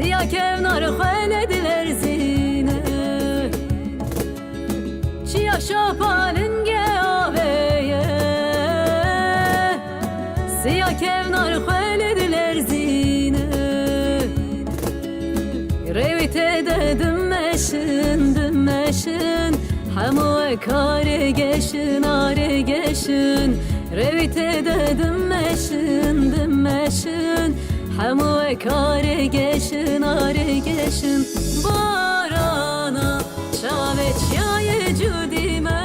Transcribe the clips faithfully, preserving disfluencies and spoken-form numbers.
Siya kevnar xwe lê dilerzîne. Çiya şapa lingê avê ye. Siya kevnar xwe lê dilerzîne. Rêwî tê de dimeşin, dimeşin. Hemû wek arê geşin, arê geşin. Rêwî tê de dimeşin, dimeşin. Hemû wek arê geşin, arê geşin. Barana çavê çiyayê cûdî me.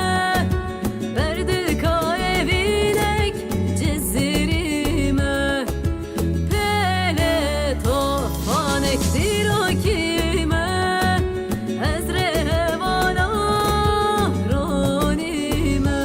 Berdilka evînek cizirî me. Pêlê tofanek dîrokî me. Ez rê hevala ronî me.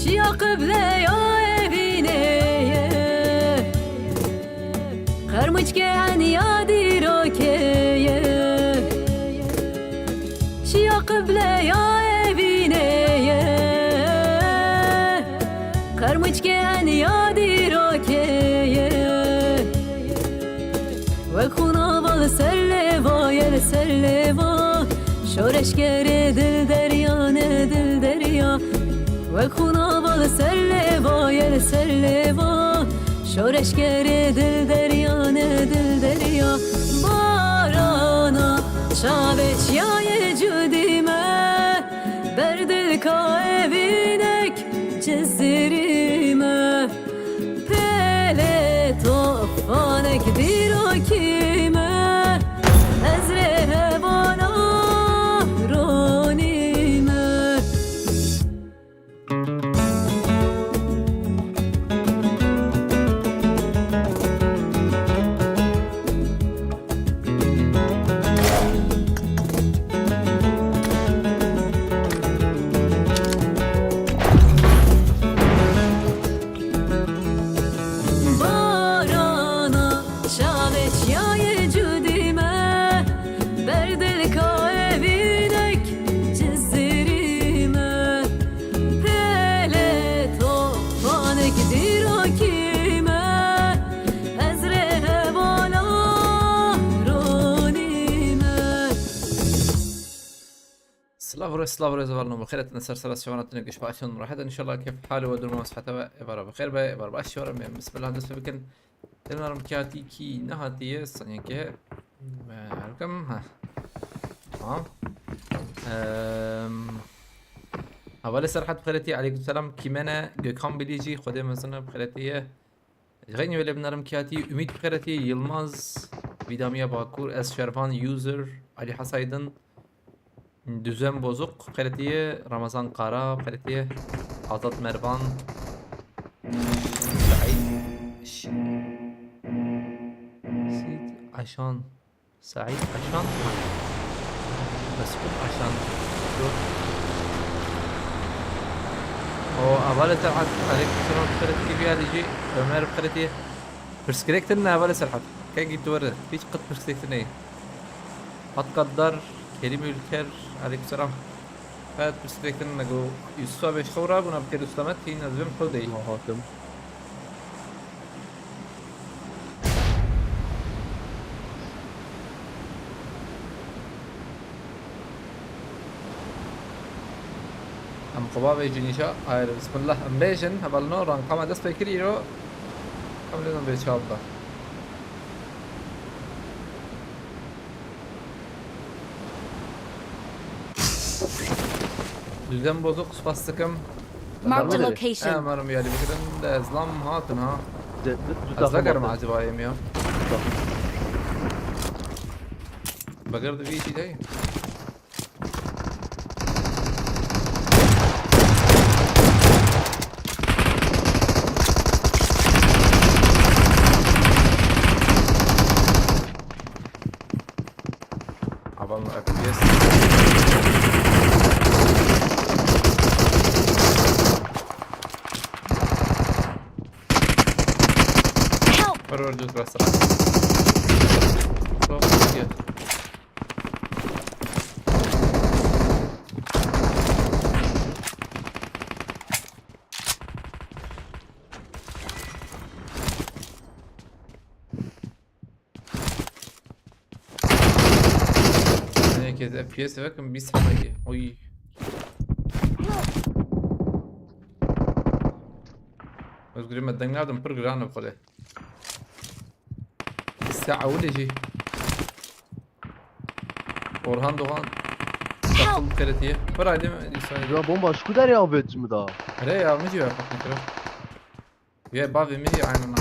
Çiya qibleya evînê ye. Qermûçkê eniya dîrokê ye. Çiya qibleya evînê ye. Qermûçkê eniya dîrokê ye. Wek xûna va li ser lêva ye, li ser lêva. Şoreşgerê dil derya ne dil derya. Wek xûna va li ser lêva ye, li ser lêva. Şoreşgerê dil derya ne dil derya. Barana çavê çiyayê cûdî me. Berdilka evînek cizirî me. Pêlê tofanek dîrokî me. Ez rê hevala ronî me. Barana çavê çiyayê cûdî me. Berdilka evînek cizirî me. Pêlê tofanek dîrokî me. Ez rê hevala ronî me. Silav re, silav re, zeval no bixêr, etine ser sera şevana tine giş başan rahat, inşallah kef hal ve durum sihete ve evara bixêr be, evar baş şevara me, bismillah dest bikin. Tena rim kiyatî kî nehatiye, saniyeke, me herkim, ha. Tamam. Em, Hevalê Serhat bixêretiye, aleyküm selam, kîmene, Gökhan Bilici, Xwedê mezin bixêretiye. Xeynî wele binarim kiyatî, Ümit bixêretiye, Yılmaz, Vidamiya Bakur, Ez Şervan, User, Ali Hasaydın, Düzen Bozuk bixêretiye, Ramazan Kara bixêretiye, Azat Mervan, Said Ş-, Sid Aşan, Said Aşan, Mesut Aşan. Dur. O, hevalê Serhat, aleyküm selam, bixêretiye, Viyalicî, Ömer bixêretiye. Pirsgirêk tune hevalê Serhat. Kengî tu were. Hiç qet pirsgirêk tune. Hat Gaddar, Kerîm Ülker, aleykümselam. Qet pirsgirêk tune, nego Yusuf abi ji xew rabûna bi kêr û selamet, hîn ez bêm xew deyî. Ma hatim. Em quba vê cinîşa ayr, bismillah, em bêjin, hevalino, ranka me dest pê kir îro. Em lê bê çav be. Düzen Bozuk, spas dikim. Marked a location. Em erim yalî bikirin, de ez lam hatin ha. De, de, Ez vegerim acaba yêm ya. Bagir di vî jî dey. Avan F P S. Wer wer, dût rasta. Stop, gel. Ne, kes F P S vekim bîst hemegî. Oy. Özgür'e me deng nadim, pir giran e xwedê. Lîste ewilê jî. Orhan Doğan. Takım keretiye. Pir aydem. Ya bomba şu kadar ya bet mi daha? Hele ya, mi jî ya, bak ne kadar. Ya bavê min jî aynen.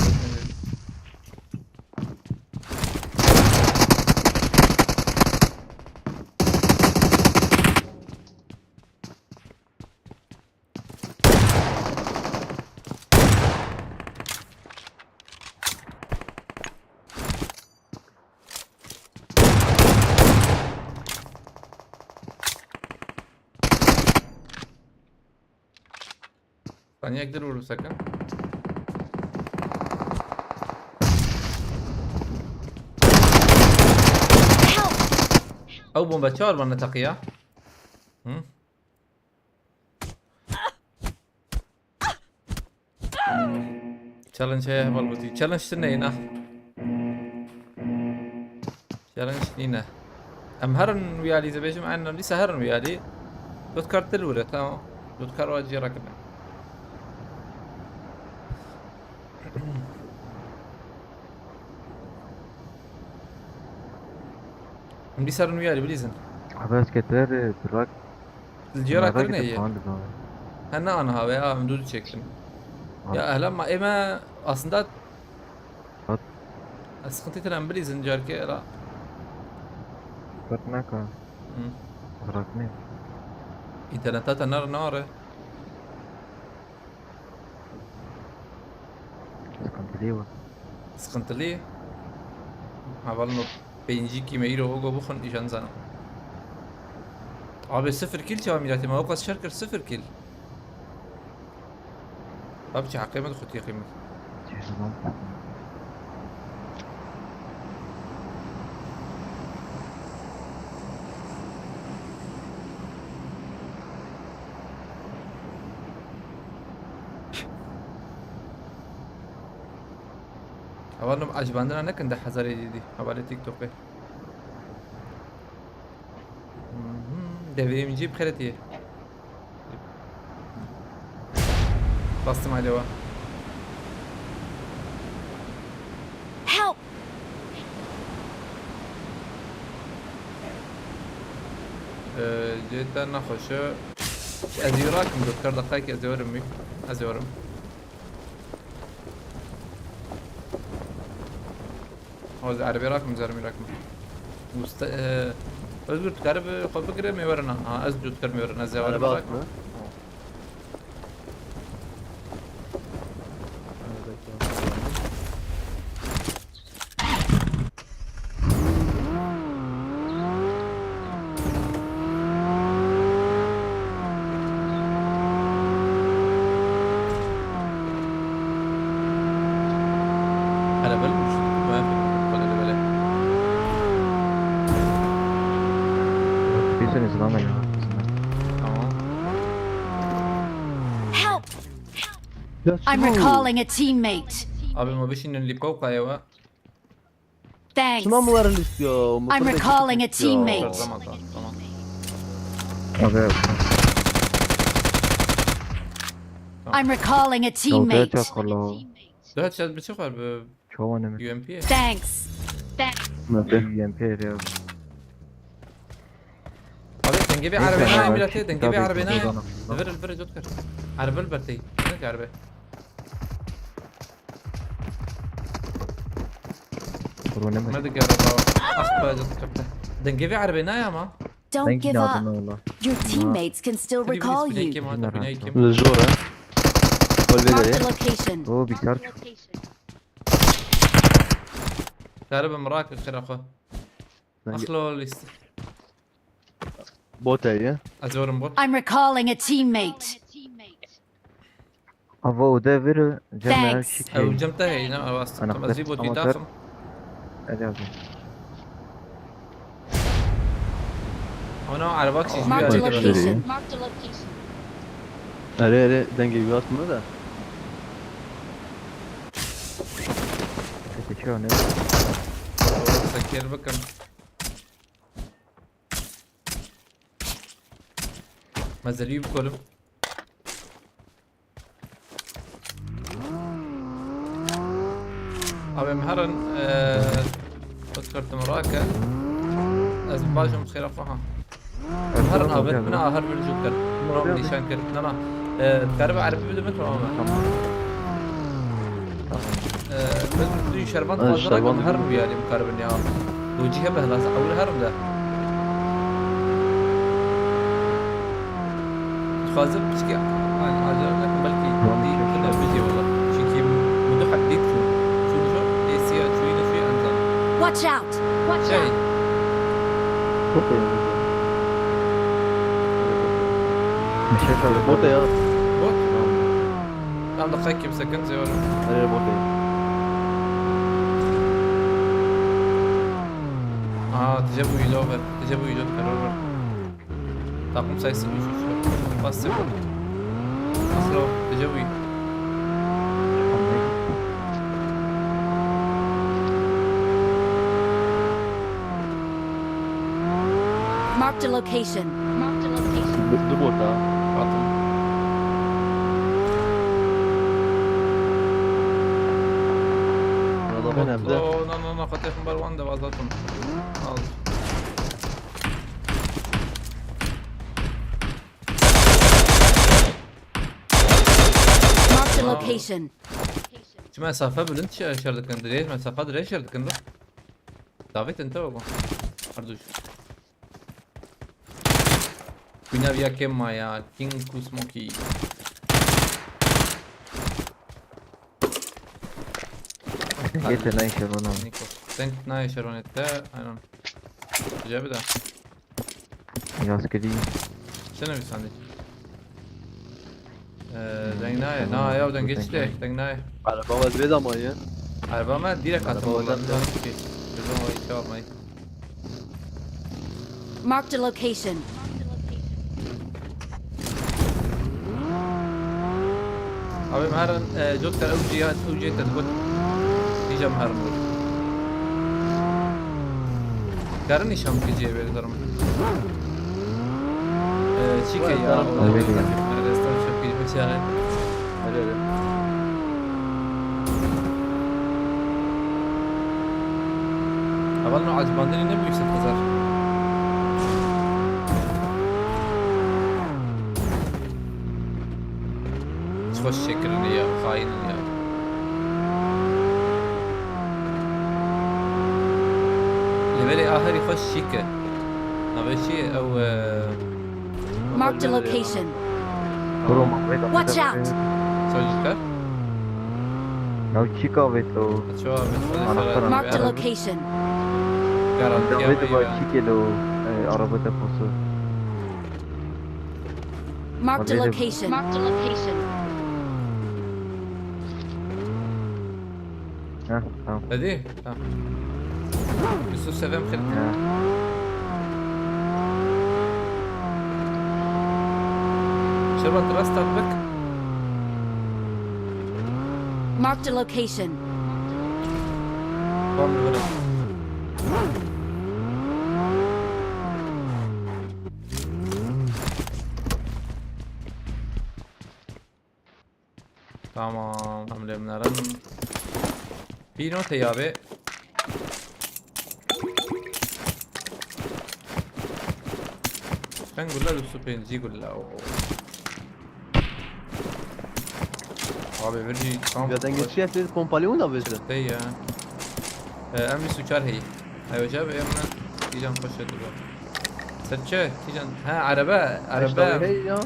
Saniyek dir vurursak ha. Ew bombe çar bana takıya. Hı? Challenge heye heval gotî. Challenge tune yî na. Challenge nîne. Em herin wî alî, ez bêjim, en lîsa herin wî alî. Dot kar til wire, tamam. Dot kar wa cî rakine. Em lîsa herin wî alî, bilîzin. Abi ez keter, e, bırak. Li ciyara kirine ye. He, ne aniha ve, ya, em dû çektin. Ya, ehla ma, ê me aslında ez sıkıntı tren bilîzin carke era. Bırak naka. Hı. Bırak ne? İnternette te nar nare. Sıkıntılı bu. Sıkıntılı. Hevalno pêncî kîme îro ogo bixwin, îjan zanim. Abi sıfır kill çawa mîratê me, o qas şer kir, sıfır kill. Abi çi heqê me dixwitiye qîmet. Hevalno ecibandina nekin deh hezarê dîdî. Hevalê TikTokê. Mhm, devreyimci bir keretiye. Bastım alo. Help! Ee, cidden nexweşe. Ez ê rakim, doktor, deqayek ez ê werim wî. Ez ê werim. O, ez erebê rakim, ez erebê rakim. Usta, e, Özgür, tu karib xwe bigire, me werin ha. Ha, ez cût kir, me werin, ez ê werim. Araba rakim. Atma. Hele bel, şu, ben, bele, bele. Bak, bir sene zaman ya. Tamam. Help! I'm recalling a teammate. Abi, ma bişînin li kawkaya wa. Thanks. Şima mi werin lîstiya? I'm recalling a teammate. Tamam, tamam, tamam. Abi. I'm recalling a teammate. Çok kolay. Dört şat bir şey var bu. Çoğu ne mi? U M P. Thanks. Thanks. U M P ya. Abi, dengê vê erebê nayê, miletê, dengê vê erebê nayê. Vir, vir, cot kir. Erbil bertey. Ne ki erebe? Kuru ne mi? Hadi gel araba. Ah be, cot kir. Dengê vê erebê nayê ama. Don't give up. Your teammates can still recall you. Li jor e. Mark the location. O, bir şart. Karibim, rak xira xwe. Axlo list. Bot heye. Ez werim bot. I'm recalling a teammate. Ava ode vir, cem me Thanks. Şîk Ew heyî. Cem te heyî, ne, ew astin. Ana Tam ez xwest vî botî ama daxim. Erê abi. Ona araba kişî Marked a jû ya location. Marked a location. Erê, erê, dengê wî hat min de. Peki, çi ne? Sekir bikim. Mezelî bikolim. Abi em herin, eee, xwe dikartim rake. Ez bibajim xêra xwe ha. Em herin abi, min a her bir cû kir. Min nîşan kir. Na, na. Eee, dikaribe erebî bide min, tamam e. Tamam. Eee, min tu şervan dixwazim, şervan herin biyarî bikaribin ya. Locî hebe, lazim ewil herin de. Dixwazim piçkî, yani, acele nekim, belkî dî kine bijî wala. Çünkü min du heb dît çû. Çû çû, êsiya çûyî neçûyî em zanin. Watch out! Watch out! Bot e. Bot e ya. Bot? Tamam. Tam da kaç kimse kan zor. Nereye bot e? Aa, tije bu ilo ver. Tije bu ilo karar ver. Takım sayısı üç üç. Bas sıfır. Asıl o. Gece bu. Marked a location. Marked a location. Du, du bota. Attım. Burada bot evde. Oh, no, no, no, Fatih Kumbar One da vazlattım. Al. Marked a location. Çi mesafe bilind şer dikin, dirêj, mesafe dirêj şer dikin da. Davet ente baba. Arduş. Bina via kema ya, King Kusmoki. Yete nayşe bana. Niko. Sen nayşe ronette, aynen. Güzel bir de. Yaz kedi. Sen ne bir sandın? Ee, deng naye. Na ya, deng geçti. Deng naye. Araba var, bir de ama ya. Araba mı? Direkt atın. Araba var. Ki. Bizim o iki almayı. Marked a location. Abi, em herin, e, cot kar ew cî ya, ew cî te digot. Dîca em herin got. Karin nîşan bikî cihê wê dikirim. E, çîkê ya, tamam. Resta çok iyi, bir şey. Öyle, öyle. Heval no acibandinê nebû yüksek hezar. Xweş çêkirinê ya, xayîn ya. Levelê aherî xweş şîk e. Navê çi ye? Ew, e, Marked a location. Bro, ma wê de Watch out! Çocuklar. Ya çi kahve to? Ço abi, Anahtar. Marked a location. Garantiya. Davet var, çi kelo, e, araba deposu. Marked a location. Marked a location. Ha, tamam. Hadi. Ha. Yusuf Seven Kırk. Ha. Şebat Rastar bak. Marked a location. Tamam, böyle. Tamam, em lê minerin. Pîno tê ya be. Çend gulle? Bîst û pêncî gulle. Oo. Abi, virjî tam. Ya dengê çi ye, pompalî wina bêje. Tê ya. E, em bîst û çar heyî. Ay, hoca be, em ne? Kîjan xweş e dibe. Serçe, kîjan? Ha, araba, araba. Hey ya.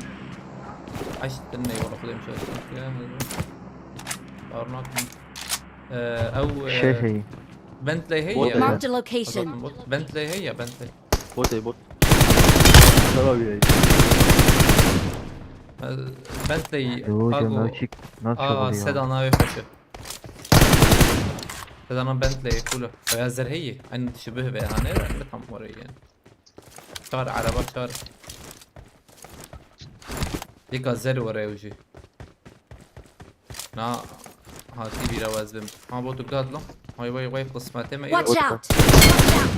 Aç, dinle, yola Xwedê min şaştı. Arnak mı? Ee, ew, e, Şey heyî. Bentley heyî ya. Marked a location. Bot, Bentley heyî ya, Bentley. Bot heyî, bot. Tamam ya. Bentley, Yo, Ago. Canlar çık. Nasıl Aa, oluyor? Sedan abi koşu. Sedana Bentley, full. Veya zerheyi. Aynı dışı bih veya hani, ne tam orayı yani. Çağır, araba çağır. Dika zer were ew jî. Na, hatî bîra we ez bim. Ha, bo tu gat lan. Vay, vay, vay, qismetê me îro. Watch out! Watch out!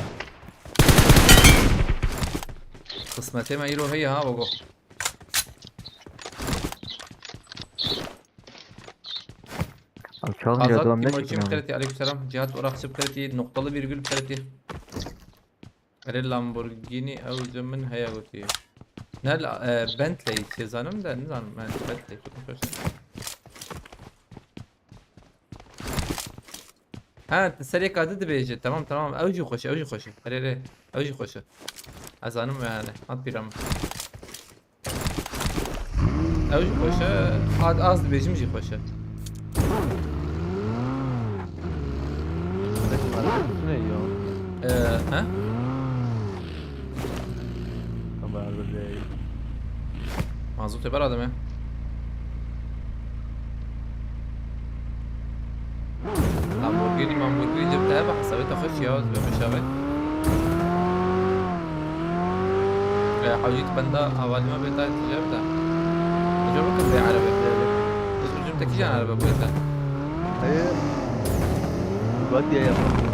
Qismetê me îro heye ha, Bogo. Abi çalınca Azat devam ne Timoçim çekin abi? Kreti, aleykümselam. Cihat Orakçı Kreti, noktalı virgül Kreti. Erê Lamborghini ew ji min heye gotî. Ne la-, e, Bentley çê zanim de nizanim, yani Bentley çok hoş. Ha, serê kadî dibêje. Tamam, tamam. Ew jî xweş e, ew jî xweş e. Erê, erê. Ew jî xweş e. Ez zanim yani. Hat bîra min. Ew jî xweş e. Az, az dibêjim jî xweş e. Ne ya? Ee, he? Tamam, öyle. Mazot ê bera dime. Lamborghini, Lamborghini cebde hebe, hesabê te xweş ya, ez bê xweş abi. E, hewcî tu benda hevalî me bê ta tu cebde. Hocam bakın bê araba. Biz ucum tek can araba bu yüzden. Hayır. Bak ya yapma.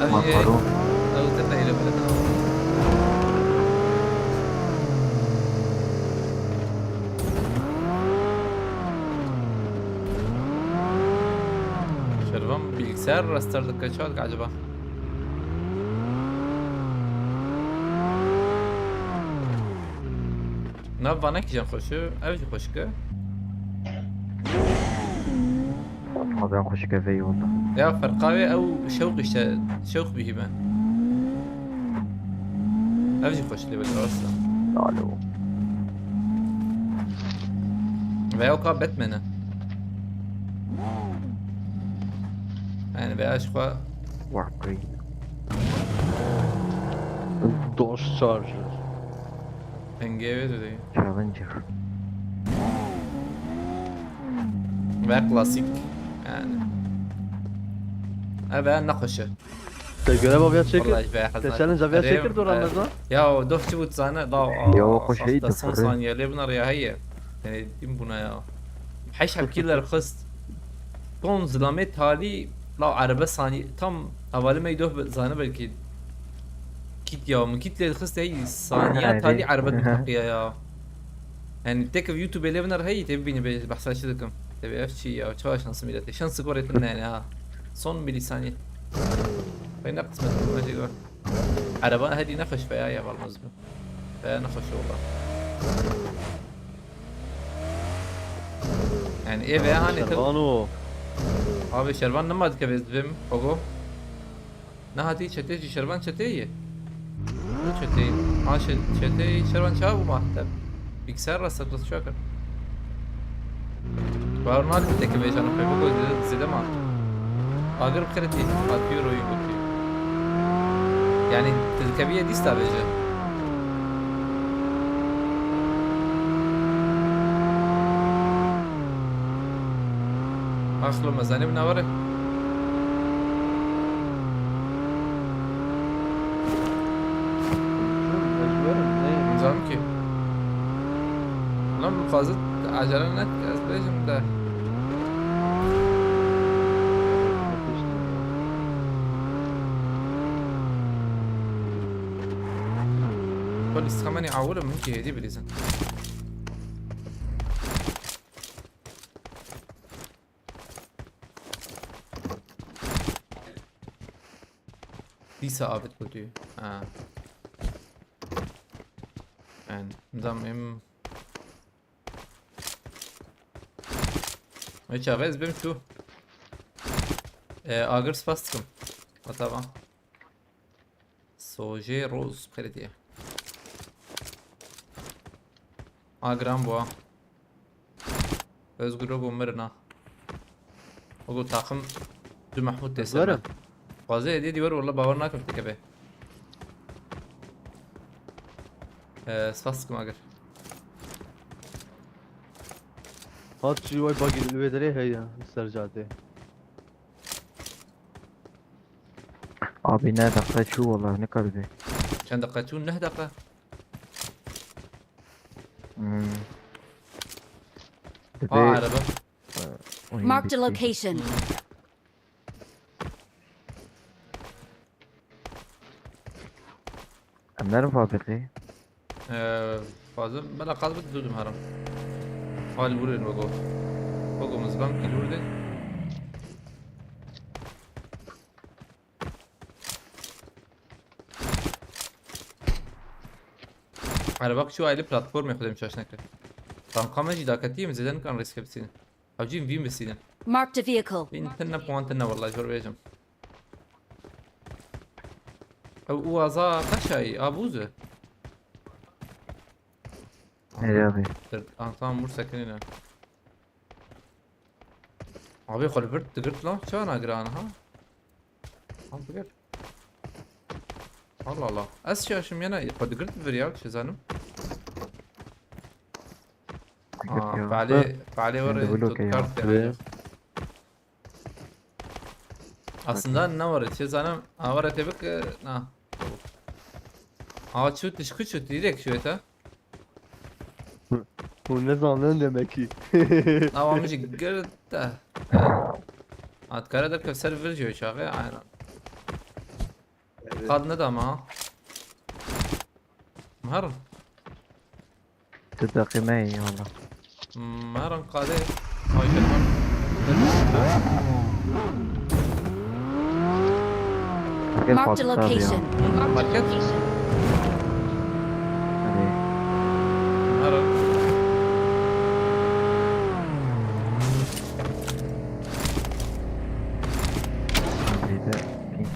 Abi, Makaro. Abi sen de ile böyle tamam. Şervan bilgisayar restore dike, çawa dike acaba? Nav vana kîjan xweş e, ev jî xweşik e. Abi ben xweşik e vey oldu. Ya ferqa wê ew şewq işte, şewq bihî me. Ev jî xweş lê belê rast e. Alo. Veya ka Batman e. Yani veya ji xwe Wargreen. Dodge Charger. Pengê wê didê. Challenger. Ve klasik. Yani. Ev e nexweş e. Te görev aviya çekir? Vallahi be, hazır. Te challenge aviya çekir, e, doran mezan? Ya, o doh çi bû zane? La, Ya, o a, xweş heydi, hafta son fırı. Saniye lê buna ya heye. Yani, din buna ya. Heş hep killer xist. Ton zilamê talî, la, araba saniye, tam hevalê me doh zane belkî. Kit ya, min kit lê xist hey, saniye Herhalde. Talî araba diteqiya ya. Yani, tek YouTube lê biner hey, te bibîne be, behsa çi dikim. Te be ev çi ya, çawa şansı milletê. Şansı gorê tune yani ha. Son milisaniye. Ve ne kısmet bu, ne şey var. Araba hadi ne hoş veya ya, vallahi zor. Veya ne hoş oldu. Yani ev veya hani Şervan o. Abi Şervan ne madde kevez dibim, Pogo? Ne hadi çete jî Şervan çete ye. Ne çete? Ha, şey, çete Şervan çawa bu mahte? Bilgisayar rastlatması şu akar. Bawer nakim teke vêjana pê biko zêde, zêde ma. Agir bi xêretî, hatiyo royî gotî. Yani, tu dikevî yê dîsta bêje. Axlo mezanî bi navare. Nizanim ki. Lan fazla acele ne, ez bêjim de. Polis kamerayı avurum ki hediye bilirsin. Dîsa avêt ku tu. Ha. Yani, nizam em. Ve çaxê ez bim tu. E, agir spas dikim. Atava. Sojê Roz krediye. A, giran bû ha. Özgür Ogo mirina. Ogo takım tu Mahmut teslim. Özgür. Fazla hediye diyor, valla bawer nakim teke be. Ee, spas dikim agir. Hat jî way bagî li wê derê heye li ser cadê. Abi ne dakika çû, vallahi ne kadar. Çend deqa çû? Neh deqa. Hmm. Aa, araba. Oyun Marked a bitti. Location. Em nerin fabrikê? Ee, fazla bela qaz bit dudum haram. Hal vurun bego. Bego mızban kil vurdu. Araba şu aile platformê xwedê min şaş nekir. Tanka me jî daketiyê min zêde nikan rêske bisînin. Ew jî vîn bisînin. Marked a vehicle. Vîn tinne puan tinne, vallahi zor bêjim. Ew û aza qeşayî, a bûze. Nereye abi? Antam vur sekinine. Abi xwe li vir digirt lan, çawa nagiran ha? Al digir. Allah Allah. Ez şaşim yine xwe digirt vir ya, çi zanim. Aa, Digirt ya. Palê, palê Şimdi were bu tu okey ya. kart Ve- ya. Aslında ne were, çi zanim, a were tebik, na. Aa, çu tişku çu direkt şu eta. Hûn nizanin demek ki. Awa min jî girt te. Atkare derkev ser vir jî çaxê, aynen. Qad nedama. Merin. Tu deqîme iyi valla. Merin qadê. Ayşe var. Gel Marked a patladı ya. Location. Market. Hadi. Merin. Hadi de. Pink.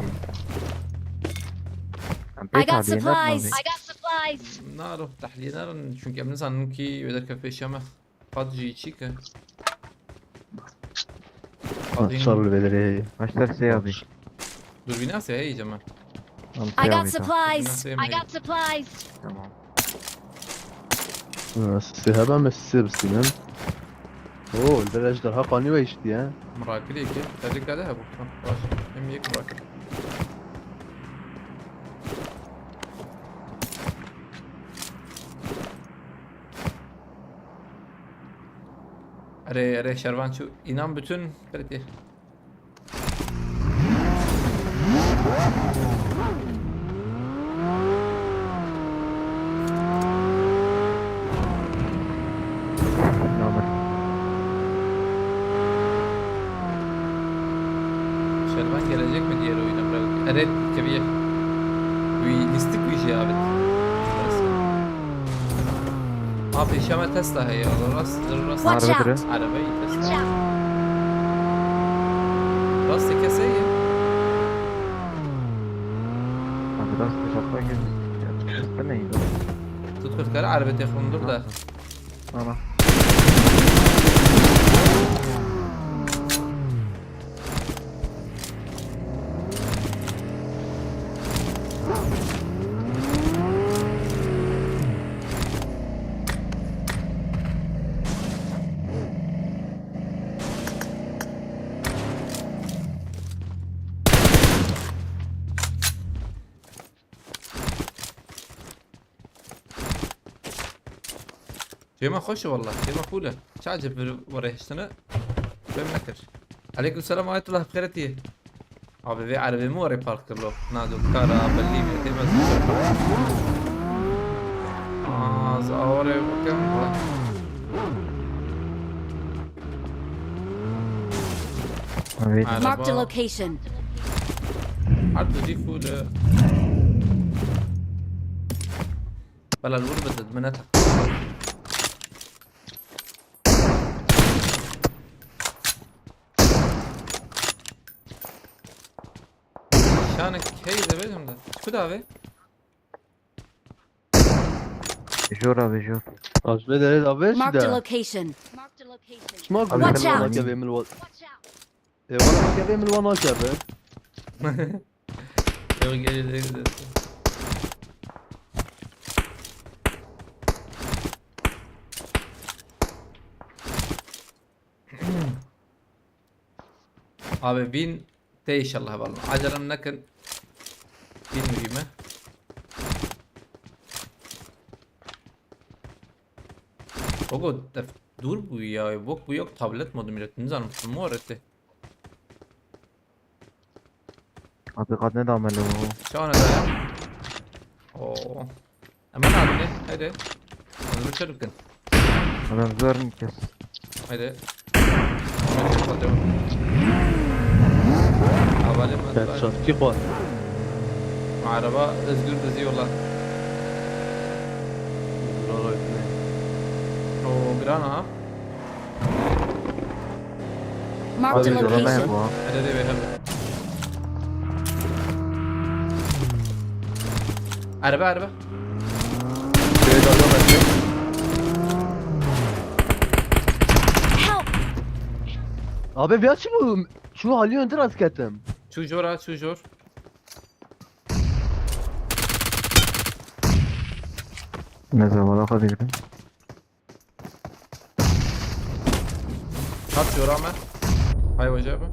I got supplies. I got supplies. Naro, tahliye narin. Çünkü em nizanin ki wê derkev pêşiya me. Qad jî çî ke. Şer li vê derê heye. Başlar şey abi. Dur bir nasıl heye cema. I got supplies. I got supplies. Tamam. Ha, sê heba me sê bisînin. Oo, li ber ejderha qanî we hiştiye. Mirakilê ki. Tecik de hebu. Ha, baş. Hem yek mirakil. Erê, erê, şervan çû. İnan bütün kredi. Normal. Şervan gelecek mi diğer oyuna bırak? Evet, keviye. Wî lîstik wî jî avêt. A pêşiya me Tesla heye, rast, rast. Watch Harbi out! Arabayı Tesla. Watch out! Rastê kesê ye. Abi rast bir şapka geldi. Ya, çıkışta neydi? Tut kurtkara arabetê xundur da. Ana. Cêma xweş e wallah. Cêma cool e. Çace bir were hiştine. Fem nekir. Aleyküm selam ayetullah, bi xêretî. Abi vê erebê min were park kirlo. Na do kara belli mi tê mez. Az awre bakın. Evet. Marked a location. Her tu jî full. Bela li wir bidid minete. Şanik hey de bêjim de. Çi ku davê? Jor abi jor. Aj vê derê da vê Marked a şi de. Location. Çima Abi gulê Watch min out. wana kevê min wa-, ê wana kevê min wana keve. Yok, gel, gel, gel. Abi win tê inşallah, vallahi. Acelem nekin. Win mühim e. Bak o def-, dur bu ya. Bak bu yok tablet modu millet. Ne zaman bu mu öğretti? Abi kat ne dameli o? Çana da ya. Oo. Ama ne abi? Haydi. Hazır uçarım. Adam zor mu kes? Haydi. Havale mi? Çatki xwar. Araba Özgür dizi yola. O gran ha. Marked a location. Hadi de be, hadi. Araba, araba. Help! Abi, bir aç bu. Şu hali önde rast geldim. Çujor ha, çujor. Ne zaman o kadar? Hat jora me. Hay wece be.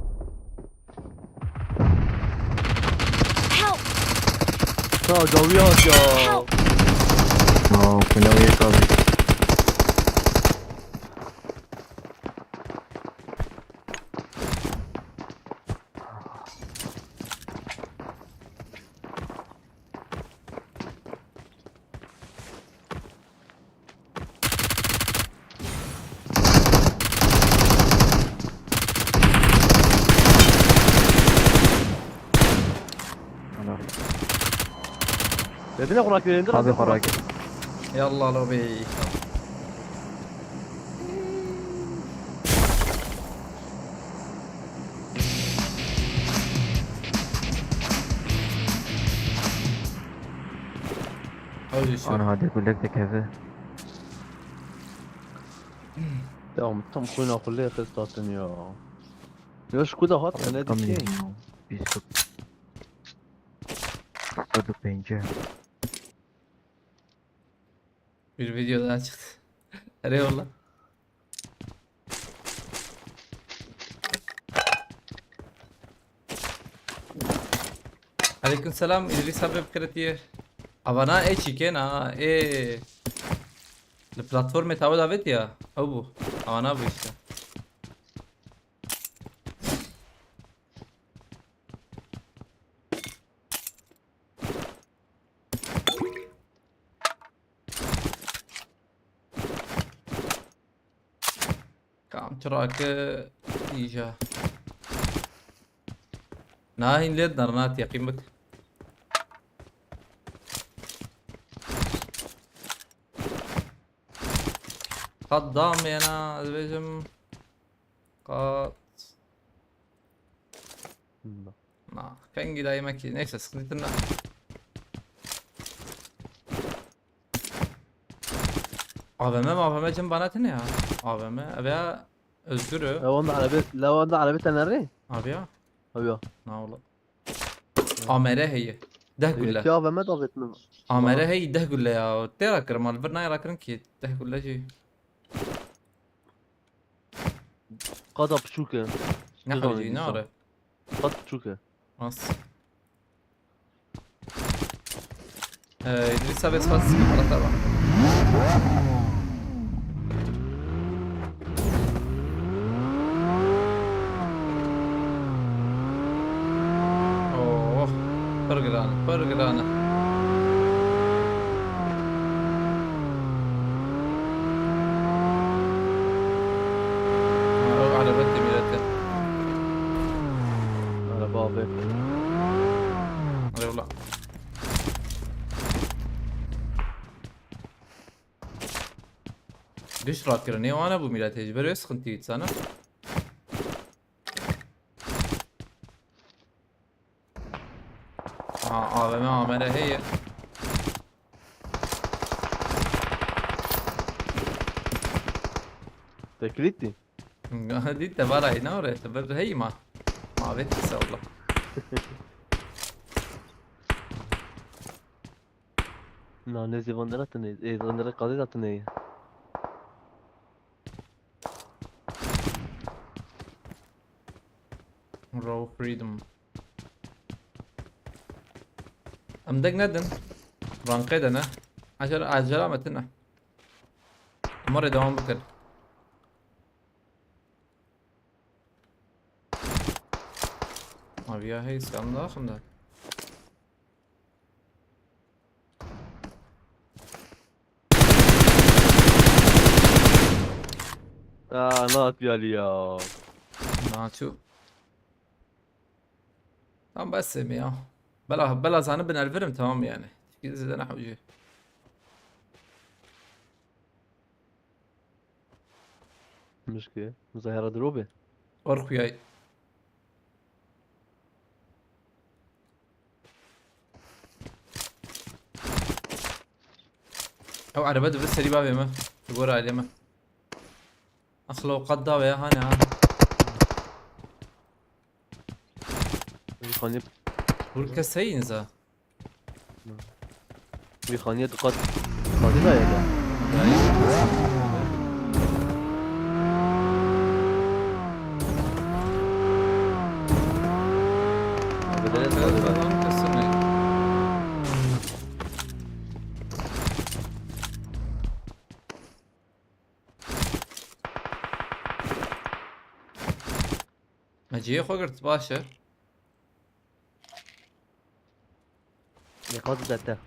Help! Ya, dawiya hat ya. Help! Aa, fena yek abi. Dedin ya, kurak verildi. Hadi kurak. Yallah lobi. Hadi şu. Ana hadi kulek de keve. Ya tam kuyuna kulle kız tatın ya. Ya şu kuda hat ne dikey? Biz kut. Kudu pençe. Bir video daha çıktı. Eyvallah. Aleyküm selam, İdris abi, bi xêr hatî. Avana e çîkên ha, ê. Li platformê tawe davet ya. Ew bû. Avana bû işte. Kam çirake îja. Na hîn lê dernat yaqîn bik. Qat damêna, ez bêjim. Qat. Na, kengî dayê me kî. Neyse, sıkıntı ne. A V M, A V M cim bana tine ya. A V M, ebe ya Özgür'ü. Lewanda arebe, lewanda arebe tenerri. Abi ya. Abi ya. Na ola. A M R heye. Deh gülle. Ya A V M davet mi? A M R heye deh gülle ya. Tê rakirim, al bir nayê rakirim ki. Deh gülle jî. Qada piçûk e. Ne hewcî, ne are. Qat piçûk e. As. Ee, İdris abi, spas, spas, spas. Oh, pir giran, pir giran. Ha, o araba temîrete. Araba abi. Eyvallah. Giş rakirinê wana bû mîletê, ji ber wê sıkıntı dît sana. Aha, A V M, A M R heye. Te kilît dî? Dît te vara, ne oraya, te bir heyî ma. Ma vet kısa ola. Na, ne zêvan dere tine, e, zêvan dere qadê da tine. Raw Freedom. Em deng nedin. Rankê de ne. Acele, acele me tine. Ama rê devam bikir. Aviya hey, sen daha şimdi. Aa, ne yapıyor Ali ya? Naço. Tamam, bes mi ya? Bela, bela zanibin elverim, tamam yani. Çünkü zede ne hocı. Mişke, muzahara dirobe. Orkuyay. Ew erebe dibe serî bavê me. Digora ailê me. Axlo qet dawe ya, hane ha. Wî xanî. Hûr kes heyî niza. Wî xanîye diqat. Xanî daye de. Bedele de. Me cihê xwe girt, baş e. Lê qat dide te.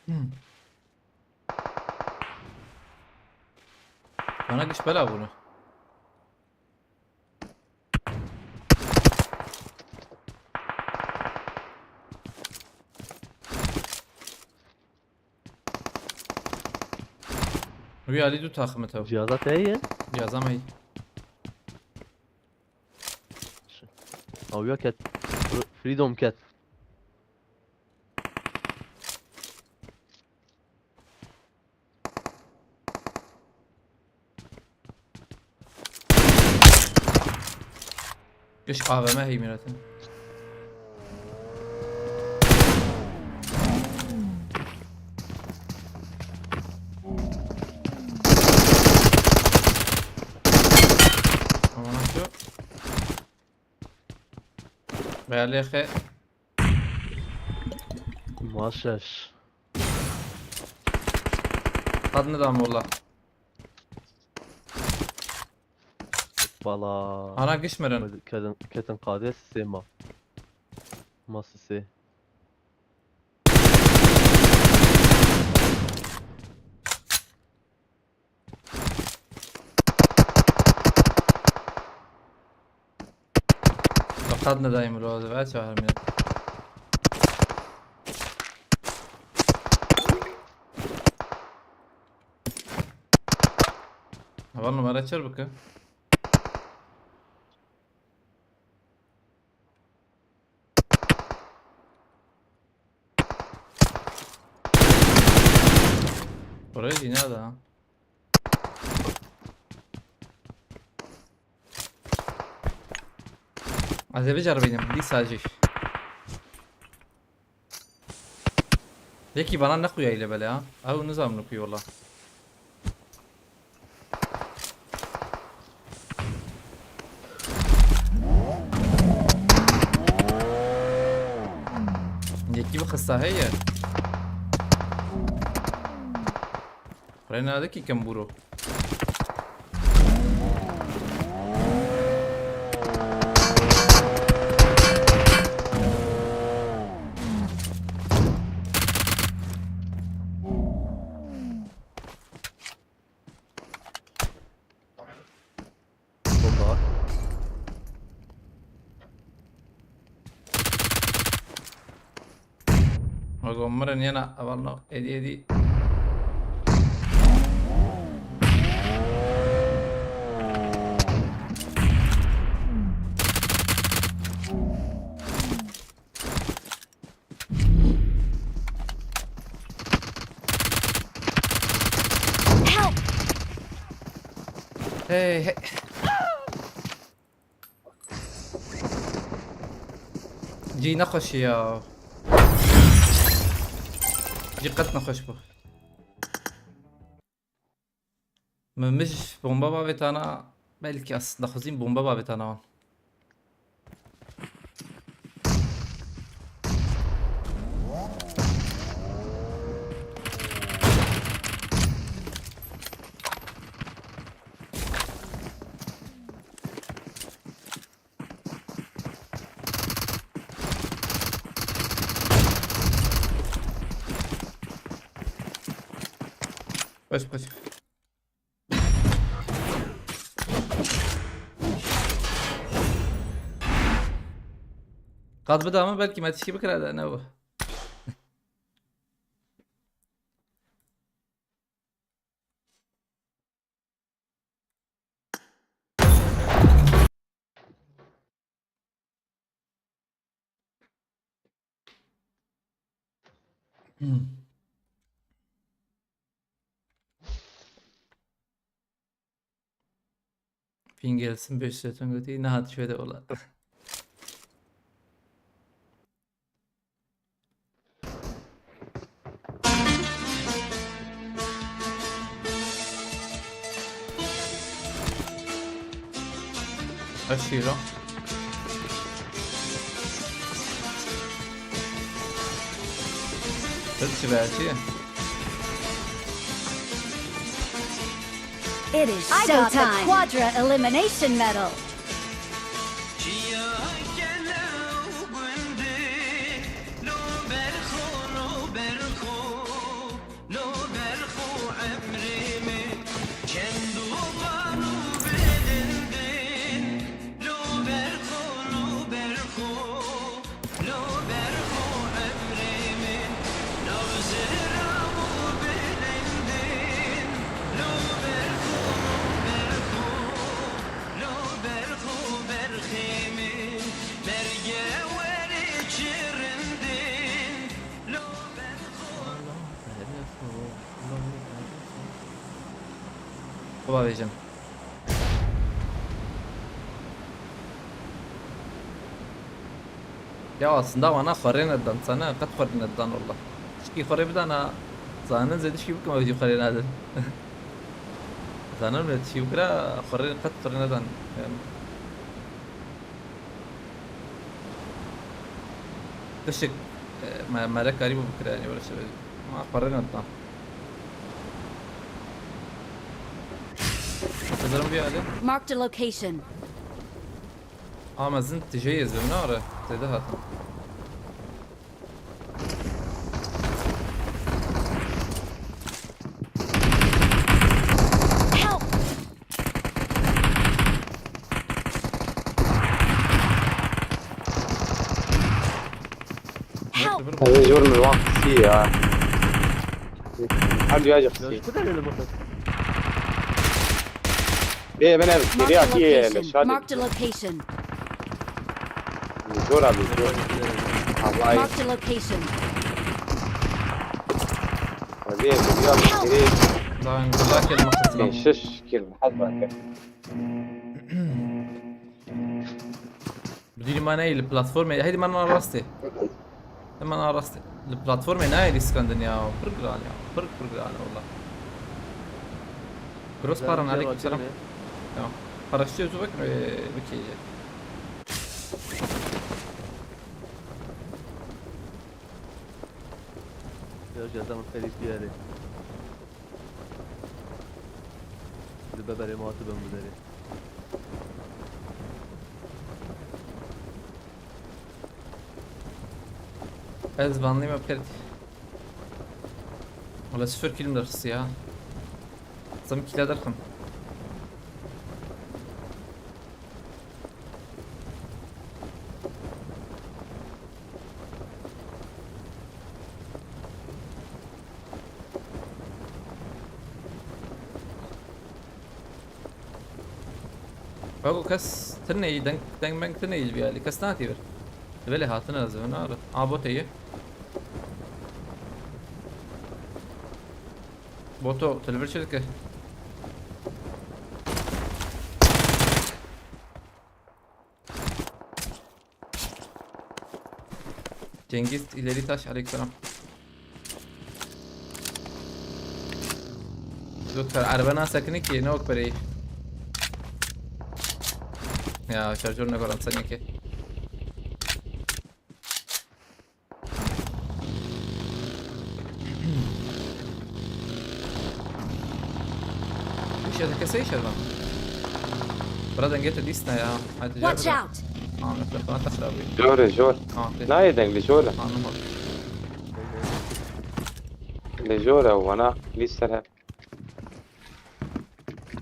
Hmm. Bana giş bela bunu. Rüya Ali du takımı tav. Cihaza te ye? Cihaza mı? Aw ya ket. Freedom ket. Giş A V M hey miratin. Aman şu. Beylerê xêr. Ma şeş. Qad nidam wala. Bala. Ana giş mirin. Ketin, ketin qadê sê ma. Ma sê. Qad nedayim lo, ez çağırmıyorum. Heval numara çer bike. Buraya jî nada. Ez ê biceribînim, dîsa jî. Yekî bana nexuya île bele ha. Ew nizam nixuy wala. Yekî bi xista heye. Reyna de kî kem bûro. Bomba. Ogo mirin yena, evalno, êdî, êdî. Help! Hey, hey. Cî nexweşî ya. Cî qet nexweş bû. Min, min ji bomba bavêtana, belkî aslında xwezîm bomba bavêtana wan. Baş, baş. Qat bida min, belkî me tişkî bikira de, ne bu? Hmm. Fîn gelsin, beş jeton gotî, nehat şöyle ola. Aşîra. Kız çiverçi. It is I got the showtime. Quadra Elimination Medal. Baba bêjim. Ya aslında wana xwarê nedan, sana qet xwarê nedan walla. Tişkî xwarê bidana, zanin zê tişkî bikim, ew jî xwarê nadin. Zanin me tişkî bikira, xwarê qet xwarê nedan. Yani. Tişik, e, me, mere karî bû bikira, yani, böyle şey. Ma xwarê nedan. Hazırım bir hali. Marked a location. Ama zin tijê ye zevna re. Zêde hatin. Help! Help! Hadi zor mu? Bak, si ya. Hadi ya, ya. Şu kadar öyle bakın. Bê min ev kiriya kî leşa. Marked a location. Zor abi, zor. Havayî. Marked a location. Bê kiriya kiri. Lan, güzel kelime kısmı. Şiş kir, hadi bak. Bi dîrî me neyê li platformê, heydi me na rastê. Hemen na rastê. Li platformê nayê rîskandin ya. Pir giran ya. Pir, pir giran e wala. Gross paran aleykum selam. Ya. Paraşütü tu bak, e, bikêje. Ya, cezam xelîf diyarê. Li beberê ma tu bim biderê. Ez vanlî me pêr. Wala sıfır kilim derxisi ya. Zam kile derxim. Bak o kes tırneyî, deng, deng meng tırneyî bir yani. Kes ne atıyor? Böyle hatın lazım, ne abi? Aa, bot iyi. Boto, telefon çelik. Cengiz ileri taş, aleykümselam. Doktor, araba nasıl ki, ne ok parayı? Ya, şarjör ne kadar sanki. Îşe dike sey şervan. Bira dengê te dîsne ya. Hadi Watch gel bira. Out! Ahmet, bak, bana taş abi. Jor e, jor. Ha, okey. Nayê deng, li jor e. Anladım. Li jor e, wana, lî ser he.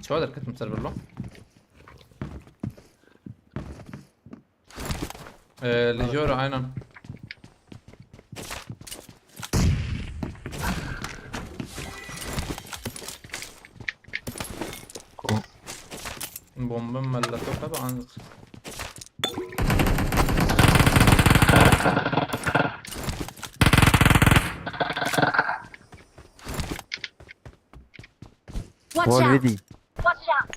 Çawa derketim ser birlo? Ee, li jor e, aynen. Bombe molotof abi, anlık. Watch out! Already. Watch out!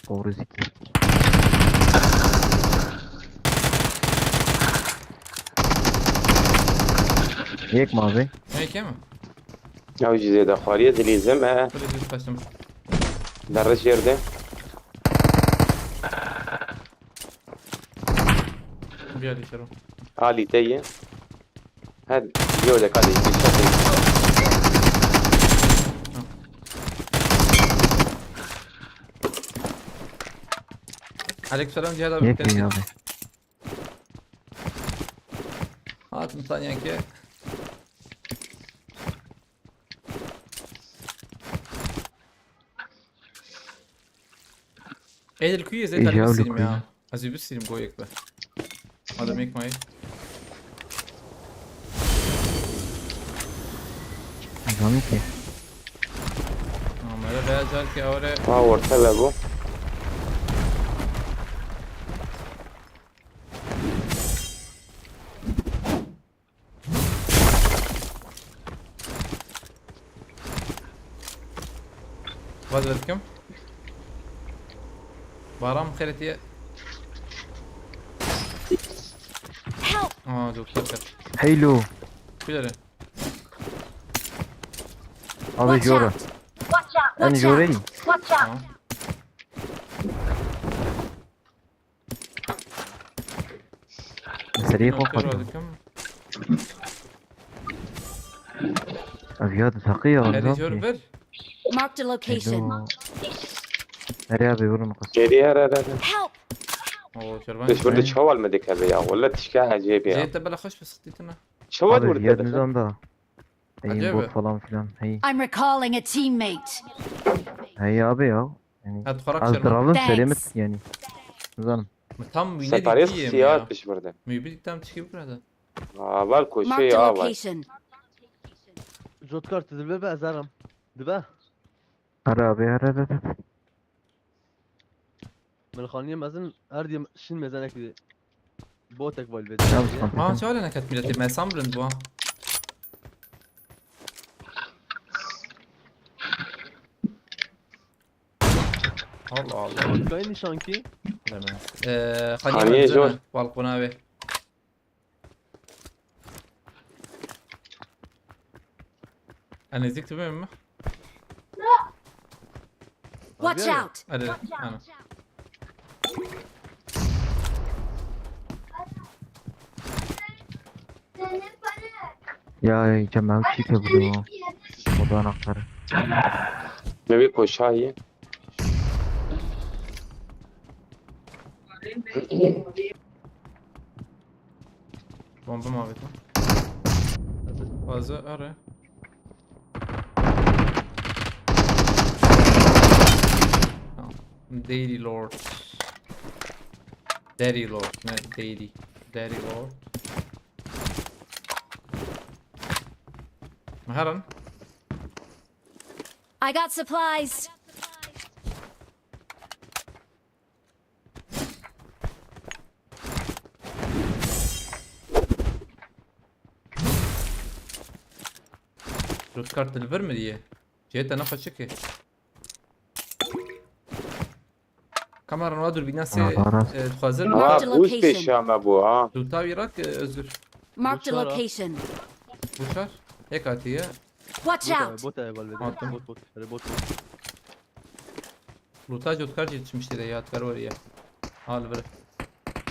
Doğru zikir. Yek mi abi? Ne, iki mi? Ya, o cizê de xwariye dilîzim, e. Böyle bir kaçtım. Derre şerde. Bir yer içeri. Ali te ye. Her yolda kaldı. Aleykümselam Cihat abi. Yek mi abi? Hatun Tanyanke. Êdil ku yê zê te bisînim ya. Ez ê bisînim goyek be. Madem yek mayî. Zanim ki. Amere veya car ki avre. Ha, orta be bu. Vaz verdim. Baran xêretiye. Help! Aa, çok güzel. Heylo. Güzel. Abi jora. Watch out! En jora. Watch out! Tamam. Serî xwe xwe. Ev ya di teqî ya. Erê jor bir. Marked a location. Erê abi vurun qas. Geri her her her. Help! Oo, çorban. Hiç burada çaval mı dikebe ya? Valla tişka acayip ya. Jete bela hoş bir sıktı tına. Çaval burada. Abi ya nizam da. Ey bot falan filan. Hey. I'm recalling a teammate. Hey abi ya. Yani, ha, tu xwe rakiş az şervan. Diravim. Thanks. Seremet yani. Zanim. Tam wîne separêz dîtiyê me xiya ya. Pişt birde. Mî bî tam tişkî bikirede. Aa, var koşuyor ya, var. Marked a location. Jotkar, tu dibe be, ez herim. Dibe. Here abi, here, here, here. Melxaniyê mezin her dî şin mezenek dî. Botek val vedi. Tamam. Aa, çawa neket milletê me, sen bilind bu ha. Allah Allah. Kayın nişan ki? Bilemez. Ee, Haniye zor. Balkona abi. En ezik tu mi? Watch out! Hadi, ana. Ya, cem ew çî ke bû. Oda anahtarı. Ne bir koşayı. Bomba muhabbeti. Fazla ara. Tamam. Daily Lord. Daddy Lord, ne Daily. Daddy Lord. Her an. I got supplies. Rot kart deliver mi diye? Cihê te naxwe çi ki? Kamera nava durbîna sê, Ha, rast. e, dixwazir. Marked a Ava bûz location. Pêşiya me bû ha. Duta wî rak, e, Özgür. Marked a Bûçara. Location. Bûçar. Hêk hatiye. Watch Bot e, out! Bot e, galiba. Attım. Bot, bot. Hele bot, bot. Luta cotkar yetişmişti de yadgar var ya. Al bir.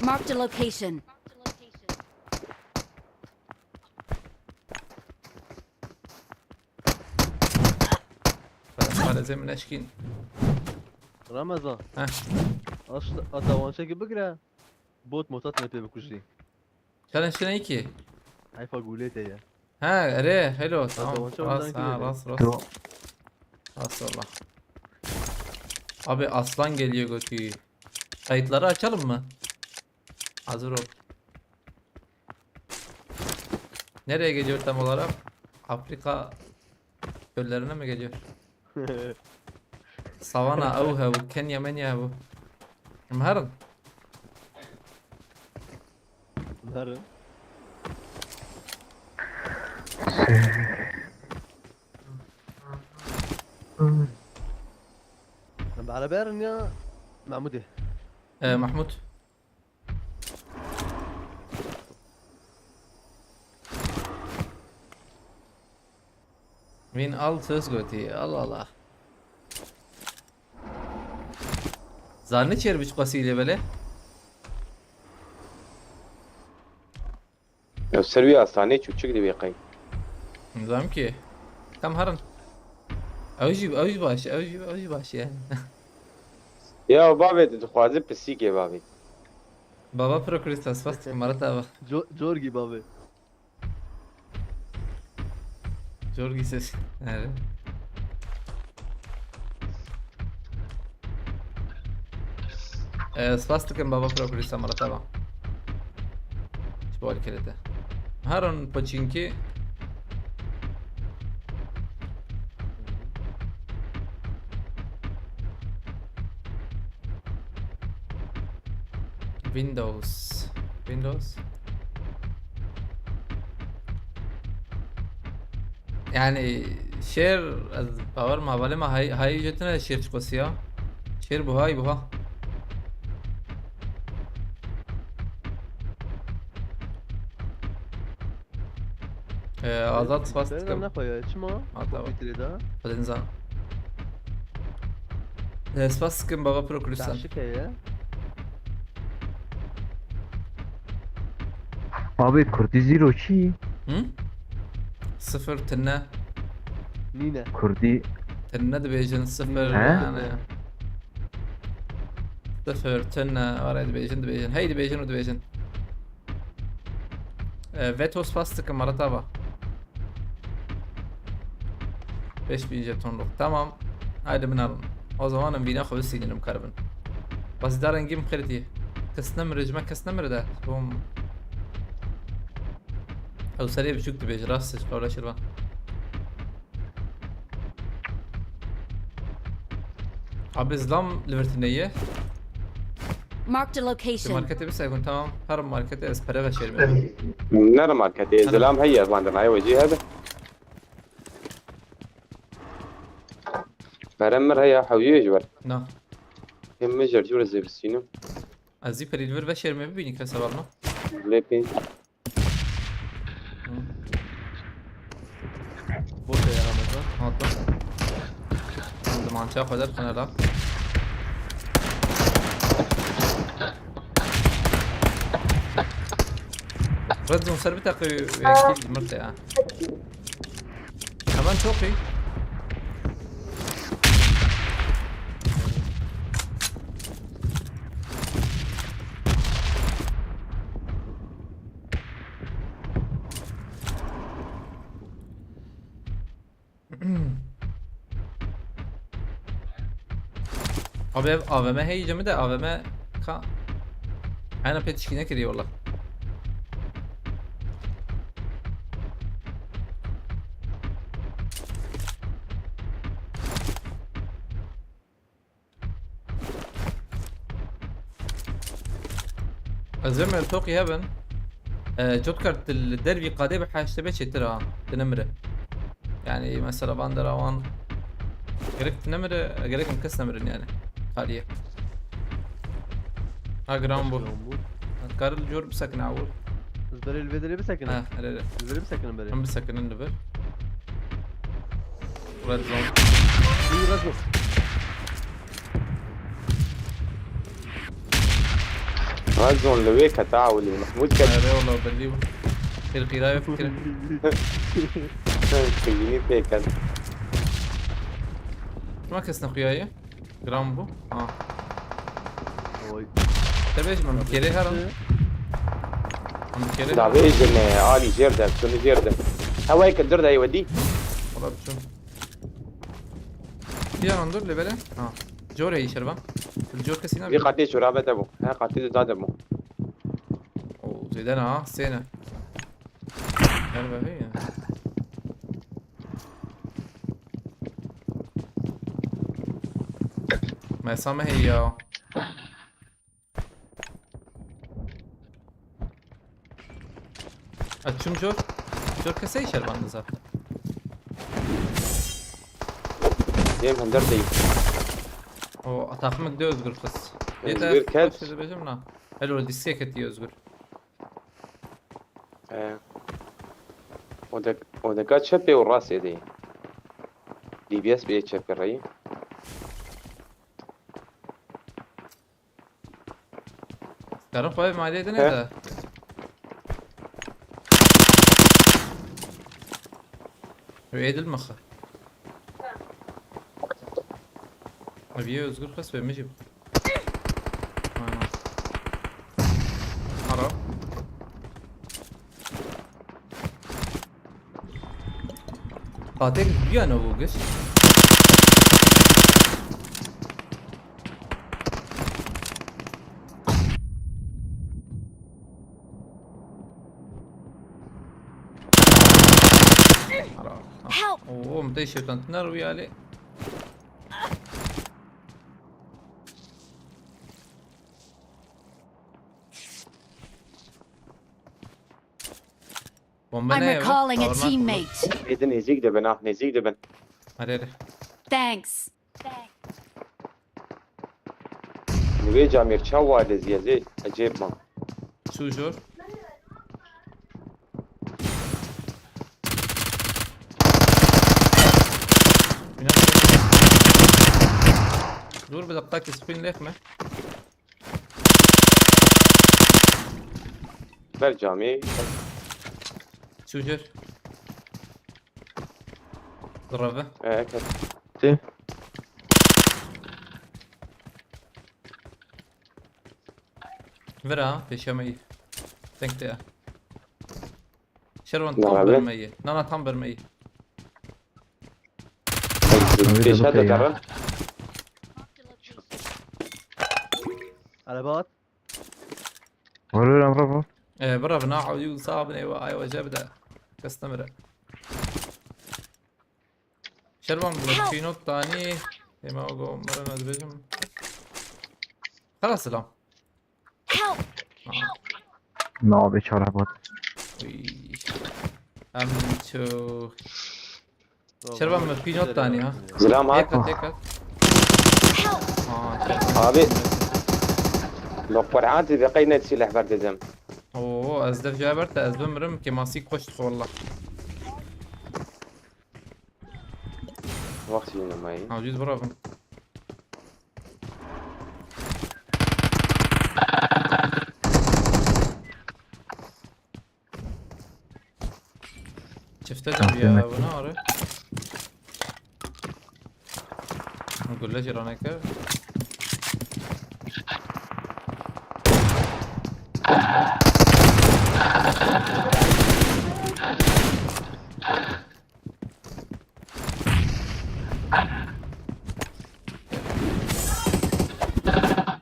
Marked a location. Malezem neşkin. Ramazan. Heh. Asla, ata wanşeki bigre. Bot motat ne pê bikuşî. Challenge ne ki? Heyfa gulê te ye. Ha, erê, hello, tamam. Ata wanşa Rast, ondan ha, girdi. Rast, rast. Yo. Rast valla. Abi aslan geliyor götü. Kayıtları açalım mı? Hazır ol. Nereye geliyor tam olarak? Afrika çöllerine mi geliyor? Savana, ew hebû, Kenya menya hebû. Em herin. Herin. Em bi erebê herin ya Mahmudê? Ee, Mahmut. Wîn al söz gotî. Allah Allah. Zanî çêr biçqasî lê belê? Ya ser wî astanê çûçik dibê qey. Nizam ki. Tam herin. Ew jî, ew jî baş, ew jî, ew jî baş yani. Ya bavê tu dixwaze pisîkê bavê. Baba Pro Kristas, fast mara tava. Jo-, Jorgi bavê. Jorgi ses. Evet. Ee, spas dikim baba Pro Kristas mara tava. Ji bo alîkirê te. Herin paçînkî. Windows. Windows. Yani şêr, ez bawer me, hevalê me hay, hay jê tune şêr çiqosî ya. Şêr buha, buha. Ee, Azad, spas dikim. Nepoya, çima? Hatta bak. Kompütere de. Hadi nizam. Ee, spas dikim baba Pro Kristan. Taşık heye. Abi, Kurdî zîro çi? Hı? Sıfır tine. Nîne. Kurdî. Tine dibêjin, sıfır He? yani. Sıfır tine, ara dibêjin, dibêjin. Hey dibêjin û dibêjin. Ee, veto spas dikim, Maratava. Beş bin jetonluk. Tamam. Haydi min alın. O zaman em vîna xwe bisînin em karibin. Bazîdar engî min xêr dî. Kes nemire, ji me kes nemire de. Bom. Ew serê biçûk dibêje, rast ji qewla Şirvan. Abi zlam li vir tune ye. Marked a Ji location. marketê bisekun, tamam. Her marketê ez pere veşêrim. Nere marketê, Nere? Zilam heye, van de nayê wecî hebe. Pere mir heye, hewcî ji ber. Na. Him min jer cûre zê bisînim. Ez zî perî li vir veşêrim, bibînî kese var mı? Lê pê. Hı. Boş ver ya Ramazan. Hatta. Tamam, mantığa kadar kenara. Red Zone ser bir takı ve kill mırtı ya. Hemen çok iyi. Abi ev A V M heye cemî de A V M ka. Aynen pê tişkî nekiriye valla. Ez ê min toqî hebin. E, cotkar tu li dervî qadê bi heştê be çêtir ha. Tu nemire. Yani mesela van dera wan gerek tu nemire, gerek em kes nemirin yani. Haliye. Ha, giran bû. Giran bû. Dikare li cor bisekine ewil. Ez berê li vê derê bisekine. Ha, erê erê. Li vê derê bisekine berê. Em bisekinin li vir. Red zone. Wî red bû. Red zone li wê kete ewilî. Mehmûd ket. Erê wala bellî bû. Têlqîrayê fikirin. Xiyînî pê ket. Çima kes nexuyaye? Giran bû. Ha. Oy. Te bêjim em bi kêrê herin. Em bi kêrê herin. Davêjin e, alî jêr de, şunu jêr de. Hewayê ke dur de wedî. Wala biçûn. Diyaran dur lê bele. Ha. Cor heyî şervan. Li cor kesî Vî nabî. qatê çorabete bû. He qatê de dade bû. Oo, zêde ne ha. Sê ne. Gel be hey ya. Mesa me hey ya. Açım cor. Cor kesey şervan zaten. Dêm hender deyim. O takımı gidiyor Özgür kız. Özgür kaç? Sizi bejim na. Hello diskek etiyor Özgür. Ee, o de o de kaç çepê û rastê de. D B S bê çepê reyî. Karın koy maliyeti ne He? de? Ve edil mi xı? Abi Özgür kız vermiş gibi. Aynen. Ara. Fatih bir yana bu kız. Ara. Help! Oo, mutê şevtan tiner û yali. Bomba I'm ne ya? Recalling a Normal. Teammate. Êdin nêzîk dibin, ah nêzîk dibin. Hadi hadi. Thanks. Li wê camêr çawa diziye zê ecêb ma. Çû jor. Dur bir dakika, keskin lehme. Ber camê. Çû jor. Zırhı. E, ket. Vira, peşeme iyi. Denk de ya. Şervan Ne tam abi? Vermeyi. Nana tam vermeyi. Pêşe de derin. Araba at. Vurur Emre bu. Ee, bravo, na uyu sabne ve ayva cebde. Kastamere. Şervan bu Help! Pinot tani. Ema go mara nazbejim. Xalas selam. Help! Ne abi çare bot. Uy. Em ço. Şervan me Pinot tani ha. Zilam ha. Tek at, tek at. Help! Aa, Şervan. Abi. Li Qur'an ti de qey net sileh ber dedim. Oo, ez dev cevher te, ez bimirim ki masî koşt xo wallah. Wextî nemayî. Aciz bırakın. Çifte de bir ya, bu ne arı? Gülle jiraneke.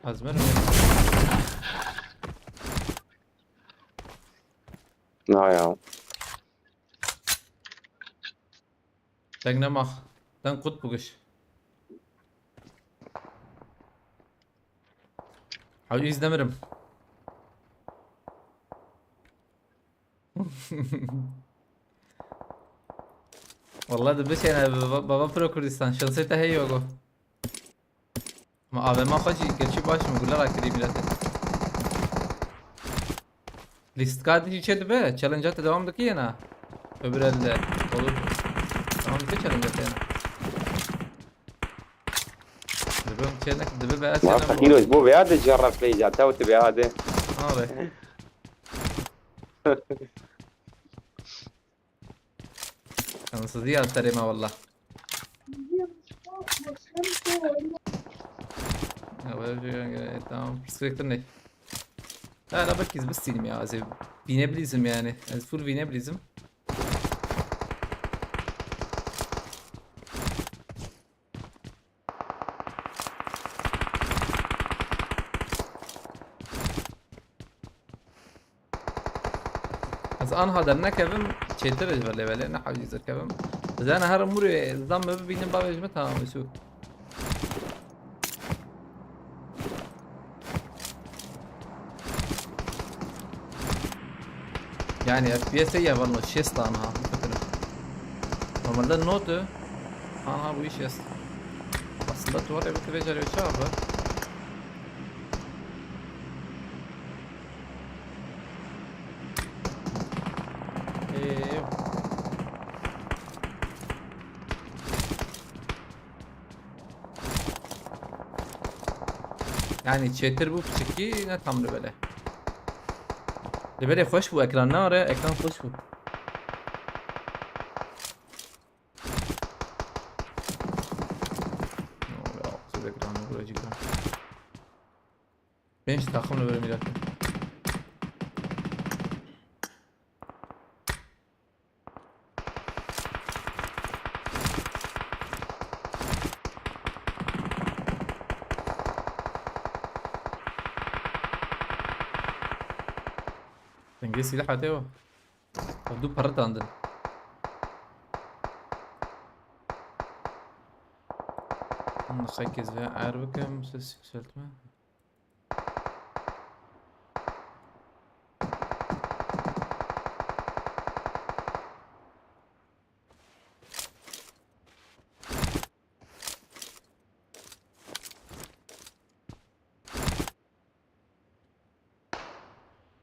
Azmer mi? Na ya. Deng nemax. Deng qut bû giş. Hewî îz demirim. Wallah de bişêne baba, baba Pro Kurdistan. Şansê te heye go. Ma A V M xwe jî geçî baş min, gule rakirî milete. Lîstika din jî çêdibe, challenge-a te dewam dikî yena? Öbür elde. Olur. Tamam, dike challenge-a te yena. Dibe çênek, dibe be Ma çênek. Feqîro, ji bo vêya dicerre play ca, te wê tu vêya de. Are. Şanssızlık ya, serê me valla. Ya, böyle bir, e, tamam, perspektif ne? Ya, la belki biz sileyim ya, az ev-, winabilizm yani. Ez full winabilizm. Ez anha dernekevim, çêtir ji vê levelê, ne hewcî zirkevim. Ez yani her umurê zam me bibînim, bavê ji me tamam çû. Yani F P S ya vano şêst anha, bifikirim. Normalde notu anha bu iş est. Aslında tu var ya, bu vê carê çağı var. Ee, Yani çêtir bû piçikî, ne tam li belê. Li belê xweş bû, ekran nare, ekran xweş bû. Ya, zor ekran, buracık. Pênc taxim li vir mîratim. Dengê sîleh hatê o. Ev du perritandin. Nixekê ez vê ayar bikim, ses yükseltme.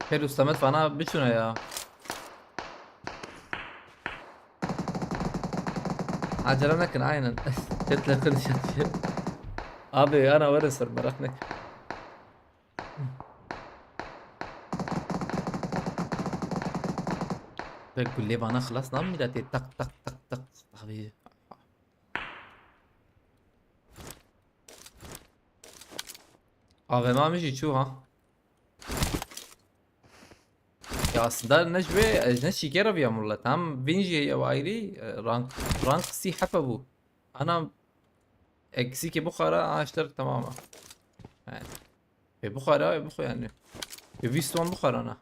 Her ustamet vana biçûne ya. Acele nekin, aynen. Çetle konuşuyor. Abi, ana were ser, merak nek. Ve gulê vana xilas nam miletê, tak tak tak tak. Abi. A V M min jî çû ha. Ya aslında ne ji vê, ne şîkera viya mulla. Tam vin jî ew ayrî, e, rank, rank sî hefe bû. Ana eksîkê bixwara, a, ji te re temam e. He. Ê bixwara, ê bixwe yani. Ê bîst wan bixwarana.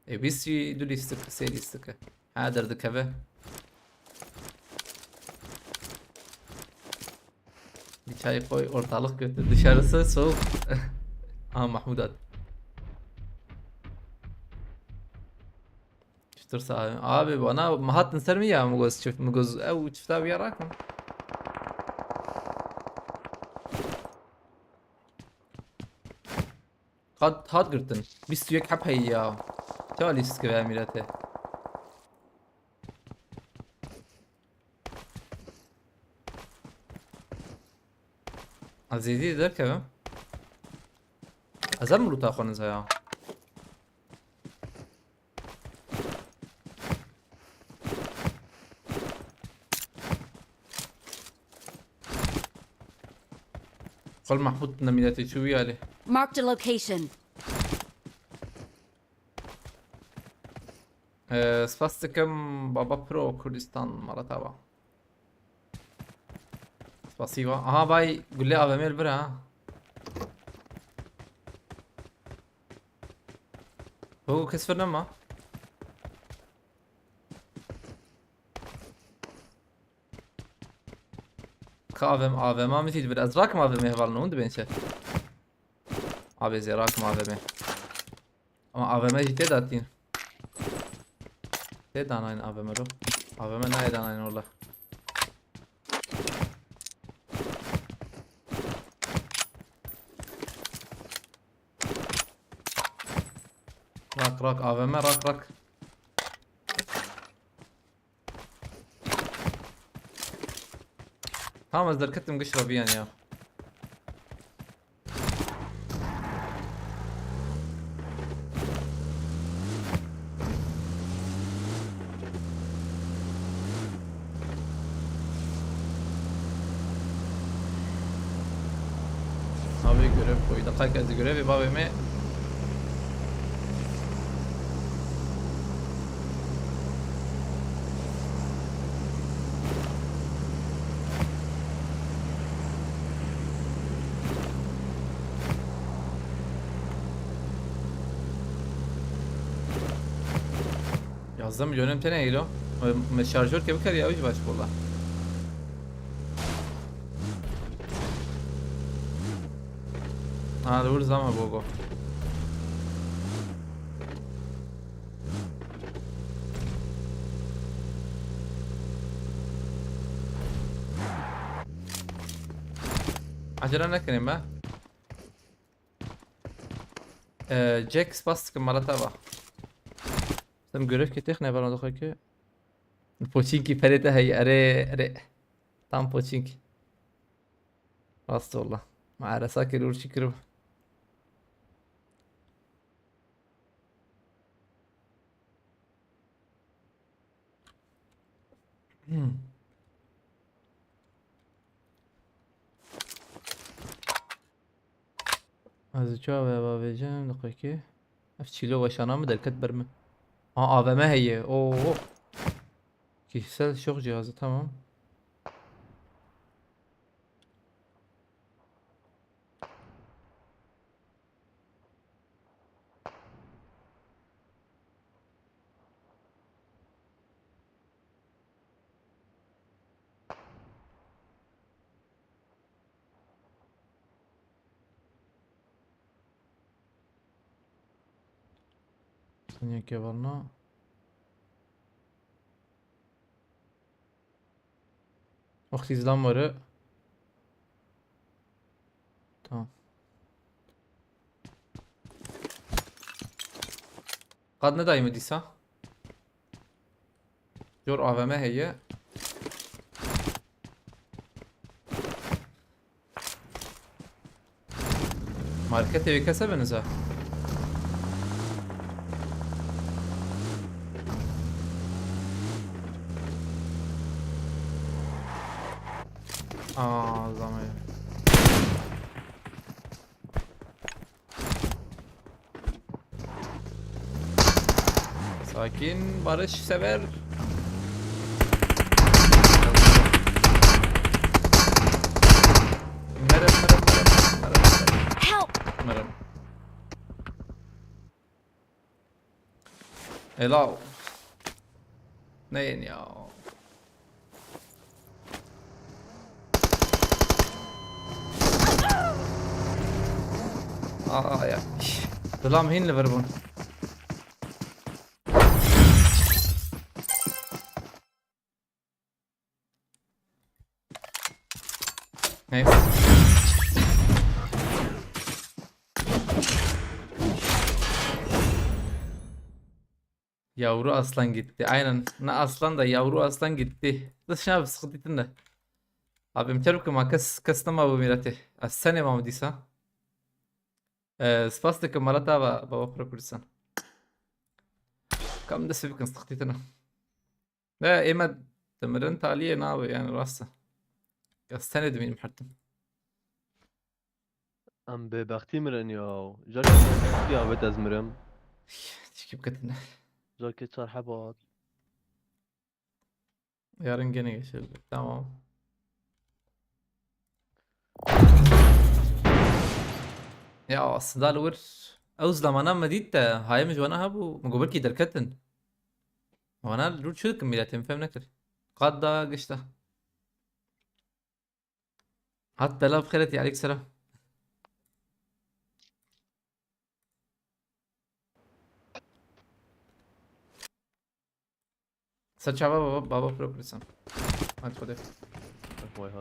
Ê bîst jî du lîstik, sê lîstik e. Ha, derdikeve. Bir çay koy, ortalık kötü. Dışarısı soğuk. Aha, Mahmut hat. Çitur sağ abi. Abi, bana mi hatin ser mi ya, mi goz çift, mi goz ew çifta bir yarak mı? Hat, hat girtin. Bîst û yek heb heye ya. Çawa lîstik ve mîrete? Ez êdî derkevim. Ez em lûta xwe niza ya. Xol Mahmut ne mîletê çû wî alê. Marked a location. Ee, spas dikim Baba Pro Kurdistan, mala te ava. Spasiba. Aha, bay gule A V M li vir ha. Ho, kes vir nema. Ka A V M, A V M min tî dibir. Ez rakim A V M hevalno, hûn dibên çi? Abi, ez ê rakim A V M. Ama A V M jî tê de tîn. Tê danayên A V M ro. A V M nayê danayên wala. Va Rak, A V M, rak, rak. Tamam, ez derketim giş re biyan ya. Abi görev koy. Dakika, ez görevê bavê me. Yazdeh milyonim tene îro. Me, me şarjör ke bikar ya, hiç baş bola. Ha, li wir zama gogo. Acele nekin be. Ee, Jack, spas dikim, mala te va. Sem görev ke têx ne, bana doxwe ki. Poçinkî perê te heye, erê, erê. Tam poçink. Rast ola. Ma eresa kir û çi kirib. Hmm. Ez çawa vêjim, diqekî. Ev çîlo weşana min derket ber min. Ha, A V M heye. Oo. Kişisel şok cihazı, tamam. Saniye kevalna. Wextî zilam were. Tamam. Qad nedayî min dîsa. Jor A V M heye. Marketê wê kese binize. Aa, zamê. Sakin, barış sever. Merem, merem, merem, merem, merem. Help! Merem. Helal. Neyin ya? Aa ya. Dilam hîn li vir bûn. Neyse. Yavru aslan gitti. Aynen. Ne aslan da, yavru aslan gitti. Dışına bir sıkıntı da. Abim çarpı ma kes kes nama bu mirati. Aslanê ma dîsa. Ee, spas dikim, mala te va, baba Pro Kurdistan. Kam dest bikin sıkıntı tına. Ne, ême dimirin, taliyê nabe, yani, rast e. Ez tenê dimînim her tim. Em bêbextî mirin ya. Jarkê bêbextî avêt ez mirim. Tişkî biketin. Jarkê çar heb hat. Yarın gene geçelim. Tamam. Ya, aslında li wir ew zilamana me dît de, hayê min ji wana hebû, min got belkî derketin. Wana li wir çi dikin, mîletê min fêm nekir. Qad da gişta. Hat dela bi xêretî, aleyk selam. Ser çava baba, baba Pro Kurdistan. Hadi Xwedê. Vay ha.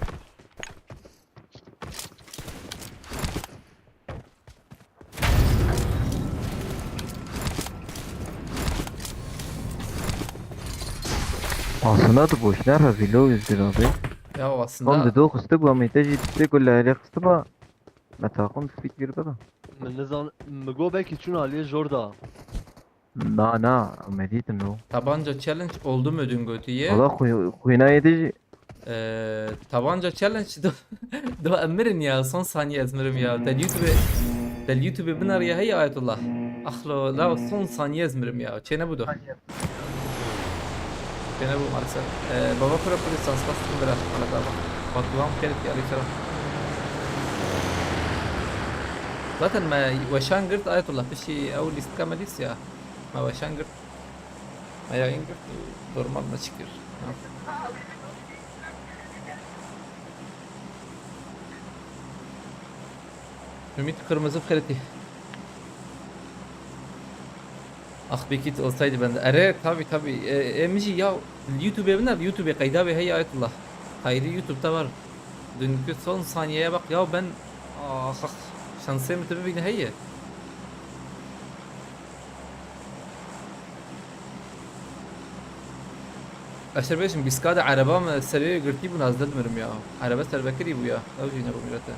Aslında tu boşuna rezîl û Özgür abi. Ya aslında. Tam di do xiste ku em ê te jî tiştê ku li herê xiste ba. Me taqim spît kir bida. Min nizan, min got belkî çûn aliyê jor da. Na na, me dîtin o. Tabanca challenge oldu mu dün gotiye? Valla xwî-, xwîna yê te jî. Ee, tabanca challenge do, do em mirin ya, son saniye ez mirim ya. Del YouTube, del YouTube binariye heye Ayetullah. Ahlo, la son saniye ez mirim ya. Çêne bu do. Çêne bu maalesef. Ee, baba kura kuri sans bas kim bira. Ala baba. Batuhan Ferit ya lütfen. Zaten me weşan girt Ayetullah. Bir şey ev listka me list ya. Me weşan girt. Me yayın girt. Normal me çikir. Ha. Ümit Kırmızı Ferdi. Ah, Bekit olsaydı ben de. Ere, tabi tabi. E, e, Miji ya YouTube'e biner, YouTube'e kayda ve hey Ayetullah. Kaydı YouTube'da var. Dünkü son saniyeye bak ya ben. Ah, ah. Şansım tabi beni heye. Ez şer bêjim, bîska de ereba me serê girtî bûn, ez nedimirim ya. Erebe serbekirî bû ya. Ew jî nebû mîrete.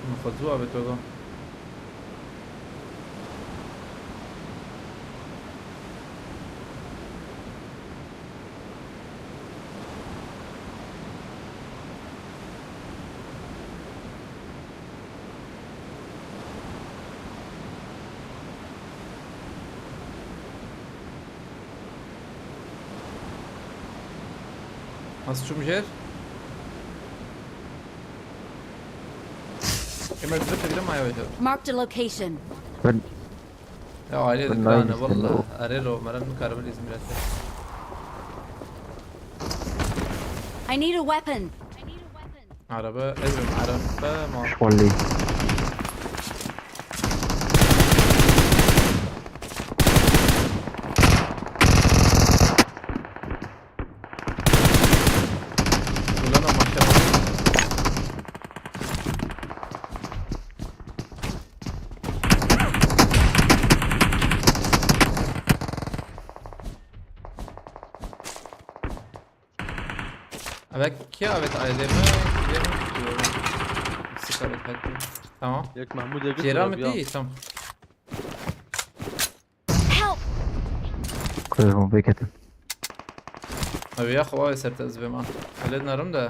Min xwe zû avêt wega. Ez çûm jêr. Ema ez bifikirim aya hocam. Marked a location. Ben Ya aile Ben dikran nayim valla. işte, Arero meran mı karabın İzmir'e? I need a weapon. Araba, ezrim araba ma. Şwali. Ulan ama şey. Avec qui? Avec A D M? Il est où? C'est avec Hakim. Tamam. Yek Mahmud yek Ceyran mı değil? Tamam. Help! Kırmızı beketim. Abi ya hava eser tez bema. Halledin arım da.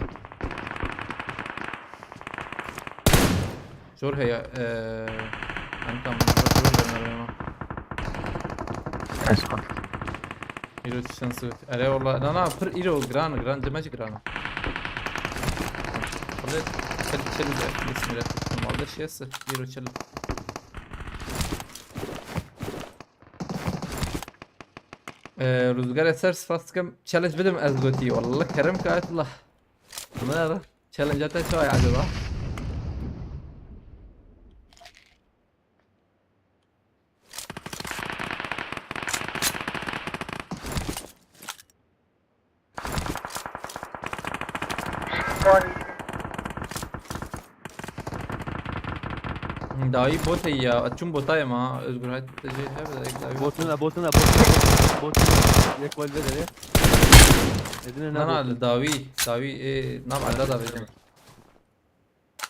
Zor heya. Eee. Antam. Zor heya. Esma. Îro çi şans got. Erê wala. Na na pir îro gran gran cemecî gran. Xulê pir çil de bismillah normalde şey sir îro çil. Ee, Rüzgar Eser spas dikim. Challenge bidim ez gotî. Wallah kerem ka etlah. Bunlar challenge ata çay acaba? Dawî botê ya, çûn botayê ma, Özgür Hayat tecê hebe de ek dawî. Botuna, botuna, botuna, botuna. Yek wal vede. Edine Na na ne botun? Dawî, dawî e, nav ela da vejim.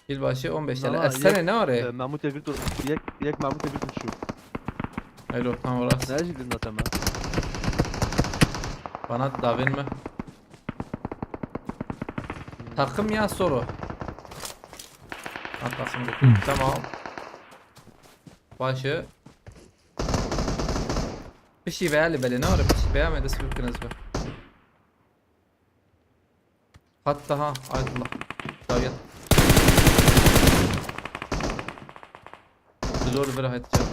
Yılbaşı on beş tane. Nava, Efsane yek, ne var e, e? Mahmut Egil dur. Yek, yek Mahmut Egil dur şu. Hayır o tam orası. Ne jildin zaten ben? Bana davin mi? Takım ya soru. Ha takım bu. Tamam. Başı. Bir şey veya belli ne var? Bir şey veya mı? Destek kırınız be. Hatta ha, Ayetullah. Davet. Zor bir hayat canım.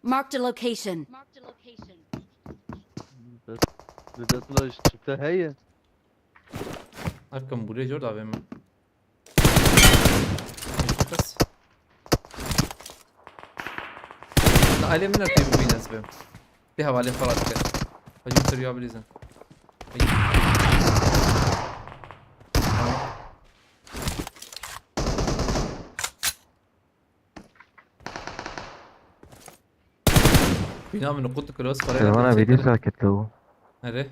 Marked a location. Bes, bes la çıktı heye. Hakkım buraya zor da benim. Kız. Alemine tebbi nasıl? Di hevalê xwe radike. Hacî Mûsê ya bilîzin. Ya min qut kilo, ez xwe rê Vana nedim vêdî çêkirin. Sakit lo. Erê.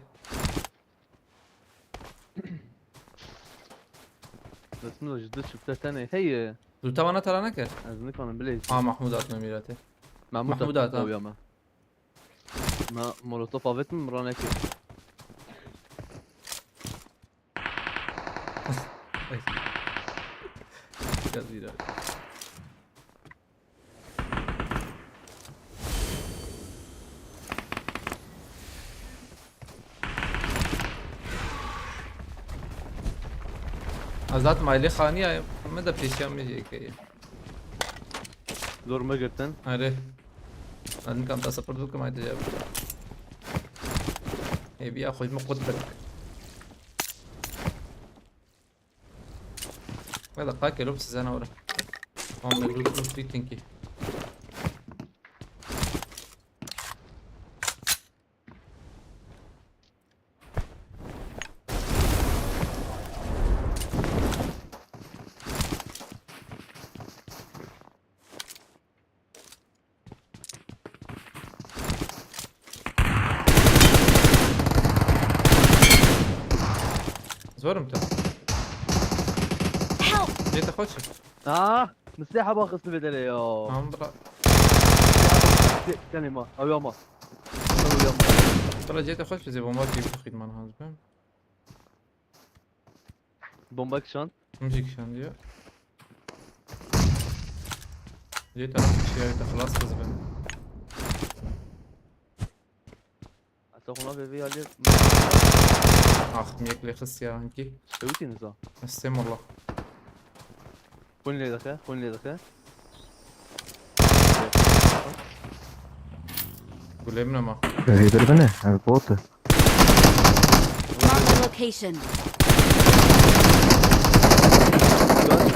Destmîza ji du çifte tenê heye. Tu te vana tara neke? Ez nikanim bilê. Ha, Mahmûd hat me mîratê. Mahmûd Mahmûd hat, hat ha. Ew ya me. Me molotof avêt min, min ranekir. Ay. Biraz bir daha. Ez zaten ailê xaniya me de pêşiya me jê keye. Zor me girtin. Erê. Ez nikam te support bikim, ay te cevap. Ê, biya xwe ji min qut bik. Hadi kalk gel oğlum, size ne var? Tamam, ben loot, loot, loot, thank you. Zorim te. Help! Cê te xweş e. Ah, min sê heba xistibê derê ya. Tamam, bira. Sê, tenê ma, ew ya ma. Ew ya ma. Bira, cê te xweş bizê, bomba kê bixît man hez be. Bomba kişand. Min jî kişandiye. Cê te xweş ya, te xilas bizibe. Heta xwe navê vê aliyê. Ax, min yek lê xist ya, hinkî. Ewitî niza. Estağfurullah. Xwîn lê dixe, xwîn lê dixe. Gulê min e ma. Rêbir bine, ev bot e. Marked a location.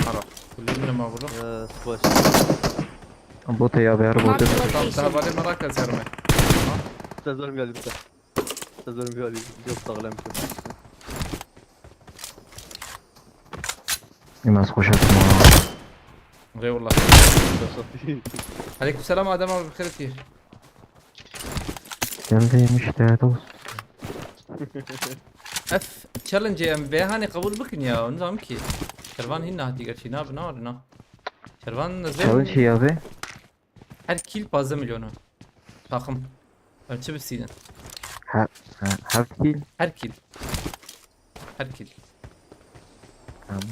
Ara, gulê min e ma burada. Ee, squash. Bot e ya, be her bot e. Marked a location. Tamam, daha var ya, merak et, yarım et. Te zorim geldi bir tane. Te zorim geldi. Yok, sağlam bir şey. Yemez koşarsın ha. Eyvallah. Aleykümselam Adem abi, xêr hatî. Geldim işte dost. Ev challenge em vê hanê qebûl bikin ya, nizam ki. Şervan hîn nehatî gerçî, na, na, na. Şervan nizam. Challenge ya be. Her kill pazdeh milyon o. Takım. Em çi bisînin? Her, ha, her kill. Her kill. Her kill. Tamam.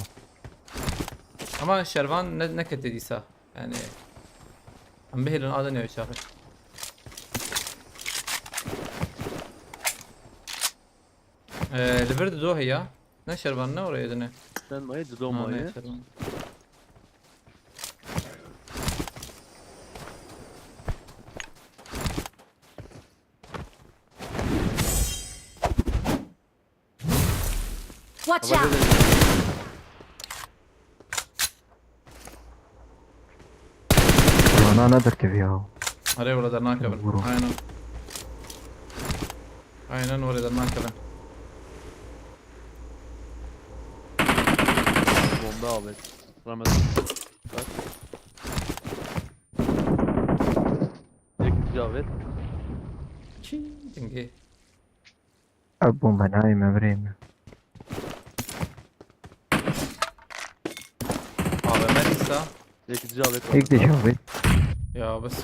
Ama Şervan ne, nekete dîsa. Yani, em bihêlin, a de newê çaxê. Ee, li vir dido heye. Ne Şervan, ne oraya dine? Sen mayı, dido mayı. Şervan. Watch out! Ana ne derkevî ya? Erê, wele dernakevin. Vurun. Aynen. Aynen, wele dernakevin. Bomba abi. Ramazan. Bak. Tek Cavit. Çi dingê. Ev bombe nayê me birê me. A V M dîsa. Yek dî Cavit. Yek dî Cavit. Ya bes.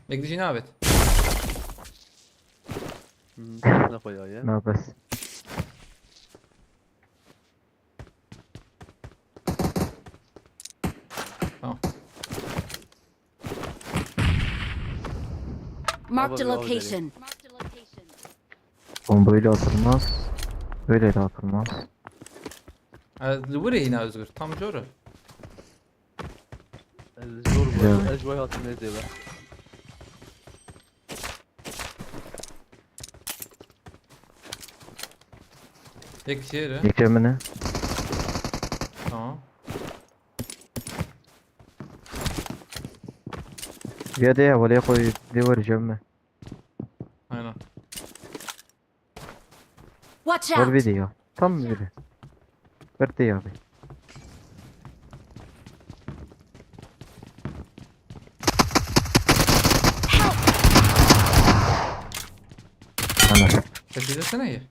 Yek dî Cavit. Hmm, ne koyar ya? Na bes. Tamam. Marked a location. Bombayla atılmaz. Böyle de atılmaz. E, li wir e yine Özgür. Tam jor e. Ez zor bu. Ya. Ez vay hatırına zêbe. Tek şey re. Yekemine. Tamam. Ya de ya, wale koy, de var cemme. Aynen. Watch out! Var bir de ya. Tam bir de. Bir de ya abi. Çekilsene ye.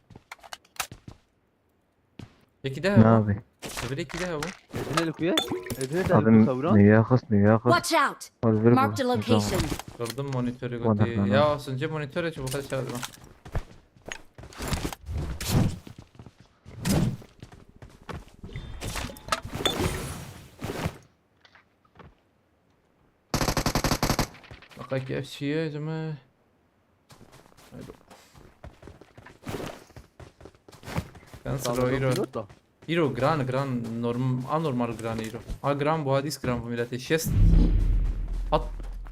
Yekî de Ne hewa. Abi? Öbür yekî de hewa. Edine li ku ye? Edine de Abi li ku tawran? Nüya xist, nüya xist. Watch out! Hadi ver Marked a bu. Location. Gördüm monitörü Bana götü. Bana. Ya az önce monitörü çubukta çağırdım. Bak ki F C'ye cime. Haydi. Cancel o Sağda hero. Pilot da. Hero gran gran norm anormal gran hero. A gran bu hadis gran bu millete. Şest. Hat.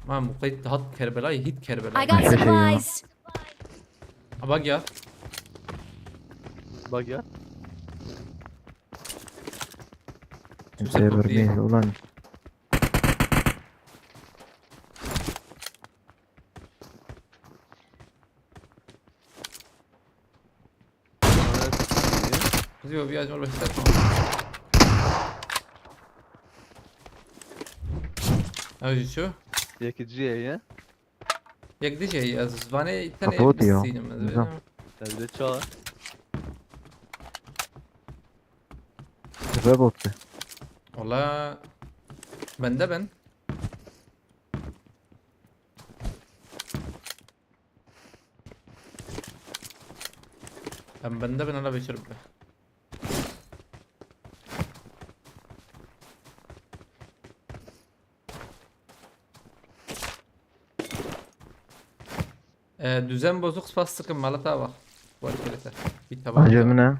Man bu kayıt hat Kerbela'yı hit Kerbela. I got Her şey ya. Supplies. Ha, bak ya. Bak ya. Kimseye vurmayız ulan. Zio bir acım orada hissetmem. Ew şu. Yekî cihê ye. Yek dijî ye, ez vanê tenê Kapı diyor. Bistînim, ez Güzel. Bêjim. Evde çağır. Tepe botu. Valla bende ben. Em bende bin ala beşir bi. Ee, düzen bozuk, spas sıkın, malata bak. Var kerete. Bir tabanca. Acı mı ne?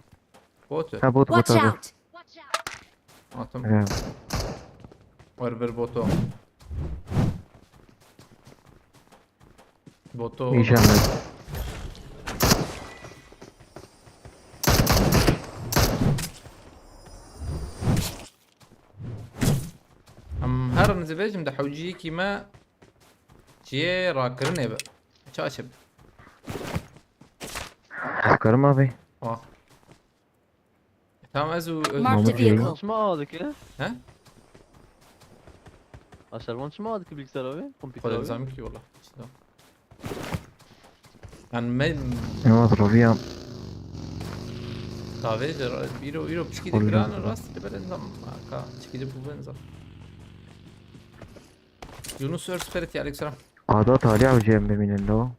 Botu. Ha, bot, bot, Watch bot. Out! Atım. Evet. Var bir botu. Botu. İnşallah. Em herin zî bêjim de hewciyekî me çiyê rakirinê be. Ça çi be? Karim abi. Ah. Tamam, ez û Marked a Mahmut Bey. Vehicle. Çima awa dike? He? Aşervan çima awa dike bilgisayar abi? Kompüter Xwedê abi? Dizanî ki wala. Yan me Ne var abi ya? Tavê de ra-, îro, îro piçkî de Xwedê giran dizanî. Rast de bere nizam. Ka, çikî de bûbe nizam. Yunus Ör Spirit ya, aleyküm selam. Ada talih abi cem biminin lo.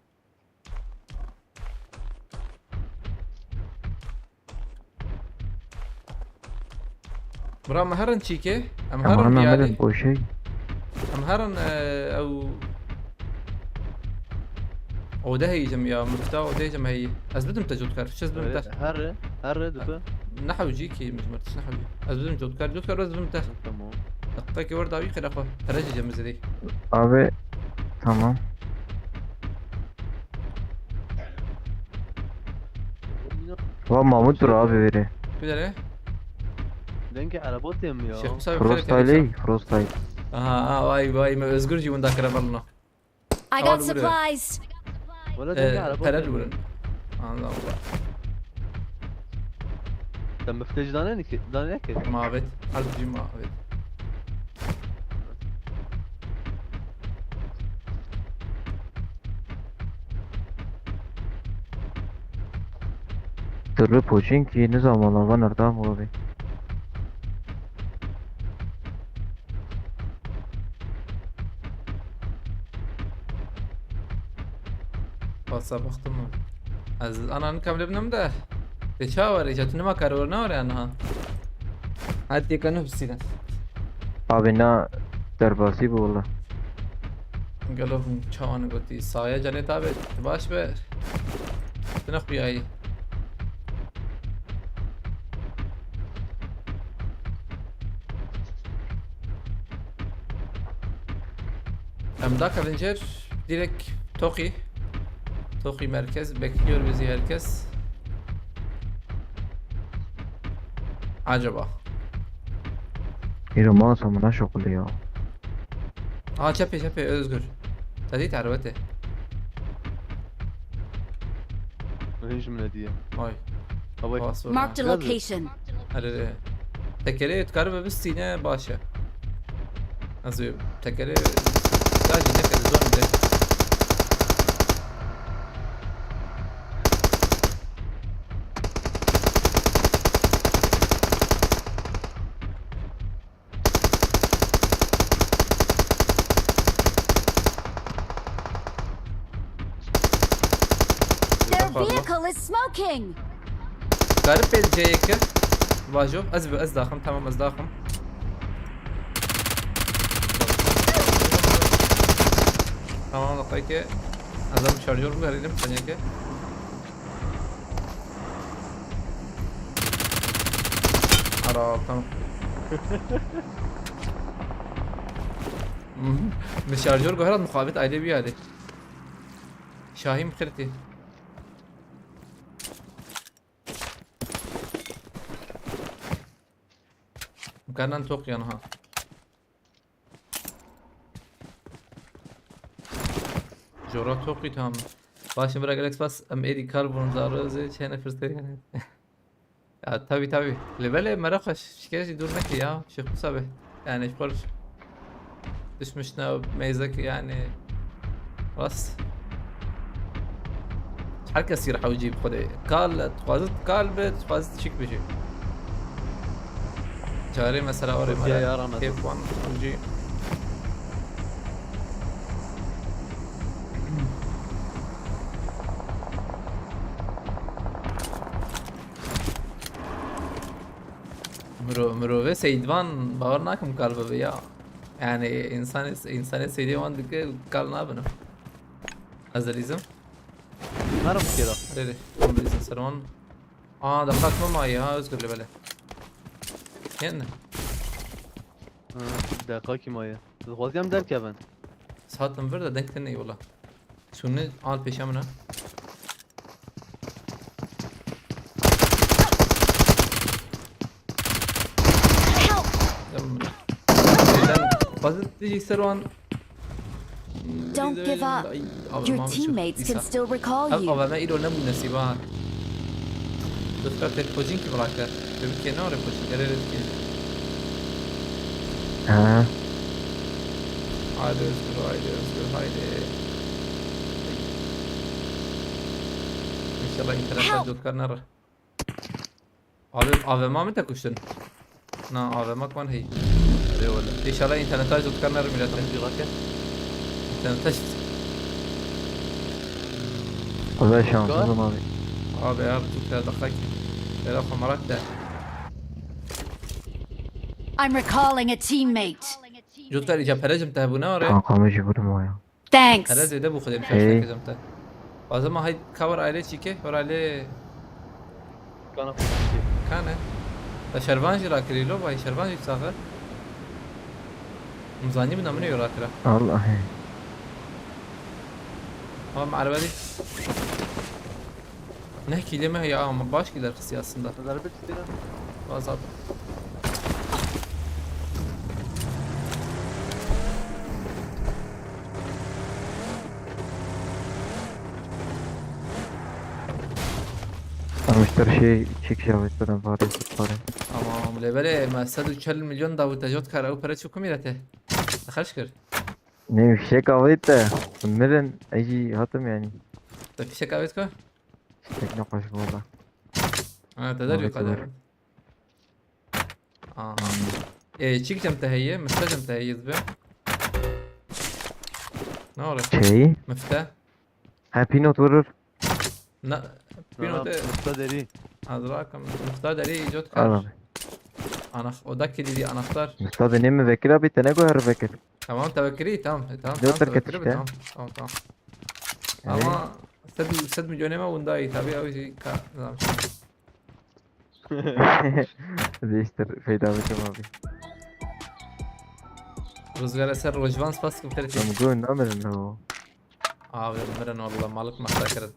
Bira, em herin çîkê? Em herin Aman bir yadê? Aman boşey. Em herin, e, ew odeheyî cem ya, mifta odeheyî cem heyî. Ez bidim te cotkar, çi ez bidim te? Herre, herre dibe. Ne hewcî ki, mijmer tiş ne hewcî. Ez bidim cotkar, cotkar ez bidim te. Tamam. Deqekê wer dawî qire xwe. Tere jî cem zêdî. Abi, tamam. Va Mahmut dur abi veri. Ku dere? Dengê ereba têm ya. Şêx Musa Frostyle, Frostyle. Aha, aha, vay, vay, me Özgür jî winda kire belno. I got supplies. Wala dengê ereba têm. Pere diwrin. Anladım. Te miftê jî dane neke, dane neke? Ma avêt. Her jî ma avêt. Türlü poçin ki nizam ola van erdam ola be. Wasa baxtim ez. Ana nika bile binim de. Te çawa were, tu nima kar were, ne were aniha? Her têka ne husîne. Abi na derbasî bû wala. Gelo hûn çawan gotî? Saya canê tabe, tu baş be. Tu ne xuyayî. Em dakevin jêr, direkt Toki. Toki merkez, bekliyor bizi herkes. Acaba? Îro masa min neşuxulî ya. Aa, çepê, çepê, Özgür. Te dît erbetê. Hîn ji min diye. Ay. Havay. Marked a location. Erê, erê. Tekerê dikaribe bistîne, baş e. Ez ê tekerê ya jî neke, zor bide. Pardon. Vehicle is smoking. Garip bir C kir. Vajo. Ez, ez daxim, tamam, ez daxim. Tamam, peki. Adam şarjör bu herhalde bir saniye ki. Ara, tamam. Min şarjör guherand, muxabit aile bir yerde. Şahin xirtî. Kanan tok yan ha. Jora tok tamam. Başım bırak Alex Pass, em êdî kar bûn zarozê çene firsê yani. Ya tabii tabii. Lê belê meraq e, şikê jî dûr neke ya. Şêx Musa be. Yani ji xwe düşmüş ne meyzek yani. Rast. Herkes yir hewcî bi xwedê. Kal, dixwazit kal be, dixwazit çik bije. Çarê mesela orê Xwedê mera. Yaran e. Kêf wan hewcî. Miro-, mirovê seydvan bawer nakim kal bibe ya. Yani insan, insanê seydê wan dike kal nabine. Ez dilîzim. Merhaba kira. Hadi hadi. Tam dilîzim ser wan. Aa, daxak mı maye ha Özgür lebele. Yen ne? Ha, daxakî maye. Dixwaziyam derkevin. Saat min vir de denk tine yola. Sunni al peşe min ha. Help! Devam et. Sen fazla diyecek Serwan. Don't give up. Ay, abi, Your teammates can still recall you. Abi, ben ilo ne bu nesiba. Dikkat et, Pocin kim bıraktı? Demek ki ne oraya Pocin? Nereye ki? Ha. Haydi Özgür, haydi Özgür, haydi. İnşallah internetten Help! Jotkar nere? Abi, A V M mi te kuştun? Na, A V M kwan hey. Eyvallah. İnşallah internete Jotkar nere millet. Tamam, bir dakika. İnternete Jotkar. Özel şansımız abi. Abi ya, Jotkar dakika ki. Era kamarak da. I'm recalling a teammate. Jotkar iyice perecim te bu ne var ya? Kankamı jibrim o ya. Thanks. Hele zêde bû xwedê Hey. Şaşteke cem te. Bazı ma hay cover aile çike, or aile Kana. Kane. Da şervan jî rakirî lo, vay şervan jî saxe. Mizanî bi namine yo rakira. Allah'ım. Ama araba değil. Ne kîlê me ya, ama baş kîler xistiye aslında. Darbe çiftine. Azat. Tamam işte şey çek şey yapıp ben fare fare. Tamam, lê belê me sed û çel milyon da wite Jotkar, ew pere çi ku mîrete? Xerc kir. Ne fişek avêt te. Mirin, ejî hatim yani. Te fişek avêt ku? Fişek ne hoş valla. Ha, te der yok kadar. Aha. E, çik cem te heye, mifte cem te heye be. Ne ora? Şey? Mifte. Ha, pinot vurur. Na, Na, na, pinot e. Mifte deri. Azrakim, mifte deri Jotkar. Al abi. Ana, oda kilidi anahtar. Mifte de ne mi vekir abi, te ne goyar vekir? Tamam, te vekiri, tamam. E, tamam, Jotkar tamam, te vekiri, işte. Tamam, tamam, tamam. Evet. Ama sed, sed milyonê me windayî, tabii, ew jî ka, nizam. Değiştir, feyda bikim abi. Rüzgar Eser, Rojvan, spas kim terk. Tamam, bu ne mirin o? Abi, mirin valla, malık masakırın.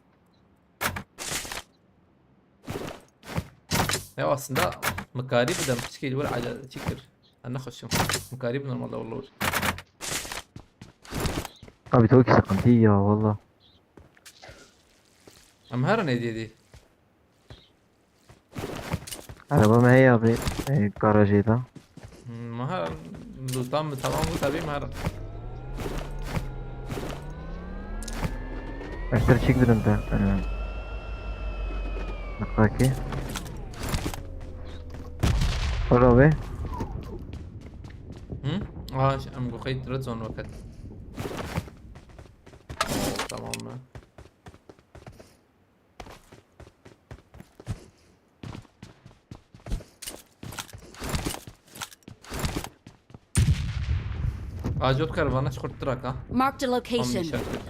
Ya aslında mikarî bidem, piçkî li wir aca çikir. Ben ne hoşum. Mikarî bi normalde valla wir. Abi çok sıkıntı ya valla. Em her ne dedi? Araba me heye abi, e, garajê de. Hmm, me her, tam, tamam bu tabii me her. Ester çek birim de. E, dakika ki. Ora abi. Hı? Aa, şey, em go xeyt red zone vakat. Tamam mı? Acot kar vana çi xurt trak ha. Marked a location. Tam nîşan kir.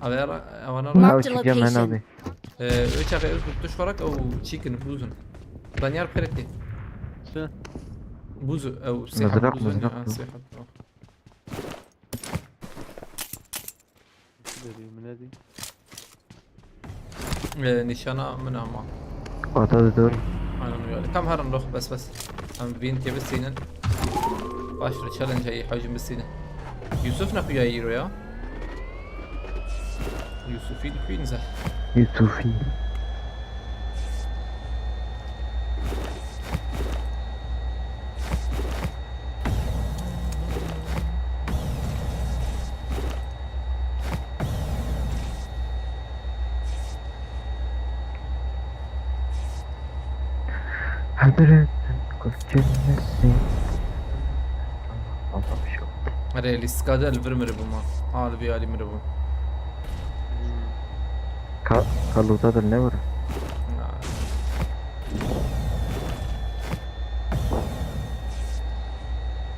Ave ara, avana ra. Marked a location. Ee, öçağı öz tuttu şorak o çikin buzun. Danyar peretti. Çi? Buzu, ew, sehat mızrak, buzun mızrak ya, bu. Sehat. Derî min nedî. Ee, nîşana min ama. Ata de dur. Aynen öyle. Tam herin doh, bes bes. Em vîn ke bisînin. Başlı challenge heyî hacim bisînin. Yusuf ne xuya îro ya? Yusufî dixwîn ze. Yusufî. Hadirin kurçin misin? Anlamış yok. Erê, lîstika de li vir miribû ma. A, li vî alî miribû. Ka, ka lûta de ne vur? Na.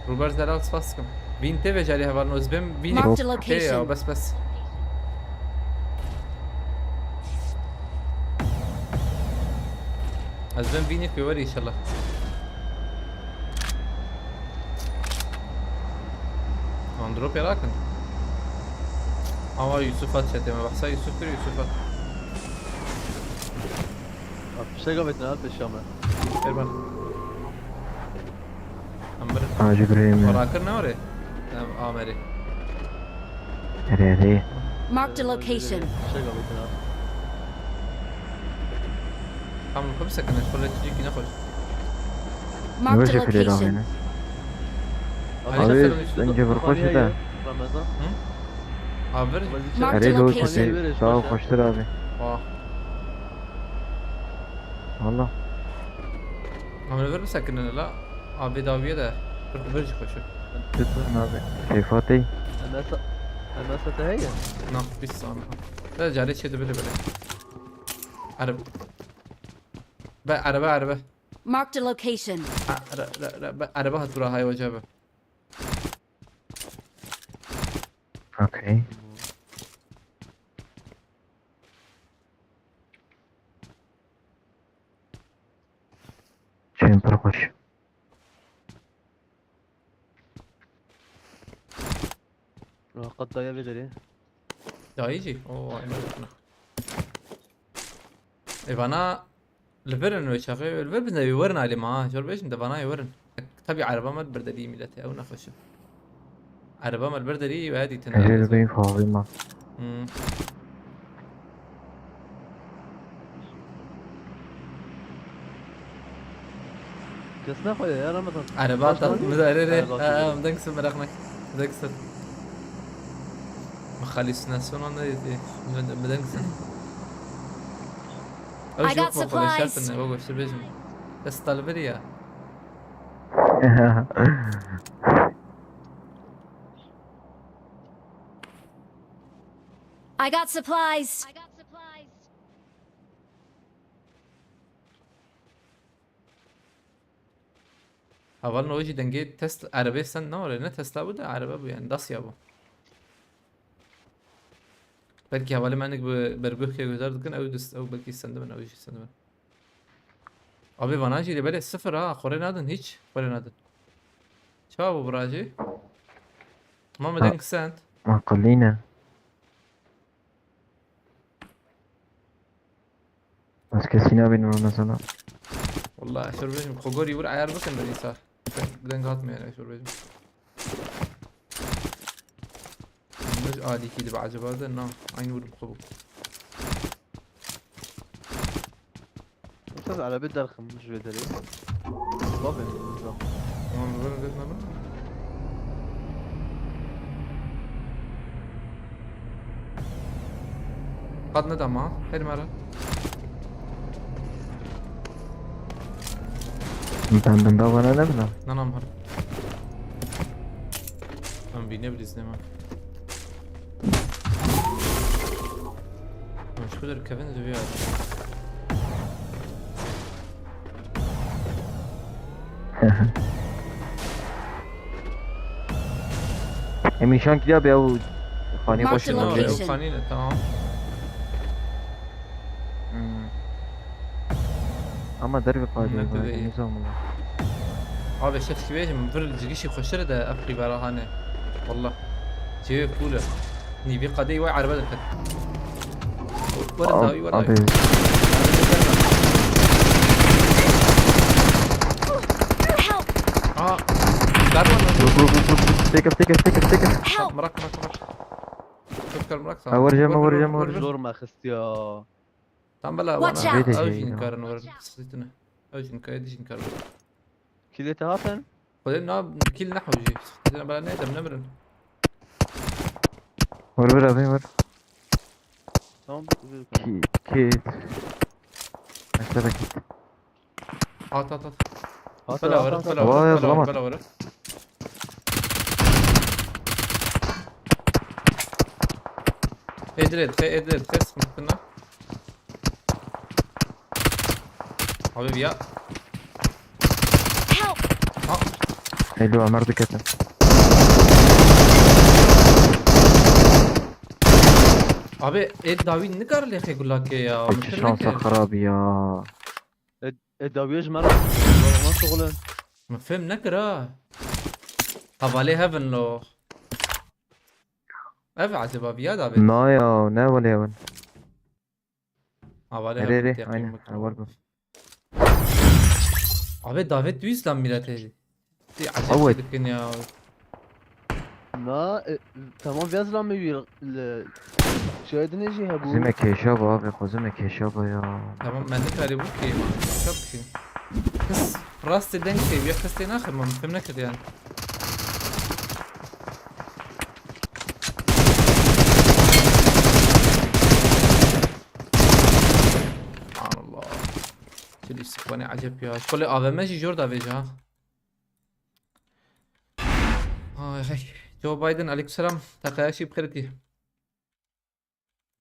Rûber zelal spas dikim. Vîn tê vejarî hevalno, ez bêm vînê. Marked a location. Tê ya, bes, bes. Ez bêm vînê ku wer inşallah. Wan drop ya rakin. Awa Yusuf hat çetê me. Bahsa Yusuf kir, Yusuf hat. Bak, fişek avêtin ha, pêşiya me. Ver bana. Em birin. Hacı Ibrahim ya. Rakir ne orê? Em amerê. Erê, erê. Marked a location. Fişek avêtin ha. Tamam, xwe bisekine, xwe lê tijîkî nexweş. Marked a location. Abi, bence bir koşu da. Ramazan. Hı? Abi, ver. Marked a location. Erê, doğru, sağ ol, koştur abi. Oh. Valla. Em li vir bisekinin la. Abi dawiye de. Bir, bir jî xweş e. Tutun abi. Keyfa tey. Emesa, emesa te heye? Na, bîst saniye. Te carê çê dibile bile. Arab-, be, araba, araba. Marked a location. A, ra, ra, ra, be, araba hat bura hay wece be. Okey. Çêm pir xweş. Qet daye vê derê. Dayê jî? Oo, ay, me dikine. Ê, vana li vir in wê çaxê, li vir bizne wê werin alî ma, ha, jor bêjim de vana wê werin. Tabii araba me bir derî milletê, ew nexweş e. Araba me li vir derî we dîtin. Erê, li bin fazla ma. Hmm. Kes naxwe ya, Ramazan. Araba ta, mi de, erê, erê. Araba ha, ha, mi deng sir, meraq nek. Mi deng sir. Mi halüsinasyon ne dedi. Mi, mi deng sir. I got supplies. Ew jî wek me xwe veşartin, ew goştir bêjim. Kes talibir ya. I got supplies. Hevalno jî dengê Tesla, erebê send ne were, ne Tesla bû de erebe bû yani, Dacia bû. Belkî hevalê me nik bi berguhkê guhdar dikin, ew dist, ew belkî sendibin, ew jî sendibin. Abi vana jî lê belê sifir ha, xorê nadin hiç, xorê nadin. Çawa bû birajî? Ma me deng send. Aqilî ne. Ez kesî nabînim mesela. Wallah, ez şor bêjim, xwe gorî wir ayar bikin de dîsa. Deng, deng hatime yani, ez şor bêjim. Min alîkî dibe acaba de, na, aynı wurim xwe bû. Ustaz, arabê derxim ji vê derê. Bavê min, min zam. Tamam, li vir, li vir, li vir. Qad nedama, her mara. Tam benda bana ne bina? Nanam har. Em bîne bilîz nema. Em ji ku derkevin divê. Em nîşan kiriya be ew xanî Marked xweş a in. Ew location. Xanî ne, tamam. Hmm. Ama derve qadî Ne var, dedi? ne zaman? Abi şef kibêjim, vir cigişî xweştir de ev qîbera hane. Wallah. Cêwê cool e. Nîvî qadê wê erbe diket. Werin dawî, werin dawî. Abi. Aa. Darwan. Vur, vur, vur, vur, vur. Take him, take him, take him, take him. Help. Mirak, mirak, mirak. Çok kar mirak, Ha, vuracağım, vur, vur, vuracağım, vur, vur, vuracağım. vur. Zor me xist ya. Tam bela Watch bana. out. Neydi Ew şey jin ya? karin vur. Sıkıntı ne? Ew jin kaya dijin karin. Kilê te hatin? Xwedê na kil nehewjî. Sıkıntı ne, bela ne dem nemirin. Vur, vur abi, vur. Tamam. Ki, ki. Aşağıdaki. At, at, at. At, Bela at, var, at, bela at. Vay, var, bela bulamaz. var, bela var. Edret, he, edret, he, sıkıntı ne? Abi ya. Help! Ha, Elo, Ömer dikkat et. abi, e, dawî nikar lêxê gulakê ya. Ay, çi şansa xirab ya. E, e, dawiye ji me re. Ona şoxulin. Min fêm nekir ha. Hevalê hevin lo. Ev acaba viya da bê. Na ya, ne wale ya ben. Hevalê Erê, hevin erê, têqîn aynen, bik. ha, var bu. Abi davet tu İslam milleti. Ti acayip Evet. Şey dikin ya. Na, e, tamam, vêya zilamê wî li şahidinê jî hebû. Xwezî me kêşa be abi, xwezî me kêşa be ya. Tamam, ben de kare bu ki. Çok şey. Kız rastı denk şey, ya kız tena xemam, fem ne kedi yani. Subhanallah. Çili sıkmanı acep ya. Şöyle A V M jî jor da veja. Ay, ay. Joe Biden, aleykümselam. Takaya şey bixêrî.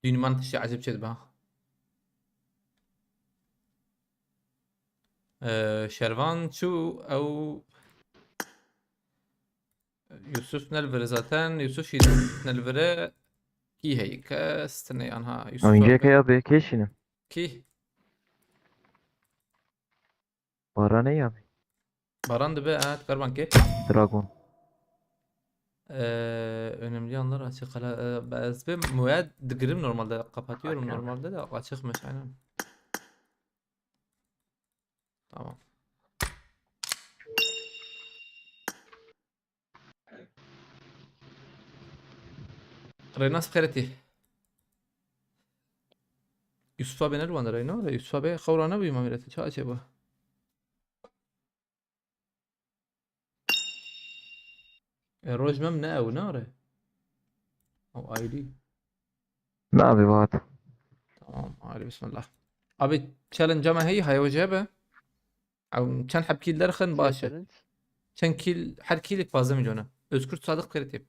Dûnî man tiştê ecêb çêdibe. Ee, Şervan çû ew Yusuf nelvire zaten, Yusuf jî nelvire kî heyî kes tine anha Yusuf Oyuncuya abi. kaya be keşine. Kî? Baran ne abi? Baran dibe, evet, karban ki. Dragon. Ee, önemli anlar açık hala. Ee, ez bir muya digirim normalde, kapatıyorum Okey. Normalde de açıkmış aynen. Tamam. Reyna xeretî. Yusuf abi ne luwan Reyna? Yusuf abi xewra ne bû, Îmam Îretî, ça çê bû? E, roj mem ne ew ne re? Ew ayrî. Ne abi, vaat. Tamam, ayrî, bismillah. Abi, challenge me heyî, haya wece be. Ew çend heb kîl derxin, baş e. Çend kîl, her kîlek pazdeh milyon e. Özkurt Sadık xeretî.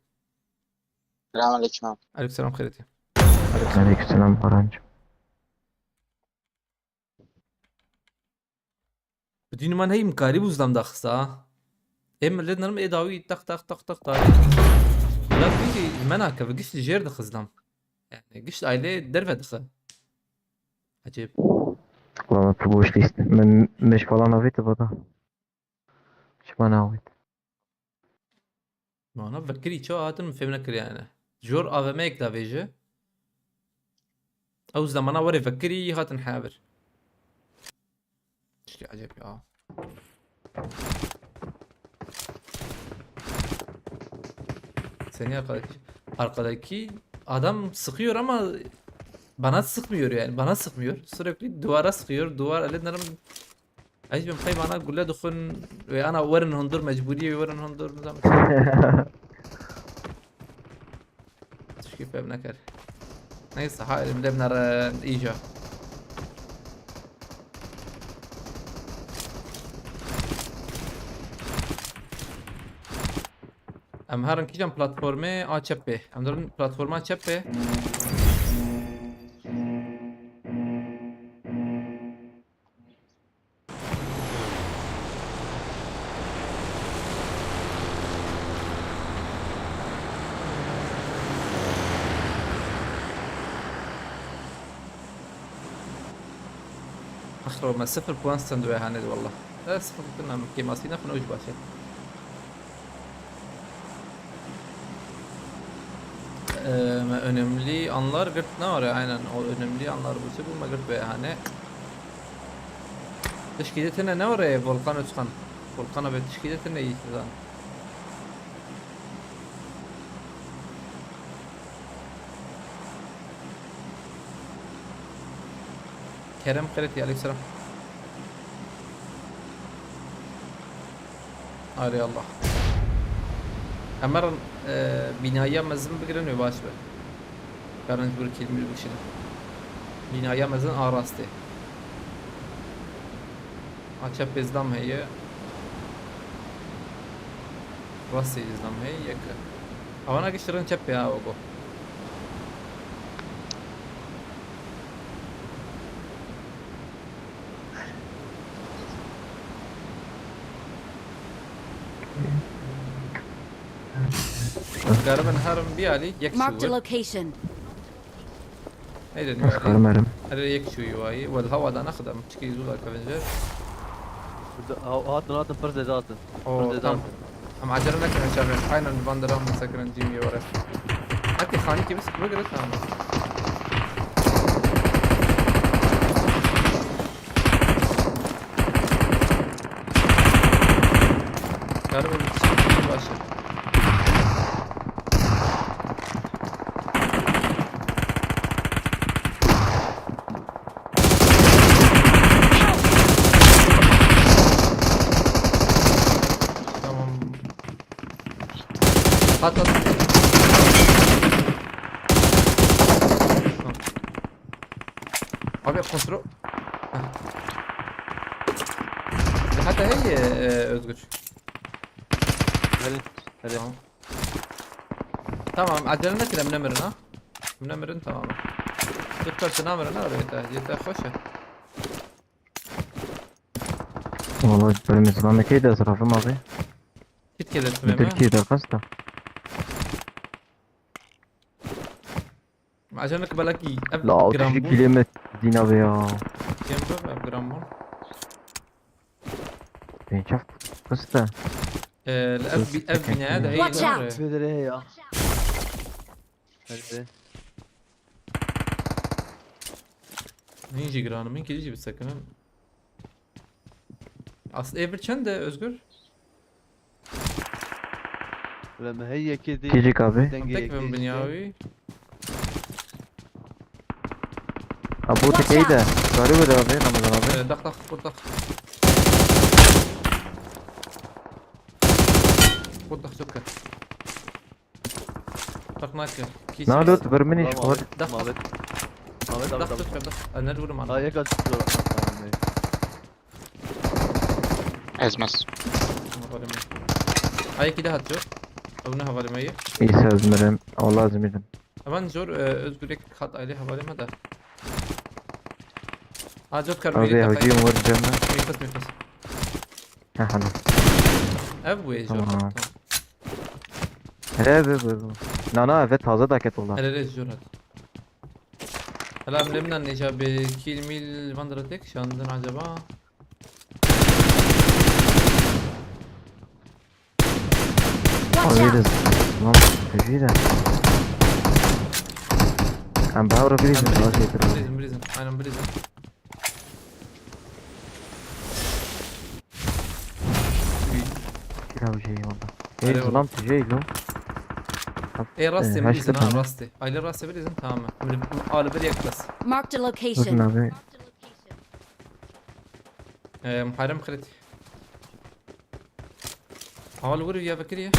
Selamünaleyküm abi. Aleykümselam xeretî. Aleykümselam Barancı. Bi dînî man heyî min karî bû zilam daxista ha. Ê millet nerim ê dawî tak tak tak tak tak. Bila bîrî me nakeve, giş li jêr dixizlam. Yani giş aile derve dixe. Acayip. Valla tu boş list. Men meş falan avêt bada. Çima ne avêt? Mana vekirî çawa hatin min fêm nekir yani. Jor A V M'yek da vêje. Ew zamana were vekirî hatin heya vir. Tiştê ecêb ya. Seni arkadaki, arkadaki adam sıkıyor ama bana sıkmıyor yani. Bana sıkmıyor. Sürekli duvara sıkıyor. Duvar ellerim. Ez bim xey bana gule dixwin ve ana werin hundur, mecburiyê werin hundur, nizam. Tişkî fem nekir. Neyse, ha elimde binere iyice. Em herin kîjan platformê a çepê. Em dirin platforma çepê. Xro, me sıfır puan stand wê hanê de wallah. E, sıfır puan kêmasî ne xwe ne wî jî baş e. E, me önemli anlar girt ne were, aynen o önemli anlar bu bu me girt wê hanê. Tişkî de tine ne were Volkan Özkan. Volkan abi tişkî de tine iyi zan. Kerem Kırıtı, aleykümselam. Arê Allah. Em ê, e, binaya mezin bigirin wê baş be. Karin ji bir kelîmî bikişînin. Binaya mezin a rastê. A çepê zlam heye. Rastê zlam heye, yek. Avana giştirin çepê ha, ogo. Garibin herin biyalî, yek Marked a şû. Location. Neydi? Ez karim erim. Erê yek şû wayî. Wel, hawa da nexdem. Çikî zû da kevin jêr. Hatin, hatin, pir zêde hatin. Oo, pir zêde tam. Hatin. Em acele nekin, çavên. Aynen, van deram sekirin cîmî were. Hadi xanî kî biz bigirin, tamam. Galiba bir şey başı. Tamam. At, at. Tamam. Abi kontrol. Heh. Hatta hey, e, Özgür. Hadi, hadi. Tamam. Tamam, acele nekin, em nemirin ha. Em nemirin, tamam. Doktor, sen namirin ha, öyle yeter. Yeter, hoş ya. Valla, benim İslam'daki de etrafım abi. Git gel etmeme. Türkiye'de kaç da? Acele ki belki ev La, gram otuz iki bu. Kilometre dîna be ya. Gram bu, ev gram bu. Pênc heft kısta. Ee, ev, ev binaya da hey. Watch out! Bedere ya. Hadi. Ninja granım, min kedi gibi sakının. Aslında ev çende Özgür? Ve me hey yekê dî. Kicik abi. Dengê tek yekê ben işte. Binyavi. Ha, bu tek iyi de. Garip öyle abi, Ramazan abi. Ee, dak dak, bu dak. Bu dak çok kötü. Dak dak. Ne oldu? Vermini iş var. Dak. Mabet. Mabet. Dak dak. Aa, ne durum anam? Aa, yek açık. Ezmez. Havalimanı. Ay, iki daha atıyor. Onu havalimanı. İyi sözlerim. O lazım idim. Aman zor, e, Özgür ek kat aile havalimanı da. Ha, zor kar. Abi, hacı yumur canına. Mikas, mikas. Ha, hanım. Ev bu, e, zor. Tamam. He, bu, bu, bu. Na, na, evet, taze daket oldu. Hele, hele, zor at. Hala em lê min neca bi kîl mîl van dira têkişandin acaba? Watch out! Lan, tecî de. Em bi hev re birîzin, Em daha şey birîzin, birîzin, birîzin. Aynen, birîzin. Kira bir şey oldu. Ey, Alo. Lan, tecî lo. Ê, rastê, e, birîzin, ha, rastê. Aile rastê birîzin, tamam. Aile bir yaklas. Marked a location. Bakın abi. Ee, Muharrem Kırıt. Hal vur ya Bekir ya.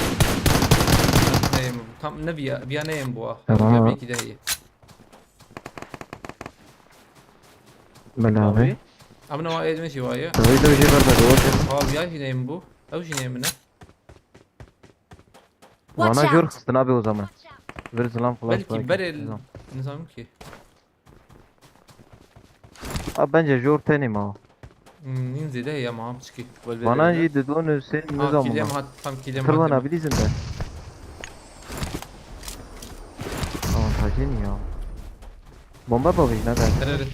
Neyim, tam ne via, via neyim bu? Tamam. Ya belki de iyi. Bela abi. Ama ne var, elime şey var ya. Tabii de bir şey var da, doğru. Abi ya, şey neyim bu? Ev şey neyim ne? Bana gör, xistin abi o zaman. Bir zilam falan. Belki berê nizam ki. Abi bence jor tenê ma. Hmm, nîn zêde heye ma piçkî. Bana jî didon sen nizam. Kilê ma hat, tam kilê ma. Tırvan abi dizin de. Avantajı ne ya? Bomba babî ne der? Nerede?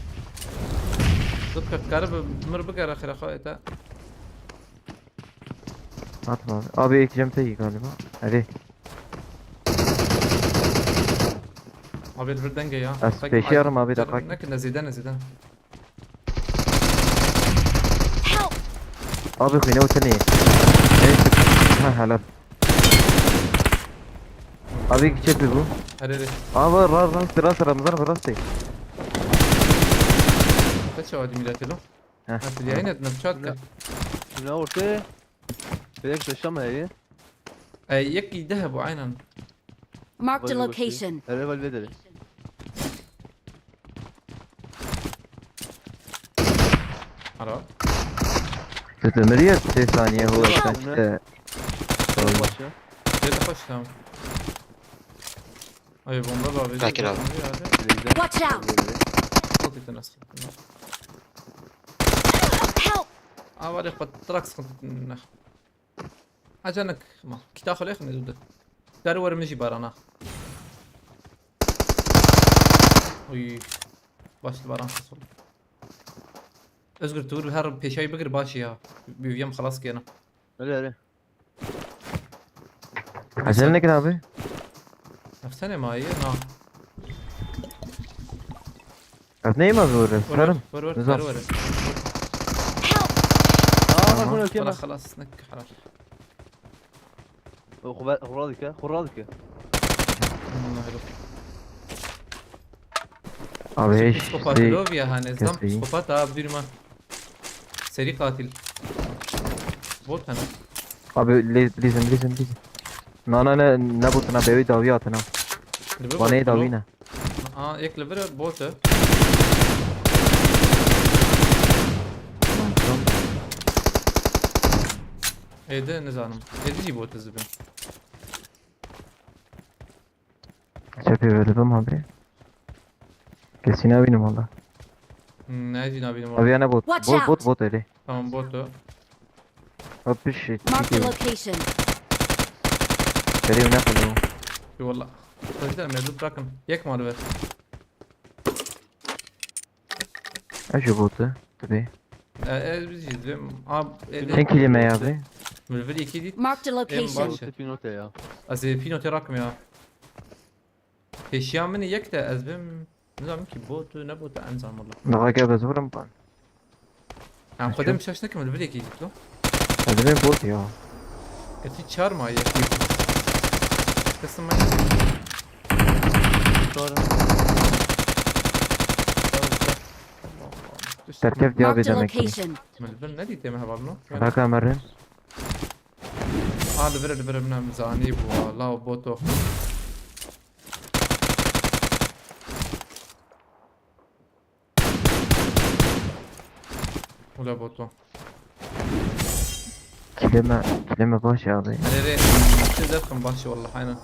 Zot kar, kar bi mir bigere xira xwe ete. Atma abi. Abi ek cem teki galiba. Hadi. Abi bir denge ya. Ez peşiyarim abi, dakika. Nekin de zêde ne zêde. Help! Abi xwîne û tenê. Neyse. Ha, helal. Abi iki çek bu. Hadi hadi. Abi ra-, rast, rast, Ramazan abi, rast. Kaç o adim ileride lan? Heh. Ha, bir yayın et, ne çat ka. Ne ortaya? Direkt yaşam heye. E, yek iyi de bu, aynen. Marked a location. Her eval bedeli. Alo. Kötü mürüye saniye bu. Help! İşte. Sol başa. Yedi kaç tamam. Ay, bomba da abi. Bekir abi. Bomba ya abi. Watch out! Çok kötü nasıl? Help! Aa, var ya, patrak sıkıntı. Acanik ma. Kita xwe lê xine dû de. Dar wer min jî barana. Uy. Baş li baran xwe sol. Özgür, tu her pêşayî bigir baş ya. Biviyem xelas kena. Öyle öyle. Acele nekin abi. Efsane ma ye, na. Ez neyim abi orada? Sarım. Ver, ver, ver, ver. Help! Aa, bak bunu ötüyor. Xelas, nek halal. O xura dike, xura dike. Abi hiç psikopat değil. Lov ya hani, zam psikopat abi, dürüman. Seri katil. Bot hani. Abi, li-, lizim, lizim, lizim. Na, na, ne, ne botuna, bewi dawi atına. Bana dawi ne? Aa, ek li vir bot e. Tamam, tamam. Êdî nizanim. Êdî jî bot ez dibim. Çepê vedibim abi. Kesî nabînim valla. Hmm, ne jî nabînim valla. Abi, yana bot. Bot, bot, bot êdî. Tamam, bot o. Hop, bir şey. Marked a location. Vereyim ne kadar o? Yo valla. Tabii de mevzu bırakın. Yek mal ver. Ejo botu, tabii. E, e, biz izliyorum. Ab, e, sen kilime ya abi. Mülvül iki dit. Marked a location. Pinote ya. Az pinote rakım ya. Peşiya min yek de ez bim. Nizanim ki botu ne botu, em zan valla. Daha gel, ez vurum ben. Em xwedê min şaş nekim, li vir yekî dît lo. Ez bim bot ya. Ketî çar maye. Kesin maye. Doğru. Tertep diye bir demek ki. Min li vir nedîtê me heval no. Bak Emer'in. A, li vir, li vir, min em zanî bû, la boto. Ula boto. Kilime, kilime baş ya abi. Erê, erê, çi derxim baş e wallah, aynen.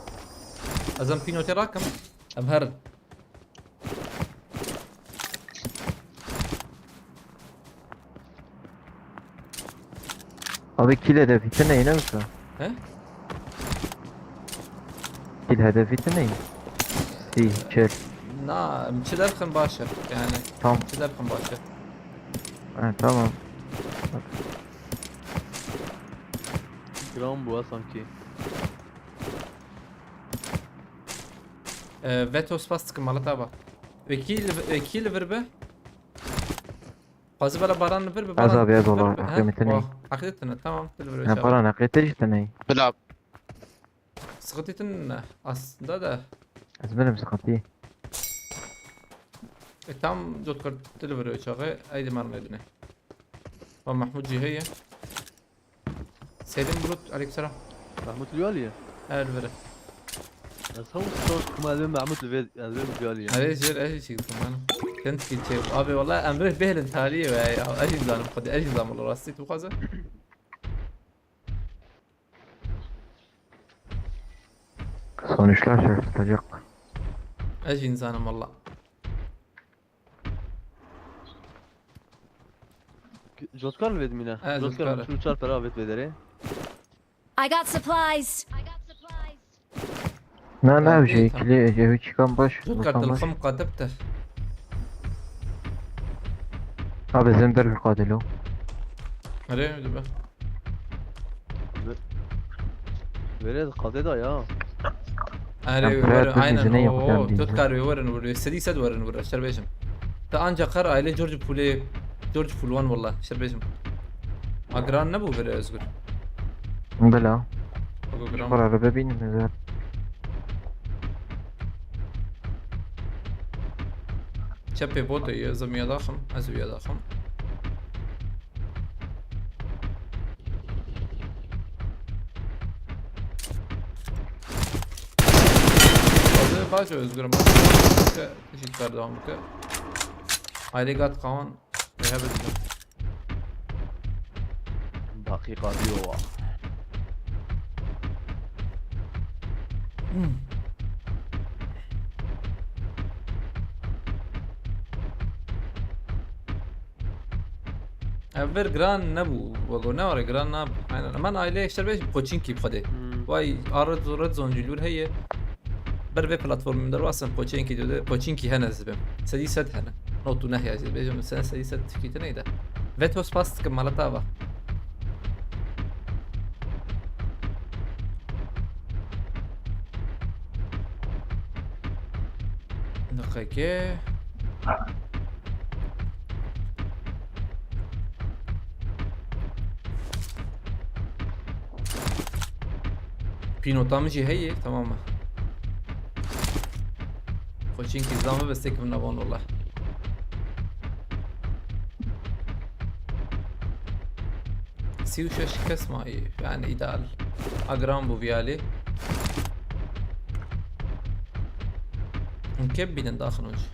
Ez em pînotê rakim. Em herin. Abi, kill hedefi tine yine misin? He? Kill hedefi tine. Değil, çer. Na, çi derxin baş e, yani. Tamam. Çi derxin baş e. Ha, tamam. Gram bu ha sanki. Ee, veto spas tıkın, malata bak. Vekil, vekil ver be. Xwazî bela baran li vir bi. Ez baran abi, ez li vir ola, bi, he? Heqê min tine. Oh, heqê tine, tamam, tu li vir. Ne çawa? Baran heqê te jî tine. Bila. Sıkıntı tine aslında da. Ez benim sıkıntı. E, tam dot kar tu li vir çawa, eydi mermi edine. Ve Mahmut jî heye. Selim Bulut, aleykümselam. Mahmut Liyaliye. Her biri. Ez hemû sor kuma ez Mahmut li vê, ez vê Liyaliye. Erê jêr, ez jî çêkim, lan. Kent ki çê. Abi, wala em bê bêhnin taliyê we ya. Ez jî zanim xwedê, ez jî zanim wala rastî tu xwaze. Sonuçlar şaşırtacak. Ez jî zanim wala. Jotkar li vê dimîne. He, Jotkar, Jotkar. Çil û çar pera avêt vê derê. I got supplies. Na, na, tamam, bir şey, tamam. Kili, ev çikan baş, Jotkar, bakan baş. Telefon katıptı. Abi zender bir kadelo. Nereye mi be? Böyle kadeda ya. Erê Em werin, pirata aynen. dizine yok, Oo, yan tu dizi. dikar wê werin, werin. Sedî sed werin, werin. Şer bêjim. Te anca qer aile George Pulê, George Pul wan wala. Şer bêjim. A giran nebû vere Özgür. Bela. Bak o giran. Para araba bînim ez. Çepê boto ye, ez ê ya daxim, ez ê ya daxim. Hadi baş Özgür'üm. Tişit ver devam ki. Aile gat kawan. Rehab edin. Dakika diyor. Hmm. Ev vir giran nebû, wego ne were giran nab. Aynen. Hemen aile işte beş Pochinki bi xwedê. Hmm. Vay, a Red Zo-, Red Zone jî lûr heye. Ber vê platformê min derwasin Pochinki diyor de, Pochinki hene ez dibêm. Sedî sed hene. Not û neh ya jî bêjim, sen sedî sed tikî te neyde. Veto spas dikim mala te ava. Deqeke. Pînota min jî heye, tamam mı? Xweçinkî zame bestek min nabon wala. Sî û şeş kes ma, yani ideal. A giran bû viyalî. Hûn kê bibînin daxin hûn jî?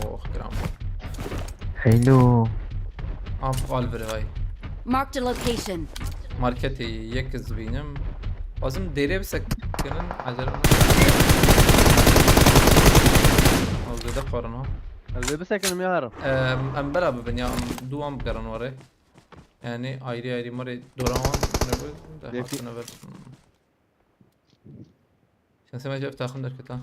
Oh, giran bû. Heylo. Am qal vir vay. Marked a location. Marketê yek ez dibînim. Lazim dêrê bisekinin, acele. Ew zêde xwarin o. Ez ê bisekinim ya herim. Em, em bela bibin ya, em dû an bigerin warê. Yani ayrı ayrı marê dora wan ne bu? De Belki- hakkını ver. Hmm. Sen sen acaba takım derket ha.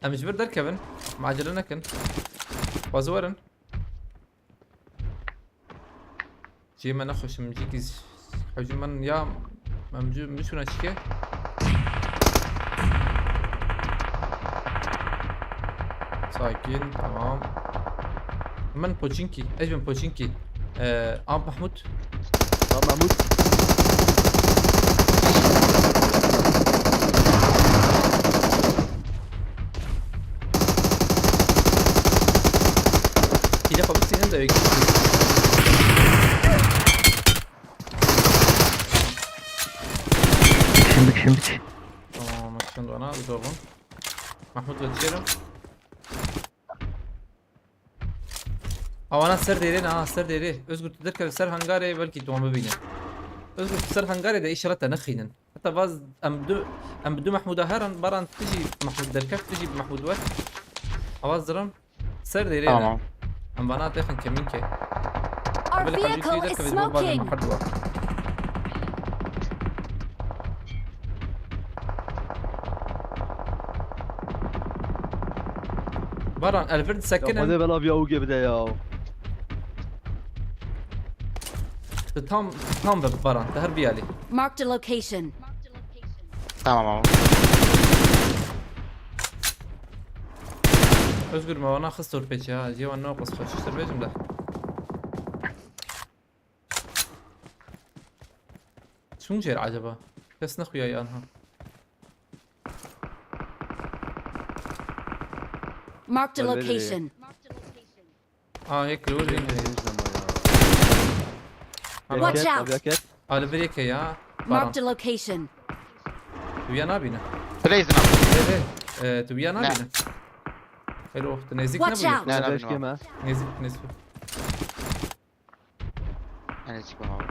Em ji vir derkevin. Em acele nekin. Xwazî werin. Cihê me nexweş im, cîkî hewcî min ya, em ji, min çûna çike. Sakin, tamam. Min Poçinki, ez bin Poçinki. Ee, Am Mahmut. Tamam Mahmut. Hile xwe bistînin de wekî. Şimdi şimdi. Tamam, şimdi ona bir zorun. Mahmut ve Çerim. Awana ser dêrê ne, ha, ser dêrê. Özgür tu derkeve ser hangarê, belkî tu wan bibîne. Özgür tu ser hangarê de, inşallah te nexînin. Heta vaz em du, em bi du Mahmûda herin, baran tu jî Mahmûd derkef, tu jî bi Mahmûd we. Avaz dirin. Ser dêrê ne. Tamam. Em vana têxin kemîn ke. Our Belê xwe jî vehicle tu is derkeve ji bo bavê smoking. Mahmûd we. Baran, elvir Ya disekinin. xwedê bela viya û bide ya. Tu tam, tam ve Baran, te her biyalî. Marked a location. Tamam abi. Özgür, me wana xist tor pêçe ha. Cê wan ne qas xweş. Şiştir bêjim de. Çûn jêr acaba? Kes nexuya yan ha. Marked a Wait, wait, wait. Location. Aa, yek kilo Yine jêr. yine zaman ya. Watch Abi, out. abi, gel. Ali bir yeke ya. Baran. Marked a location. Tu ya nabîne. Blaze ne? Ê, ê, e, tu ya nabîne. Hello, tu nêzik Watch nebûyî. out. Ne, ne, Beş ne. keme. Nêzik, nêzik. Ne çıkmam abi.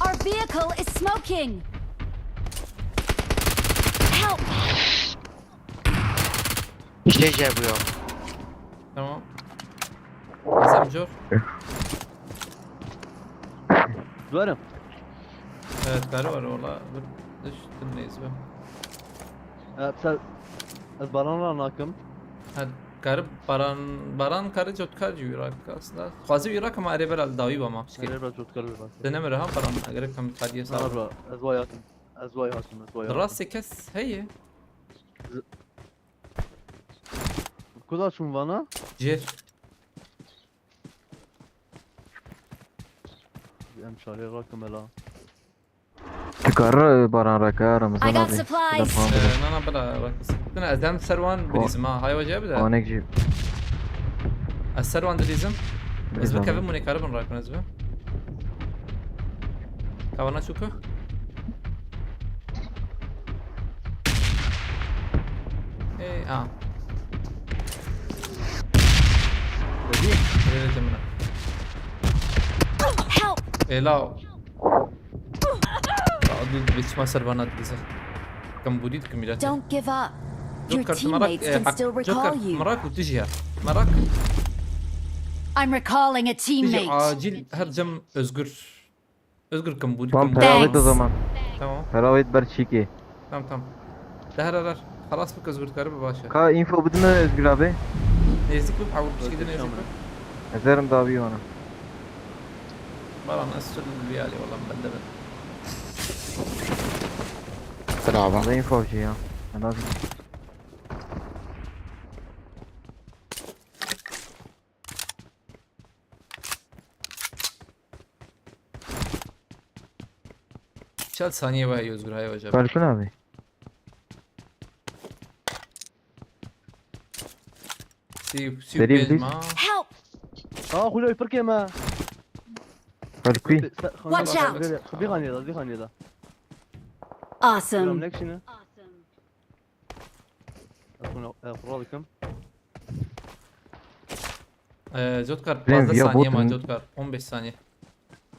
Our vehicle is smoking. Help! İşte şey bu ya. Tamam. Hasan Cor. Duvarım. E, Evet, kare var ola. Bir dış tüm neyse. Evet, sen, ez baran ra nakim. Ha, kare baran, baran kare cotkar jî wî rak aslında. Xwazî wî rak ama erê bera li dawî ba ma pişkê. Erê bera cotkar wî rak. Dene mi reha baran, eger kam tadiye sağ. Bera, ez vay hatim. Ez vay hatim, ez vay hatim. Rastê kes heye. Kuda çûn vana? Cêr. Em şarê rakim ela. Tu kar baran reke Ramazan abi. I got supplies. Ee, na, na, bila, bak. Dina, ez dem ser wan bilîzim ha. Hay hoca bir de. Anek jî. Ez ser wan dilîzim. Ez bi kevin mune karibin rakun ez bi. Kavana çuku. Ê, a. Help! Ê, lao. Adu, biçma ser bana dize. Kambûdî dikim mîrete. Don't give up. Your teammates can still recall you. Merak û tu jî ya. Merak. I'm recalling a teammate. Acil her cem Özgür. Özgür, kim bu? Tamam, kim bu? Pera wêt o zaman. Tamam. Pera wêt ber çîkê. Tamam, tamam. De her, her, her. Xelas bik, Özgür, karibe baş e. Ka info bidin Özgür abi. Nêzik bib, hewr pişkî de nêzik bib. Ez herim dawî wana. Baran, ez tu li alî, wala, bende be. Bravo. Da info avcı ya. Ben abi. Çel saniye var Özgür, hay hocam. Falcon abi. Sî, sî Serî pênc bilîz. Ma. Help! Aa, Xulay, pirkê me. Falcon. Watch out! Di xaniyê de, di xaniyê de. Awesome. Selamünaleyküm. Xura dikim. Ee, Cotkar, Benim pazdeh saniye ma, Cotkar. On beş saniye.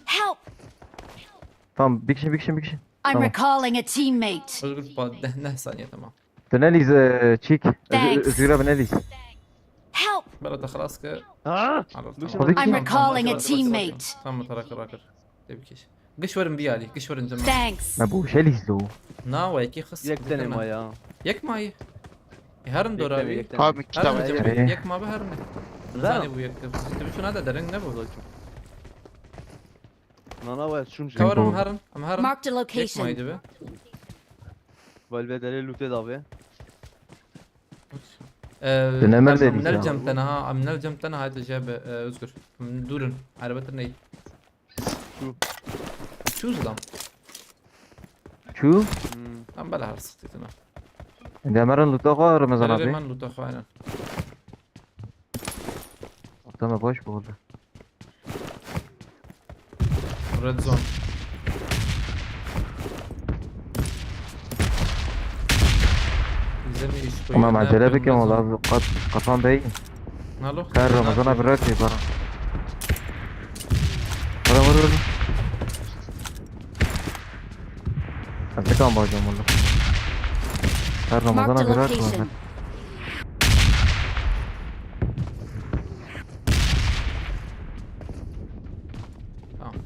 Help! Tamam, bir kişi, bir kişi, bir kişi. I'm recalling a teammate. Özgür, pa-, deh, neh saniye, tamam. Tüneliz, e, çik. Thanks. Özgür abi neliz. Help! Bela te xelas ke. Ha? I'm recalling a teammate. Tamam, tarak, tarak. Tebrik. Giş verin bir alî, giş verin cem. Thanks. Me bu şey lîzdo. Na, we yekî xist. Yek tenê ma ya. Yek ma yî. E, herin dora wî. Yek tenê. Abi, kitap. Herin cem, yek ma be herin. Zanî bu yek. Tebî çuna da dereng ne bu? Nana we şun jî. Kavar em herin, em herin. Marked a location. Yek ma yî dibe. Valve derê lûtê da be. Ee, em nel cem tena ha, em nel cem tena ha, haydi jebe, e, Özgür. Em durun, arabettir ney. Çû. Çû zilam. Çû? Hmm. Em bela her sıktı tına. Demerin luta xo Ramazan abi. Demerin luta xo, aynen. Ortama boş bu oldu. Red zone. Bize mi iş koyuyor? Tamam, acele bikin ola, kat-, kafam bey. Nalo? Her Ramazan abi bırak ya bana. Vur, vur, vur. Ben de kan bakacağım bunu. Her Ramazan abi bırak. Tamam.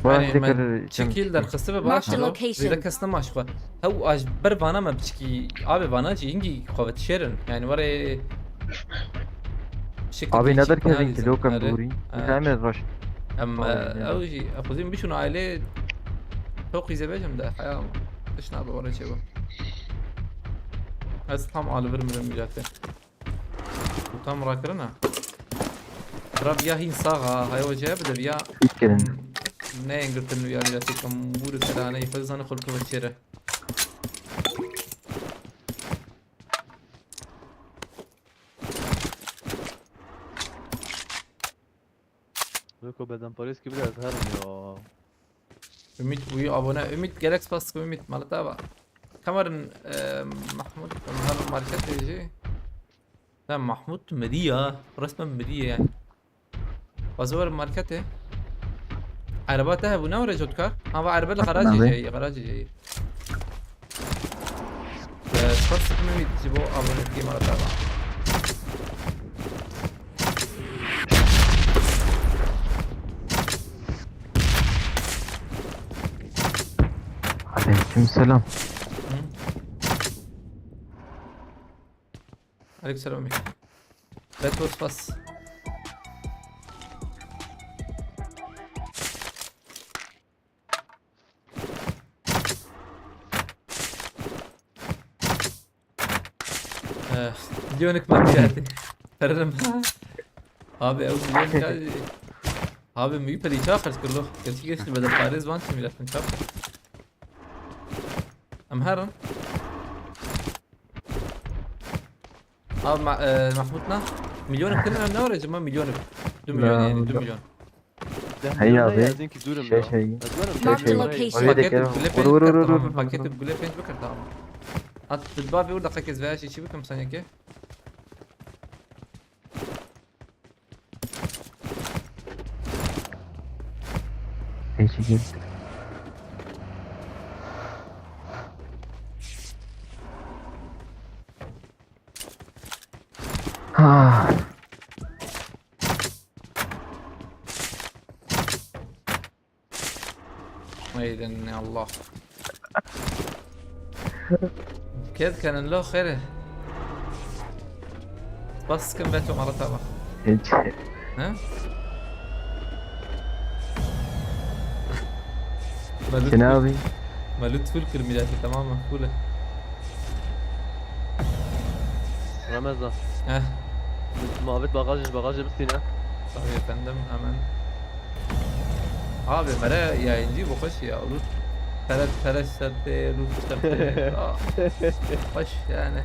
Yani, çekil derxiste be baş. Marked a location. Zêde kes nema ji xwe. Hew aj ber vana me biçikî. Abi vana jî hingî xwe vetişêrin. Yani were şekil abi ne derkezin ki lokan dûrî. Hem ez baş. Em, ew jî, xwezîm biçûn ailê. Toqî zêbejim de. Haya. Tişt nabe were çêbû. Ez tam alivir mirim mîrete. Tam rakirina. Rab ya hîn saxa, haya wece bide ya. Hîn kirin. Ne en girtin ya mîrete kam bûr seraney, xwezî zane xulku vetişêre. Weko bedenparêz kir biraz herim ya. Ümit bûyî abone. Ümit, gelek spas dikim Ümit. Maleta va. Kamerin, e, Mahmut, em herin marketê jî. Ne, Mahmut mirî ya. Resmen mirî ye yani. Xwezî werin marketê. Ereba te hebû, ne were cotkar? Ha, va erebe li garajê jî heye, garajê jî heye. Ee, spas dikim Ümit ji bo abonekî me re dava. Selam. Aleyküm selam. Beto spas. Eh, Milyonik mafiyatı. Kararım. Abi, ev milyonik abi. Abi, müyü peri çağı kaç kırlo? Gerçi geçti, bedel Paris van şimdi yapın çap. Em herin. Abi, Ma-, e, Mahmut na? Milyonik kırın ne var acaba? Milyonik. Du milyon yani, du milyon. Hey abi. Şey şey. Marked a location. Oraya da Paketi gel. gule Vur penç vur bikar, vur vur tamam. Vur. Paketi gule penç bikar, tamam. At, bir bak bir orada kakez veya şey, şey bikar, sen yake. Hey şey gel. Ha. Aydın ya Allah. Ked kenen lo xêre. Bas kim Beto mara tava. Hiç. Ha? Melut Sen abi. Melut full kır milletî, tamam mı? Full. Ramazan. Heh. Muhabbet bagajı bagajı bitsin ha. Tabii efendim, hemen. Abi, mere yayıncı bu hoş ya. Rus. Tere tere serte, Rus serte. Ah, hoş yani.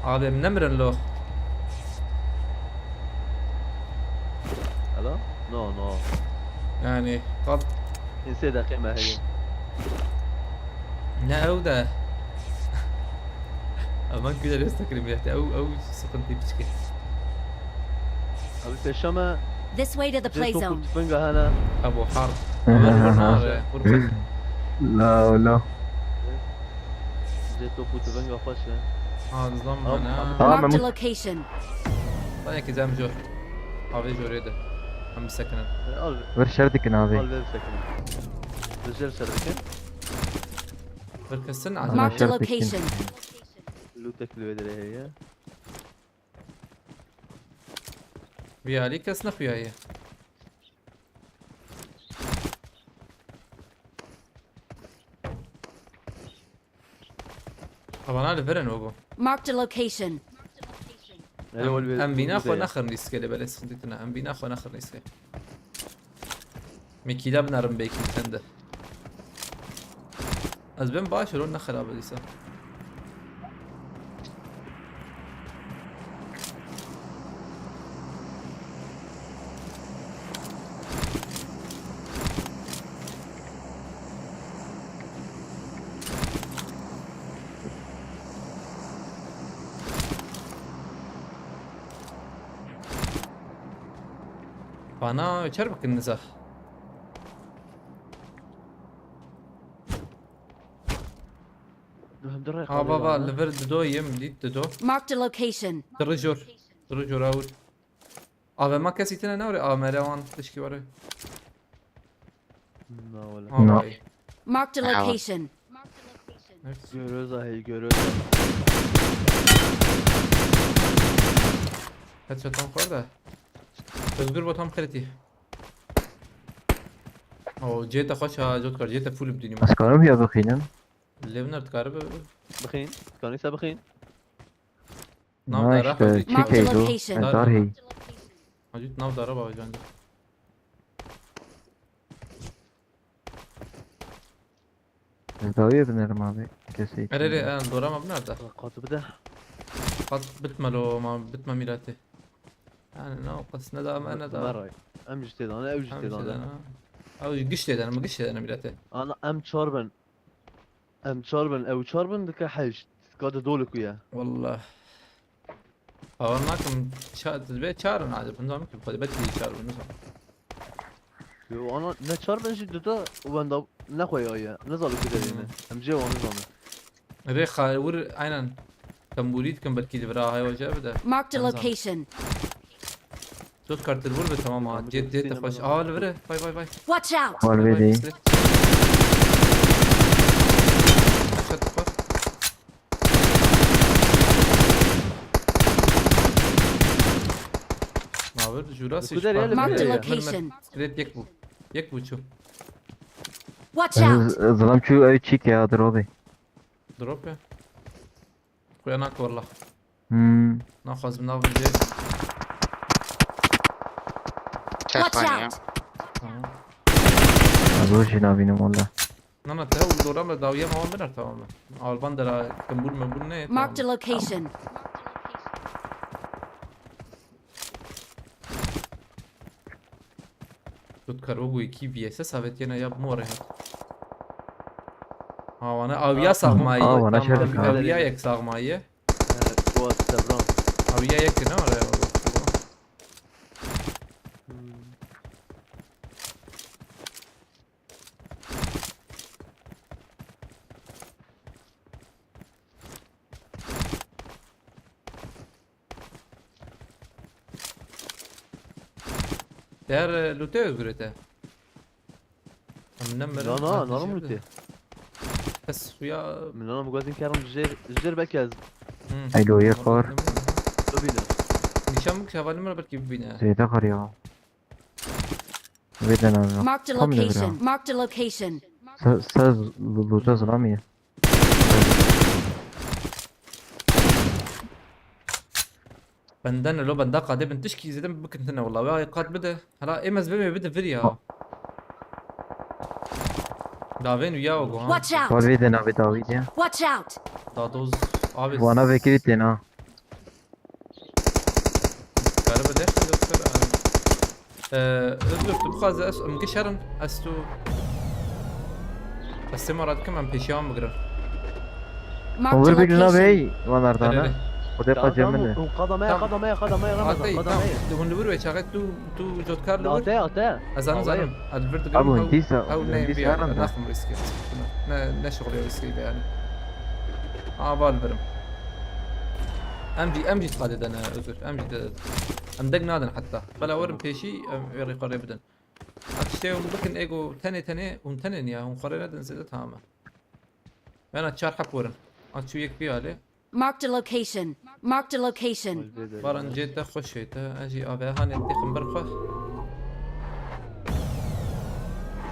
Abi, em nemirin lo. Hello? No, no. Yani, kap. Inse dakika heye. Ne ew de. Aman güzel öz takılım ya. Ew, ew sıkıntı piçki. Abi peşeme This way to the play Cê topu zone. tüfenga hene. Abu Harb. Aman nare. Vur bak. La la. Cê topu tüfenga xweş e. Ha, zlam Tamam. bana. Tamam, Marked a Mahmut. Location. Bana ki zam jor. Abi jor yedi. Hem bir sakının. E, Al, Vur şer dikin abi. al ver sakın. Güzel şerbeti. Bir kesin Tamam. acaba. Marked a Marked a location. Location. Lu tekli vedere heye. Bir ali kes ne kuyayı. Abana li verin o bu. Marked a location. Hele ol ver. Em bîna xwe nexin rîskê lê belê sıkıntı tine. Em bîna xwe nexin rîskê. Mekîla binarim belki sen de. Ez ben baş rol nexirabe dîsa. Bana çer bikin niza. Ha baba, li vir dido yim dît dido. Marked a location. Diri jor. Diri jor awir. Ave ma kesî tine ne were amere wan tişkî were. Na wala. Ha No. vay. Marked a location. Görüyoruz ahi görüyoruz. Headshot tam xwar da. Özgür bo tam xeretî. O cê te xweş ha, Jotkar, cê te full bidînim. Ez karim ya bixînim. Lê binar dikare bi. Bixîn. Kanîsa bixîn. Nav Na dara işte hafî. çi Marked a keydo. location. Dar hey. Hacı nav dara baba can. Ez dawiye binerim abi. Kesey. Ere ere, en dora ma binar da. Katı bir de. Qat bitme lo ma, bitme mîratê. Yani ne o qas ne da me ne da. Meray. Em jî têdan, ew jî Em têdan. têdan ha. Ew giş têdan, mi giş têdan mîratê. Ana em çar bin. Em çar bin, ew çar bin dike heşt. Ka di dolu ku ye. Wallah. Bawer nakim, ça-, divê çar in acaba, nizanim ki, xwedî belkî çar bin, nizanim. Yo, ana ne çar bin jî dide û wenda ne xwe ya ye. Nizanim ku derê ne. Em jê wan nizanim. Rê xayir wir, aynen. Tembûrî dikim belkî li vira hay hoca bide. Marked a Nizanim. Location. Zot kartir wir be tamam ha. Cê, cê te xweş. Aa li vire. Vay vay vay. Watch out! Var Vay ve vay değil. pislik. Abi jura Ku derê li Marked a vê ye. location. Kredi yek bu. Yek bu çu. Watch out! Zilam çû ew çîk ya, dropê. Drop ya. Kuya nak valla. Hmm. Naxwazim nav bije. Watch Çaxmanya. Out! Tamam. Zor jî nabînim walla. Na na te û dora me dawiye ma wan biner tamam mı? Alban dera kembûr me bûn ne. Marked a location. Tu dikar wek wekî V S S avêt yena ya bi morê hat. Ha wana awiya saxmayî. Aa, wana Tamam, şerif ha. Awiya yek saxmayî. Evet, bu at Devran. Awiya yek ne oraya. Değer e, lute özgürete. Em ne Na na, narim lute. Pes xuya. Min narim gotin kerim jêr, jêr belki ez Hmm. Alo, yek var. bibînim. Nîşan bik hevalî min belki bibîne. Zêde xar ya. Vê de navê. Marked a Tam de bira. location. Marked a location. Sa, sa luta zilamî. Benden lo benda qadê bin tişkî zêde bikin tine wala. Ve qat bide. Hala êm ez bimê bide vir ya. Davên uya o go ha. Watch Var out! vê de navê dawî diye. Watch out! Dadoz abi. Wana vekirî têna. Galiba ders de doktor. Ee, Özgür, tu bixwaze ez em kişerim. Ez tu Ez sê mara dikim em pêşiya wan bigirin. Marked a Over bir lina location. bey. Van ardana. Nerede? O da qacemini. Qadamaya, Tamam. qadamaya, qadamaya, Ramazan, Atey, tamam. qadamaya. De hûn li wir wê çaxê tu, tu jotkar li wir. Ate, ate. Ez zanim Awayım. Zanim. Ez li vir digirim. Abi, Ew- dîsa, ew ne dîsa biya. herhalde. Naxim riskê. Ne, ne şixulê riskê be yani. Ava li virim. Em jî, em jî qadê de ne Özgür. Em jî de. Em deng nadin heta. Bela werin pêşî, em wê rêxerê bidin. Ev tiştê hûn bikin êgo tenê tenê, hûn tenê niya, hûn xwe rê nedin zêde tamam e. Yana çar heb werin. A çû yek vî alê. Marked a location. Marked a location. Baran cê te xweş ê te. Ez jî avê hanê têxim ber xwe.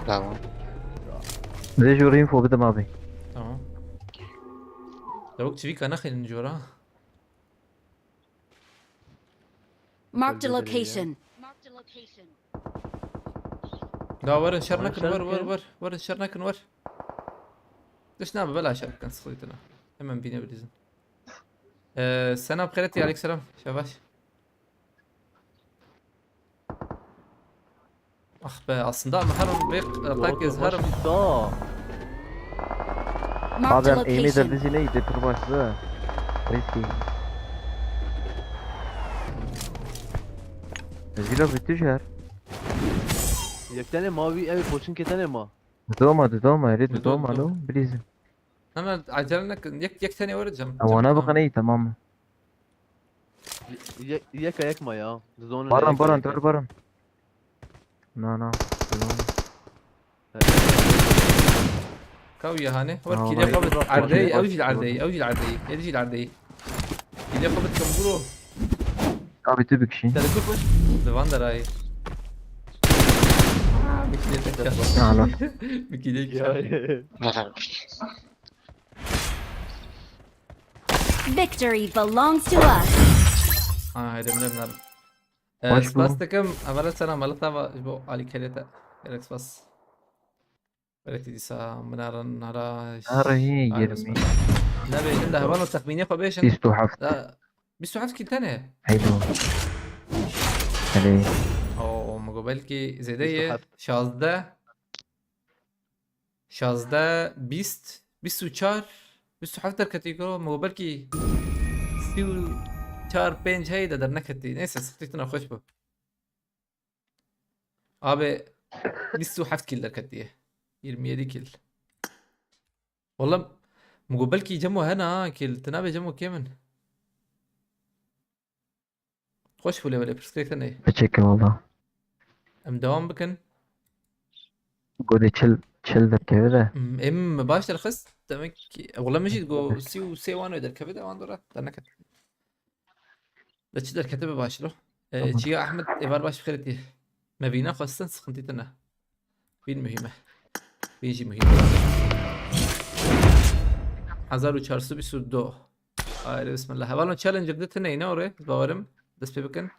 Tamam. Vê jû info bidim abi. Tamam. Lewk çivîka nexînin jora. Marked a Bence de location. Da werin şer Werin nekin, şer wer wer nekin. wer. Werin şer nekin wer. Diş nabe bela şer bikin sıkıntına. Hemen bine bilizin. Ee, selam xeyreti aleyküm selam. Şebaş. Ah be aslında ama her an bir Yok, herkes yok, her an başlıkta. Marked a Abi em eğimi de location. bizi neydi pir başlı. Riski. Zira bütün şehir. Yek tane mavi ev poçin ketene ma. Doma, doma, eri Doma, doma doma. lo, bilizim. Hemen acele nekin. Yek, yek tane öğreteceğim. Wana bakın iyi tamam mı? Ye, yek ayak ma ya. Zonu Baran, baran, dur baran. Na, na. Tamam. Kaw ya hani. Var Aa, ki var. lafı Bak, ardayı, bak, ev jil bak. ardayı, ev jil ardayı, ev jil ardayı. Ki lafı bit kamburo. Abi tu bir kişi. Tele tu kuş. Devan da ray. Bir kile tek. Ya lan. Bir kile tek. Helal. Victory belongs to us. Ha, haydi bunlar. Baş Spas bu. Takım, evvela selam, evvela tava, bu Ali Kelete. Gerek spas. Belki disa, minaran, nara. Nara, he, Aynen, yirmi. spas. Ne be, şimdi hevan o takmini yapabilirsin. Bîst û heft. Bîst û heft kill tane. Heylo. Hadi. Oo, Mugo belki zede Bîst û ye. heft. Şazdeh. Şazdeh, bîst, bîst û çar, bîst û heft derketî go, Mugo belki sî û çar, pênc heye de derneketî. Neyse, sıkıntı yok, hoş bu. Abi, bîst û heft kill derketiye. Yirmi yedi kill. Valla, Mugo belki Cemo hena ha kill. Tinabe Cemo kê min. Hoş bu levelê, pirsgirêk te neyê. Biçek valla. Em devam bikin. Godê çil, çil derkeve de. Hmm, em baş derxist. Demek ki, valla min jî go sî û sê wan wê derkeve de wan dora. Derneket. De çi derkete be baş lo. Ee, Tamam. Çiya Ahmet, êvar baş bixêrê tê. Me vîna xwestin, sıkıntı tine. Vîn muhîm e. Vîn jî muhîm e. Hezar û çar sed û bîst û du. Haydi bismillah. Hevalno Challenger de tine ne oraya? Bawerim. Dest pê bikin.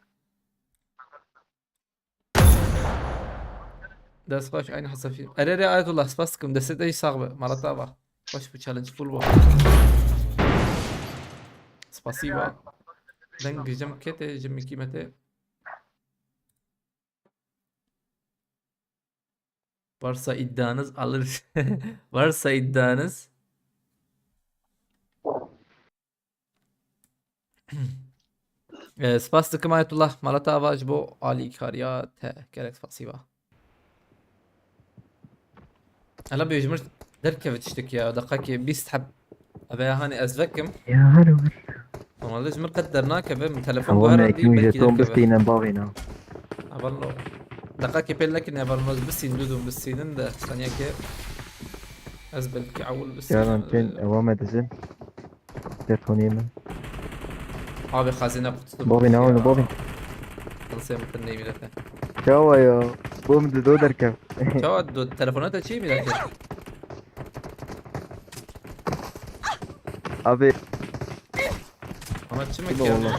Dest baş, aynı hasafî. Erê, erê, Ayetullah, spas dikim. Destê te jî sax be. Mala te ava. Baş bu challenge full bu. Spasiba. Deng cem kete, cem kîmete. Varsa iddianız alır. Varsa iddianız. Ee, spas dikim Ayetullah. Mala te ava ji bo alîkariya te. Gelek spasiba. Ela bê ji mir derkeve tiştek ya. Deqakê bîst heb. Eve ya hani ez vekim. Ya her var. Normalde ji mir qet dernakeve. Min telefon Tamam, guhera dî, ekî belkî jeton derkeve. Bistînin bavîna. Ha, valla. Deqakê pêl nekin ya, valla ez bistîn dudum bistînin de. Saniyekê ez belkî ewil bistîn. Yalan tên, ewa me dizin. Jetonê min. Abi xezîne qutusu Bobî, ne oldu, Bobî? Nasıl mümkün değil millete? Çawa ya? Bom di do derkev. Çawa do, telefona te çi millete? Abi. Ama çi mi Kim ki? Oldu?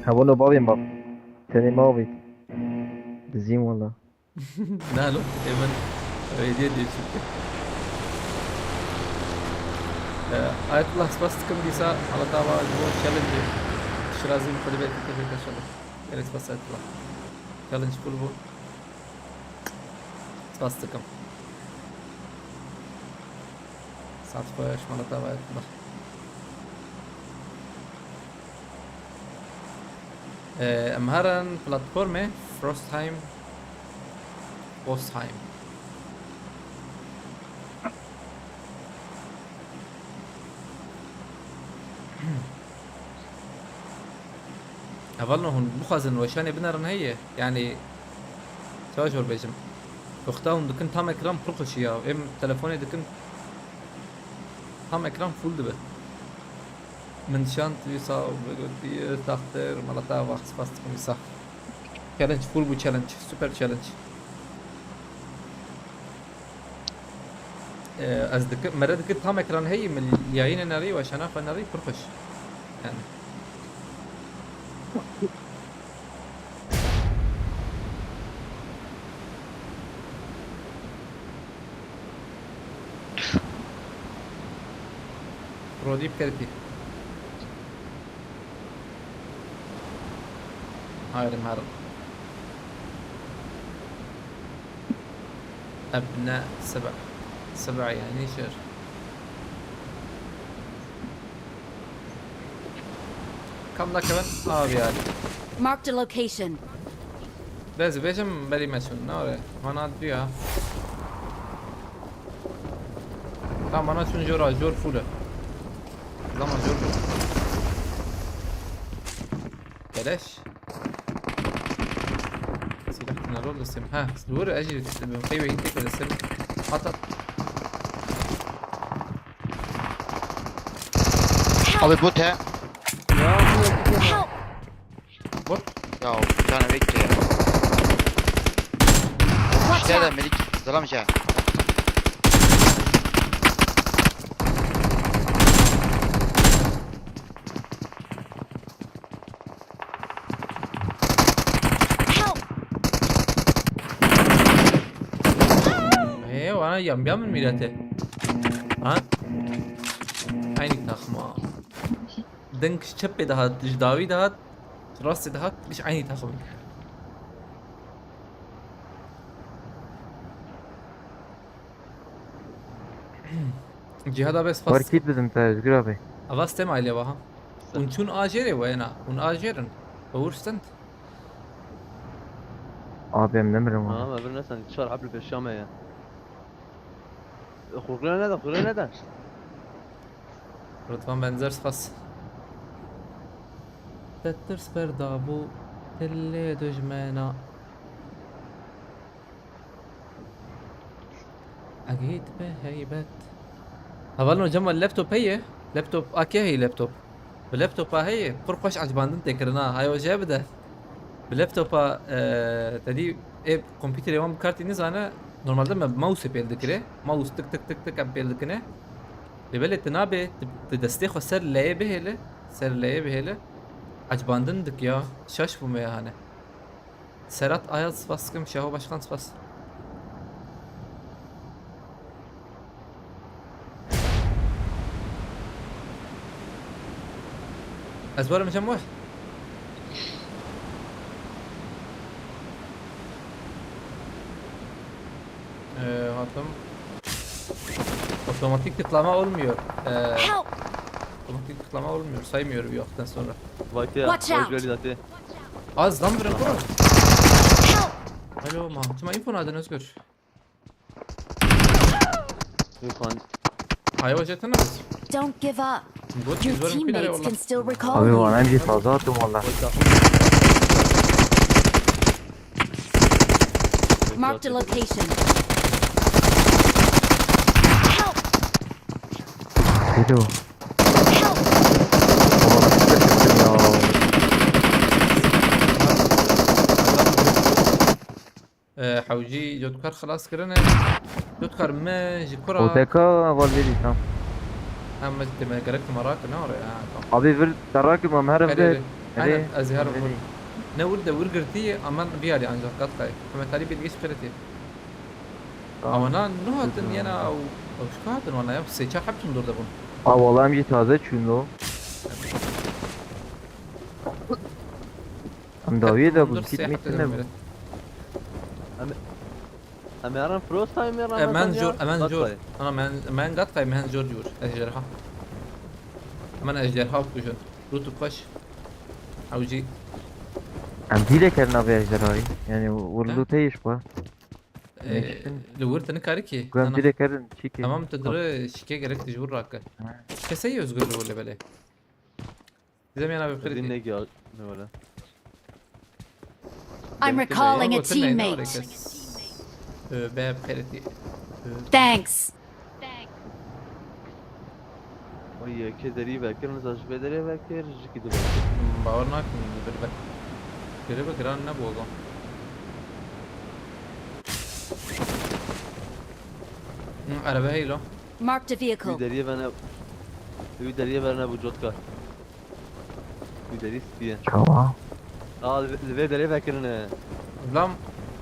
Ha, bunu Bobî bak. Seni Bobî. Diziyim valla. Nalo, hemen hediye diye çıktı. Ee, Ayetullah spas dikim dîsa, Allah dava ji bo challenge. Şirazî bi xwedî belkî tevê te şelo. Gelek spas Ayetullah. Challenge full bu. Spas dikim. Saet xweş, mala te ava Ayetullah. Ee, em herin platformê Frostheim, Frostheim. Hevalno hûn bixwazin weşanê binerin heye. Yani, çawa jor bêjim. Wexta hûn dikin tam ekran pir xweşî ya. Em telefonê dikin tam ekran full dibe. Min şand wî sax bigotî, saxtir, mala te ava, spas dikim wî sax. Challenge, full bu challenge, super challenge. Ee, ez diki, mere diki tam ekran heyî, min yayînê nerî, weşana xwe nerî, pir xweş. Yani. Rodî bi kertî. Hayır, mer. Ebne sebe. Sebe yani şer. Kam da kevin abi yani. Marked a location. Bez bêjim berî me çûn, ne ore? Mana diyor. Tam mana çûn jora, jor full e. Zaman jor full. Beleş. Silah tine rol desem. Ha, dur, ecil desem. Qeywe hit desem. At at. Abi bu te. Help! Bot. Ya bir tane bekle ya. Watch İşte de out! Melik. Selam şey. Help! Ee, bana yam yam millete. Ha? Aynı takma. Deng çepê dihat, ji dawî dihat, rastê dihat, giş aynî taxim. Cihada bes fas. Warkit bizin te, Özgür abi. Avaz tem aile baha. Un çun ajere wena, un ajerin. Overstand. Abi em nemirim abi. Ha, me bir nesen, çar hep li pêşiya me ye. Xurgule nede, xurgule nede. Rıdvan Benzer spas. Te tirs berdabû tilê dijmena. Egît bi heybet. Hevalno cema laptop heye? Laptop A K heye laptop. Bi laptopa heye, pir xweş ecibandin tê kirin ha. Hay hoca bide. Bi laptopa, e, te dî ê kompîterê wan bi kar tî nizane, normalde me bi mouseê pêl dikirê. Mouse tik tik tik tik em pêl dikine. Lê belê tu nabê, tu, tu destê xwe ser leyê bihêle, ser leyê bihêle. Ecibandin dik ya, şaş bûme ya hane. Serhat Ayaz spas dikim, Şaho Başkan spas. Ez werim cem we. Ee, hatim. Otomatik tıklama olmuyor. Ee, Help! Otomatik tıklama olmuyor. Saymıyor bir vakitten sonra. Watch out! Watch out! Az lan bırak oğlum. Help! Alo, ma. Çima info nadin Özgür? Yok lan. Hayva jetene biz. Don't give up. Good, your teammates can still recall you. Abi, bana bir fazla attım valla. Marked a location. Help! Hello. Help! Oha, nasıl kaçırdın ya? Ee, hewcî cotkar xilas kirine. Cotkar me ji kura. O T K var dedi tam. Hem me te me gerek te merak ne oraya. Ha, tamam. Abi bir tarak mı? Her evde. Aynen, ez her evde. Ne wir de wir girtî, aman bir yerde ancak kat kay. Hemen talip bilgi şikayet et. Ama na, ne hatin yena o, o şu hatin wana ya, seçer hepsini durda bun. Aa, vallahi em jî taze çûn lo. Em dawiyê de bûn, kit mit ne bû. Em, em yaran Frost time yaran. Emen jor, emen jor. Ana men, men gat kay, men jor jor. Ejderha. Hemen ejderha kujun. Rutu paş. Hewcî. Em dîle kerna vê ejderhayî. Yani vurdu teyiş bu. Ee, li wir te nikare ki. Gwen bile kerin, çi ki? Tamam, te dire şike gerek te ji wir rake. Ha. Keseyî Özgür li wir le belê. Dizem yana bi xirîtî. Din ne ki ne wala. I'm recalling a teammate. Ee, be bi xirîtî. Ee. Thanks. Oy, yekê derî vekir, nizam ji vê derê vekir, ji kî di vekir. Hmm, bawer nakim, li vir vekir. Kiribe giran nebû ego. Hmm, erebe heylo. Marked a vehicle. Wî deriyê vene, wî deriyê verne bû cotkar. Wî derî spî ye. Çawa? Aa, li vê, li vê derê vekirine. Zam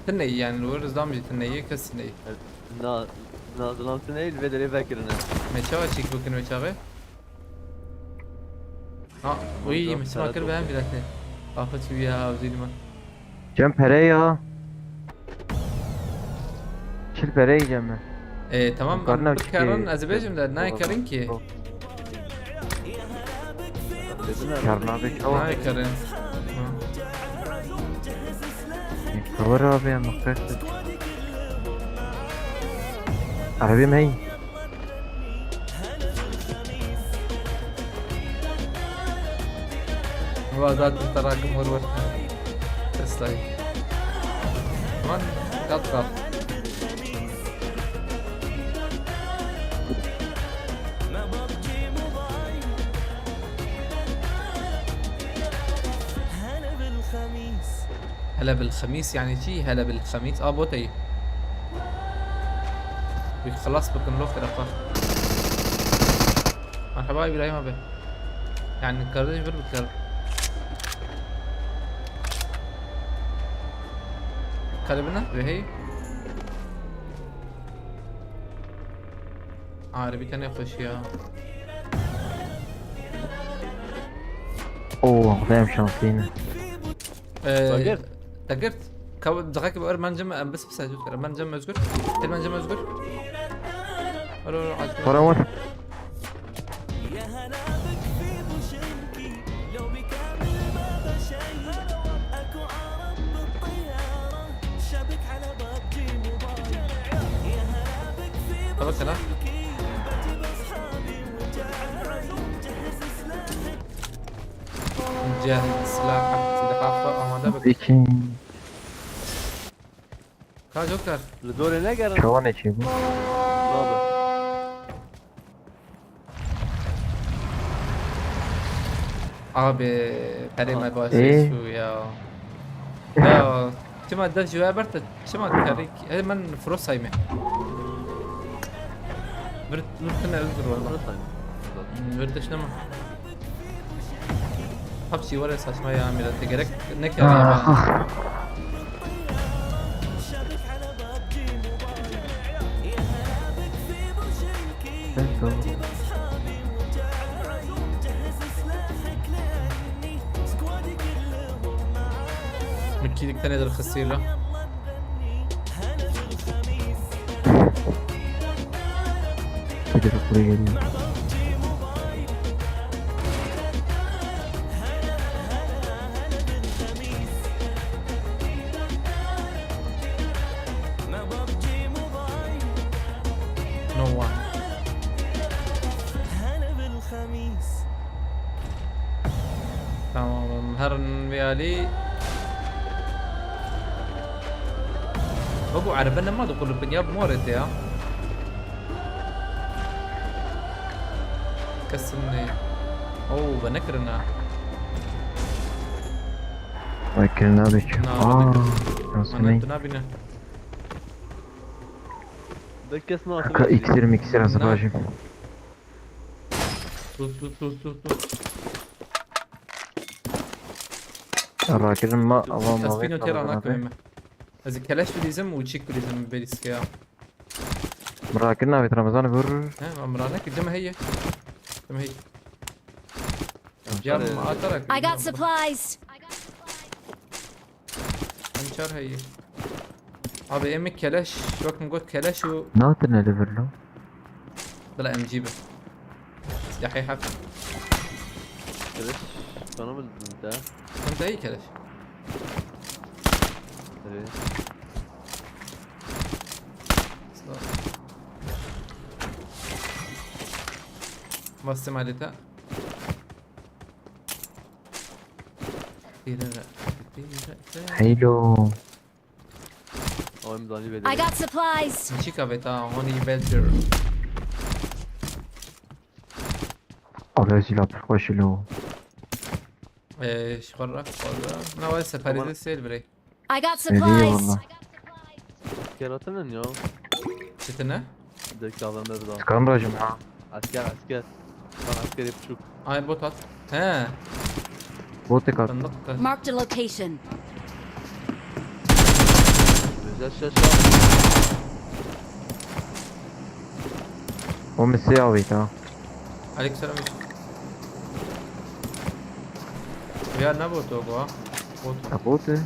tineyî yani, li wir zam jî tineyî, kes tineyî. Na, na, zilam tu neyê, li vê derê vekirine. Me çawa çîk bikin wê çaxê? Ha, uy, me çima kir be hem biletê. Afet çi ya, zîlime. Cem pere ya. Çil pere yiyeceğim ben. E, tamam, em pir kerin, ez ê bêjim de, nayê kerin ki. Karna be çawa? Nayê kerin. Kawar abi ya, mıkkat. Arabim hey. Wa zaten terakim hor wet. Teslay. Aman, kat kat. هلا بالخميس يعني شي، هلا بالخميس. اه، بوتي. بيخلص بكم لو خير أخوان. مرحبا إبراهيم أبي. Yani kardeş bir biter. Kalbine ve hey. Harbi tane hoş ya. Oo, ben şanslıyım. Ee, Bagir. Te girt. Ka-, dixek bi er mencim, em bis, bis, Özgür. Mencim Özgür. Til mencim Özgür. Alo, alo, aç. Para var. Tamam, sana. Cehil silah, silah amade bak. Peki. Ka Joker. Li dorê ne gerin? Çawa ne çê bû? Nabe. Abi, perê me baş Ê. çû ya. Ya, çima dev ji we berte, çima kerî, e, min Frost sayme. Bir, bir tane öldür valla. Frost sayme. Hmm, bir dışına mı? Hapsi var ya, saçma ya, millet. Gerek ne ki Ah, ya? ah. Min kîlik tenê derxistî la. Hadi bak buraya geliyor. No one. Tamam, herin vê alî. Bak, bu erebe nema diqulipin ya, bi morê tê ya. Kesin ne? Oo, be nekirina. Ay, kirina bek. Na, Aa, nasıl ne? Manet nabine. Dek kes nasıl Kaka iksir miksir Na. hazırlajım. Tut, tut, tut, tut, tut. Rakirin ma, Tut, avam tut, ma Espino vek tera Ramazan abi. nakmeme. Ez keleş bilizim, uçik bilizim, beriske ya. Rakirin abi Ramazan vur. He, Ramazan ki, deme heye. Deme heye. Ya, Şöyle ma atarak I got bilizim. supplies. Hançer heye. Abi, em keleş, wek min got keleş û Nahatine li vir lo. Bila M G bi. Silahê heft. Keleş, bana mı dedin bir daha? Hem de iyi keleş. Evet. Bastım alete. Hello. Oğlum, zani I bedeli. got supplies. Çika veta, honey badger. Arezî la pir xweş lo. Ee, şıkar, şıkar. Ne var, seferinde Tamam. sel bre. I got Hediye supplies. valla. Keratının ya. Çetine? Dek adamda bir daha. Çıkan rajım ha. Asker, asker. Lan asker yapışık. Ay, bot at. He. Botek at. Sandık da. Marked a location. Güzel şaşa. O misi avit ha. Aleykümselam. Ya ne botu o bu ha? Bot. Ya botu.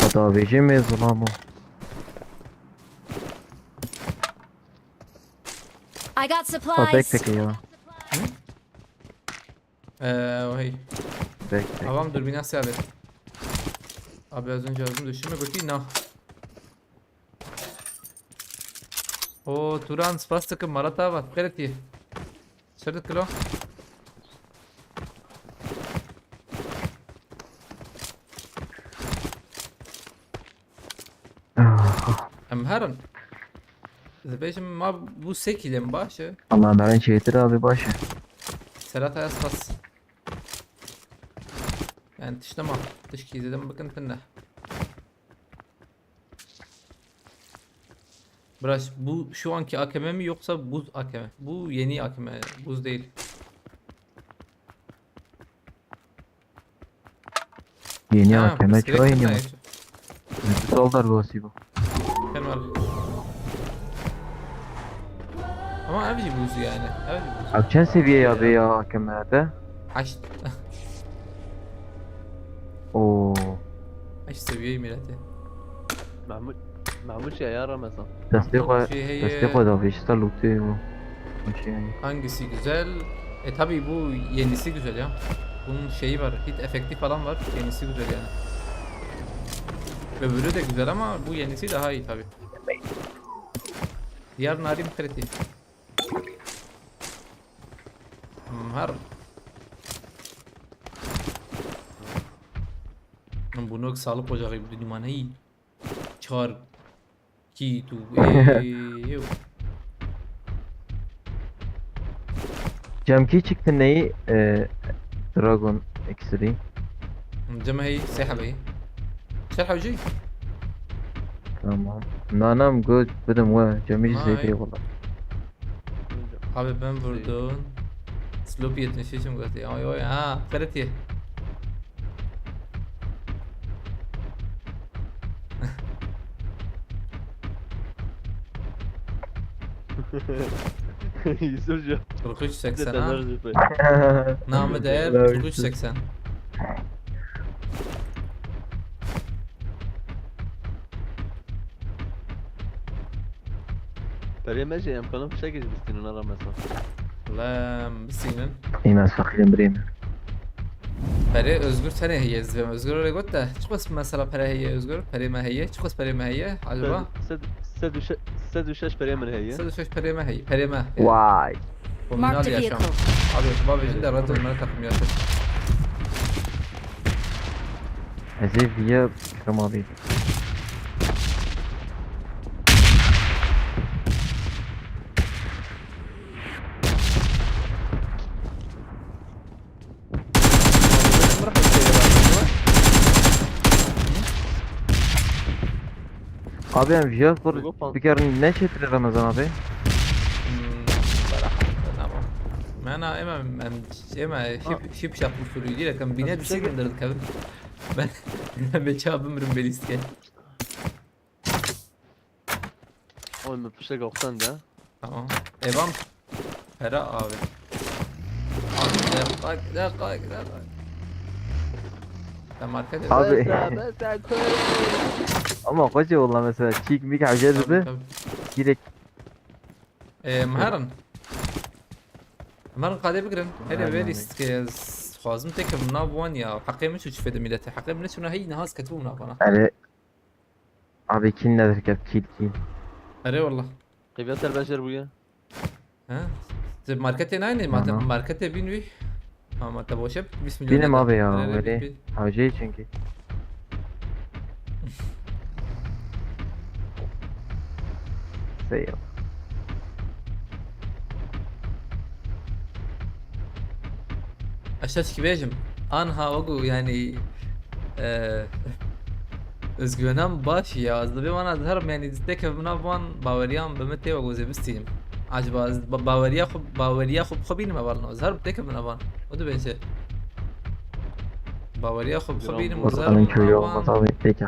Hata vejê me zulamo. I got Ha, supplies. Backpack'e ya. Ee, vay. Backpack. Avam dur, bir nasıl abi? Abi az önce ağzım düştü mü? Bakayım, no. O Turan, spas dikim, Marat abi, xêr etî. Çi dikilo? Ah. Em herin. Dibêjim ma bû sê kîlên baş e. Allah, navên çêtir abi baş e. Serata ya spas. Yani tişt nema, tişkî zêde min bikin tinde. Biraş, bu şu anki A K M mi yoksa buz A K M? Bu yeni A K M, buz değil. Yeni Ha, A K M bisiklet çok yeni mi? Yeni. Sol dargası bu. Kemal. Ama ev jî buz yani. Ev jî buz. Abi çend seviye ya be ya A K M'de? Haşt. Oo. Haşt seviye milleti. Mahmut, Mahmut şey ya Ramazan. Destê xwe, Şey, hey, destê xwe da vêjita lûtê û şey. Hangisi güzel? E, tabii bu yenisi güzel ya. Bunun şeyi var, hit efekti falan var. Yenisi güzel yani. Öbürü de güzel ama bu yenisi daha iyi tabii. Diğer narin kredi. Hmm, her. Bunun sağlık ocağı gibi duman iyi. Çağır. Kî tu, ê, ew. Cem kî çıktı neyi? E, Dragon X D. Cem hey, sê hebeyî. Ser hewcî? Tamam. Nanam good bidim we. Cem hiç Vay. zeyde valla. Abi ben vurdum. Sloppy yetmiş üç mi götü? Oy oy ha. Ferit ye. Yusufcu. kırk üç seksen ha. Namı değer kırk üç seksen. Perê me jî em kanin fişekê jî bistînin ara mesa. Lan bisînin. Yine saklayayım bireyim. Perê Özgür tenê heye, ez vêm Özgür öyle got da. Çiqas mesela perê heye Özgür? Perê me heye. Çiqas perê me heye acaba? Sed, sed, sed û şeş, sed û şeş perê min heye. Sed û şeş perê me heye. Perê me. Vay. Komunal yaşam. Abi bavê jin de radyo me takım yaşam. Ez ê viye kırım abi. Abi em viya kur Google Pal- bir kere ne çetir Ramazan abi? Hmm, beraber, tamam. Mena ema em ema hip hip şap usulü değil, kan bine bir şey gönderdik abi. Ben ben çabım rım beliske. Oy, min fişek oxtan de. Tamam. Evan. Pera abi. Abi, dakika, dakika, dakika. Sen marka de. Abi. Besa, besa, koy. Ama koca valla mesela çiğ mik hacı Tabii, dedi. tabii. Direkt Ee, Maharan. Maharan qadê bigirin. Hele Maharan ver abi. iske xwazim teke min nav wan ya. Heqê min çû çi fede milete. Heqê min çûna hey niha ez ketibû nav wana. Yani abi kin nedir kep kil kil. Erê wallah. Qeybiya ser beşer bûye. Ha? Te marketê nayne, ma te marketê bîn wî. Ha, ma te boşe bîst milyon. Bînim abi ya, Erê, erê, öyle. bîn, bîn. Hacı çünkü. Seyir. Ez te çi bêjim? Anha wegu yani, e, özgüvenem baş ya. Ez dibê wana ez herim yani, desteke min van baweriyan bi min tê wegu zê bistînim. Acaba ez ba-, baweriya xwe, baweriya xwe bi xwe bînim hevalno. Ez herim teke min van. O dibê çi? Baweriya xwe bi xwe bînim. Ez Volkan'ın herim çocuğu van. Olmaz abi teke.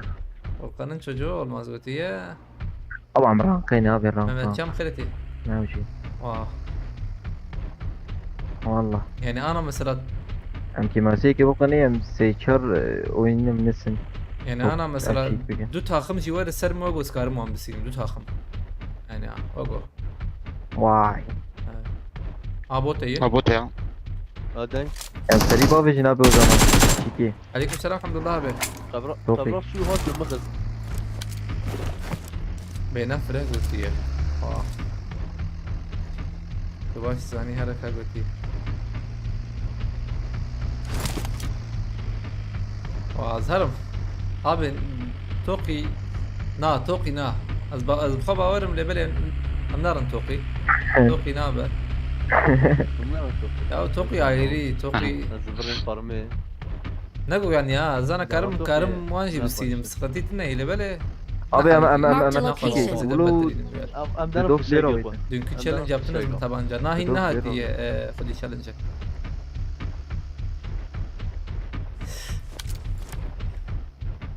Volkan'ın çocuğu olmaz gotiye. Ama Emran kaynağı bir rank. Mehmet Çam xireti. Ne bir şey. Wah. Valla. Yani ana mesela Em ki masayı ki bu konuyu em seçer e, oyunum nesin? Yani Çok ana mesela açık bir gün. Du takım jî were ser me, ez karim wan bisînim, du takım. Yani wego. Vay. Abote ye. Abote ya. Adeng. Em seri bavêjin abi o zaman. Çiki. Aleyküm selam, hamdullah abi. Kabra, Çok iyi. kabra şu hat mı kız? Bêna fire gotiye. Aa. Tu baş zanî hereka gotî. Wa ez herim. Abi, toqî, na, toqî na. Ez ba-, ez bi xwe bawerim lê belê em narin toqî. Toqî nabe. Bunlar mı çok? Ya toqî ayrî, toqî. Nasıl bir farmı? Ne go yani ya, zana karim, toqî karim wan jî ne bisînim, başka? Sıkıntı ne hele belê. Abi ama ama Marked ama location. Çiki. Naxwazim Ulu betirînim yani. Am, am Bir darım dost fişek zero yok. oydu. Dünkü challenge yaptınız mı tabanca? Nahin Yok, nahat yok. diye, e, xwedî challenge.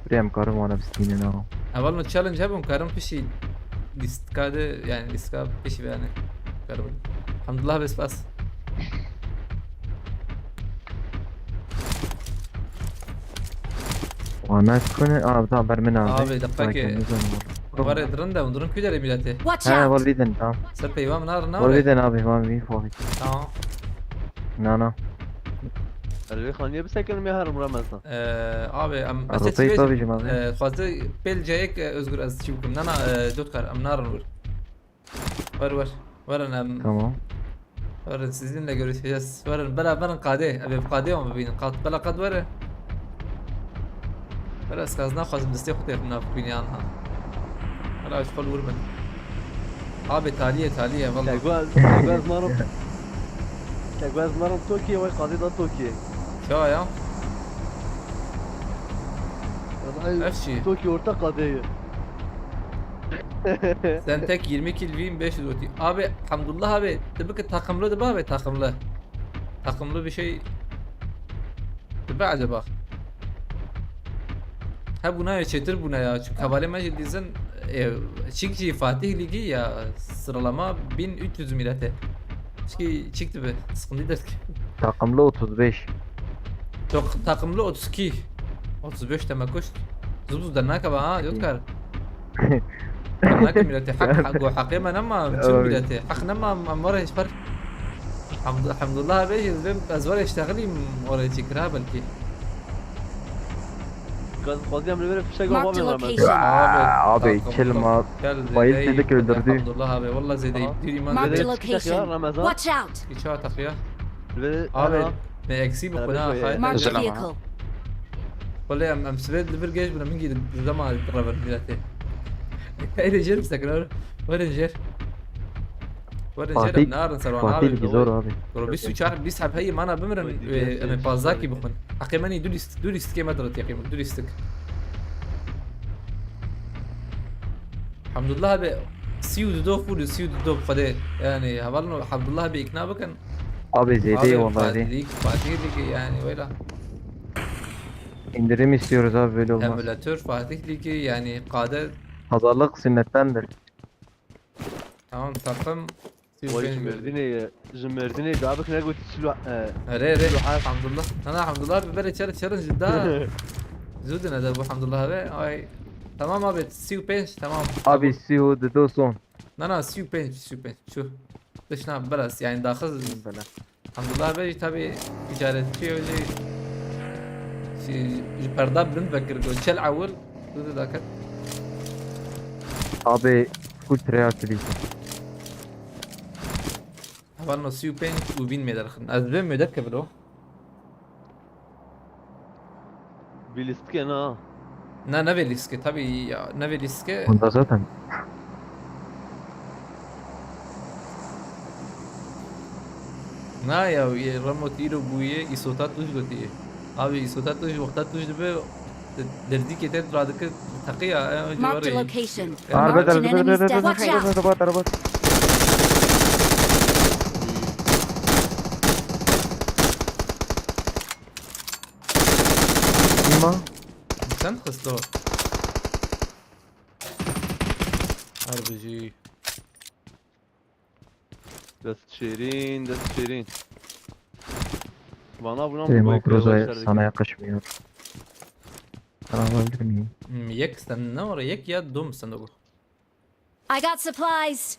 Buraya mı karım wana bistînin ha? Eval no challenge hebûn, karim pişî lîstka de, yani lîstka pişî be yani. Karim. Hamdullah be spas. Wana kune abi tamam ber min abi. Abi, dakika ki. Were dirin de, dirin kü dere milletê. Watch Ha out! var liden tamam. Ser peyva min ar Var nawre. liden abi var bir fahit. Tamam. Na na. Elbê xaniye bisekinim ya herim Ramazan. Ee, abi, em Arada esas tabii vejim. canım abi. Ee, xwazde pêl cayek, e, Özgür, ez çi bikim? Nana, e, Dotkar, em narin wir. Ver, ver. Verin em. Tamam. Verin, sizinle görüşeceğiz. Verin, bela verin kade. Abi kade ama binin. Kat, bela kad verin. Bela skaz naxwazim destê xwe têxim nav kuynyan ha. Bela ez xol vurmin. Abi taliye, taliye, Ya vallahi. gaz, gaz maro. Kek ez merim Tokyo, vay qadê da Tokyo. Ya ya. Vallahi Her şey. Tokyo orta qadê ye. Sen tek yirmi kill win beş yüz otuz. Abi Hamdullah abi. Tabii ki takımlı da abi takımlı. Takımlı bir şey. Tabii acaba. Ha buna ya çetir buna ya. Çünkü havale maçı dizin e, çünkü Fatih Ligi ya sıralama bin üç yüz millete. Çünkü çıktı be. Sıkıntı dedik. Takımlı otuz beş. Çok takımlı otuz iki. Otuz beş demek koş. Zubuz da ne kaba ha, Yotkar. Nake millete hak, hak, go haqê me nema, çi Oy. Millete hak nema, em were hiç par. Hamd-, Hamdullah abi, ez vere iştexilîm oraya çekir ha belki. Xwazî em li vir fişek Marked babê a Ramazan. location. Aa, abi, takım kill bak. ma- Gel, bayıl Zeyde, dedik, öldürdü. Hamdullah abi, vallahi Zeyde, Aha. bir iman Marked değil. a Nereye çıkacak ya location. Ramazan? Watch out! Geçe atak ya. Li vir Abi, ana. me eksiği bu Beraber konu ha. koyayım. Hayır. Marked a Üzülme. vehicle. Vallahi em, em sibê li vir geç bûne min gî dema rever millete. Eyle jerim sekin öyle. Verin jer. Verin jer Fatih, narin serwan Fatih abi. Ligi zor abi. Bro, bîst û çar, bîst heb heyî mana bimirin, Fatih e, Ligi em ê zor. pazdakî bixwin. Heqê me nî du lîst, du lîstikê me dirit yaqî min, du lîstik. Hamdullah abi, sî û du do full, sî û du do xwedê. Yani, hevalno Hamdullah abi ikna bikin. Abi Zeyde'yi Abi, vallahi. Fatih Ligi, Fatih Ligi yani öyle. İndirim istiyoruz abi, böyle olmaz. Emülatör Fatih Ligi yani kade Pazarlık sünnettendir. Tamam takım. Vay ji Mêrdînê ye. Ji Mêrdînê dabik negot çilo. Re re. Hamdullah. Nana Hamdullah abi bere çer çer jidda. Zudine de bu Hamdullah abi. Ay. Tamam abi, sî û pênc, tamam. Abi sî û du do son. Nana, sî û pênc, sî û pênc. Şu. Dışına biraz yani daha hızlı. Böyle. Hamdullah abi tabi ticaretçi öyle şey, ji perda bilind vekir go. Çel awil. Dudu dakat. Abi full tryhard please. Hevalno sî û pênc û bin medarxin. Ez dibêm medarke bilo. Vî lîstikê na. Na, ne vê lîske tabi ya, ne vê lîske. Bunda zaten. Na ya, yê Remo tîro bûye, îsota tuj gotiye. Abi îsota tuj, wexta tuj dibe, derdîkê te radike teqiya, e, Marked a ciwarê. Location. Arbe Marked an der, enemy's der, dead. Watch out! Araba, araba. Kim o? Sen xist o. Harbicî. Dest şêrîn, dest şêrîn. Bana buna Şey, mı Mike Rosa başardık? Sana yakışmıyor. Sana alabilir miyim? Hmm, yek sen ne var? Yek ya dum sen de bu. I got supplies.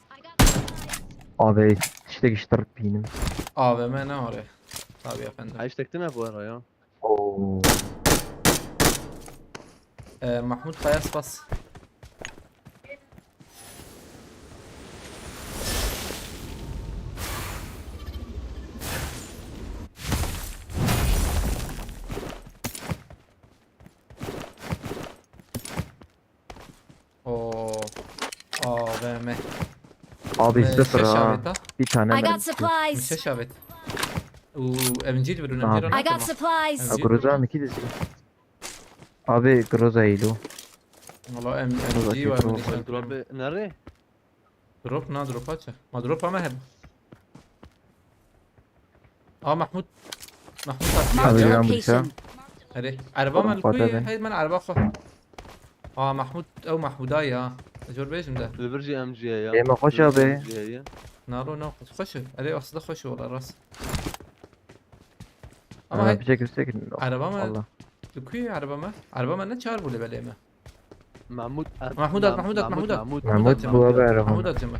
Abi, işte işte benim. A V M ne var ya? Tabii efendim. Ay işte ne bu ara ya? Oo. Ee, Mahmut Kaya spas. Oo. A V M. Abi Ee, sıfır şeş ha. aveta. Bir tane I got mermi. Şeş supplies. avet. U M G bir Abi. önce I got supplies. Ha, Groza mı ki dizi? Abi Groza iyiydi o. Valla M- Groza M G var kötü mı o. nişan? Dur abi nerede? Drop na drop aç. Ma drop ama hep. Aa Mahmut. Mahmut Marked abi a ya. Abi, location. Hadi. Araba mal Oğlum, kuy. patladı. Hayır ben araba kuy. Aa Mahmut. Ew Mahmuda ya. Jor bejim de. Li vir jî M G ye ya. Ema hoş Li vir jî abi. M G ye. Naro ne? Hoş. Öyle aslında hoş olur rast. Ama Ama hay- bir şey göstereyim. Araba mı? Allah. Kuy araba mı? Araba mı ne çağır bu lebeleme? Mahmut. Mahmut at, Mahmut at, Mahmut at. Mahmut. Mahmut bu abi araba. Mahmut at Cemal.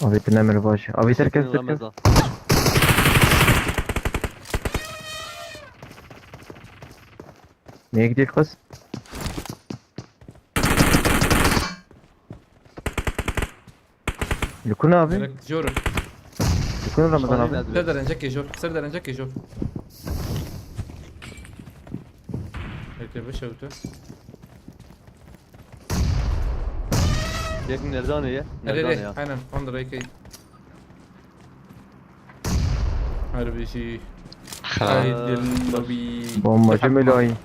Abi dinlemir baş. Abi terk et. Ramazan. Niye gidiyor kız? Lukun abi. Direkt Jor. Lukun Ramazan abi. Ser derecek Jor. Ser derecek Jor. Bekle beş avto. Yek nerdanê ye? Nerdanê ya? Aynen, on the right. Her bir şey. Xera. Aydın lobi. Bombacı Mülayim.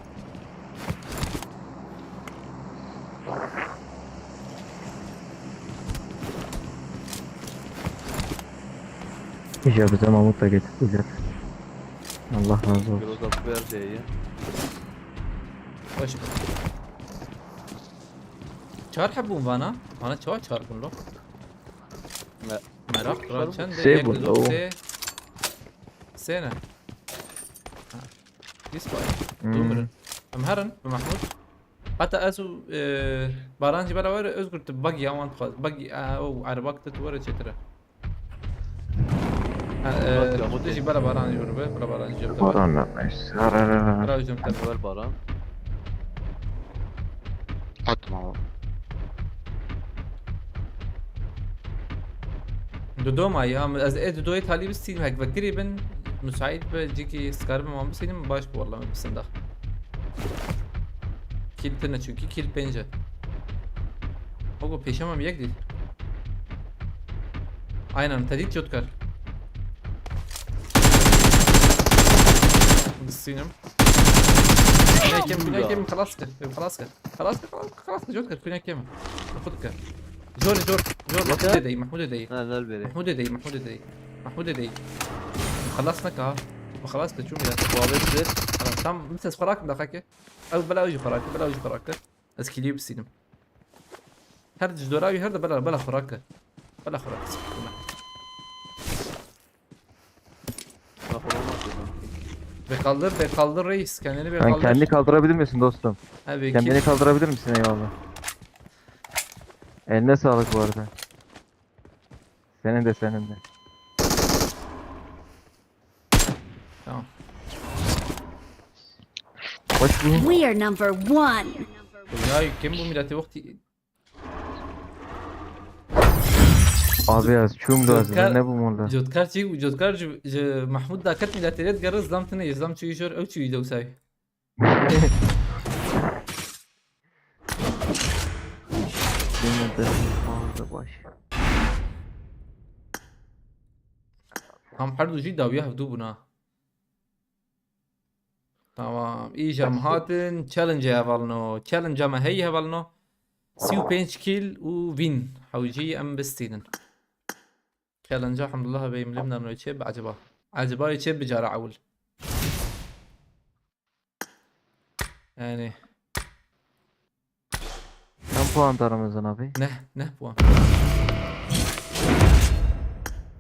İyice bize Mahmut da getirdiler. Allah razı olsun. Groza ver şeyi. Baş. Çar hebûn vana. Vana çawa çar bûn lo? Ne? Merak Çar kral bûn. çend? Sê Yek, bûn, du, o. sê. Sê ne? Ha. This way. Hmm. Dumrin. Em herin bi Mahmud. Heta ez û, e, Baran jî bela were, Özgür tu bag ya wan dixwaz. Bag, e, o erbak tu were çêtir e. Ha, e, Bak ya, tu jî bela Baran jî were be, bela Baran jî jemte. Baran lan neyse. Ara ara ara. Bela jemte. Ver Baran. Atma o. Dudo ma ya, ez ê Dudoyê talî bistînim, hek vekirî bin, müsait be, cîkî skaribim wan bistînim, baş bi walla min bisinda. Kil tine çünkü, kil pênc e. Ogo pêşema mi yek dît. Aynen, te dît Cotkar. Bistînim. Ne kim, ne kim, xelas kir, xelas kir. Xelas kir, xelas kir, xelas kir, Cotkar, ne kim. Xud kir. Jor, jor, jor, Mahmudê dey, Mahmudê dey. Ha, nel beri. Mahmudê dey, Mahmudê dey. Mahmudê dey. Xelas neka. Xelas kir, çûm ya. Babet bir. Tamam, tamam, min ses xerak daxake. Ew bela ew jî xerak, bela ew jî xerak. Ez kiliyo bistînim. Her ji dora wî her de bela, bela xerak. Bela xerak. Bak, olmaz dedim. Be kaldır, be kaldır reis. Kendini be Sen kaldır. Kendini kaldırabilir misin dostum? Ha, be Kendini kil- kaldırabilir misin, eyvallah? Eline sağlık bu arada. Senin de, senin de. Tamam. Hoş bulduk. We are number one. Ya kim bu milleti vakti? Abi ya, çum da Jotkar- ne bu mola? Jotkar çi, Jotkar ji, ji Mahmud da ket milleti red garı zam tine, zam çu jor, ew çu do say. Bilmem, fazla baş. Tam her du jî dawiya hevdu buna. Tamam. Îja me hatin. Challenge hevalno. Challenge me hey hevalno. Sî û pênc kill û win. Hewcî em bistînin. Challenge elhamdulillah beyim lim nano çê bi acaba. Acaba çê bi cara ewil. Yani Sen puan da Ramazan abi. Ne, ne puan.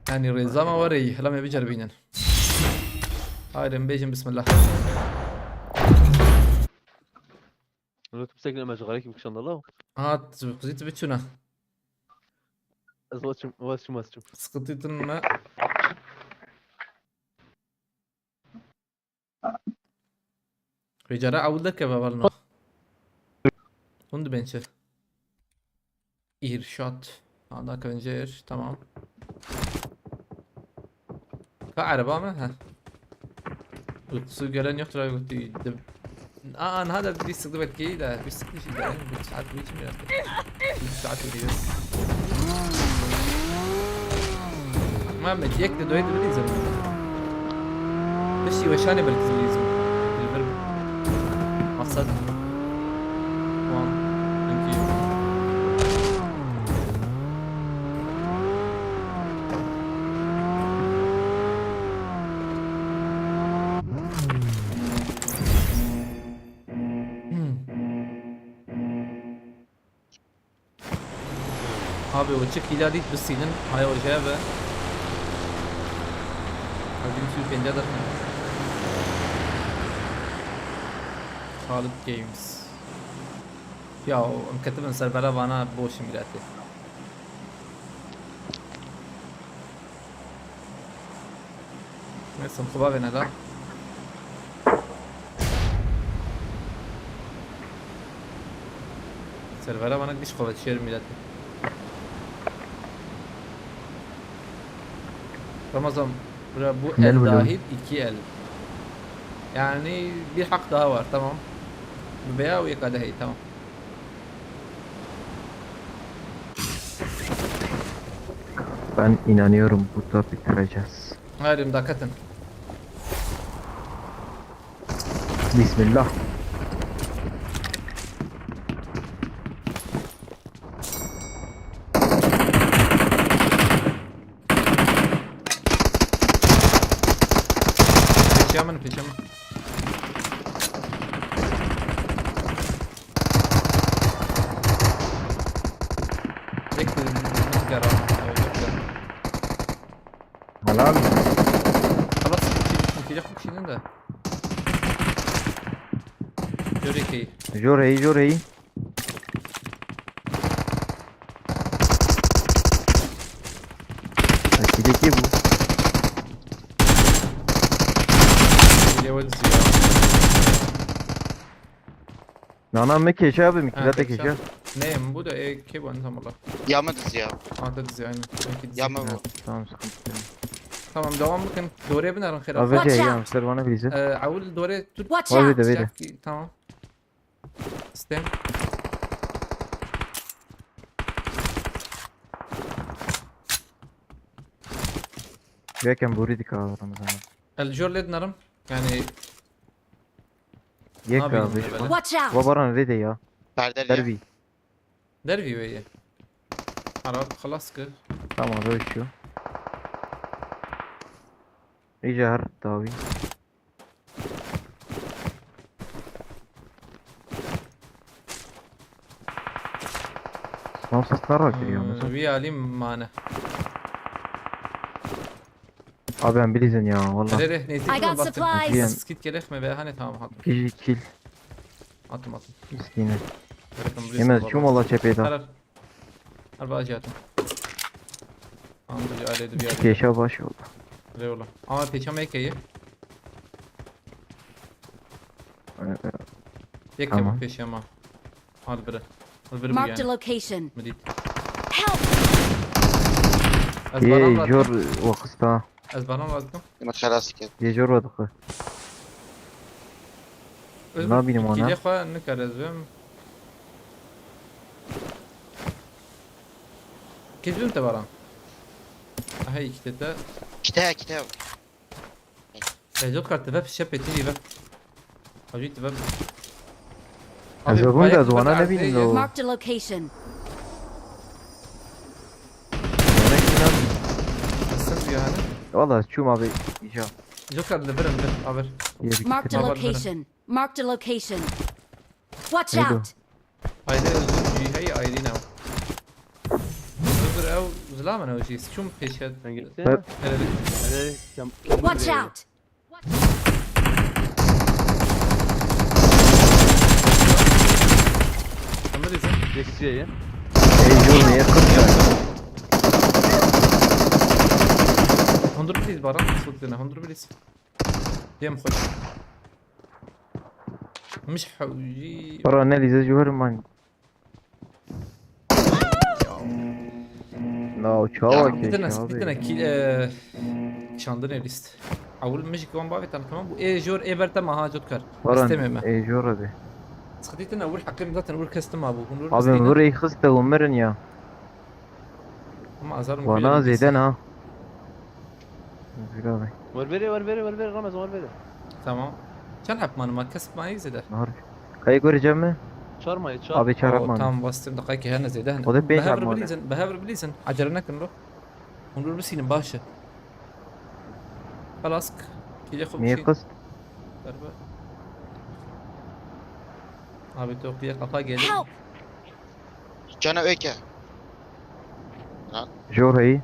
Yani rêza me were yî, hela me biceribînin. Haydi em bêjin bismillah. Öyle kimse girmez, garip bir kişan da la. Ha, tu qizî tu biçûna. Ez vaçım, vaçım, vaçım. Sıkıntı tunma. Vêcara ewil derkeve hevalno. Hûn dibên çi? Îrşad. Ha, nakevin jêr. Tamam. Ka ereba me? Heh. Uykusu gelen yoktur abi. Aa, niha de bir sıkıntı belki iyi de. Bir sıkıntı şey de. Bir saat bir için biraz. Bir saat bir. Muhammed, yek de doydu bilirsin. Bir şey veşane belki bilirsin. Bilmiyorum. Maksat. Tamam. Thank you. Hmm. Abi o çık ilerleyip bir silin. Hay o şey abi. Hadi bir sürü pencere. Khalid Games. Ya o em ketibin ser bela vana boş milleti. Neyse, xwe bavêne la. Servera bana giş xwe çêr milleti. Ramazan, bura bu Ne el bileyim. Dahil iki el. Yani bir hak daha var, tamam. Bu veya o yakada hey, tamam. Ben inanıyorum, burada bitireceğiz. Haydi, daketin. Bismillah. Pêşiya min, pêşiya min. Yek, yek yara. Helal. Xelas, iki, iki, iki, iki de. Jor êkeyî. Jor heyî, jor heyî. Akîdekî bû. Yewê dizî ya. Nana, me kêşe abi, mi kîlete kêşe. Ne, em bu da, e, kê bu, tam Allah. Ya me dizî ya. Ha, te dizî, aynen. Belki dizî. Ya me bu. Tamam, sıkıntı yok. Tamam, devam bakın. Doğruya biner xêr. Abi, şey, ya, ser bana bir izin. Ee, Awul, doğruya tut. Watch out. Tamam. Stem. Yekem buri dikkat Ramazan abi. El jor lê dinarim. Yani Yek abi. Watch out. Babaran rede ya. Perde ya. Derbi. Dervî wê ye. Arab xelas kir. Tamam, rewşiyo. Îca her dawî. Lan ses ne rakiriyor? Hmm, mesela? Wî alî mane. Abi em bilîzin ya, valla. Erê, erê, neyse, I got supplies. Skit gelek me be, hani tamam, hattım. Kişi kill. Attım, attım. Miskine. Bırakın, buraya. Yemez, çum valla çepeyda. Her, her, her bazı attım. Tamam, bir araya, bir araya. Keşa baş oldu. Eyvallah. Ama peşama ekeyim. Evet, evet. Yek tamam. Peşama. Al biri. Al biri bu yani. Marked a location. Medit. Help! Ez baran rahatım. Jor vakısta. Ez baran rahatım. Yine xelas ket. Ye jor vakısta. Ne bileyim ona. Kile xwa ne kare züm. Kizim te baran. Aha, iki tete. Kite, kite. Ê, Zokar, tu ve şepê tîrî ve. Hacî, tu ve. Ez abi, bûm de ez wana nebînim lo. Marked a location. Wana kim lan? Nasıl yani? Valla çûm abi, îca. Zokar, li vir in, vir, a vir. Marked a location. Marked a location. Watch out! Ayrı özür cihayı ayrı ne? Özür ev zılamen ev şey. Çum peşet. Sen gitsin. Watch out! Tamam, izin. Geçiyor ya. Ey, dur, niye kırıyorsun? Hundur please, Baran. Sut dene, hundur please. Dem xweş. Miş hewjî. Para ne dize ji wir man. Na, o çawa ya, kêşe bitene abi. Ki, e, çandine list. Awul mij ki wan bavê tan tamam bu. E jor e berte maha jot kar. Baran, istememe. E jor abi. Sıkıntı ne, vur hakkım zaten, vur kestim abi. Abi vur, ey xiste umirin ya. Ama azarım. Wana zêde na. Özgür abi. Ver veri, ver veri, ver veri, Ramazan, ver veri. Tamam. Çend hep manım var? Kesip manı zêde. Harbi. Kayı göreceğim mi? Çarmayı, çar. Abi çar. Oo, yapmadım. Tamam, bastım da kayı hene zêde hene. O da beş yapmadı. Bilîzin, behevr bilîzin. Acele nekin lo. Hundur bisînin başı. Xelas. Kile xo. Niye kıst? Darbe. Abi, toqiye kafa geldi. Help! Cana öke. Lan. Jor heyî.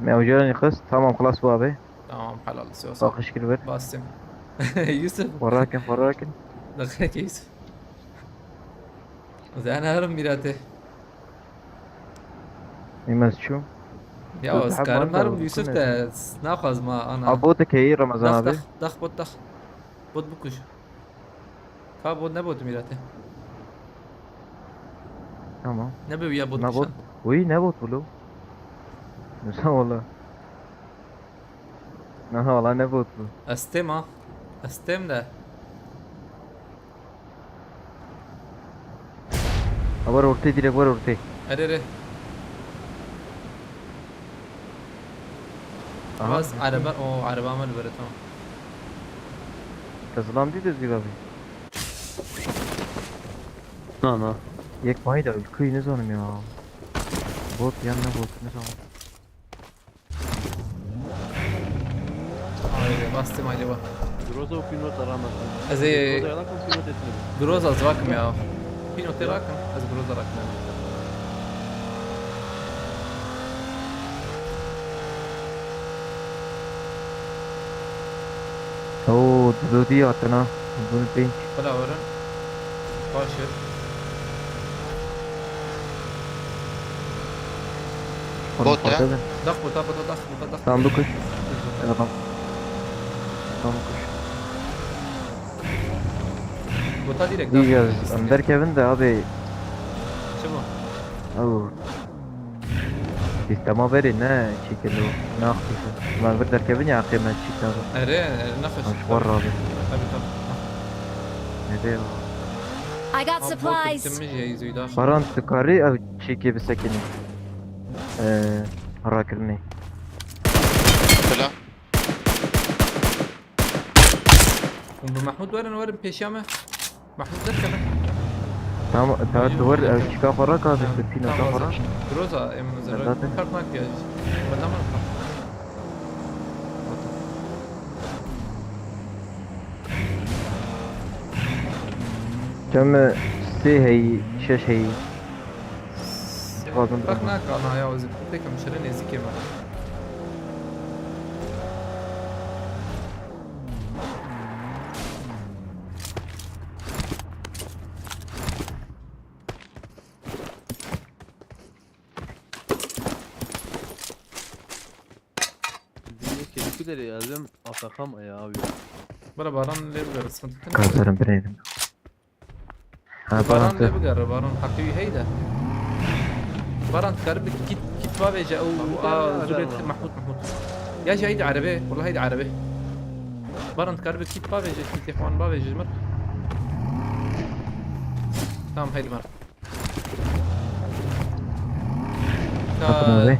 Me ew caranî xist. Tamam, xelas bû abi. Tamam, helal olsun. Bakış kir ver. Bastım. Yusuf. Xwe rakin, xwe rakin. Dakika Yusuf. Zehne herim mirate. Nimez çû. Ya, skarim herim Yusuf de naxwazma ana. Abo dikeyî Ramazan abi. Dax, dax, dax, bot dax. Bot bikuş. Ka bot ne bot mirate? Tamam. Ne be ya bot? Ne bot? Uy, ne bot bu lo? Mesela valla. Aha, valla ne bot bu? Estem ha. Estem de. Ha, var ortaya, direkt var ortaya. Hadi, hadi. Aha. Bas araba, o araba me li vir e, tamam. Te zilam dî dizî gavî. Na, na. Yek payî de ülküyü nizanim ya. Bot yan ne bot nizanim. Haydi, bastım acaba. Groza û Pînota rametin. Ez ê Groza yala kum Pînota etmedi. Groza ez rakim ya. Pînotê rakim, ez Groza rakim. Oo, Dodî hatine. Bunu pênc. Bila werin. Baş e. Bot e? Dax bota, bota, dax bota, dax. Tamam, bu kuş. Tamam. Tamam, bu kuş. Bota direkt. İyi dax. Ya, em derkevin de abi. Çi bu? Oo. Sistema verê ne çîkir o, ne aktif e. Lan bir derkevin ya aqê me çîk nabe. Erê, erê, nexweş. Ew ji xwe razî. Tabii, tabii. Erê o. I got supplies. Baran, tu karî ew çîkê bisekinî. Ee, rakirinê. Bila. Hûn bi Mehmûd werin, werin pêşiya me. Mehmûd derkeve. Tamam, tamam, tu wer, ew çîka xwe rake, abi, tu pîna xwe rake. Groza, em zerre kart nake ya. Bela min. Çem sê heyî, şeş heyî. Dixwazim. Ferq nake, ana ya, ez ê tekim şire nêzîkê me. Dilê kêlîkû derê, ez êm afekam ya abi. Bira baran lê bigere, sıkıntı değil mi? Kazerim bireydim. Ha, Baran lê bigere, Baran heqî wî heyde. Baran dikare bi kit, kit bavêje ew a zûrê Mehmûd, Mehmûd. Ya jî heyde erebe, wala heyde erebe. Baran dikare bi kit bavêje, kîtê xwan bavêje ji mir. Tamam, heydi mer. Hakkım abi.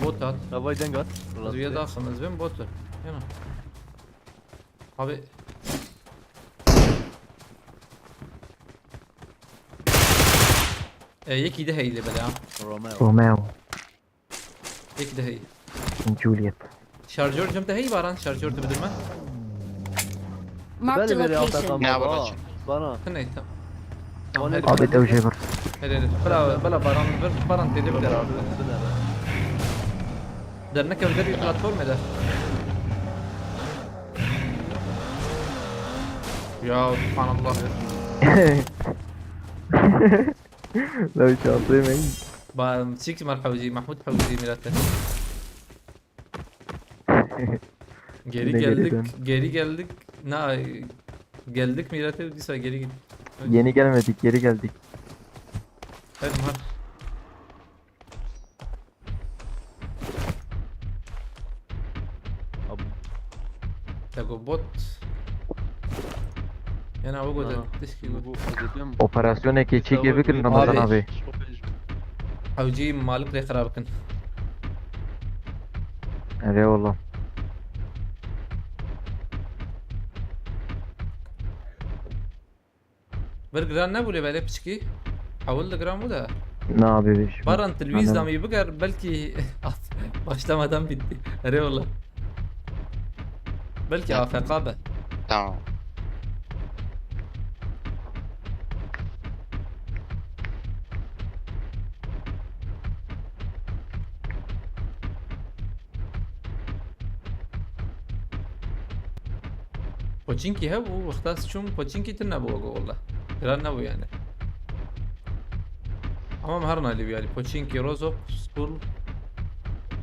Bot at. Havayı denk at. Ez ya daxim, ez bim bot. Yana. Abi. E, yekî de heyî lê bele ha. Romeo. Romeo. Yekî de heyî. Juliet. Şarjör cem de heyî Baran, şarjör de bidirme. Marked a location. Ne yapacak? Bana. Neyse. Tamam, hadi. Abi dev şey var. Hele hele. Bela, bela Baran, bir Baran deli bir abi. Derneke bir platform eder. Ya subhanallah. Law çantayı ben. Ba, çik mar hewcî, Mahmut hewcî mirate. Geri geldik, geri geldik. Na, geldik mirate, dîsa geri git. Yeni gelmedik, geri geldik. Hadi mar. Te got bot. Yana bu got tişkî got. Operasyonekê çêkê bikin Ramazan abi. Hewcî malik lê xira bikin. Erê wala. Bir giran nebû lê belê piçkî. Hewil de giran bû de. Na, bêbî, şima. Baran, tu li wî zidamî biger, belkî başlamadan bitti. Erê wala. Belkî A F K be. Tamam. Poçinkî hebû, wexta ez çûm Poçinkî tune bû weke wele. Giran nebû yani. Ama em her nalî biyarî. Poçinkî, Rozok, Skul,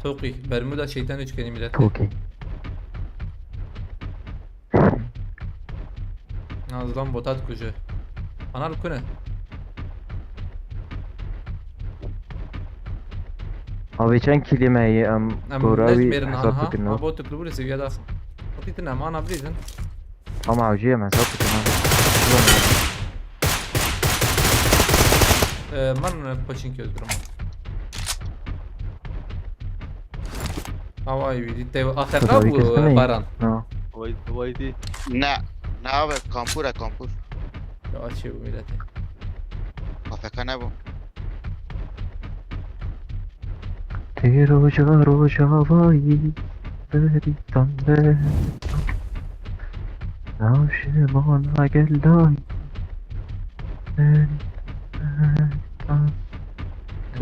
Toqî, Bermuda, şeytan üçgeni millet. Toqî. Nazlan botat kuje. Ana li kune. Abi çend kilî me heye em gora wî hesab bikin. Em botuk li wî seviye daxin. Hatî tine em ana bilîzin. Ama avcı yemez, hesap bikin ha. Ee, man Poçinki öldürüm. Away wî dî te A F K bû, Baran. Ha. Waydi, waydi. Ne. Ne abi, kampur e, kampur. Ya açê bû milletê. A F K ne bu? Tê roja rojavayî berî tan be. Navşê mana gel dayî.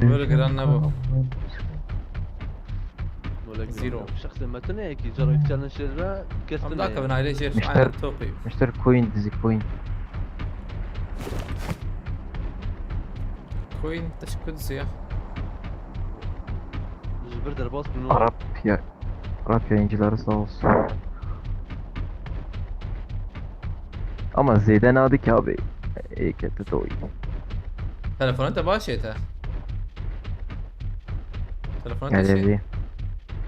Böyle giren ne bu? Wala Zero. Şexsê me tune yekî cara yek challenge jêr ve kes Em tune da ye. kevin ayrı jêr. Mister- Aynen toqî. Mister Coin, dizî coin. Coin teşekkür ya. Ji bir derbas bûn. Arap ya. Arap yayıncıları sağ olsun. Ama Zeyden adı ki abi. Ey kötü de oyun. Telefonu da baş et ha. Telefonu da şey. Geldi.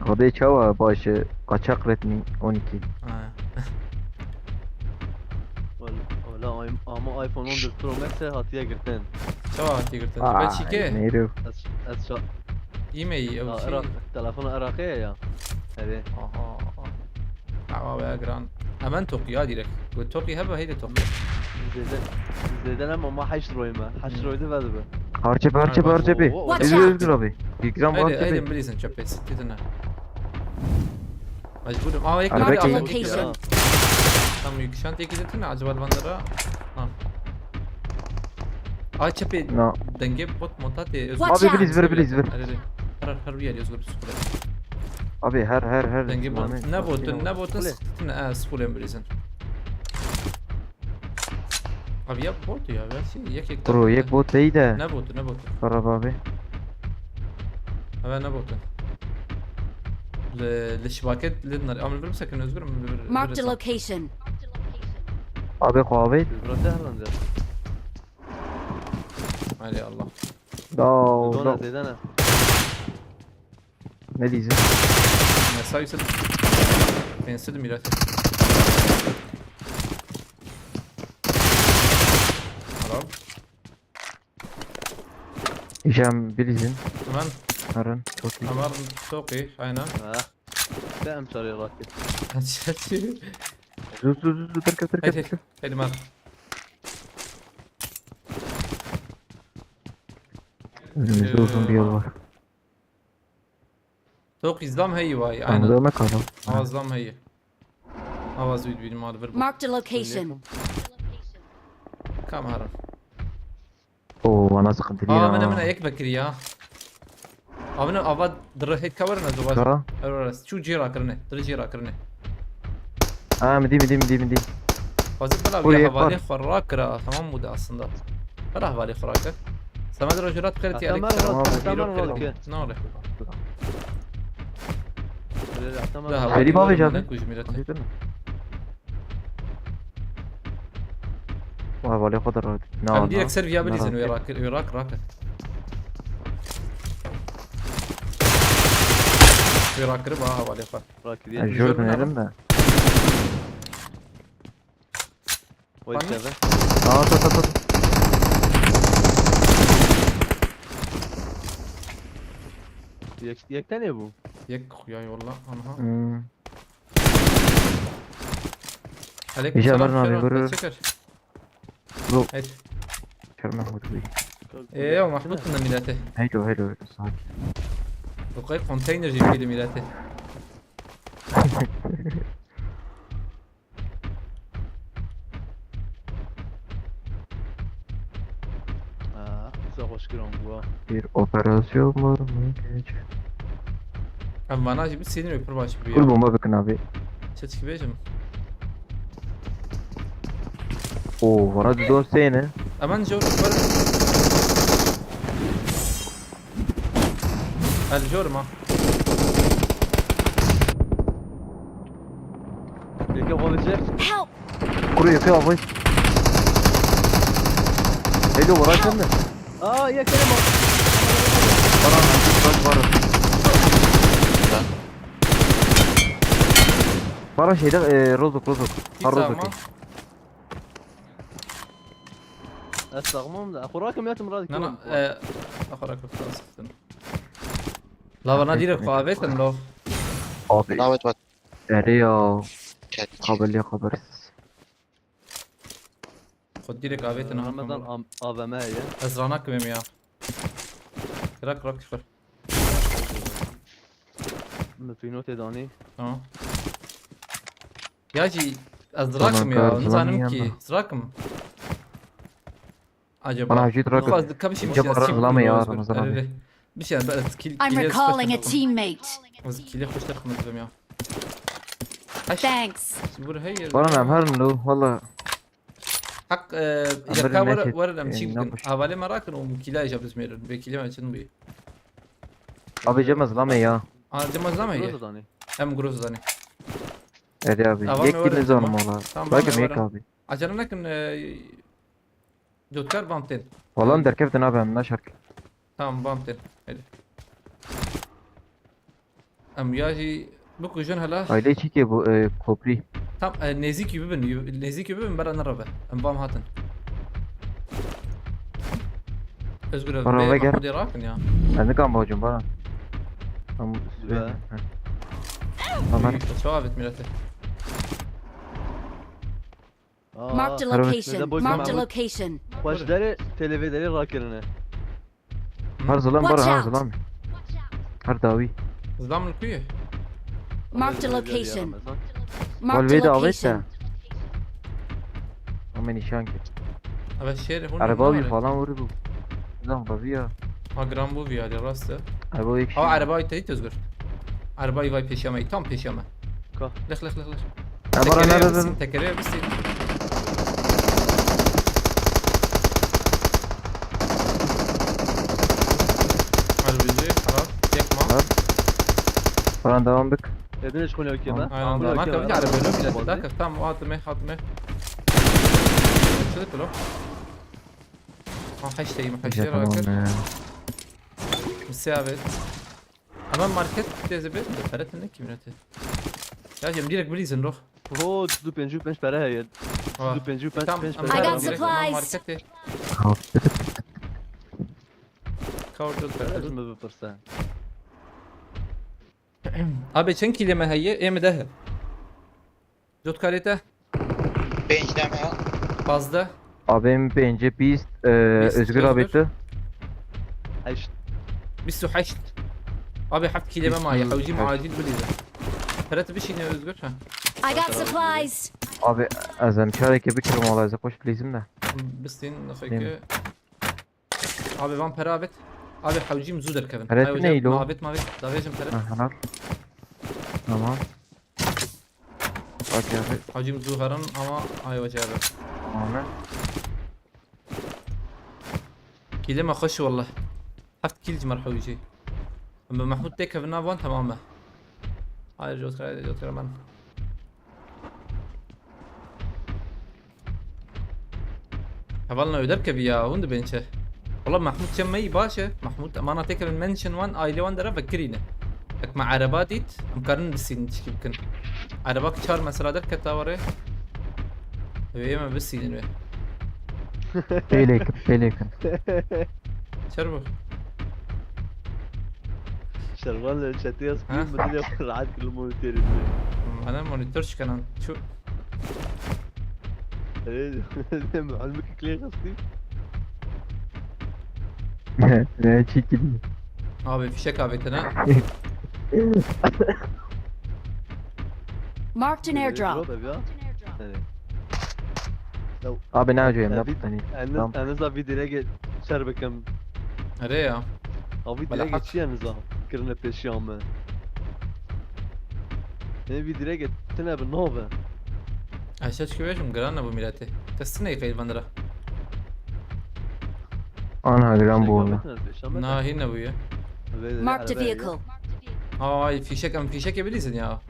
Abi çava başı kaçak Redmi on iki. Ha. Wala, wala, ama iPhone on dört Pro Max e hatiye girtin. Çawa hatiye girtin? Aa, Belçike. Neydi? Ez, ez ça... E-mail ew Ha, şey. Iraq, telefona Iraqê ye ya. Erê. Aha. Ama be gran. Hemen toqî ya direkt. Bu toqî hebe heyde toqî. Zêde, zêde ne ama heşt roy me. Heşt roy de vedibi. Harçe harçe Ay, harçe bir. Watch Özgür out. Özgür abi. Bilgram Heyde, harçe heyde bir. bilirsin çöpe. Siktirine. Mecburum. Aa, yek Arabaya var ya, koyun. yek Location. var. Tamam, yükşant yek izletin acaba bandara. Ha. Aa, çöpe No. Denge bot montate. Watch out. Abi, please, ver, please, ver. Her, her, her bir yer yazıyor. Abi her her her. Denge bot. Mami, Ne botu, sakin ol. Ne botu? Siktirine. Aa, spoiler bilirsin. Abi ya bot ya, ya şey, yek yek. Bro, yek bot değil de. Ne botu, ne botu? Para abi. Hemen ne botu? Li, li şibaket li nar. Ama bir sakın Özgür mü? Marked a location. Abi kahve. Bura Tehran'da. Hadi Allah. Da Dona da. Zêde ne? Ne diyeceğim? Mesai yüksek. Pensil mirat. Haram. İşem bilizin. Hemen, Harın. Çok iyi. hemen çok iyi, aynen. Ha. Te em çarê rakir. Açı, açı. Dur dur dur dur. Dur dur Hadi, dur. hadi, mal. Önümüzde uzun bir yol var. Çok izlam heyi vay, Anladım aynen. Bakalım. Avazlam heyi. Avaz vid vid mal bir. Marked a location. Kam haram. Oo, bana sıkıntı değil Aa, ha. mene mene ek bekir ya. Amına ava dırı het kavarına duvar. Ka? Erwaras. Şu cira kırne. Dırı cira kırne. Ha, midi midi midi midi. Fazla bela Buraya bir yapar. havale xorra kıra. Tamam mı da aslında. Bela havale xorra kır. Sana da rojerat kırı Tamam, tiyarik. tamam, Tamam, tamam, tamam. okey. Ne olur? Böyle tamam. Daha Feri havale Babic yorumuna abi. Kujmirete. Anladın mı? Vay vay, o kadar rahat. Ne Em var direkt lan? ser viabilizin Merak ve rakır, ve rak rak. Ve rakır ba havale xor. Rakir etme. diye. Jor dönelim de. Vay Tamam. Kevin. Aa, tut tut tut. Yek, yekten ya bu. Yek ya yolla. Aha. Hmm. Aleyküm Rica selam, ederim abi, Şervan, buyurun. Teşekkür. Bro. Evet. Çarmıh Mahmut Bey. Eee, o Mahmut ne milete? Hello hello. Sakin. Bu kadar konteyner gibi milete. Ha, size hoş giron bu. Bir operasyon var mı gece? Abi bana şimdi sinir öpür baş bir Full ya. Bomba bakın abi. Çeçki bejim. Oo, bana bir dön seni. Aman jor var. Hadi jor ma. Yeke olacak. Help! Kuru yakıyor abi. Hello, var sen de. Aa, yekene bak. Var abi, var var. Var şeyde, e, Rozok, Rozok. Git Ha, ama. Rozok. Ez saxmam da. Xurakim yatim radik. Nana, e, akora kırk sıktın. La bana direkt kahvetin lo. Abi. Navê te Erê ya. Kek. Kabelê xebersiz. Xwe dirêk avêtin ha. Ramazan am- A V M ye. Ez ranakim ya. Krak krak kifir. Min pînotê danî. Tamam. Ya jî ez Tamam, rakim ya. kar Nizanim zilamê ki. ya. Zirakim. Acaba. Bana hücret rakim. Bixwaz dikka bişî Nicep bişî ara çi zilamê ya, bixwaz Ramazan erê abi. rê. Bişî ez kil I'm kilê recalling a xweş teammate. Ez kilê xweştir xizmet bikim ya. Heş. Thanks. Vur hey. Bana em herin lo valla. Hak e, Em jaka birin were neşit, were em çi e, bikin. naxweş. Havalê me rakin û kîlay jî bizmêrin. Vê kîlê me çin bî. Abi cem zilamê ya. Ana cema zame ye. Groza danî. Em groz zanî. Erê abi. Tamam, Yek öyle din nizam tamam. valla. Tamam, Belki öyle. yek abi. Acele nekin e, Cotkar bam tên. Valla em derkeftin abi em naşark. Tamam bam tên. Hadi. Em ya jî bikujin hela. Aile çi ki bu e, kopri. Tam e, nêzîkî bibin, yu- nêzîkî bibin bera nereve. Em bam hatin. Özgür abi, Bana bê ve gel. Mahmudê rakin ya. Ben de kan bacım bana. Tamam. Ve- Tamam. Çawa avêt milletê. Aa, Marked a Harbi. location. Neden boş Marked a ver? Location. Xweşderê televêderê rakirine. Her zilam Watch bara her out. zilam. Her dawî. Zilam li ku ye? Marked a Öyle location. Ramazan. Marked Valveyde a avêt de. location. Ama nişan ki. Eve şehir hûn Araba ne bir var? Falan vurdu bu. Zilam babi ya. Ha gran bu viyali rast e. Araba yek Ha şey. araba ait Özgür. Araba vay peşeme, tam peşeme. Ka. Lix lix lix lix. Araba Tekereye nerede? bitsin, tekereye bitsin. Harbiji, harap, yakma. Var. Falan devam bik. Edin hiç konuya okey ben. Aynen da. Marka bir araba yok bile. Dakika, tamam, atme, atme. Şöyle kilo. Ha, hashtag mi, hashtag Tamam rakır. ya. Misafir. Ama market teyze bir de para ne kim üreti? Ya cem direkt bilirsin roh. Ho, tu pêncî û pênc pere heye. Ha. Tu pêncî û pênc Tamam, pênc I pere got heye. direkt supplies. Markete. Ha. Cover Pere pere. Min bipirse. Abi çend kîlê me heye? Ê mi deh. Cotkarê te? Pênc deme ya. Pazdeh. Abim pêncî bîst, e, Bîst, Özgür abi Özgür. tu. Heşt. Bîst û heşt. Abi heft kîlê me maye. Hewcî me acil bilîze. Pere tu bişîne Özgür ha. I got supplies. Abi ez em çarekê bikirim valla ez xweş bilîzim de. Bistîn Değil nefeki. mi? Abi van pere abet. Abi hewcîm zû derkevin. Pere Hay tu hocam, neylo? Mabet mabet. Davêjim pere. Ha, helal. Tamam. Bak abi. Hewcîm zû herin ama ay hoca abi. Tamam. Kîlê me xweş wallah. Heft kîl ji me re hewcî. Em bi Mehmûd têkevin nav wan temam e. Hayır, Jotkara, Jotkara ben. Hevalna öder kevi ya, hûn dibên çi? Wala Mehmûd çem me yî baş e. Mehmûd emana têkevin mention wan, aile wan dere vekirîne. Ek me ereba dît, em karin bisînin tişkî bikin. Ereba ki çar mesela derketa were. Wê me bisînin wê. Pêlêkin, pêlêkin. Çer bu? Şervan le çetê ya Ha? spî min dilê xwe rahat kir li monitêrê. Ana monitor şikenan. Çu. Ê, muallimik klê xistî. Ne çekildi? Abi fişek avêtine. Marked an airdrop. Drop ev ya. Evet. Abi ne acayip Ya, ne bir- tutani. Eniz, Tamam. Eniz abi direkt çer bikim. Erê ya. Abi Bela direkt hak. geçiyor Eniz abi. Kirine peşiya me. Ne bir direkt tine bi nove. Eşe çi bêjim giran e bu milletê. Te sinê qeyl vandira. Ana gram bu Şey, onda. tine peşiya me. Na hîn nebûye. Ve- Marked a arabaya vehicle. Ay fişek em fişekê bilîzin ya.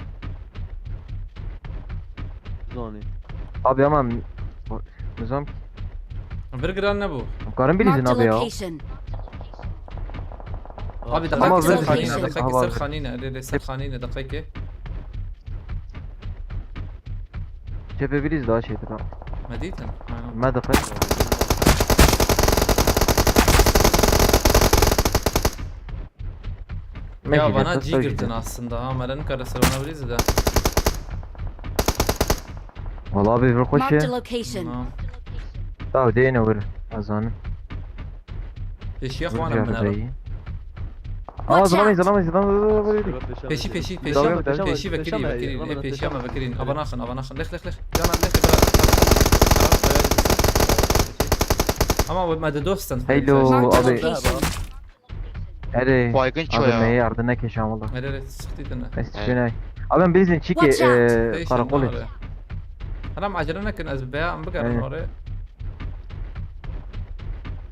Zoni. Abi ama nizam Bir giran nebû. karin bilîzin Marked a abi ya. Location. Abi Tamam, deqayke ser ben xanîne, de- deqayke Tamam. Ser xanîne, erê ser xanîne, deqayke. Cephe bilîz daha şeydir ha. Me dîtin. Ha. Me de Ya vana cî girtin aslında ha, me re nikare ser vana birîzî de. Wala bi vir xweş e. Marked a location. Tamam. Taw deyne wir, ez zanim. Pêşiya xwe ne min era. Aa, zalamê, zalamê, zalamê. Pêşî, pêşî, pêşiya me, pêşî vekirî, ê, pêşiya me vekirî. Ava naxin, ava naxin. Lex, lex, lex. Cana lex, lex. Ama me de dostan. Hello, abi. Erê, baygın çoya. Abi me yardım ne keşan valla. Erê, erê, sıktı dene. Es şunay. Abi em bizin çiki, e, karakolê. Hanım acele nekin, ez beya em bigerin oraya.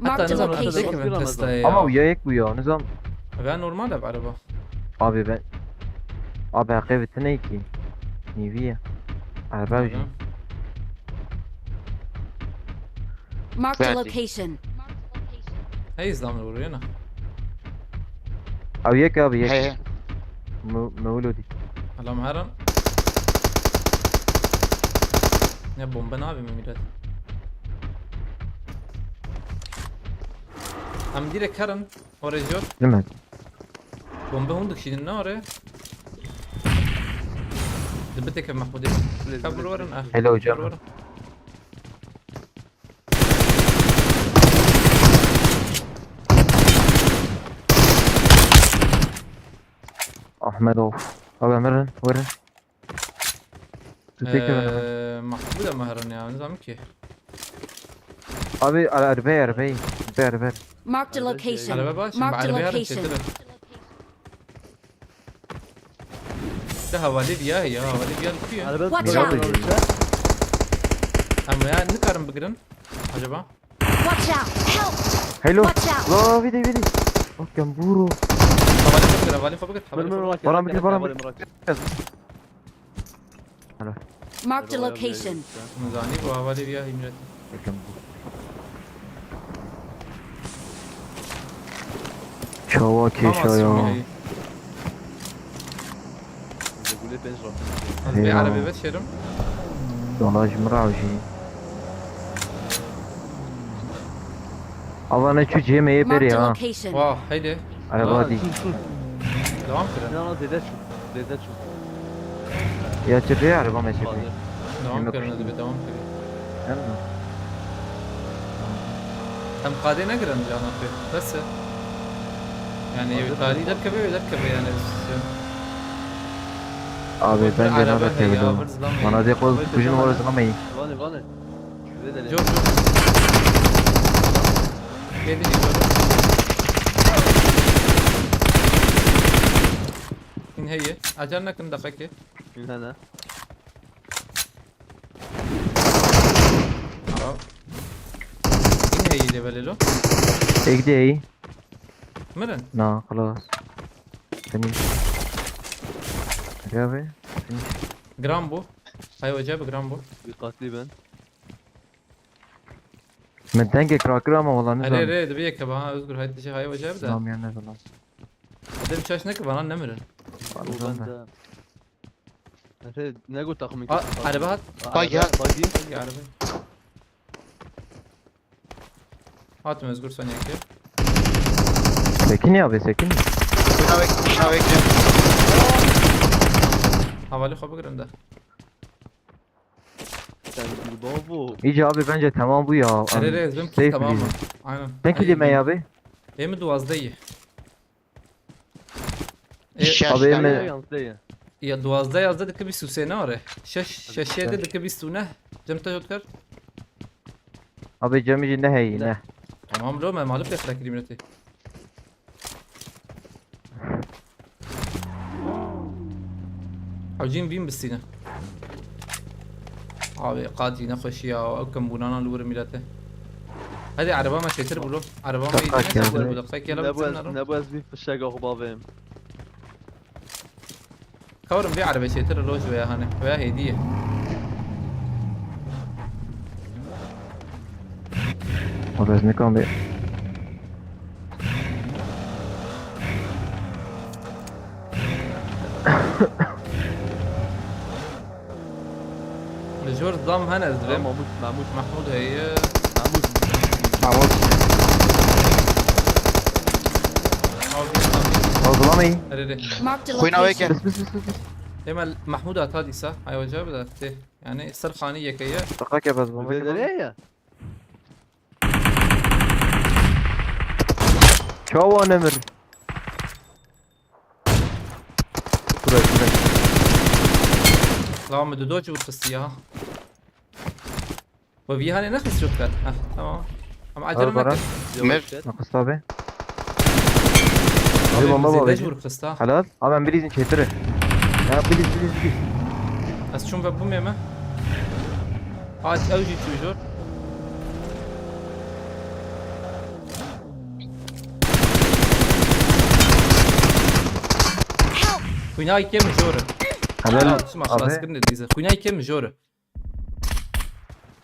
Hatta nizam testayı. Ama uyayık bu ya, nizam. Ben normal abi araba. Abi ben. Abi heqê bi tine ki. Niviye. Araba ucu. Marked a location. Hey, izlam vuruyana. Abi yek abi yek. Hey, hey. Mevludi. Alam heran. Ne bomba ne abi millet? Em direkt heran. Oraya diyor. Değil mi? Bomba hûn dikişînin ne oraya? Dibiteke Mahmudê. Kabul verin, ah. Hello hocam. Kabul verin. Ahmet of. Abi mirin, verin. Tüfek verin. Ee, Mahmud da mı heran ya, ne zaman ki? Abi arabey arabey. Arabey arabey. Marked a location. Araba baş. Marked a location. De havale diye ya, havale diye tutuyor. Watch out! Ama ya ne karın bıgırın acaba? Watch out! Help! Hello. Watch out! La vidi vidi. Bak gamburo. Havale bıgır, havale bıgır. Bana bir bana bir. Marked a location. Nizani bu havale diye himret. Bakın bu. Çawa keşa ya. Bize gule pênc rafin. Ez bê erebê veşêrim. Dola ji min re jî. Ava ne çû cihê me yê berê ha. Wah, heydi. Ereba dî. Devam kirin. Ya zêde çû. Zêde çû. Ya çi rê ereba me çekê. Devam kirin, ez bê devam kirin. Em mi? Em qadê negirin cana pê. Bes e. Yani ev tarî derkeve, ev derkeve yani. Abi ben de ne derkeve. Bana de koz kujin var zaman iyi. Vane vane. Cor, cor. Geldi, geldi. Hîn heye. Acele nekin daxeke. Hîn hene. Tamam. Hîn heye de belê lo. Tek de iyi. Mirin? Na, xelas. Finish. Hadi abi. Finish. Gram bu. Hay hoca bi gram bu. Dikkatli ben. Min dengê kirakir ama wala nizam. Erê, erê, dibi yeke ba, ha, Özgür, haydi şey, hay hoca bi de. Namiyan ne zaman. Dedim çaş ne ki bana ne mirin. Wala nizam da. Erê, ne got takımı. Araba hat. Bagi hat. Bagi. Bagi araba. Hatim Özgür sen yeke. Sekin ya be, sekin. Şuna bek, şuna bekle. Havali xwe bigirin de. Sen bir babo. İyice abi bence tamam bu ya. Erê, erê, bizimki tamam mı? Aynen. Sen ki deme ya be. Ê min duwazdeh ye. Abi ê min. Ya duwazdeh yazdı dike bîst û sê ne are? Şeş, şeşê de dike bîst û ne? Cem te jot kar. Abi cem jî ne heyî ne. Tamam lo me malip ya xerakirî miletê. Hewcîn vîn bistîne. Abi qadî nexweşî ya, ew kembûnana li wir mîlete. Hadi araba me çêtir bû lo. Araba me yî ne ser bû, daqeqek yala bitim nero. Nebu ez vî fişek axu bavêm. Kawrim vê arabê çêtir lo ji veya hane. Veya hêdî ye. Abi ez nikan bê. Li jor zam hene ez divêm. Mahmud, Mahmud. Mahmud heye. Mahmud. Mahmud. Abi, abi. Zilamê. Erê rê. Marked a Xwîna wê location. kir. Pis pis pis pis pis. Ême Mahmûd a ta dîsa. Ay weca bide. Tê. Yani ser xanî yeke ye. Tıka ke bas bomba Vê ke. derê ye. Çawa nemir. Buraya buraya. La min du doç vur xistiye ha. Bu vî hanê nexist yok kat. Heh, tamam. Ama acele Al bana. neke. Mir. Nakıs abi. Abi Abi bomba bize var de hacı. vur xista. Halal. Abi ben bilizin çetiri. Ya biliz biliz biliz. Ez çûm ve bûmê me. Hat ew jî çû jor. Help! Xwînayê kêm jor e. Halal. Ya, çima xelas Abi. kirinê dîze. Xwînayê kêm jor e.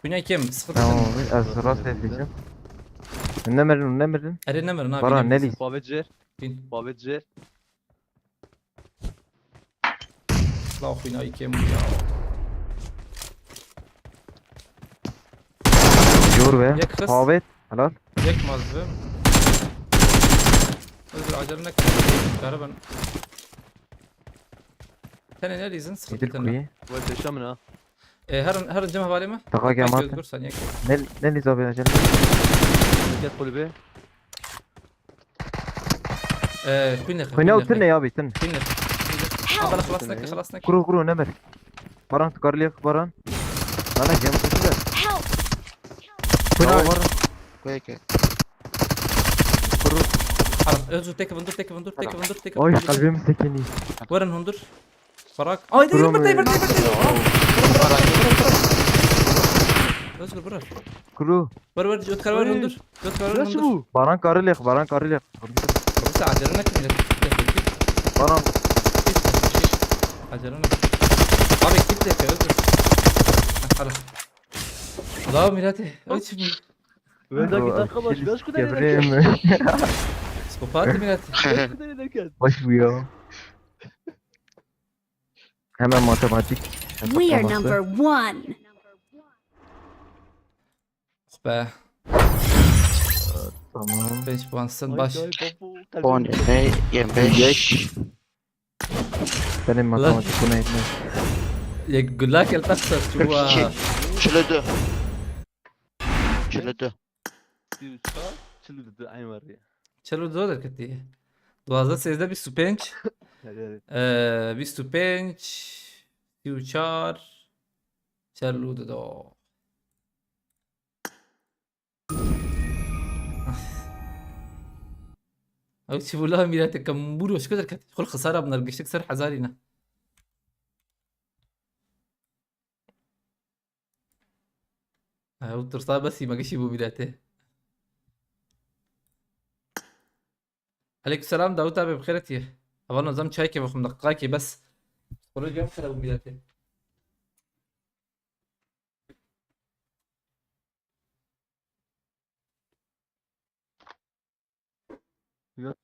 Xwînayê kêm, sıkıntı Tamam yok. abi. Ez rast edeceğim. Ne mirin ne mirin. Erê nemirin abi. Baran, Yine ne bize. diyorsun? Babet jer. Bin. Babet jer. La xwînayê kêm ya. Jor be. Yek kız. Havet. Halal. Yek maz be. Özür acele ne kadar. Kara ben. Tenê ne dîzin? Sıkıntı Nedir ne? kuyu? Wê pêşa min ha. E, her her cem hevalê mi? Taka Peki, kemat. Özgür sen yek. Ne ne diz abi acele. Ket kulübê. E, Queen Kuyu ne otur ne ya bitin. Queen. Help! Bala xelas neke, xelas neke. Kuru kuru ne mer. Baran tu karlı yak Baran. Bana cem kutu da. Help! Kuyu Baran. Wê ke. Kuru. Haram. Özgür tek vındır, tek vındır, tek vındır, tek Oy vındır. kalbim sekini. Verin hundur. Barak. Ay değil mi? Duramıyorum. Değil mi? Değil mi? Özgür bırak. Kuru. Ver ver Jotkar ver Ay. hundur. Jotkar ver Nasıl hundur. bu? Baran karlı yak Baran karlı yak. Burası acele ne kimle? Baran. Acele ne? Abi kitle ke Özgür. Hala. La millet. Ölçüm. Wendaki dakika baş, kaç kutu ne Gevreyim. Psikopat millet. Kaç kutu ne deket? Baş bu ya. Hemen matematik. We are hesaplaması. Number one. Oh be. Tamam. Beş puan sen baş. On, yirmi, yirmi beş. Benim matematik buna yetmez. Ya gülak el taksa Kırk iki. çuva. Çilli du. Çilli du. Çilli du, aynı var ya. Çelo zor derketiye. Duazda sezde bîst û pênc. Hadi hadi. Ee, bîst û pênc. Sî û çar. Çelo dido. Ew çi bû la mîrete kembûro şiko derket. Xul xisara bi nergiştik ser hezarî ne. Ew tirsa besî me gişî bû mîrete. Aleykum selam Davut abi, bi xêr hatiye. Heval nizam çayekê vexwim deqîqakê bes. Xulê cem xira bû mîrete. Ya.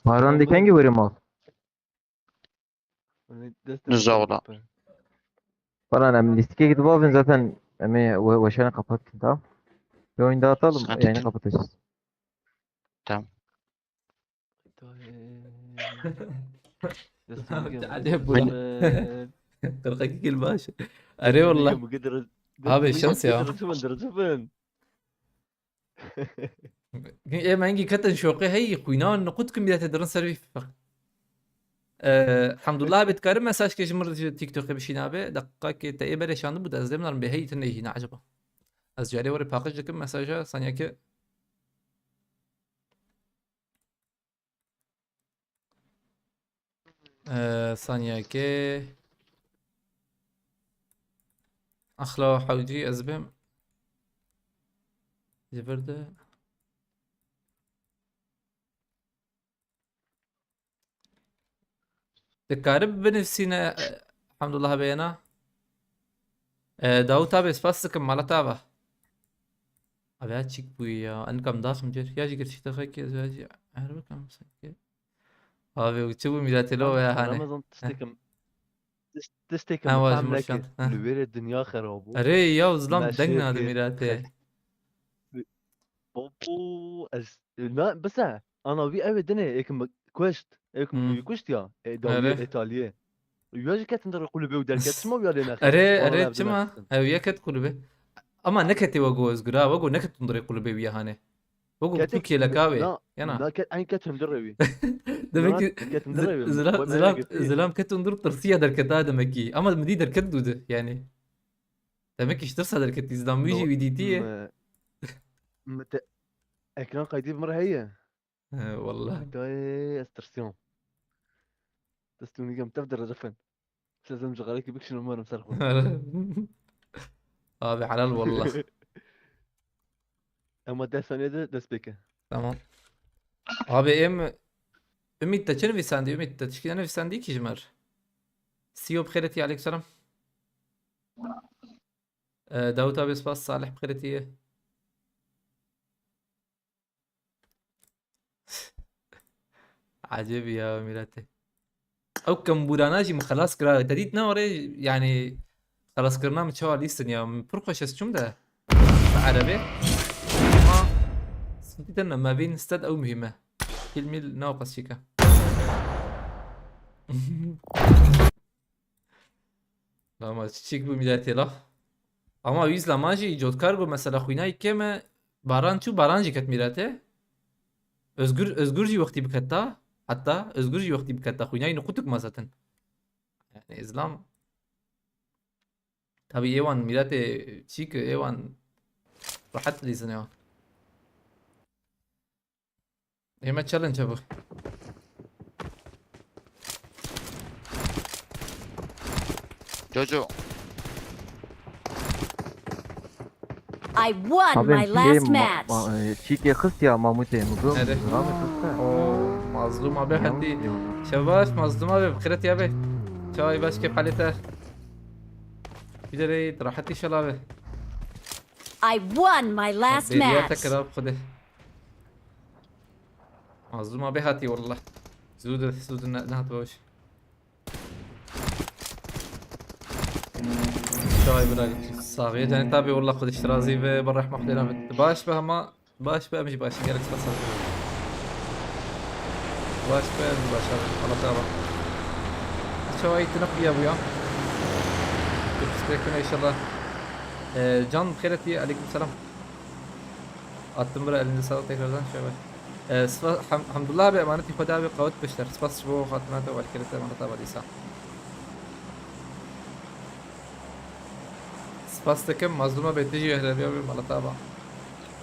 Baran diken ki verim al. Hani dest Nizam ola. Baran em lîstikê gidip bavin zaten em ê we- weşanê kapat kin, tamam. Bir oyun daha atalım, Sıkıntı yayını yok. Kapatacağız. Tamam. Acayip bu lan. Kırk iki kill baş. Erê wallah. Abi, şans ya. Ê, me hingî ketin şoqê hey, xwîna niqut kim bîrete dirin ser wî. Ee, Hamdullah abi, dikarim mesaj ke ji mir ji TikTokê bişîn abi. Deqîqakê te ê berê şandibû de ez dê min bê hey tu neyhîne acaba. Ez carê were paqij dikim mesaja, saniyeke. Ee, saniyeke. Axla hewcî ez bim. Ji vir de. Dikarib binivsîne, e, Hamdullah bêna. E, Davut abi, spas dikim, mala te ava. Abi ya çik bûye ya, enkam daxim cir. Ya jî girtişte xekê, ez ya jî her bikim sanki. Abi, çi bû mîratê lo ya hane. Ramazan tiştekim. Tiş-, tiştekim Ha, Ha, fam wajim neke. Şant. Ha. Li wêrê dinya xerab bû. Erê ya, zilam Me deng nade şêrkê mîratê. xek-, Bo, bo, ez, na, bisa, ana vî ev ê dinê, êkim kuşt. Ê ku Hmm. wî kuşt ya. Ê, dawiyê Erê. Îtaliyê. Wî ya jî ketin derê kulübê û derket. Çima wî ya lê nexin? Erê, Wala erê, ev çima? Ev ya ket kulübê. Ama neketê we go Özgür ha, we go neketin derê kulübê wî ya hanê. We go Ketin Tirkiye leka wê. Na, Yana. na ket, eyn ket hundirê wî. Demek Na, ki ket hundirê wî. Zilam, Wê me Zilam, girtî. Zilam ket hundir tirsiya derketa demek ki. Ama mi dî derket dû de yani. Demek ki ji tirsa derketî Zilam wî jî No, wî dîtî ye. me, me te, ekran kaydî bi min re heye. He, wallah. Dayê, ez tirsiyam. Destûnî gem tev derece fen. Sezim cixarekî bikişin umarım ser xwe. Abi helal wallah. Ema deh saniye de dest pê ke. Tamam. Abi em Ümit te çi nivîsandî? Ümit te tişkî nenivîsandî ki ji me re? Siyo bi xêretî, aleykum selam. Ee, Davut abi spas, Salih bi xêretî ye. Ecêb ya miletê. Ew kembûrana jî min xelas kira. Te dît ne orê, yani xelaskirina min çawa lîstin ya. Min pir xweş ez çûm de. Bi erebê. Ama sintî te ne, me vîn sted ew muhîm e. Kil mil ne o qas çîka. Lama çiçik bû miletê la. Ama wî zlaman jî cotkar bû mesela xwînayî kêm e. Baran çû, baran jî ket mîretê. Özgür, Özgür jî wextî biketta. Heta Özgür jî wextî biketta. Xwînayî nuqutik ma zaten. Yani zlam. Tabii êwan mîretê çî ki êwan rahat lîzin ya. Ê me challenge hebû. Jojo. I won Abi, my şey, last ma-, match. ma-, e, çîkê xist ya Mamutê, mi bim, Nerede? Ramê xist e. Oo, Mazlum abi Yanlış hadi. diyorum. Şebaş, Mazlum abi, xêret ya be. Çay baş, keyf halê te. Bir de rahat inşallah abi. I won my last Bêriya match. Te kira xwedê. Mazlum abi hatî wallah. Zû de, zû de ne, nehat baş. Çay bira gittik. Saxiye canê tabi wallah xwedê şirazî ve bar rehma xwedê nabit. Baş be ama, baş be, em jî baş in. Gelek spas. Baş be, em jî baş abi. Allah te ava. Çawayî tine xuya bûya. Dur, inşallah. Ee, Can xêretî, aleyküm selam. Attım bura, elinize sağlık tekrardan. Şöyle. Ee, spa-, Ham-, Hamdullah abi, emanetî Xwedê abi, qewet bişter. Spas ji bo xatina te û alkirê te, emaneta Xwedê, sağ. Spas dikim, Mazlum abi, tu jî helebiya be, maleta ba.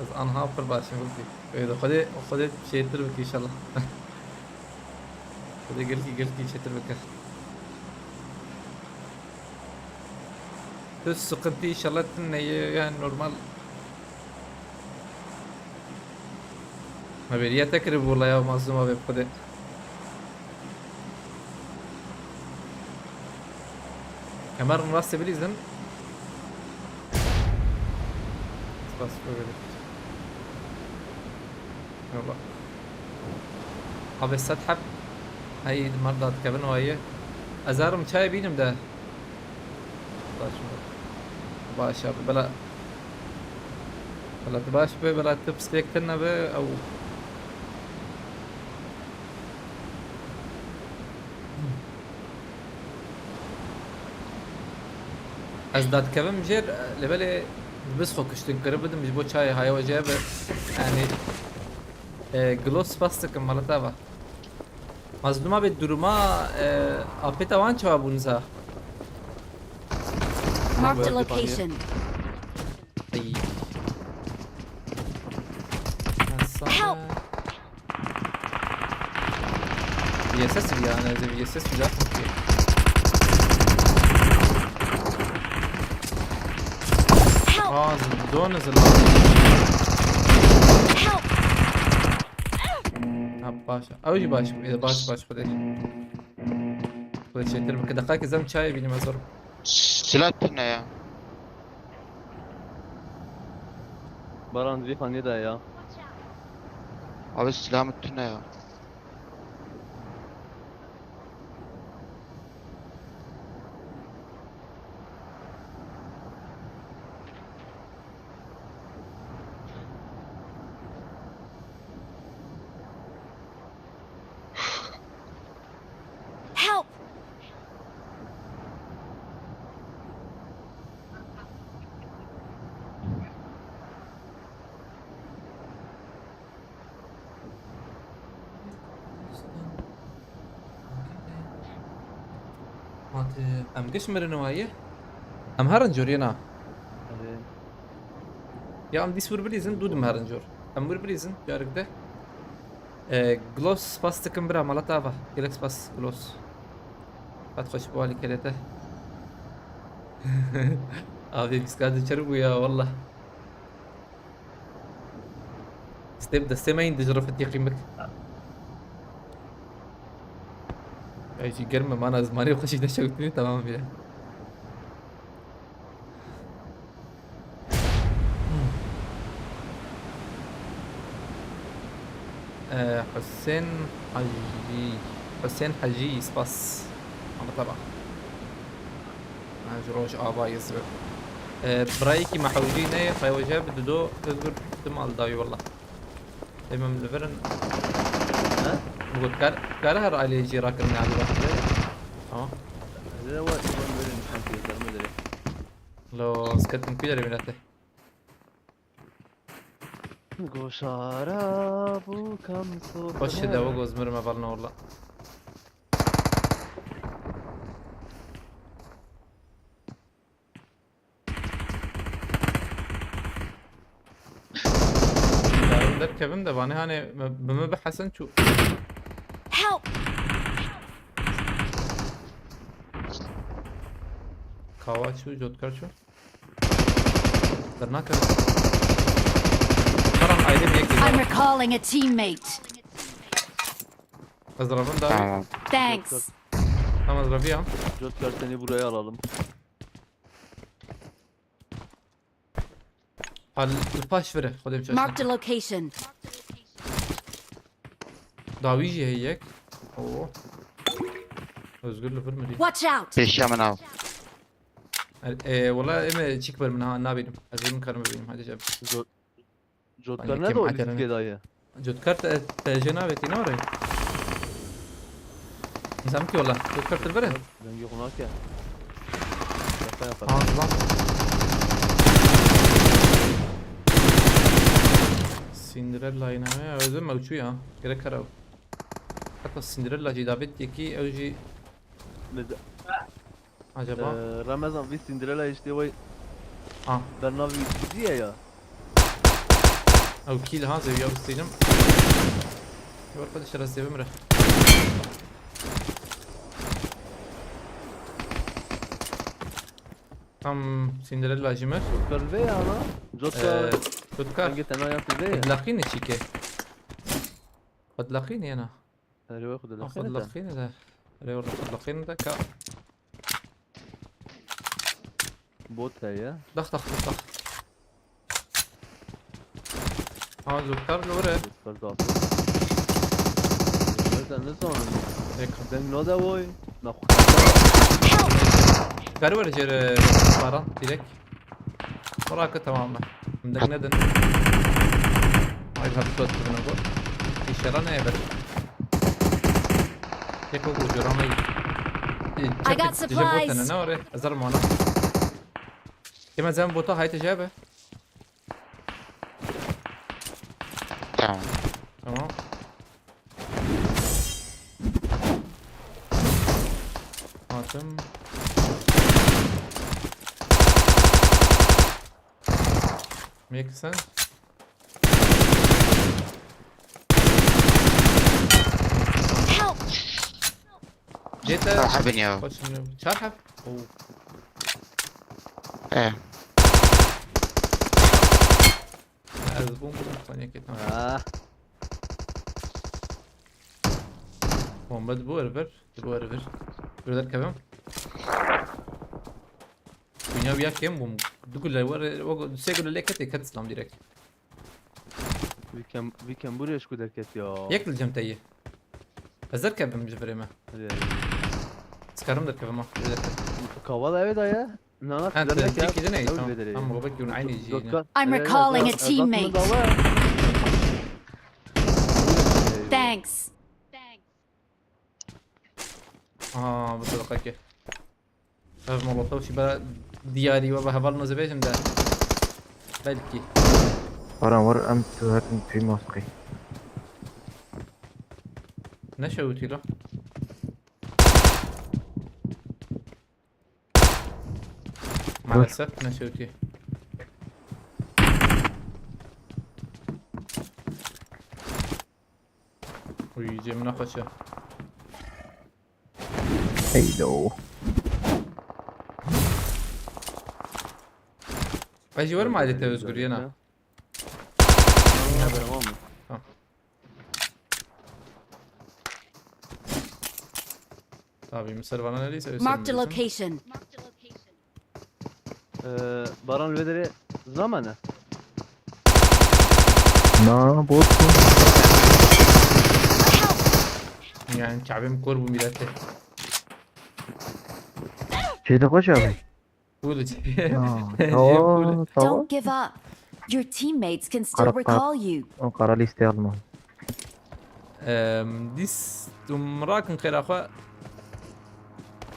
Ez anha pir baş im, gulkî. Wê de Xwedê, Xwedê çêtir bike inşallah. Xwedê gilkî, gilkî çêtir bike. Tu sıkıntı inşallah tune ye, yani normal. Me bêriya te kiribû wela ya Mazlum abi, bi Xwedê. Kemer rastê bilîzin. Spas, buyurun. Yolla. Abi sed heb. Hey, mar da dikevin o ayı. Ez arim çay bînim de. Baş mı? Baş abi, bela. Bela tu baş be, bela tu pislêk tune be, ew. Ez dadikevim jêr, lê belê biz xwe kuştin kiribidim ji bo çayê haya we jê be. Yani, e, Glo spas dikim, maleta va. Mazluma bê duruma, e, apeta wan çawa bûn za? Marked a location. Ay. Help! V S S ya, ne, V S S ya. Help! Aa, zindon zindon. Help! Ha, baş. Ew jî baş. Baş, baş, xwedê. Xwedê çêtir bike. Deqayekê zem çayê bînim ez. Silah tune ya. Baran, vî xaniyê de ya. Abi, silah min tune ya. Hati, em giş mirin waye. Em herin cor yena. Erê. Ya em dîs wir bilîzin, dû dim herin cor. Em wir bilîzin, carek de. E, Gloss spas dikim bira, mala te ava. Gelek spas Gloss. Qet xweş bû alî kelete. Abi, pîska diçer bû ya, wallah. Step destê me in dijre fetî qîmik. Ay jî germ e, mana zimanê xwe jî neşewtîne, tamam bîre. Ee, Husên Hacî. Husên Hacî, spas. Ama tamam. Ha, ji Rojava yê zivê. Ee, birayekî me hewcî neyê, xeywece bi dido Özgür tim al dawî wela. Demem li vir in. He? Bi got kar, kar her alê jî rakirin alî rakirin. Tamam. Hadi de var, ben böyle nişan kıyıklarımı ederim. Lo, skirtin kuyu da bir. Goşara bu kamso. Xweş e, dewe goz mirime val ne wela. Derkevim de vanê hanê bi min bi Hesen çû. Help! Kawa çû, cotkar çû. Dernakeve. Karan ayrı bir yek. I'm recalling a teammate. Ez ravin dawi. Tamam. Thanks. Tamam, ez raviya. Jotkar, seni buraya alalım. Hal paş vire, Xwedê biçe. Marked a location. Dawî jî heye yek. Oo. Özgür li vir mirî. Watch out! Pêşiya min av. E, e, wala em çik ber min ha, nabînim. Ez ê min karim bibînim, hadi cem. Zor. Jotkar ne o listê daye? Jotkar te, te jê navêtî, ne were? Nizam ki wala. Jotkar til vere. Dengê xwe nake. Şaka yapar. Ha, lan. Cinderella yine ya, özüm mevçu ya. Gerek karav. Hatta Cinderella jî davet yekî, ew jî. Acaba? Ee, Ramazan, vî Cinderella işte vay. Ha. Bernavî diziye ya. Ew kî li ha zewiya bistînim. Yor xwe dişe rastê bimre. Tam Cinderella jî me. Jotkar vê ya ana. Jotkar. Ee, Jotkar. Hangi tena ya vê ya? Dilaqî ne çîke? Dilaqî ne yana? Erê wê xwe dilaqîne de. Xwe dilaqîne de. Erê wê xwe dilaqîne de ka. Bot heye. Dax, dax, dax, dax. Ha, Zulkar li wir e. Zulkar zaten. Zulkar sen ne sanın? Ek. Deng no da boy. Na xwe. Kar were jêr, e, paran, direkt. Merak etme, tamam mı? Hem de ne dedin? Ay, hadi tuat kızına bu. İnşallah ne eder? Tek o ucu ramayı. I got supplies. Ne var ya? Hazır mı ona? Kime sen bota hayt cebe? Tamam. Tamam. Hatim. Meksen. Help! Jete. Çar hebin ya. Çar heb. Oh. E. Ez bûm, bûm, xaniyekê tam. Ah. Bombe dibo erver, dibo erver. Bir derkevem. Dünya bir yak yem bûm. Du gule var, o sê gule leket, eket İslam direkt. Vikem, vikem buraya şu derket ya. Yek li cem teyi. Ez derkevim ji virê me. Hadi. Sikarim derkevim ha. Kavala evet ya. Na, na, ha, sizden de ki, tamam. Tamam, baba, ki, aynı şey. I'm recalling a teammate. Thanks. Aa, bu da ki. Ev molotof şi bera diyari ve heval nazı vejim de. Belki. Paran var, em tu her pî maskî. Ne şey utilo? Maalesef neşewtiye. Uy, cem ne kaçı. Heylo. Ay, ji werim ailete Özgür yena. Tamam. Tabii, Mısır bana neredeyse Özgür. Marked a location. Ee, Baran Vedere zaman ne? Na, bot mu? Yani Kabe'm kor bu millete. Şeyde koş abi. Cool. Ha, tamam, tamam. Don't give up. Your teammates can still recall you. O kara listeye alma. Em, dis tum rakin xêra xwe.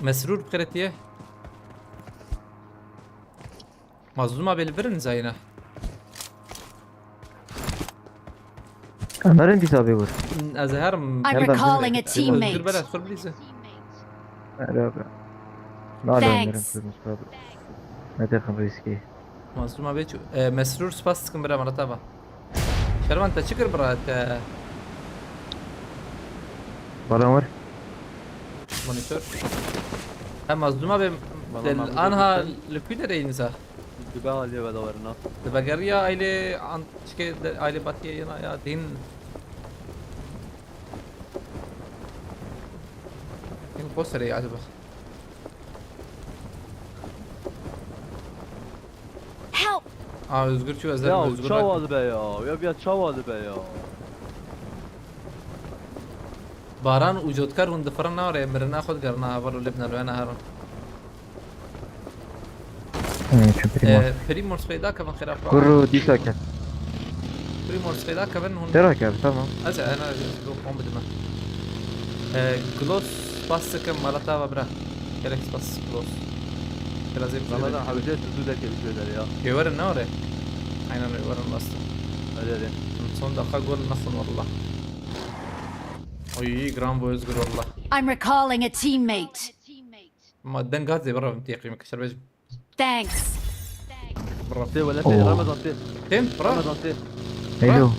Mesrûr bi xêretiye. Mazlûma bê li vir in zayîna. Em herin dîsa bê wir. Ez herim. I'm recalling a teammate. Özgür bela xwe bilîze. Merhaba. Nalê Thanks. Mirin kırmızı abi. Ne derken riski. Mazlûma bê çû. E, Mesrûr spas dikim bira, mala te ava. Şervan te çi kir bira te? Bana var. Monitor. Ha, Mazlûma bê. Anha li ku derê yîn za? Dibe aliyê vedawerina. Dibe geriya aile an çike aile batiye yana ya din. Din posterê ya dibe. Help! Aa, Özgür çû, ez derim Özgür. Ya çawa dibe ya? Ya bir çawa dibe ya? Baran û Cotkar hûn difirin nare, mirina xwe digerina heval û lê bi nerwena herin. Ee, çi Primos? Ee, Primos peyda kevin xêra xwe. Kuru dîsa ke. Primos peyda kevin hûn. Tera ke, tamam. Ez, ez, ez, ez, ez, ez, ez, Gloss spas dikim, mala te ava bira. Gelek spas Gloss. Biraz hep Valla da hewce tu zû derkevî şû der ya. Ê werin ne ore? Aynen ê werin rast. Hadi hadi. Son dakika gol nexwin valla. Oy, gran bu Özgür valla. I'm recalling a teammate. Ma deng gazê bira vim têqî min kişer bejim. Thanks. Bro. Tê welatê, Oo. Ramazan tê. Tim, bro. Ramazan tê. Hello.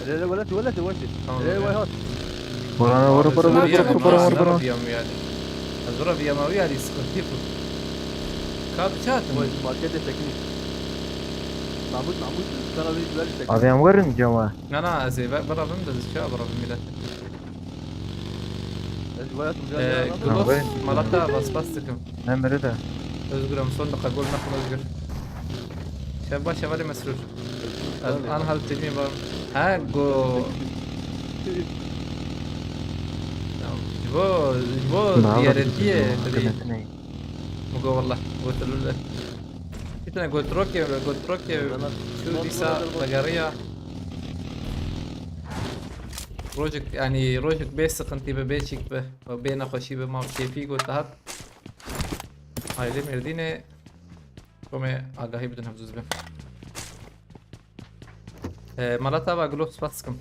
Re, re, welatê, welatê, welatê. Tamam, re, okey. Vay hat. Bora, bora, bora, bora, bora, bora, bora, bora. Bora viyam yani. Ez bora viyam abi yani, sıkıntı yok. Kap çat mı? Vay, markete teknik. Mahmut, Mahmut, sana bir güzel teknik. Abi, em werin cama. Na, na, ez ê ve-, bora vim de, ez çawa bora vim bile. Ee, Gloss, mala te ava, spas dikim. Em biri de. Özgür, em son dakika gol nexwin Özgür. Şev baş, şevalê Mesrûr. Ez an hal têmî bam. Ha, go. Ya, ji bo, ji bo diyaretiye, tabii. Min go wallah, go telule. Fitne go troke, go troke, şu dîsa vegeriya. Rojek, yani rojek bê sıkıntı be, bê çîk be, bê nexweşî be, ma kêfî got hat. Aile Mêrdînê, komê agahî bidin hevdûz be. E, mala te ava Gloss spas dikim.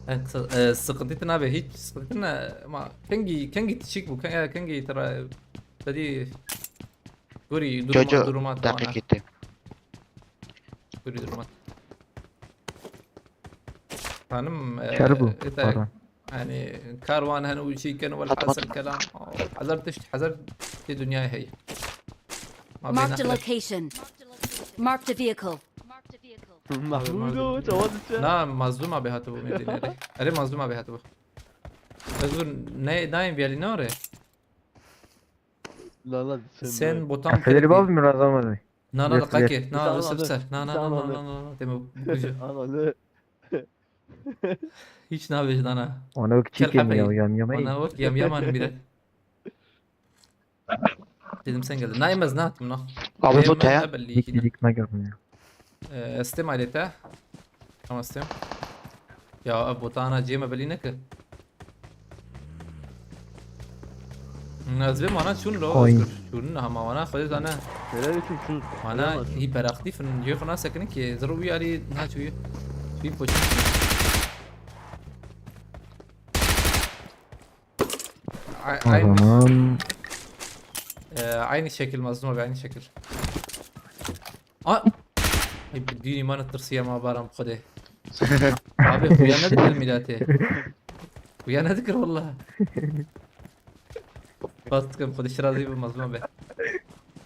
E, s-, e, sıkıntı tine be, hiç sıkıntı ne, ma kengî, kengî tişik bu, kengî, kengî tera, tedî, guri, duruma, duruma, tamam. Dakika gitti. Guri duruma. Hanım, e, Şerbu, ete, pardon. Yani, karwan hene û çî ken wel hasil kelam. Hazar tişt, hazar tê dünyayê heye. Marked a location. Marked a vehicle. Mahmut o, çawa diçe? Na, Mazlûma bê hatibû Mêrdînê. Erê, Mazlûma bê hatibû. Ez dur ne, nayên viyalî ne ore? La, la, sen botan. Federi bab mi razamadı? Na, na, dakika. Na, sip ser. Na, na, na, na, na, na. Deme bu gücü. Hiç nabêj dana. Ona wek çîkê mi ya, yam yam. Ona wek yam yam an bire. Dedim sen geldin. Naim ez nahatım no. Abi bu te. Dik dik me görmüyor. Ee, estem ailete. Tamam, estem. Ya, ev botana cê me belî neke. Ez vê mana çûn lo, Özgür. Çûn hema wana xwedê zane. Nereye çûn, çûn? Mana hiperaktif in, cê xwe nasekinin ki, zero wî alî naçûyî. Wî poçî. Ay, ay. O zaman. Ee, aynı şekil Mazlum abi, aynı şekil. A, ay, bi dînî me tirsiya ma baran bi Xwedê. Abi, xuya nedikir miletê. Xuya nedikir wallah. Bas dikim, Xwedê şirazî bi Mazlum abi.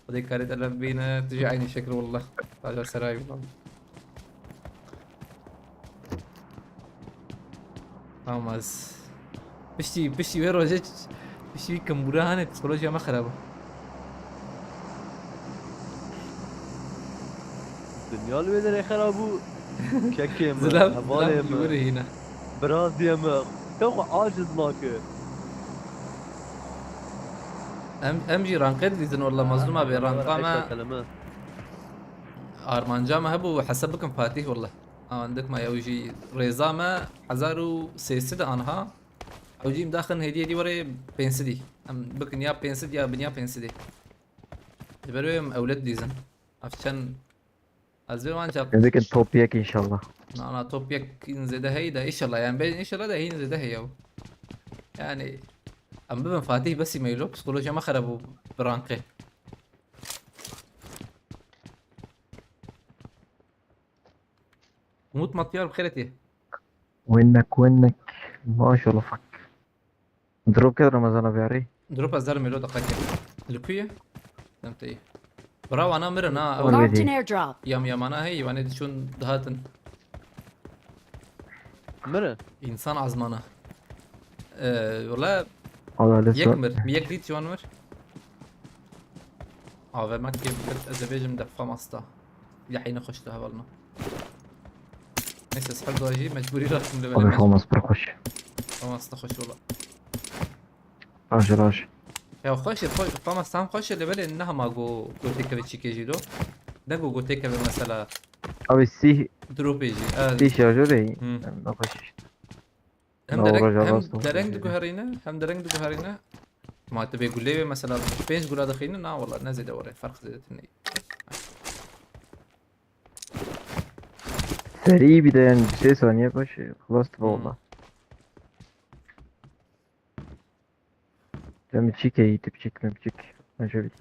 Xwedê karê te lev bîne, tu jî aynı şekil wallah. Taca serayî wallah. Tamam ez. Piştî, piştî wê rojê ç-, piştî wî kimbûra hanê psîkolojiya me xerab bû. Dinya li wê derê xerab bû. Kekê min, Zilam, hevalê zilam min, yûrê hîne. Biraziyê min. Te xwe aciz nake. Em, em jî ranqê didîzin walla Mazlum abi, ranqa me. Armanca me hebû hesab bikin Fatîh walla. Awendik me ew jî rêza me hezar û sê sed e anha. Ew jî em daxin hêdî hêdî were pênc sedî. Em bikin ya pênc sed ya bin ya pênc sedî. Ji ber wê em ewled dîzin. Ev çend ez vê wan ca Em bikin top yek inşallah. Na, na, top yek in zêde heyî de inşallah, yani ben inşallah de hîn zêde heye. Yani em bibin Fatih besî meylo, psikolojiya me xerab bû bi rankê. Umut Matyar bi xêretî. Winnek, winnek. Maşallah fak. Drop ket Ramazan abi arê. Drop ez derim êlo deqeke. Li ku ye? Dem te ye. Bira wana mirin ha. Wan Marked an vedî. Airdrop. Yam yamana hey, wane diçûn dihatin. Mirin? İnsan azmanı. Ee, wala Allah yek lütfen. Mir. Yek dît wan mir. A V M ki bir ez ê bêjim de Famas da. Ya heyne xweş da hevalno. Neyse, ez her doğa jî mecbûrî rakim li Abi belê. Famas pir xweş. Famas da xweş ola. Roj roj. Ya xweş e, xweş, Famas tam xweş e, li belê ne hema go, go têkeve çîkê jî do. Ne go, go têkeve mesela. Abi sih, Dropê jî. Evet. Sih şarjör e. Hı. Ne xweş işte. Hem dereng, hem dereng diguherîne, hem dereng diguherîne. Ma tu bê gulê wê mesela pênc gula dixîne, na wala ne zêde were, ferq zêde tune. Serî bir de yani sê saniye baş, xlas dibe wala. Dem çik heyî, dipçik, mimçik.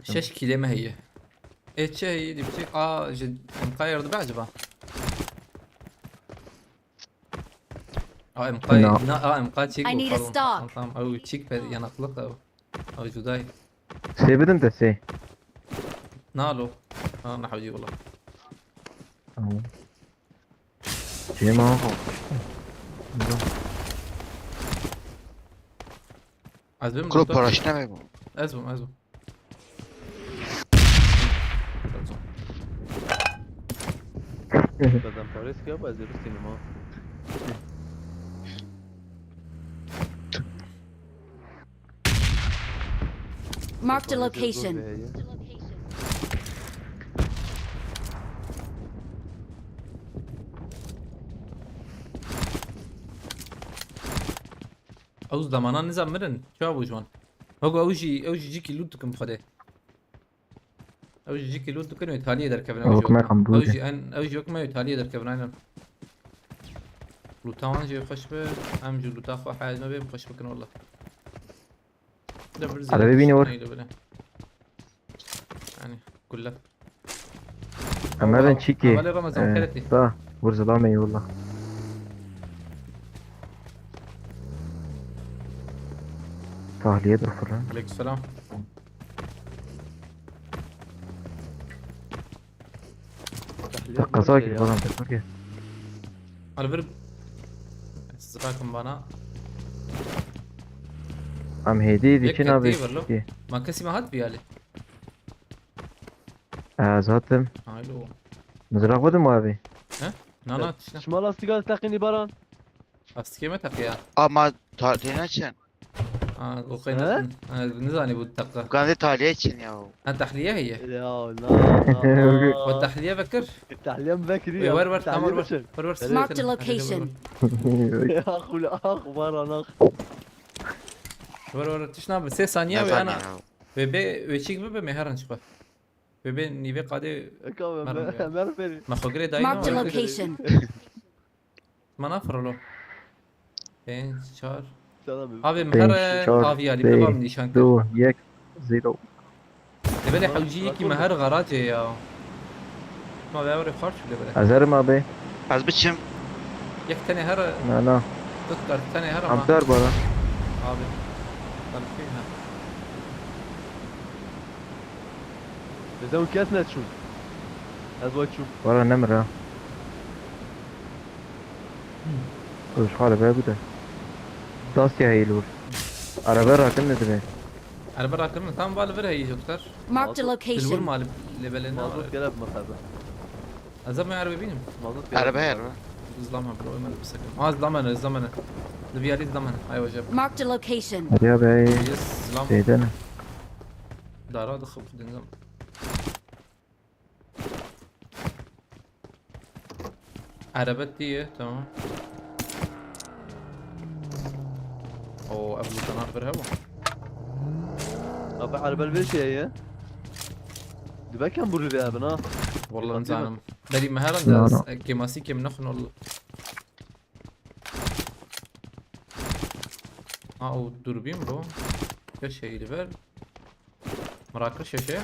Şeş kîlê me heye. Ê çi heyî, dipçik? A, ji M K yardım be acaba? A, M K, na, a, M K çik bu, pardon. Tamam, ew çik pe yanaklık ew. Ew cudayî. Sê bidim te sê. Nalo. Ha, ne hewcî wala. Tamam. Cema. Ez bim. Kuro paraşteme bu. Ez bim, ez bim. Zaten Paris ya, ez de sinema. Marked a location. Ew zamana nizam mirin. Çawa bû ji wan? Hogo ew jî, ew jî cîkî loot dikim xwedê. Ew jî cîkî loot dikin û taliyê derkevin ew jî wek me. Ew jî en, ew jî wek me û taliyê derkevin aynen. Lootan wan jî xweş be, em jî loota xwe heyaz me bê, em xweş bikin wela. Arabê bînî wir. Yani, kulle. Em herin çîkê. Hevalê Ramazan, ee, keretî. Da, wir zilamê yolla. Tahliye dur fırın. Aleykümselam. Te qeza kir, baran te kir. Al vir. Siz bakın bana. Em hêdî diçin abi. Ma kesî me hat biyali. Ez hatim. Alo. Mizraq bidim abi. He? Na, na, tişne. Şima lastika teqînî baran. Lastikê me teqiya. Ama ta-, têne çin. Ha, o xeyna. He? Ha, nizanî bu teqa. Kan de taliye çin ya. Ha, tahliye heye. Ya, na, na, na. O tahliye vekir. Tahliye mi vekir ya? Ver, ver, tamam, ver. Ver, ver. Mark the location. Ya, xula, ah, baran, ah. Ver, ver, tişna bi sê saniye ve ana. Bebe, veçik bebe meharan çıkar. Bebe, nîvê qadê. Eka, me, me, me, me xwe girê dayî. Mark the location. Mana firolo. Pênc, çar. Abi, pênc, her çar, aviyalî, pênc, bibam nîşan kir. Du, yek, zero. Belê hewcî yekî me her garajê ya. Ma vê were xarç bile bile. Ez herim abi. Ez biçim. Yek tenê her. Na na. Dut kar tenê her ama. Em dar bara. Abi. Lan bir ha. Bizden kes ne çûn? Ez vay çûm. Wara nemir ha. Rojxale be bu de. Dasya heyl vur. Araba rakın ne dibe? Araba rakın mı? Tam bal vir heyi doktor. Marked a location. Vur mali lebelene. Mazot gel abi masada. Azam ya araba benim. Mazot gel. Araba her. Zlama bro, hemen bir sakın. Aa, zlama ne, zlama ne. Libiyali zlama ne. Ay hocam. Marked a location. Hadi abi. Yes, zlam. Şeyden. Dara da xıp dinzam. Araba diye, tamam. Oo, ev lutanar bir hava. Abi araba bir şey ya. Dibe kem buru be abi ha. Vallahi zanim. Beri meharan da kemasî kem naxin oldu. Ha, o durbin bu. Ya şey ver. Meraklı şaşe.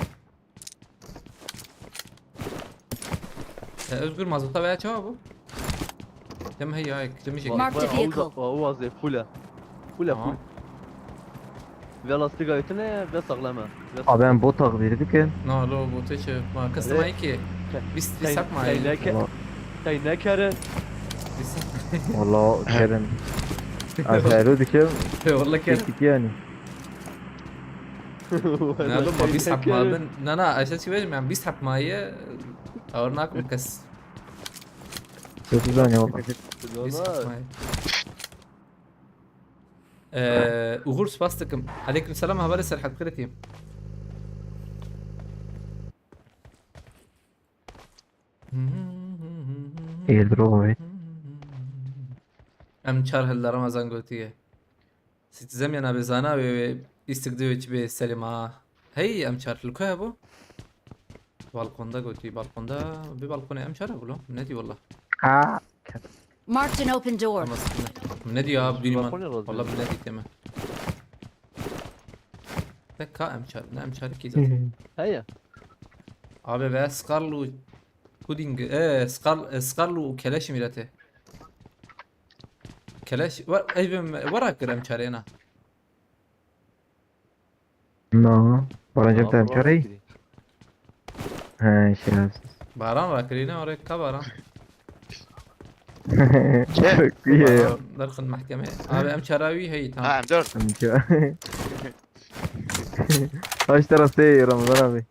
E, Özgür mazota veya çava bu? Dem hey ya, eklemiş. Marked a vehicle. O vaziyet full e. Full e full. Ve lastik ayetine ve sağlam e. Abi em bot takbiri dikin. Na lo bote çe. Ma kastım ay ki. Biz biz sakma ay. Tay ne kere? Valla kerim. Ez hayro dikim. Valla kerim. Çektik yani. Ne oğlum, ma bîst heb ma bin. Na na, ez çi bêjim, yani bîst heb ma ye. Awir nakim kes. Çok güzel ya valla. Bîst heb ma ye. Ee, Uğur spas dikim. Aleyküm selam, haberê serhet kiretî. Airdrop evet. Em çar hilda Ramazan gotiye. Siz zemyana be zana ve istikdi ve çi be Selim ha. Hey, em çar li ku hebû? Balkonda gotî, balkonda, bi balkonê em çar hebû lo. Ne dî walla? Ha. Marked an open door. Ama sikine. Ne dî ya, bilmem. Balkonê razı. Walla bi ne dî teme. Tek ka em çar, ne em çar ki zaten. Heye. Abi ve Scarlet Pudding, e, Scar-, e, Scarlet û Keleş mirete. Keleş, wa-, ey bim, wara kirem çarêna. No. Baran cem tem çarê. He, şerefsiz. Baran ra kirîne, oraya ka baran. Çok iyi ya. Baran derxin mahkeme. Abi em çarawî hey, tamam. Ha, em dört. Em ça-, Kaç lira sey Ramazan abi?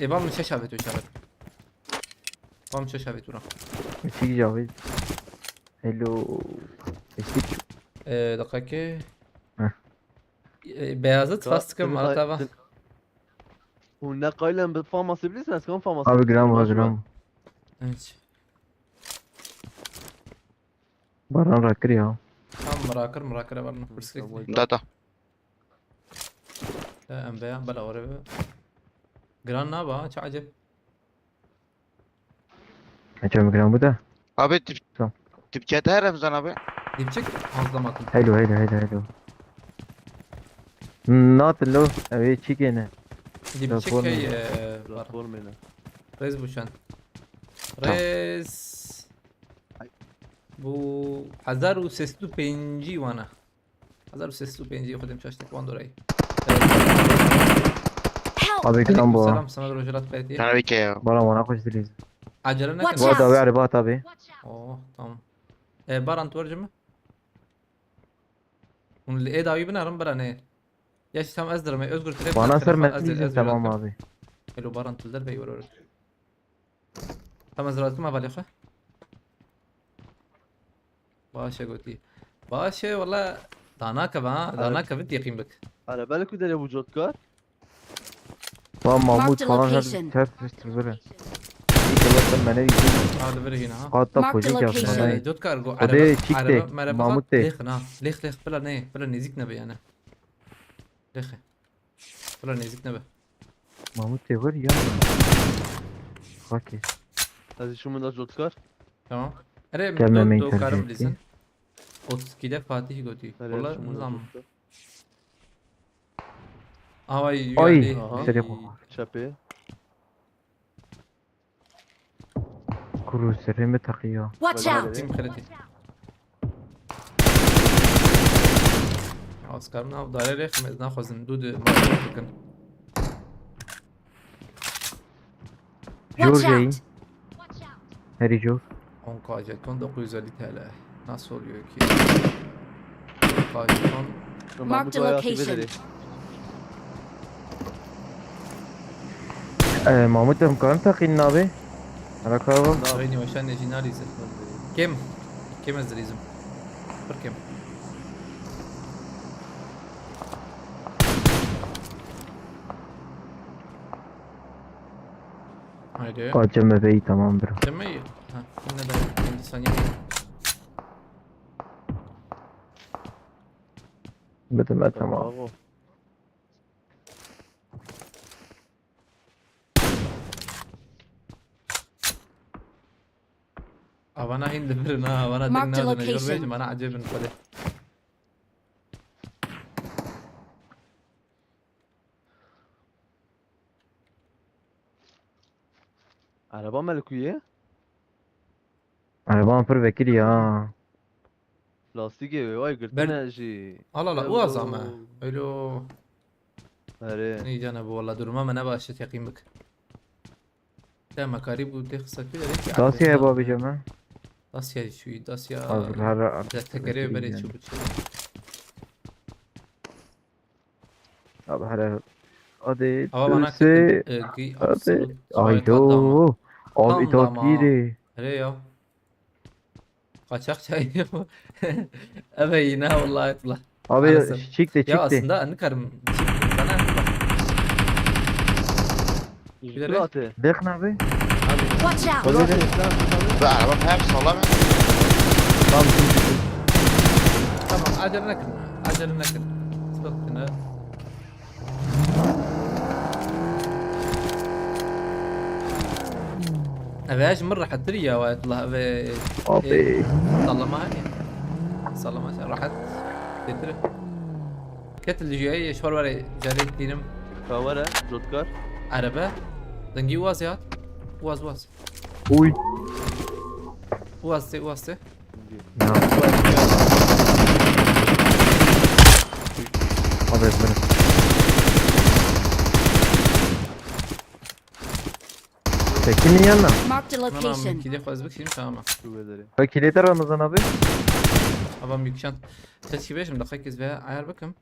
E, bam şeş abi tu çarawî. Bam şeş abi tu ra. Çi abi? Hello. Eski. E, dakika ki. Heh. E, Beyazıt fastıkım arata var. Hûn ne qaylen bi famasê bilîsin, ez kan famasê. Abi gram var, gram. Evet. Baran rakir ya. Tam mirakir, mirakir var mı? Fırsat. Data. Ya em beyan bela oraya. Gran ne ba? Çi acep. Ecem gram bu da. Abi tip, Tamam. Tipçe de Ramazan abi. Dipçik, anlamadım. Hello, hello, hello, hello. Not low. Abi çi gene? Dipçik Platform. Hey, e, var. Platform yine. Rez bu şan. Tamam. Rez. Ay. Bu hezar û sêst û pêncî wana. Hezar û sêst û pêncî xwedem şaştek wan dorayî. Help! Abi, Aleyküm kiram bu. Selam, sana da Roger Atbeyt. Sana bir kere. Bana, bana hoş dilîz. Acele ne Watch kadar? Out! Abi, araba at abi. Oh, tamam. E, Baran, tu verci mi? Hûn li ê dawî binarin bira ne? Ya, tam ez dirim, Özgür, direkt bana ser me, tamam abi. Hello, Baran, tu der bey, wer, wer. Tam ez rahatım ha, balê xwe. Baş e gotî. Baş e, wala danakeve ha, danakeve teqîn bik. Araba li ku derê bû cotkar? Wa Mahmut falan her ters ters böyle. İnşallah sen bana izin. Hadi ver yine ha. Hatta polis yapsın. Cotkar go. Odê çik de Mahmut de. Lêx na. Lêx lêx pila ne, pila nêzik nebe yani. Lêxe. Pila nêzik nebe. Mahmut de var ya. Okey. Hadi şu munda cotkar. Tamam. Ere, gelmeme do, do karim bilsin. Otuz ikide Fatih gotî. Wala nizam. Ay, serê xwe. Çepê. Kuru serê me teqiya. Watch Wala out! Tim xeletî. Askar nav dare rêx me naxwazin du de marşal bikin. Watch George. Out! Herî George. on K jeton dokuz yüz elli T L. Nasıl oluyor ki? on K jeton. Marked a location. Ee, Mahmut em karin teqîn nabê? Alaka var. Reyni hoşan ne jinali izin. Kim? Kim ez izin? Bir kim? Haydi. Aceme bey tamam bro. Demeyi. Ha, yine de elli saniye. Bidim ben tamam. Bravo. Avana hindi bir na, avana Marked ding a na dene. location. Yormeyim, bana acebin kale. Araba me li ku ye? Araba pir vekirî ya. Lastikê wê, vay girtine jî. Al al, Ew. uaz ama. Öyle o. Erê. Ne canı bu, valla duruma mı ne başı teqîm bik. Te mekarî bu te xisakî de ki. Dasya'ya babî ceme. Dasya şu, Dasya. Abi her Ya tekere bere çu biçu. Abi her hadi. Ama bana Döse. e, gi- Hadi. absolut. Ay Tam dama. do. Al Tam itaat dama. giydi. Hele ya. Kaçak çay. Eve yine vallahi Allah. Abi Arasın. şik de Ya çik de. Aslında anı karım. Sana bak. Ji ku hate? Dexin abi. Watch out! Ku hate? Sen Ve arabam hep sağlam. Tamam, acele nekin. Acele nekin. Sıkıntı ne? Eve ji min rehettir ya, wayetullah, eve Abi. Sallama hani. Sallama sen rehet. Getir. Ketil jüyeyi şor vere, cari dinim. Ka were, cotkar. Araba. Dengi uaz ya. Uaz uaz. Uy. Uaz te, uaz te. Ya. Abi ezmedim. Tekin'in yanına. Marked a Tamam, location. kili xwez bikişim tamam. Şu bederi. Peki lider Ramazan abi. Ama mükşan. Ses gibi şimdi dakika kez veya ayar bakım.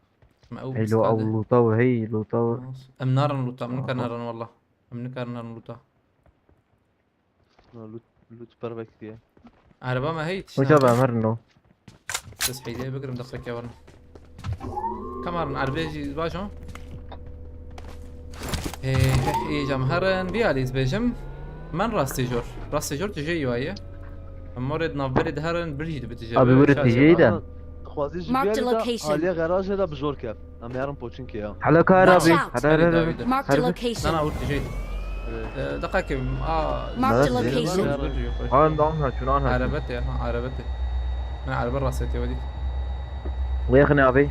Ma ew Hey bistade. lo al luta ve hey luta ve. Em narin luta, em nikar narin wallah. Em nikar narin luta. Na lut, lut pervek diye. Araba me hey. Hoca ben verin o. Bes heyde bigirim dakika kevarın. Kamarın arbe jî baş o. Ee, ee, cam herin bir aliz bejim. Men rastê jor. Rastê jor tije yuaye. Em mored navberê diherin bir jî dibitije. Abi, bire tije de. Xwazî ji Marked bir a de location. Aliye garajê de bi jor ket. Em herin poçinkê ya. Hala kar Watch abi. out. Hala hala David, hala. David. Marked a Harbi. location. Nana urt tije. Evet. Ee, dakika ki. Aa. Marked a Nerede? location. Ha, ben daha şunu anladım. Arabet ya, ha, arabet. Ben araba rastê te wadî. Wexne abi.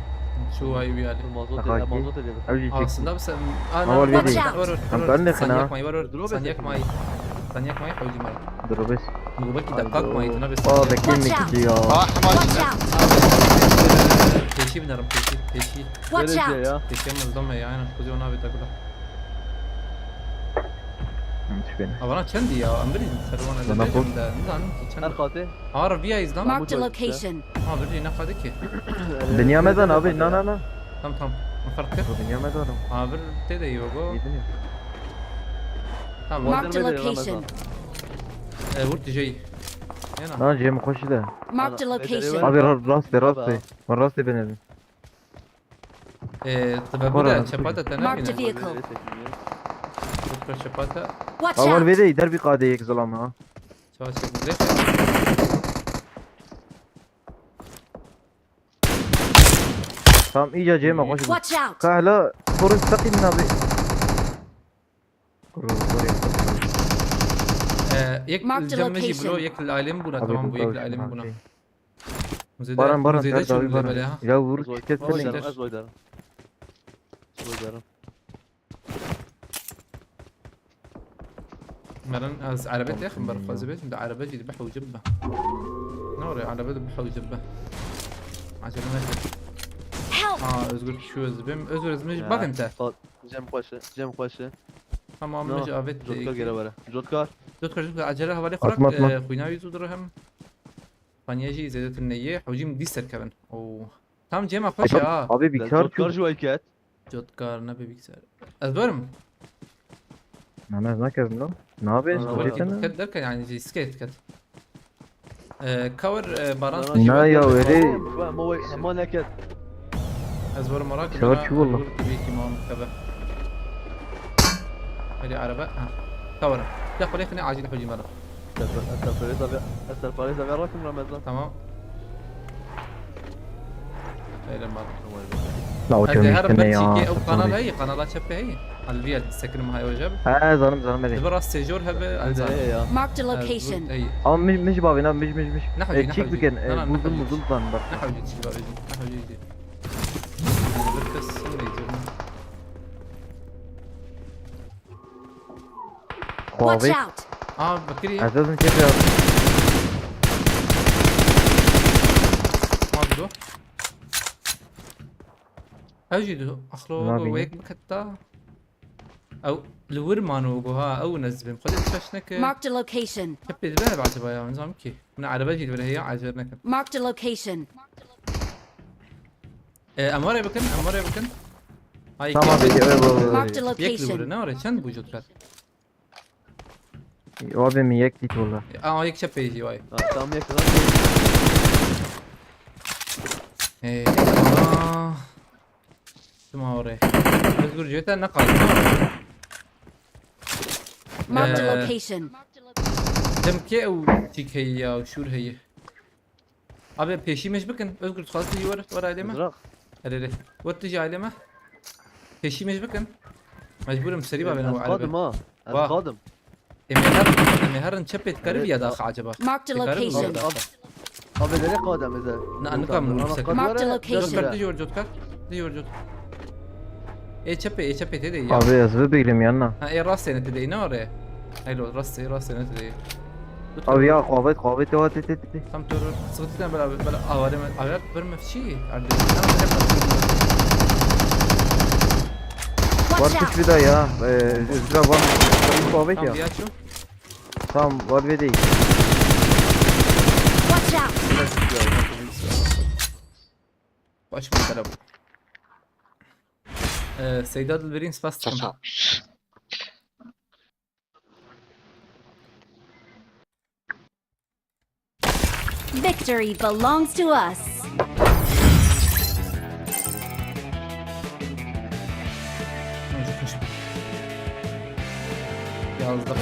Şu ay bir ali. Mazot Aha, e, ki. mazot e. Ew jî çek. Aslında sen... Aa, Ama ne? Watch out. Var, var, Tam var. ben de Sen xina. Yakmayı var, var. Dur, Sen bekle. Yakmayı. Sen Yakmayı, Hocam abi. Dur bes. Bu belki dakika Yakmayı, tına bir Aa, saniye. bekleyin Watch out. bitti ya. Ah, Watch maşallah. out! Peşi binerim, peşi, peşi. Watch Derece out! Ya. Peşi ama zıdama ya, aynen. Kuzey ona bir takıla. Yanlış beni. Avana çendi ya, ambirin servana Bana da bu- da. Ne lan ki çendi? Her katê. Har bir ayız lan. Marked a Mahmut var işte. Location. Ha, bir ne kadar ki. Binyamedan abi, na na na. Tamam, tamam. Fark et. Bu Binyamedan o. Ha, bir te de yok o. Yedin ya. Tamam. Marked a Ramazan. Location. E, vur tijey. Yana. Na Cem koşu da. Marked a Ana, location. bedeli Abi ver. ra- rast de rast Abi. de. Ben rast de benim. E, tabi Var burada arası. çapata tane Marked a bine. vehicle. Burada çapata. Watch Avar out! ve de der bir kade yek zalama. Çavaş yapın. Tam iyice Cem koşu. Watch out! Kahla koru takın abi. Koru koru. E, yek Marked a cemeci location. bro, yek ailem buna, Abi tamam, bu bu yek kavuşma ailem ha, buna. şey. Müzede, Baran baran müzede ter davi çözüldü baran. Böyle ha. Ya vur Ez oy- şirket ez oy seni. derim, ez oy derim. Ez oy derim. Meren ez erebe têxim ber xwe zibêjim de erebe jî dibe hewce bibe. Ne were erebe dibe hewce bibe. Acele neke. Help! Aa, Özgür şu ez bim. Özgür ez min ji bavên te. Cem xweş e, Cem xweş e. Tamam, min ji avêt. Jotkar gere were. Jotkar. Jotkar, Jotkar, acele hevalê xwe. Atma, atma. Xwîna wî zû diro hem. Paniye jî zêdetir neyê. Hewcî min dî ser kevin. Oo. Tam Cem xweş e ha. Abi bilgisayar Jotkar jî wayket. Jotkar ne bilgisayar. Ez barim. Na, ez nakerim lan. Ne yapayım? Aa, Sohbet wala. Ket derken yani riske ket. Ee, cover, e, baran. Na, na, ya, öyle. Ma, ma, ma neket. Ez barim merak. Cover çi valla? Tabii ki mam kebe. Hadi araba. Ha. Cover. Ya, xwedê xine acil hocam ara. Ser, ser parêza ve, ser parêza ve rakim Ramazan. Tamam. Eyle mal. La o çömüş ne ya? Hadi her çîkê ew kanala heye, kanala çepê heye. Alviya sekirim hay hocam. Ha, zanim, zanim hadi. Dibe rast sejor hebe. Hadi ya. Marked a location. Ama mij, mij bavê na, mij, mij, mij. Ne hocam, e, ne çek hocam? Bikin, e, na, na, buzul, buzul zan bak. Ne hocam, çek bavê. Ne hocam? Bir kez sen de. Watch out! Aa, Bekirî. Ez dizim kêf ya. Ma dido. Ew jî dido. Axlo wek biketta. Ew li wir mano go ha, ew nezibim. Xwedê şaş neke. Marked a location. Hep dibe hebe acaba ya, nizam ki. Min araba jî li vir heye, acele nekin. Marked a location. E, em were bikin, em were bikin. Ay, tamam, peki, evet, evet, evet. Marked a location. Yek li wir, ne were? Çend bu Jotkar? Abi min yek dît valla. Aa, yek çepê jî vay. Ha, tam yek lan. Hey, aa. Tuma oraya. Özgür Cöte ne kaldı? Marked a location. Demke ew çîk heye ya, şûr heye. Abi pêşî me ji bikin. Özgür, tu xwest tu jî were, were ailê me. Mizraq. Erê, erê. Were tu jî ailê me. Pêşî me ji bikin. Mecbûrim serî bavêne. Ez qadim ha. Ez qadim. Em ê her, em ê herin çepê dikarî ya daxa acaba? Marked a location. Abi derê qadim eze. Na, nika min were. Marked a location. Jotkar, tu jî were, Jotkar. Tu jî were, Jotkar. Ê çepê, ê çepê tê de ya. Abi ez bibîrim yanına. Ha, ê rastê ne tê de, ne oraya. Haylo, rastê, rastê ne tê de. Abi ya, qavet, qavet, ya, tê, tê, tê, tê. Tam dur, dur. Sıkıntı değil, böyle, böyle avarım, avar, bir mefşi. Abi, tamam, tamam. Var kuş bir daha ya. Ee, Özgür abi var. Qavet ya. Tamam, bir açıyorum. Tamam, var ve değil. Watch out! Başım taraf. Ee, Seyda Dilberîn spas dikim. Victory belongs to us. Yazdık mı?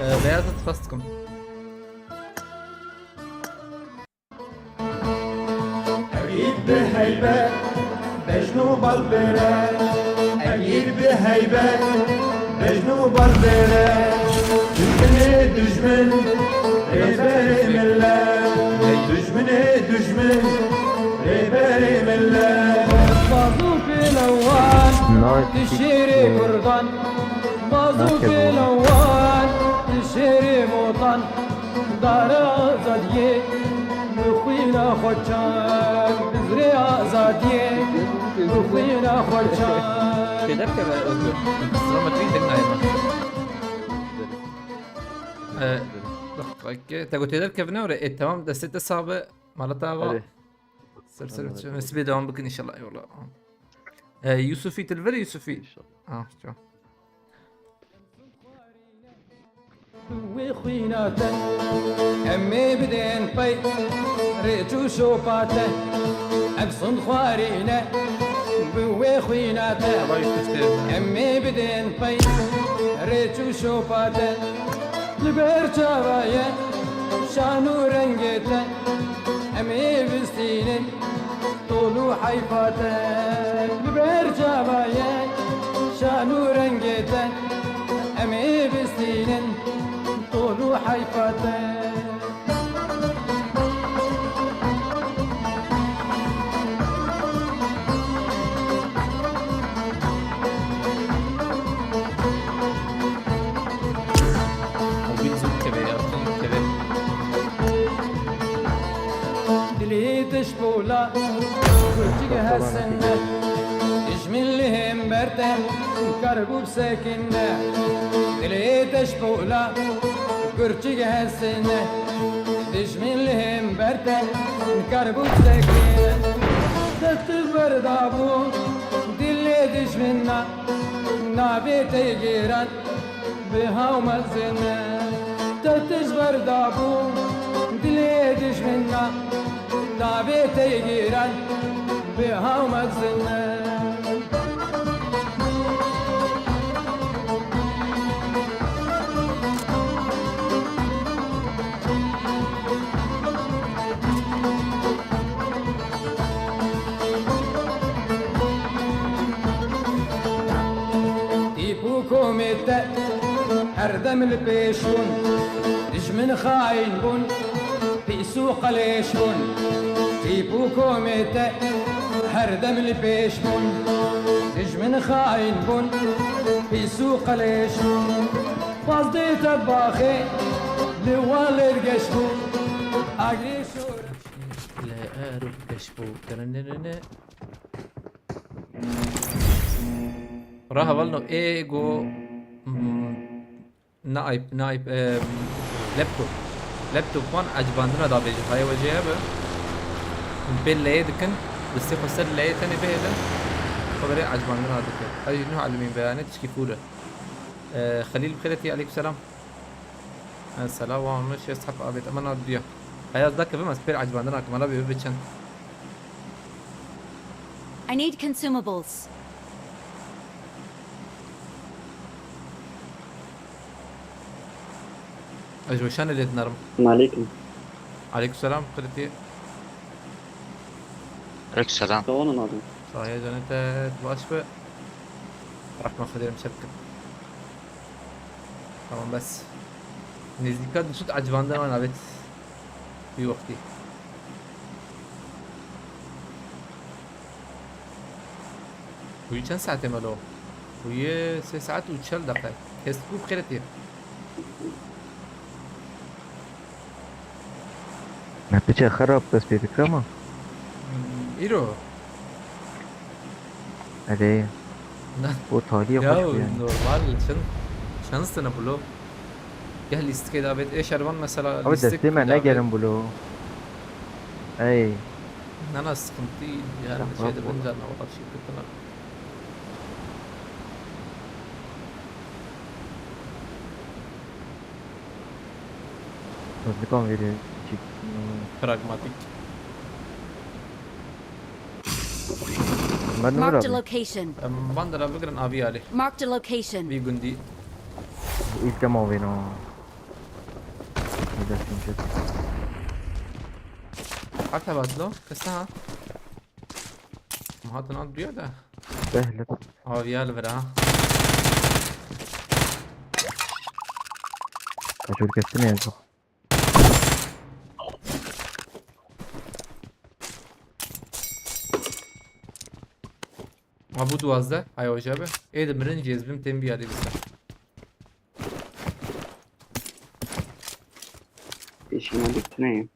Ee, Beyazıt spas dikim. Ev îd bi heybet, bejn û bal bêre. Ev îd bi heybet, bejn û bal bêre. Dijminê dijmin, rêberê millet. Dijminê dijmin, rêberê millet. Baz û pêlewan, tu şêrê kurdan. Baz û pêlewan, tu şêrê motan. Dara azadiyê, bi xwîna xwe çak, bizrê azadiyê, bi xwîna xwe çak. Şeyler ke be Özgür. Sıra metrî tek nayma. Ee, bak, bak, te got têder kevine oraya. E, tamam, destê te sabe, malata ava. Hadi. Ser, ser, ser, sibê devam bikin inşallah, eyvallah. Ee, Yusufî, tu li vir î, Yusufî? İnşallah. Ah, tamam. Wê xwîna te, em ê bidên pey, rêç û şopa te. Em sund xwarî ne, bi wê xwîna te. Em ê bidên pey, rêç û şopa te. Li ber çava ye, şan û rengê te. Em ê bistînin, tol û heyfa te. Li ber çava ye, şan û rengê te. Em ê bistînin, tol û heyfa te. La, kurçik hesine, dijmin li hember te, karbû sekine, dilê te ji pola, kurçik hesine, dijmin li hember te, karbû sekine. Te tu berdabû, dilê dijmina, navê te giran, bi haw mezin e. Te tij berdabû, dilê dijmina, navê te giran, bi haw mezin e. Tîp û komê te her dem li pêş bûn, dijmin xaîn bûn, pîs û qelêş bûn. Tîp û komê te her dem li pêş bûn, dijmin xaîn bûn, pîs û qelêş bûn. Xwazdê te baxê li walêr geş bû, agirê şor. Lê erû geş bû. Dene ne ne ne. Ra hevalno ê go, mm, naib, naib, em, laptop. Laptop wan ecbandina da bêje. Haya wecê hebe. Pê leyê dikin. Destê xwe ser leyê tenê bihêlin. Xwe berê ecbandina dike. Ay, nuh alimîn beyane tişkî fûre. E, Xelîl bi xêretî, aleykum selam. E, sela wan şêst heb avêt. Ema na duya. Haya ez dakevim ez pêr ecbandina kim. Ala bê bibe çend. I need consumables. Ez ji weşanê lê dinerim. Aleykum. Aleykum selam, xêretî. Aleykum selam. Tawanın abi. Sahiye cennet et, baş be. Rahmet ederim, çepkin. Tamam, bes. Nêzdîka du sed ecbandin wan avêt. Wî wextî. Bûyî çend saetê melo? Bûyî sê saet û çel deqe. Kes ku bi xêretî. Me piçe xerab dest pê dikir ama. Hmm, îro. Erê. Na. O talî ya xweş bû yani. Normal, çend, çend sene bû lo? Geh lîstikê de avêt, ê şervan mesela. Abi lîstik destê me negerin bû lo. Ey. Na, na, sıkıntı değil yani. Tamam, şey de tamam. Bence anlamadım, şey kötü lan. Hızlı konveri. Pragmatik. Bunlar ne var abi? Marked a location. Em, bandera bigirin abi ali. Marked a location. Bir gündü. Bu ilk demo oyunu. Güzel çünkü. Hatta batlo. Kısa ha. Hatın al diyor da. Behle. Abi ya li vir ha. Kaçır kesin yazdı. Ma bu duwazdeh, ay hoca abi. Ê de mirin cezbim tem bir yerde bir. Eşkine bitti neyim?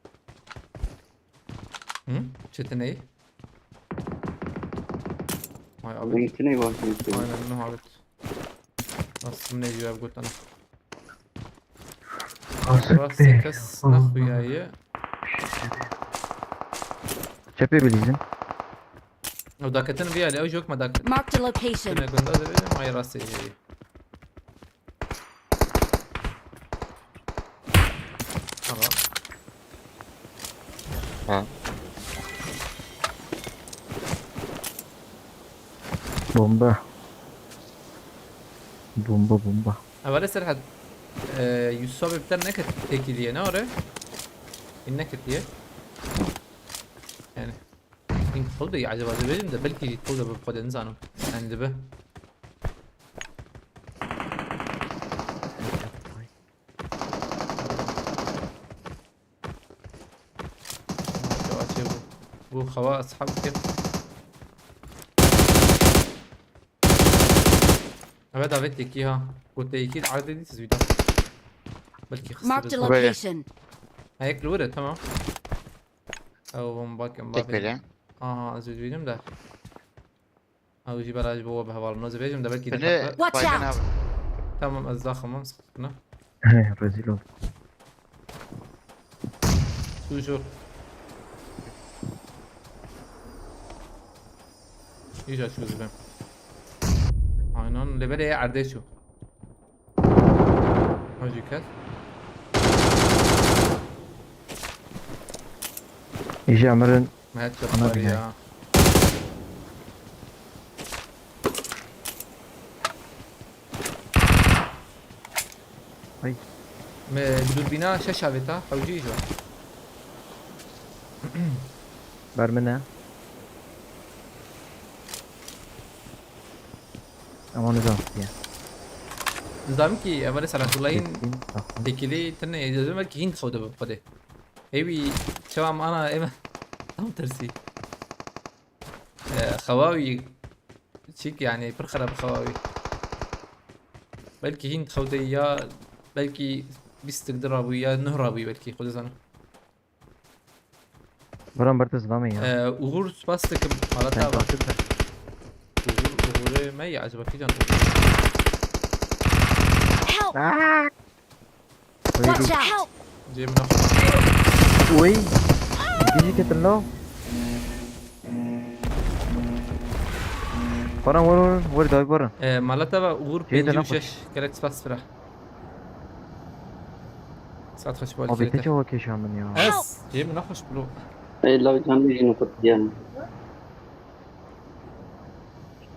Hı? Çetin neyi? Ay abi. Linkini var, linkini. Aynen, ne abi. Nasıl ne diyor abi, götüne? Rast kes naxuyaye. Çepê bilîzin. O daketin bir yerde, o yok mu daket? Marked a location. Ne gunda da verim, ay rast ya. Tamam. Ha. Bomba. Bomba, bomba. Evvela Serhat, e, Yusuf abi bir tane ne ket-, teki diye ne oraya? Ne ket diye? Yani. Link xwe de acaba dibêjim de belkî jî xwe de bi xwe de nizanim. Yani dibe. Çawa çê bû? Bû xewa eshab kir. Evet, evet, yekî ha. Gote yekî erdê dî siz wî da. Belkî xistibin. Marked a location. Ha, yek li wir e, tamam. Ew bomba kim Tek bavê. bêle. Aha, ez dibînim de. Ew jî bela ji bo we bi hevalino. Ez dibêjim de belkî Bine dixefe. Watch baygın out. Abi. Tamam, ez daximim, sıkıntı ne. He, rezil oldum. Toujours. İyice açıyoruz ben. Aynen, lebele ya erdê şu. Hacı kes. Îja mirin. Mehet Ana yapar bine. Ya. Ay. Me, bi durbîna şeş avêta, hewcî jo. Ber min e. Ama ne zaman ya? Nizam ki, evvel Selahatullah hîn Yetkin, tamam. tekili tine, ez belki hîn xew de bi xwedê. Ewi, çawa me ana, eme tam tersî. E, xewa wî, çîk yani, pir xerab xewa wî. Belki hîn xew de ya, belki bîst dik di rabû ya, nuh rabû belki, xwe dizanim. Buram ber te zilame ya. Ee, Uğur spas dikim. Hala Sen ta bak. kalktın da. Uğur, Uğur'u me ya acaba ki can Uğur. Help! Aa! Watch Öyle. Out! Cebine koy. Oy. Gizli ketin lo. Baran vur vur vur, day baran. Ee, Malata ve Uğur Cebine pêncî û şeş koy. Kerek spas fira. Saat kaç bu Abi harekete? te çawa keşandın ya. Ez. Cebine hoş bro. Ey law canlı yine kutlayalım.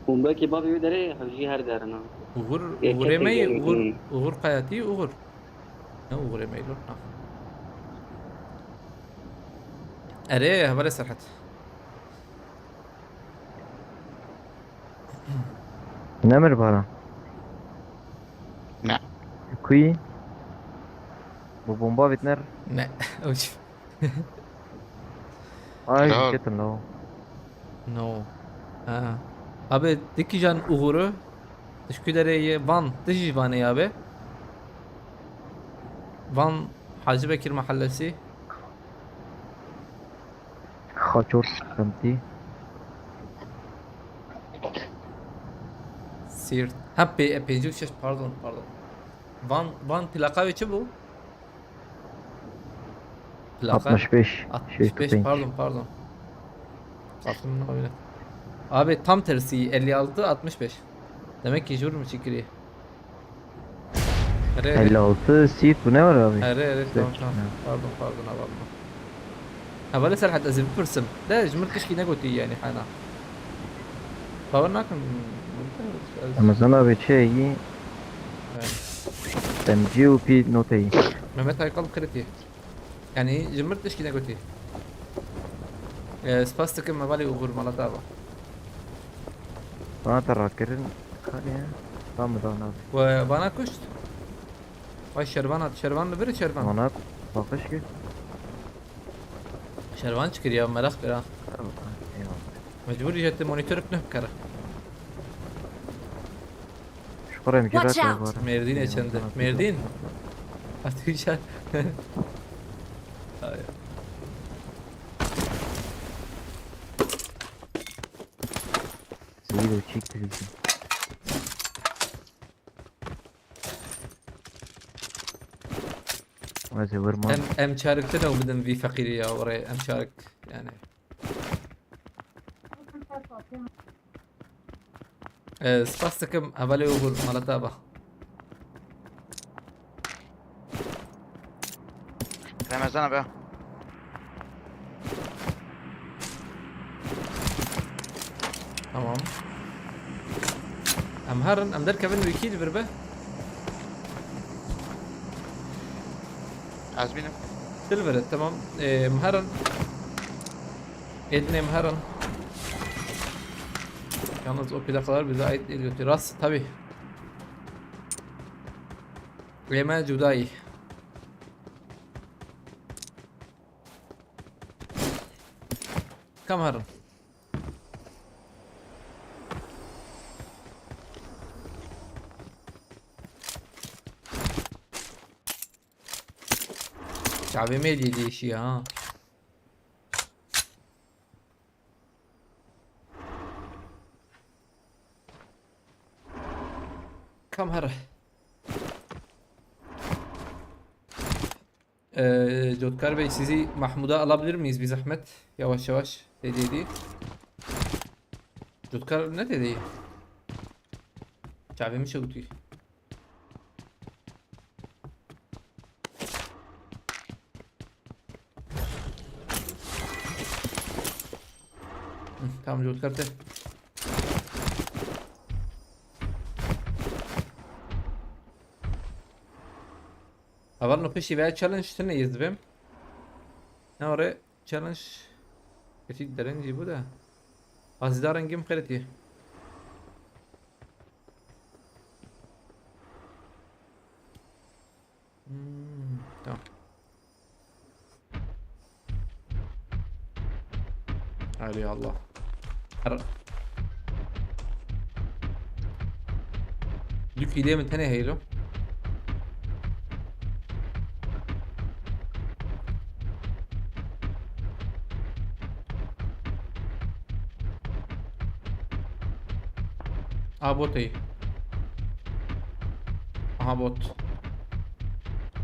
Hûn belkî bavê wî derê hewjî her derin ha. Uğur, Ya Uğur Emey, ketin Uğur, gelin. Uğur Kayati, Uğur. Ne Uğur Emey lo? Ha. Erê, hevalê Serhat. Nemir bara. Ne? Kuy. Bu bomba bitner. Ne, uç. Ay Lol. ketin lo. No. Ha. Abi, dikijan Uğur'u. Teşekkür ederim. Van, dijî Van'e abi. Van Hacı Bekir Mahallesi. Xaçor semtî. Siirt. Ha, pe, e, pêncî û şeş, pardon, pardon. Van, Van plaka ve çi bu? Plaka? Altmış beş. Altmış beş, Şey, pardon, pardon. Aklımdan oynadı. Abi tam tersi, elli altı, altmış beş. Demek ki jur mu çekiriyor? Ere, ere. Elli altı seat bu ne var abi? Ere, ere, tamam, Peki, tamam. ha. Pardon, pardon, abi, alma. Hevalê Serhat, ez ê bipirsim. De, ji min tişkî negotî yani, hana. Bawer nakim. Ramazan abi çi iyi? Evet. M G U P note iyi. Mehmet Aykal kritiye. Yani, ji min tişkî negotî. Ee, spas dikim, hevalê Uğur, mala te ava. Bana da rakirin. Hadi ya. Tamam, tamam abi. Ve bana kuşt. Vay şervan at, şervan li bir şervan. Bana bakış ki. Şervan çıkır ya, merak bir ha. Eyvallah. Mecbur jeti monitör ipne kara. Şu kadar mı Watch girer out. var? Merdin Eyvallah. eçendi. Merdin. Artık işe. Ay. Zeydo çek bizi. Hadi vurma. Em, em çarikte de bidin vî feqîrî ya, oraya em çarik yani. Ee, spas dikim, hevalê Uğur, mala te ava. Ramazan abi. Tamam. Em herin, em derkevin wî kî li vir be? Azminim. Til vere, tamam. Ee, em herin. Edin em herin. Yalnız o plakalar bize ait değil, götür. Rast, tabi. Ême cudayî. Kam herin. Çavê me dî dîşî ha. Kam here. Ee, Cotkar Bey, sizi Mahmud'a alabilir miyiz bir zahmet? Yavaş yavaş. Hediye değil. Cotkar ne dedi? Çavemi çöktü. Hı, tamam, Cotkar te. Aval no peşî veya challenge tine yizdim. Ne oraya challenge? Etik derin bu da. Azida rengim kırıtı. Hmm, tamam. Hadi Allah. Her... Dük hile mi tene heylo? A bot ey. Aha bot.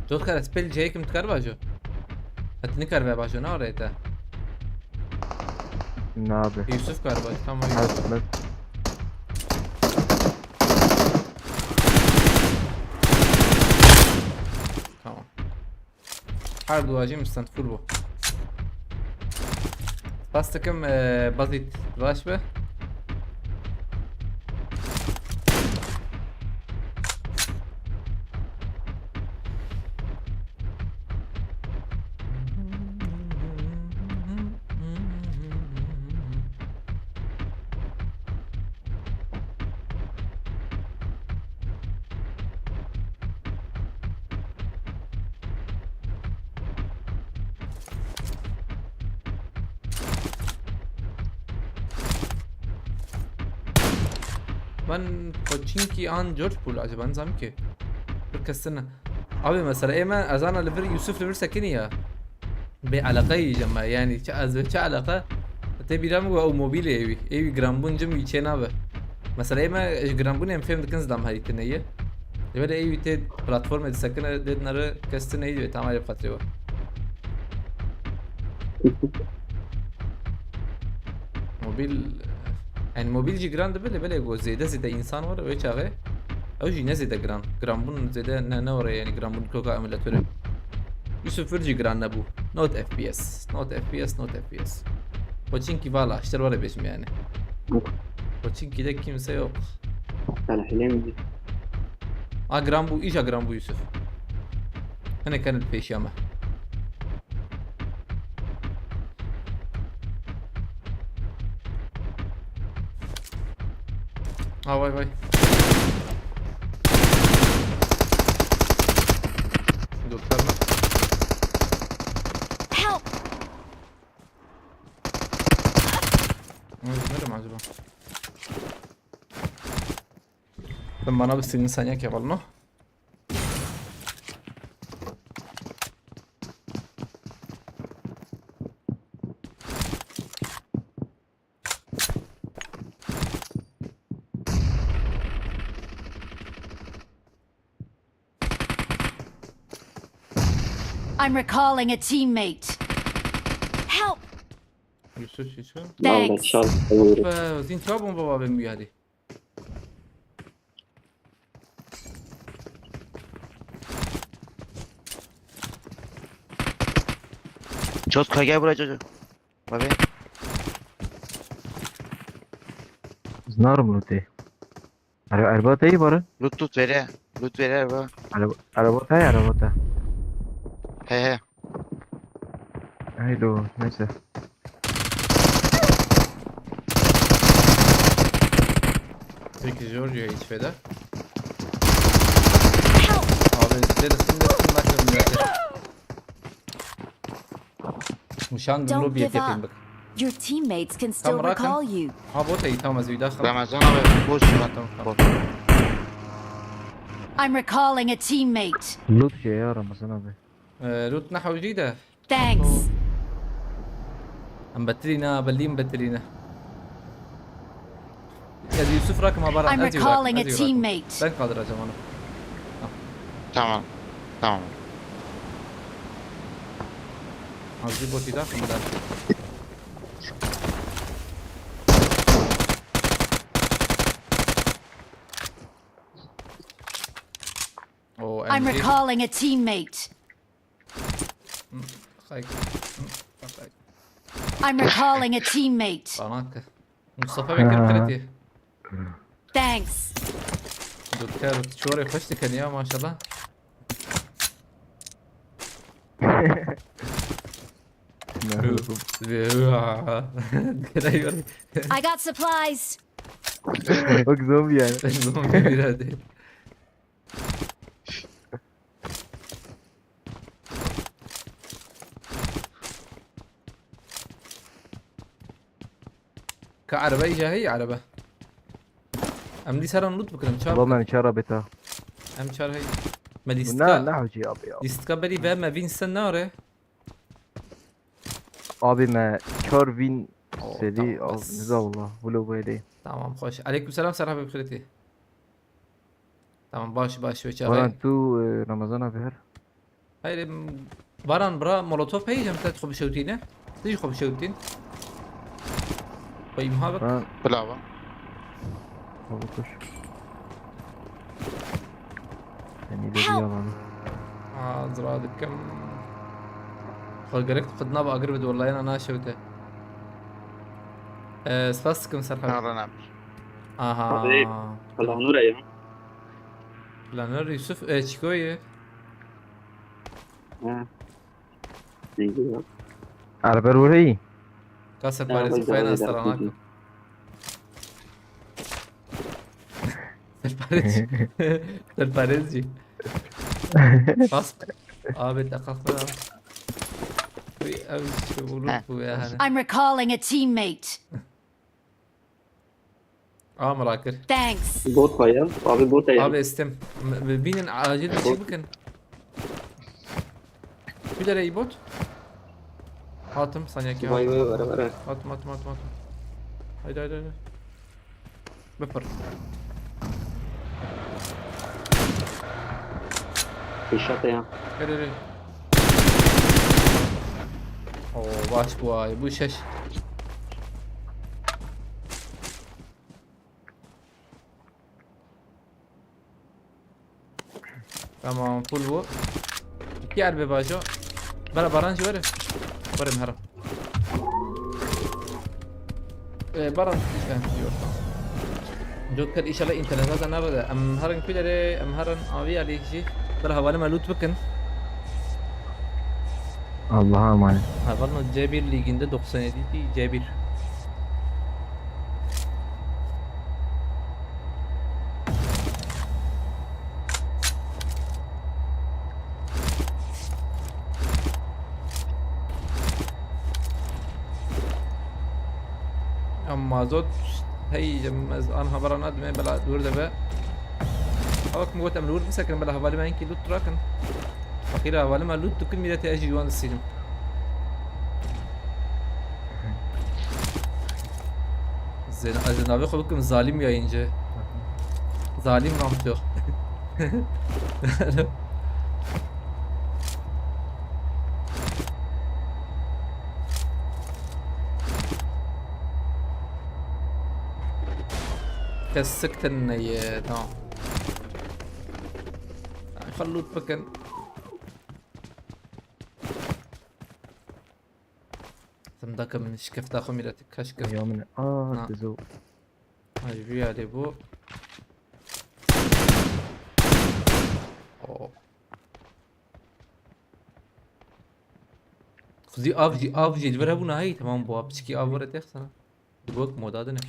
Cotkar, ez pêl cihê kim dikar bajo? Et nikar ve bajo, ne oraya te? Nabe. Yusuf kar bajo, tamam. Yusuf. Tamam. Her duacım stand full bu. Spas dikim, e, Bazit, baş be. Ben Koçinki an George Pool acaba, nizam ki. Bir kesine. Abi mesela ême ez ana li vir Yusuf li vir sekinî ya. Bê eleqe yî ji me, yanî çi ez çi eleqe? Tê bîra min ku ew mobîlê êwî. Êwî giranbûn cim wî çê nabe. Mesela ême ji giranbûnê em fêm dikin zidam herî tune ye. Lê belê êwî tê platformê disekine, dê dinere kes tune yî dibê, tamam, ê bi xatirê we. Mobîl, yanî mobîl jî giran dibe lê belê ku zêde zêde însan were wê çaxê. Ew jî ne zêde giran. Giranbûn zêde ne, ne were, yanî giranbûn koka emulatorê. Yusuf vir jî giran nebû. Not F P S. Not F P S, not F P S. Koçinki vala, işte were bêjim yani. Yok. Koçinki de kimse yok. Sana hilem mi? A giran bû, îja giran bû Yusuf. Hene kene pêşiya me. Ha, vay vay. Gösterme. Help! Ne dedim acaba? Sen bana bir sinir sanyak yapalım, no? I'm recalling a teammate. Help! Yusuf, Yusuf. Thanks. Be, zin çabuk baba ben bir hadi. Çot ka gel buraya çocuğum. Abi. Znarım loot'u. Ara-, araba da iyi var. Loot, loot vere. Loot vere araba. Araba, araba da iyi, araba da. He he. Haydi o, neyse. Sekiz Giorgio H P'de. Abi, derisin, derisin, bakın, bakın. Muşan Don't lobby give yapayım up. Bak. Your teammates can still Tamam, bırakın. Recall you. Ha, bot iyi, tamam, az bir daha. Ramazan abi, boş. Tamam, tamam, tamam. Bot. I'm recalling a teammate. Loot şey ya, Ramazan abi. Ee, loot ne hawcı da? Thanks. Em betirîne, belî em betirîne. Ez Yusuf rakim ha Baran. I'm Ez ê recalling a rakim, ez ê rakim. Teammate. Ben kaldıracağım onu. Tamam. Tamam. Az bir bot idare mi? Oo, I'm M G. Recalling a teammate. Hay. I'm recalling a teammate. Bana hakkı. Mustafa Bekir kredi. Thanks. Doktor, çorê xweş dikin ya, maşallah. Dikene yor. I got supplies. Bak zombi yani. Zombi bir hadi. Ka araba îca heye araba. Em dîsa ran loot bikin, em çar. Ulan ben çara beta. Em çar heye. Me Bu ne lîstika. ne hocı abi ya. Lîstika berî ve me vîn sen nare. Abi me çar bin Oo, sedi tamam, al bas. nizavullah. Vlo böyle. Tamam, hoş. Aleyküm selam, Serhat Bekireti. Tamam, baş baş ve çare. Baran tu e, Ramazan abi her. Hayır, em, Baran bra molotof heye, em te xwe bişewtîne. Tij xwe bişewtîn. Xwe imha bik. Ha, Bila ba. baba koş. Sen ileri yalanı. Ha, zira dikim. Xwe gerek xwe nav agir bide, wallahî na naşewte. Ee, spas dikim Serhat. Naran abi. Aha. Abi, Planur ya. Planur Yusuf, e, Çiko'yu. Ha. Neydi ya? Arber orayı. Ka serparêzî Ya, xwe yena hocam, stara hocam. nakim. Serparêzî. Serparêzî. Bas. Abi, te kalkma ya. Uy, ev şey bu, Heh. bu ya hani. I'm recalling a teammate. Aa, merak kir. Thanks. Bot var ya. Abi bot ya. Abi, istem. M- Binin acil bir şey bakın. Bir de bot. Hatım saniye ki. Vay vay vay vay. Atma, atma, atma, atma. Haydi, haydi, haydi. Bepar. Headshot ya. Gel, gel, gel. Oo, baş bu ay, bu şeş. Tamam, full bu. İki erbe bajo. Bera Baran jî were. Were em herin. Ee, Baran, eh, yok. Joker, inşallah internete de nerede? Em herin kulere, em herin avi alî jî. Bera hevalê me loot bikin. Allah'a emanet. Hevalno C bir liginde doksan yedi C bir. Em mazot hey, em ez an habera nadime bela dûr de be. Awak min got em li wir bisekirin bela hevalê me hinkî loot rakin. Faqîra hevalê me loot dikin mîretê ez jî wan disînim. Zên ez navê xwe bikim zalim yayıncı. Zalim Ramço. Kes siktin neye, tamam. Xwe loot bikin. Zimdaka min şikefta xwe mîretik ka şikeft. Ya min. Aa, Ha. Dizo. Ay, vî yadê bû. Oo. Xwezî av jî, av jî li vir hebûna hey, temam bû. Piçikî av were têxisana. Di gok moda dine.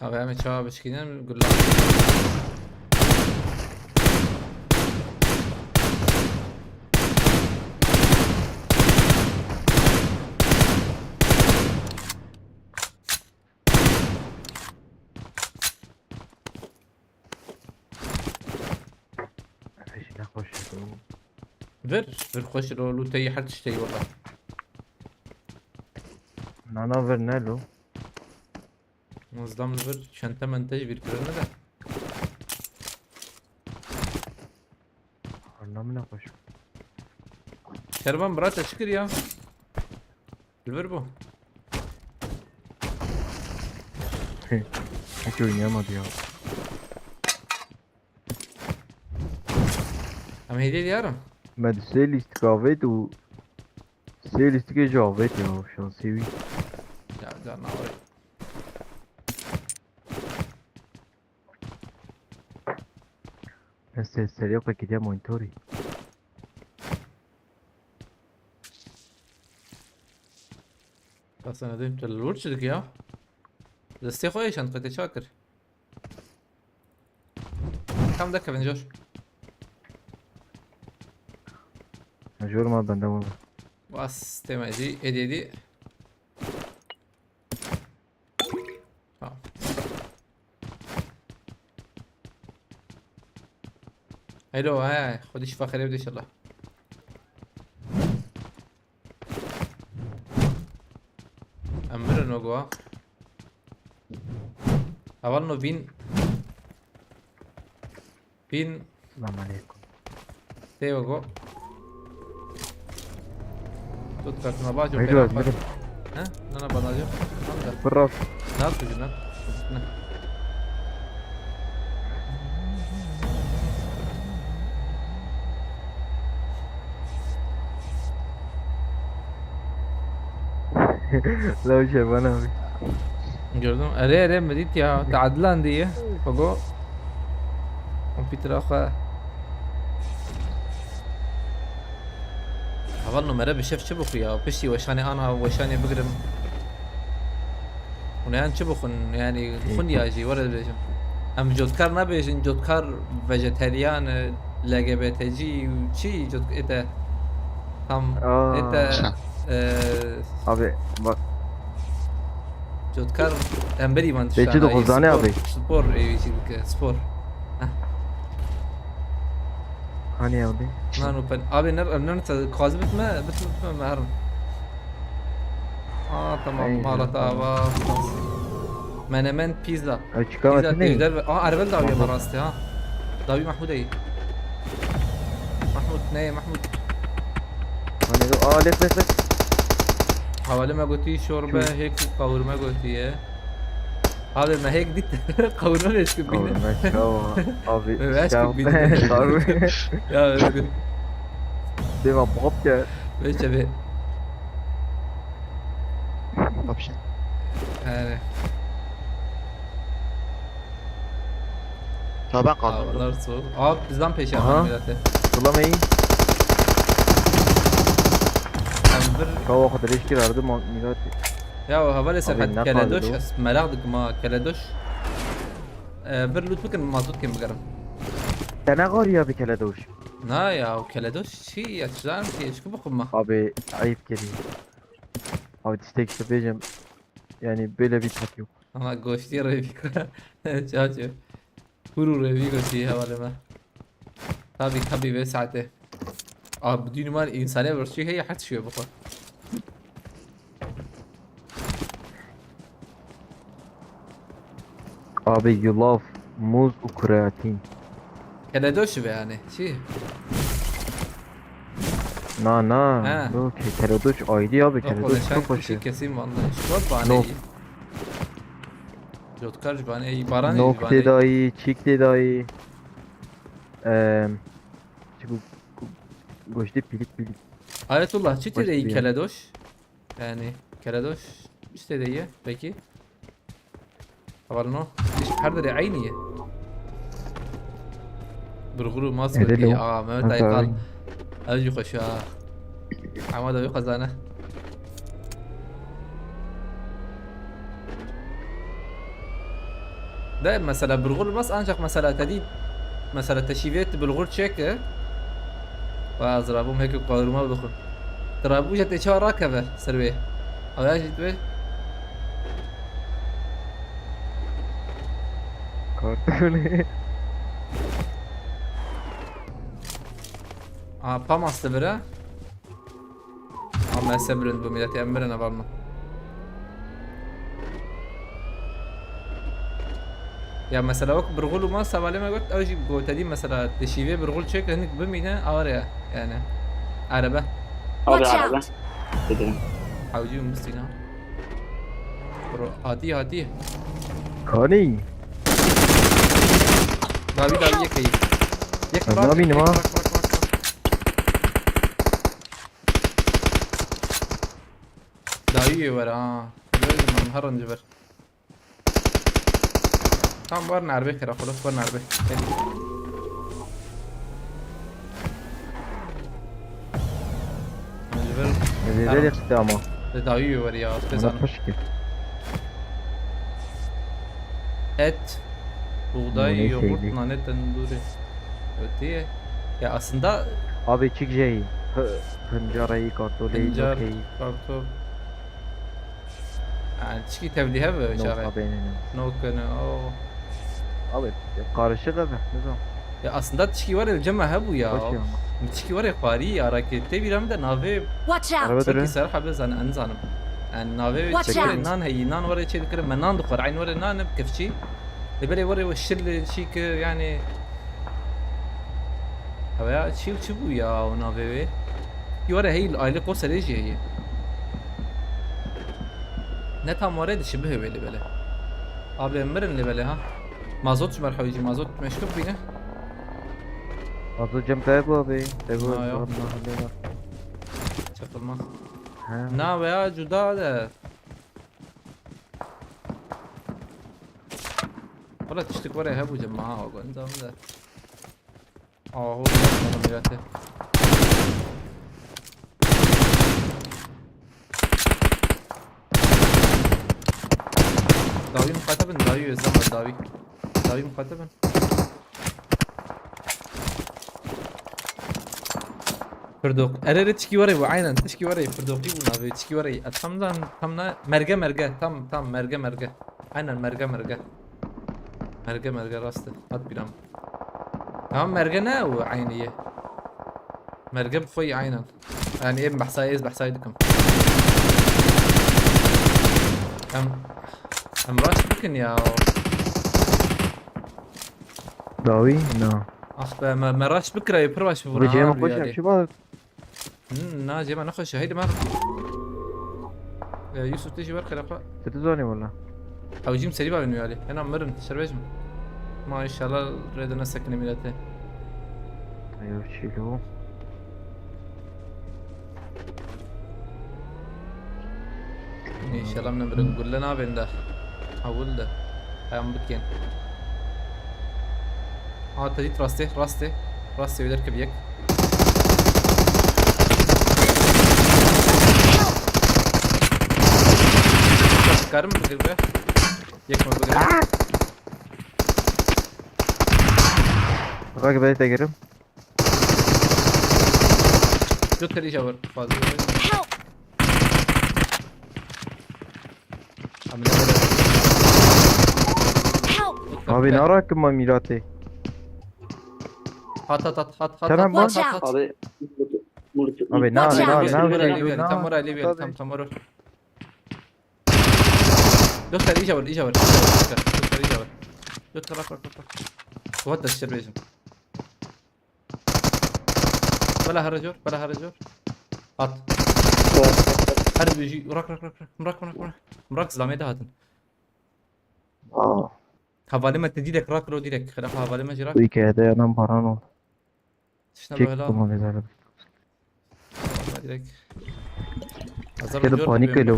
Abi, em çawa bişkînin, gula. Vir, vir xweş lo, lûteyî her tişteyî wela. Nana vir ne lo? Nizam li vir çente mente jî vir kirine de. Anlamına koş. Kervan bira te çi kir ya? Li vir bû. Hiç oynayamadı ya. Em hêdî diyar in. Me di sê lîstik avêt û sê lîstikê jî avêt ya şansê wî. Ya canawer. Ez ser-, seriya xwe kiriya monitorî. Destê nedeyim, tu li wir çi dikî ya? Destê xwe yê şand xwe tê çawa kir? Kam de kevin jor. Jor ma bende wala. Bas, temecî, êdî, êdî. Tamam. Hello, he, Xwedî şifa xêrê bide inşallah. Em mirin wego. Heval no vîn. Vîn. Selam aleyküm. Tê wego. Tut kartına bacım. Haydi beraber. He? Nana bana diyor. Tamam da. Bırak. Ne yapıyorsun lan? Ne? Law Şervan abi. Gördüm. Erê, erê, min dît ya. Teadilan diye. Fago. Komputera xwe. Heval numere bi şef çi bixwe ya? Piştî weşanê ana, weşanê bigirim. Hûn yan çi bixwin? Yani bixwin ya jî, were dibêjim. Em cotkar nabêjin, cotkar vejeteryan, L G B T C û çi cotk-, ete tam Aa. ete, e, Abi bak. Cotkar em berî van Peki tiştana, dokuz tane spor, abi. Spor, e, çi dike, spor. Heh. Hani abi? Nano pen. Abi ner, ner, ner, kazi bitme, bitme, bitme, me herin. Aa, tamam, Aynen. Mala tava. Menemen, pizza. Ay, çıkamadın pizza değil mi? Tejder ve, aa, Erbil dawiye Mahmut. Barastı ha. Dawi Mahmud ey. Mahmud, ne Mahmud? Hani o, aa, lef, lef, lef. Havale me gotiye şorbe, Şu- hek kavurma gotiye. Abi me hek dit kavurma beş gün bine. Kavurma, tamam. Abi, Evet, işte, çok bildim. Abi. Ya, Özgür. Dema bab ya. Beş abi. Bab şey. Yani. Ta ben kaldım. Havalar soğuk. Abi bizden peşe Aha. Millete. Bulamayın. Sen bir Kava kadar eşkir ardı ma-, millet. Ya o havale Abi sefer ne Keledoş, kaldı o? Merak dık ma Keledoş. Ee, bir loot bikin, mazot kim bigarim. Sana gari ya bir Keledoş. Na ya, o Keledoş şey ya, çizar mı ki, eşki bakma. Abi ayıp geliyor. Abi destek işte bejim. Yani böyle bir tat yok. Ama goştiye Refika. Çaçı. Kuru Refika şey havalime. Tabi tabi ve saate. Abi düğün var, insane bir şey, hey, her şey bu. Abi yulaf, muz û kreatin. Keledoş be yani, şey. Na, na. He. Yok, ke-, keledoş ayrı abi, Yok, keledoş o çok sen hoş kişi ya. Kesin vallahi. Şu var bana No. iyi. Jotkar bana iyi, Baran iyi, Nok bana iyi. Tedayı, çik tedayı. Eee, çik bu, bu, goşte pilik pilik. Ayetullah, çi Hoş tedayı bir yer. Keledoş? Yani, Keledoş, işte de ye, peki. Havalno, iş her dere aynı ye. Burguru mas Erelo. Aa, Mehmet Aykal. Ev jî xweş a. Ama da wî qezane. De mesela burgur mas ancak mesela te dî mesela te şîvê tu burgur çêke. Wa ez rabûm heke qawirma bixwim. Tu rabû je tê çawa rakeve ser wê. Ew ya jî dibê. Kartûnê. Aa, Pamas li vir e. Ama ez bilind bû, miletê em mirin, heval min. Ya mesela wek birxul û masa hevalê me got, ew jî got, te dî mesela te şîvê birxul çêke hinek bimîne, aware ye yani. Erebe. Abi Watch araba. Out! Dedim. Hewcî û mistîna. Bro, hatî, hatî. Kanî? Dawî, dawî, yek heyî. Yek Ez bırak, nabînim yek ha. Bırak, bırak, bırak, bırak. Dawî wê were ha. Gördüm ben, her önce ver. Tamam, var nerbe kere, xulus var nerbe. Gel. Önce ver. Nerede Tamam. Çıktı ama? Te dawî wê were ya, Bana pişt ki. Et, buğday, Nane yoğurt, şeydi. Nane, tenduri. Öteye. Ya aslında Abi çik jey. Hıncarayı, kartoleyı, Hıncar, nokeyı. Kartol. Yani çiki tevlihe ve Noka çare. Beynine. Nokene o. Abi karışık abi. Ne zaman? Ya aslında tişkî were cema hebû ya. Baş ya. Tişkî were parî ya, rakê tê bîra min de navê Watch out! Araba Çekî dönüyor. Ser habe zan en zanim. Yani navê Watch çekî out! Nan heyî, nan were çê dikir, me nan dixwar, eyn were nan bi kifçî. Li belê were we şil çî ki yani. Ew ya çî û çi bû ya o navê wê? Were heyî li aylê qoserê jî heyî. Ne tam were dişi bihê wê li belê. Abi em mirin li belê ha. Mazot ji me re hewî jî, mazot meşrûb bîne. Mazot cem te bû abi. Te bû. Na, yok. Çakılmaz. Ha. Na veya cuda de. Wala tiştik were hebû cem ha, o nizam de. Aho, bırakmadım mirate. Dawî miqate bin, dawî özlem var, dawî. Dawî miqate bin. Pirdoq. Ere, ere, tişkî were bû, aynen, tişkî were, pirdoqî bû navê, tişkî were. Tam zan, tam na, merge, merge, tam, tam, merge, merge. Aynen, merge, merge. Merge, merge, rast e. Hat bîra min. Tamam, merge ne o eynî ye? Merge bi xwe yî aynen. Yani em behsayê, ez behsayê dikim. Em, em raş bikin ya. Dawî? Na. Ah be, me, me raş bikira, pir baş vurna. Vuracağım abi koşa, yani. Şu bak. Hmm, na, cema nexweş e, heydi mer. E, Yusuf, tu jî wer xêra xwe. Tu dizanî wala. Ew jî serî bavên wî alî. Hena mirin, şerbêj min. Ma inşallah rê de nesekine mîletê. Eyo çîlo. İnşallah min mirin, gulle nabên de. Hewil de. Heyam bikên. Aa, te dît rastê, rastê. Rastê wê derkevî yek. Karim bigir be. Yek mi bigir? Bak, ben de girim. Götür iyice vur. Fazla vur. Help! Abi ne böyle? Help! Abi ne rakım mîratê? Hat, hat, hat, hat, hat, Kerem hat, var. Watch hat, out! Hat. Abi, Abi, na, Watch na, out! Na, Tam na, oraya na, level, na, tam oraya level, tabii. Tam, tam oraya. Göster, iyice vur, iyice vur, iyice vur, göster, göster, iyice vur. Göster, bak, bak, bak, bak. What the shit, bizim. Bela harajor, bela harajor. At. Her bir şey, bırak, bırak, bırak, bırak. Bırak, bırak, bırak. Bırak, zlamê de hatin. Aa. Hevalê me te direkt rak lo direkt. Xera hevalê me jî rak. Wî ke hede nan paran o. Tiştine çek böyle. Tamam, güzel. Direkt. Hazır. Kedi panik öyle.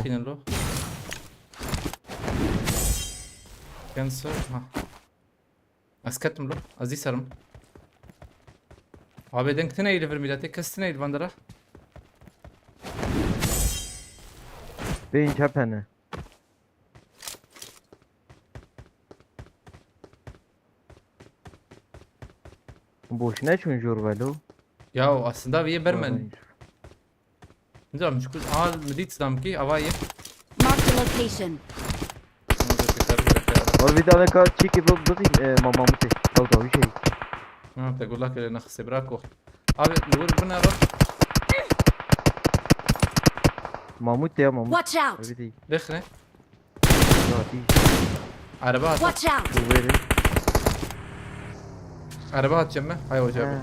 Cancer. Ha. Ez ketim lo. Ez dî serim. Abi denk tine eğilir bir millete. Kes tine eğilir bandara. Beyin çepene. Boşuna çün jor velo. Ya aslında bir yer vermen. Nizam çukur. Aa, mi dît sidam ki, ava ye. Mark the location. Abi bir tane ka çiki bu bu e, mamamute. Dalga bir şey. Ha, te gula kele naxse bırak o. Abi, li wir binere. Mamût ya, Mamût. Watch out! Evi değil. Dexne. Ya, değil. Araba hat. Watch out! Bu verin. Araba hat cemme. Hay hoca abi. Ha.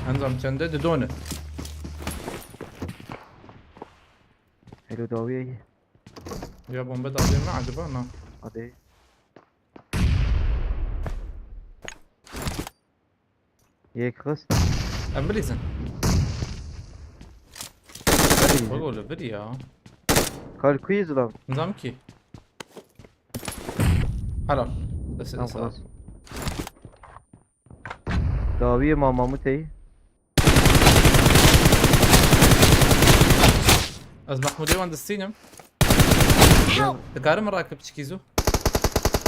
Enzam çende de done. Hello, dawiye. Ya bombe dawiye mi acaba? Na. Hadi. Yek xist. Em bilîzin. Bilîzin. Bak oğlum, bir ya. Kal kuyu zilam. Nizam ki. Helal. Bes. Tamam, sağ ol. Xlas. Dawiye ma Mamutey. Ez Mahmudê wan distînim. Help! Dikarim rakip çikî zû?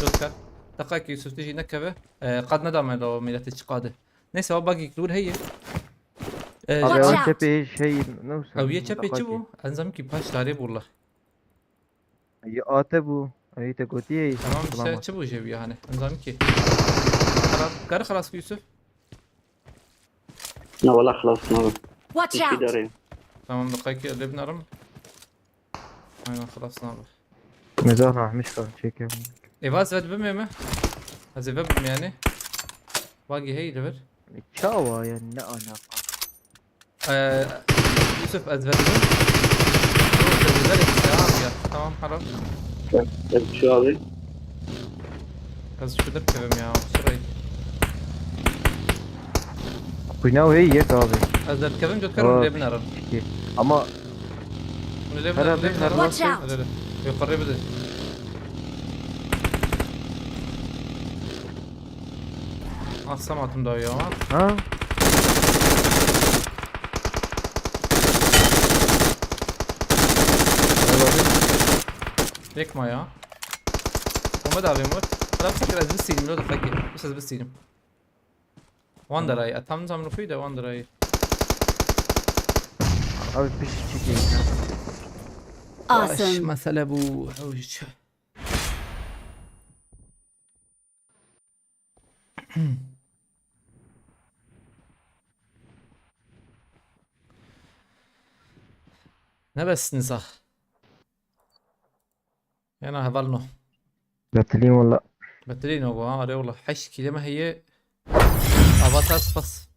Lütfen. Deqayekî Yusuf tijî nekeve. E, qad nedame lo milletê çi qade. Neyse, o buggy klur heye. E, Abi, Watch ew out! Çepê şey, ne olsun? Ew yê çepê çi bû? Enzam ki paş tarê bû la. Ew ate bû. Ew te gotiye. Tamam, işte çi bû jê bû yani? Enzam ki. Xelas, karı xelas ki Yusuf. Na wala xelas nabim. Watch out! Tamam, deqayekî lê binarim. Aynen, xelas nabe. Mezar rahmiş kan çekem. Ê, va ez ve dibim ê me. Ez ê ve bim yani. Vagi hey li vir. Çawa yani, ne alaka? Ee, Yusuf, ez ve dibim. Yusuf, ez ve dibim. Tamam ya. Tamam, haram. Ez şu abi. Ez şudur kevim ya. Şurayı. Kunav hey yek abi. Ez derkevim, cotkarim lê binarim. Ama Watch out! Yukarı bir de. Asam atım da ya. Ha? Yekma ya. Bomba da abim var. Adam sakın ez bir sileyim, ne oldu fakir? Bir ses bir sileyim. Wan derayî, etam zam rixûyî de wan derayî. Abi piş çekeyim ya. Awesome. Baş, mesele bu. Ew jî çi? Ne bes nisa. Yana heval no. Betilîn wala. Betilîn o ha, arê wala. Heşt kîle me heye. Avatar spas.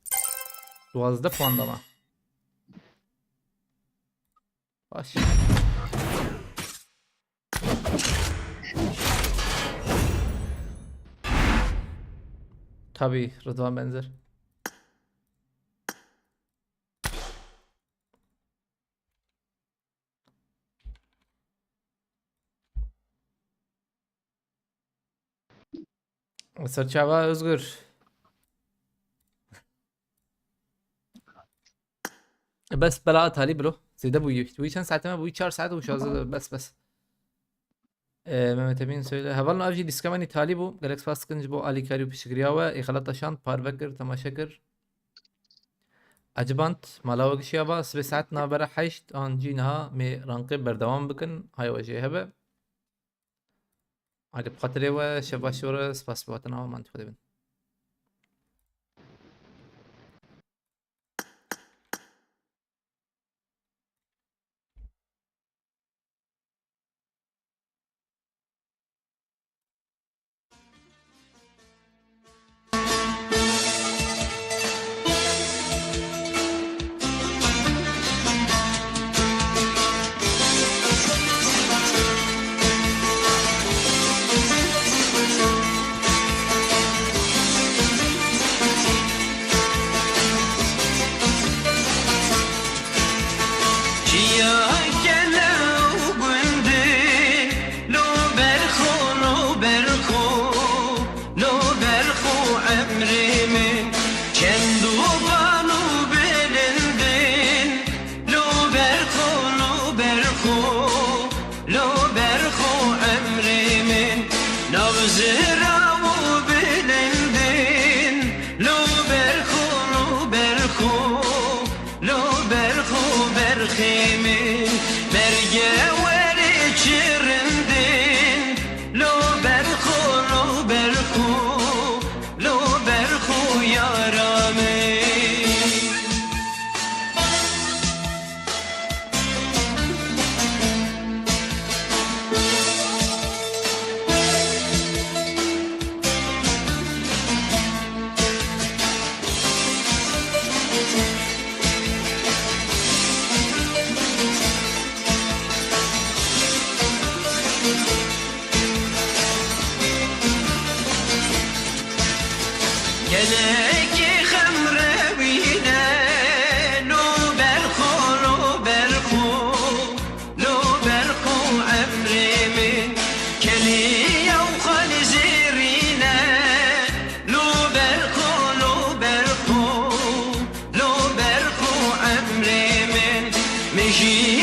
Duwazdeh puan da me. Baş. Tabii, Rıdvan benzer. Serçava Özgür. Bes bela talî bro. Zêde bûyî. Wî çend saetê me bûyî? Çar saet û şazde, bes, bes. Ee, Mehmet Emin söyle. Hevalno, ev jî dîska me nî talî bû. Gelek spas dikin ji bo alîkarî û piştgiriya we. Ê xelat daşand, parve kir, temaşe kir. Eciband, mala we gişiya ba, sibê saet navbera heşt an jî niha mê ranqê berdewam bikin, haya we jê hebe. Alî bi xatirê we, şev baş we re, spas bi hatina we, man Xwedê bin. Çiya gele û gundin, lo ber xwe, lo ber xwe, lo ber xwe emrê min. Çend û van û bilindin, lo ber xwe, lo ber xwe, lo ber xwe emrê min. Nav zira û bilindin, lo ber xwe, lo ber xwe, lo ber xwe berxê min. Berge werê çi rindin, lo ber xwe, lo ber xwe, lo ber xwe yara min. Nekî xem rewîne, lo ber xwe, lo ber xwe, lo ber xwe emrê min. Keliya û xalî zêrîne, lo ber xwe, lo ber xwe, lo ber xwe emrê min. Min jî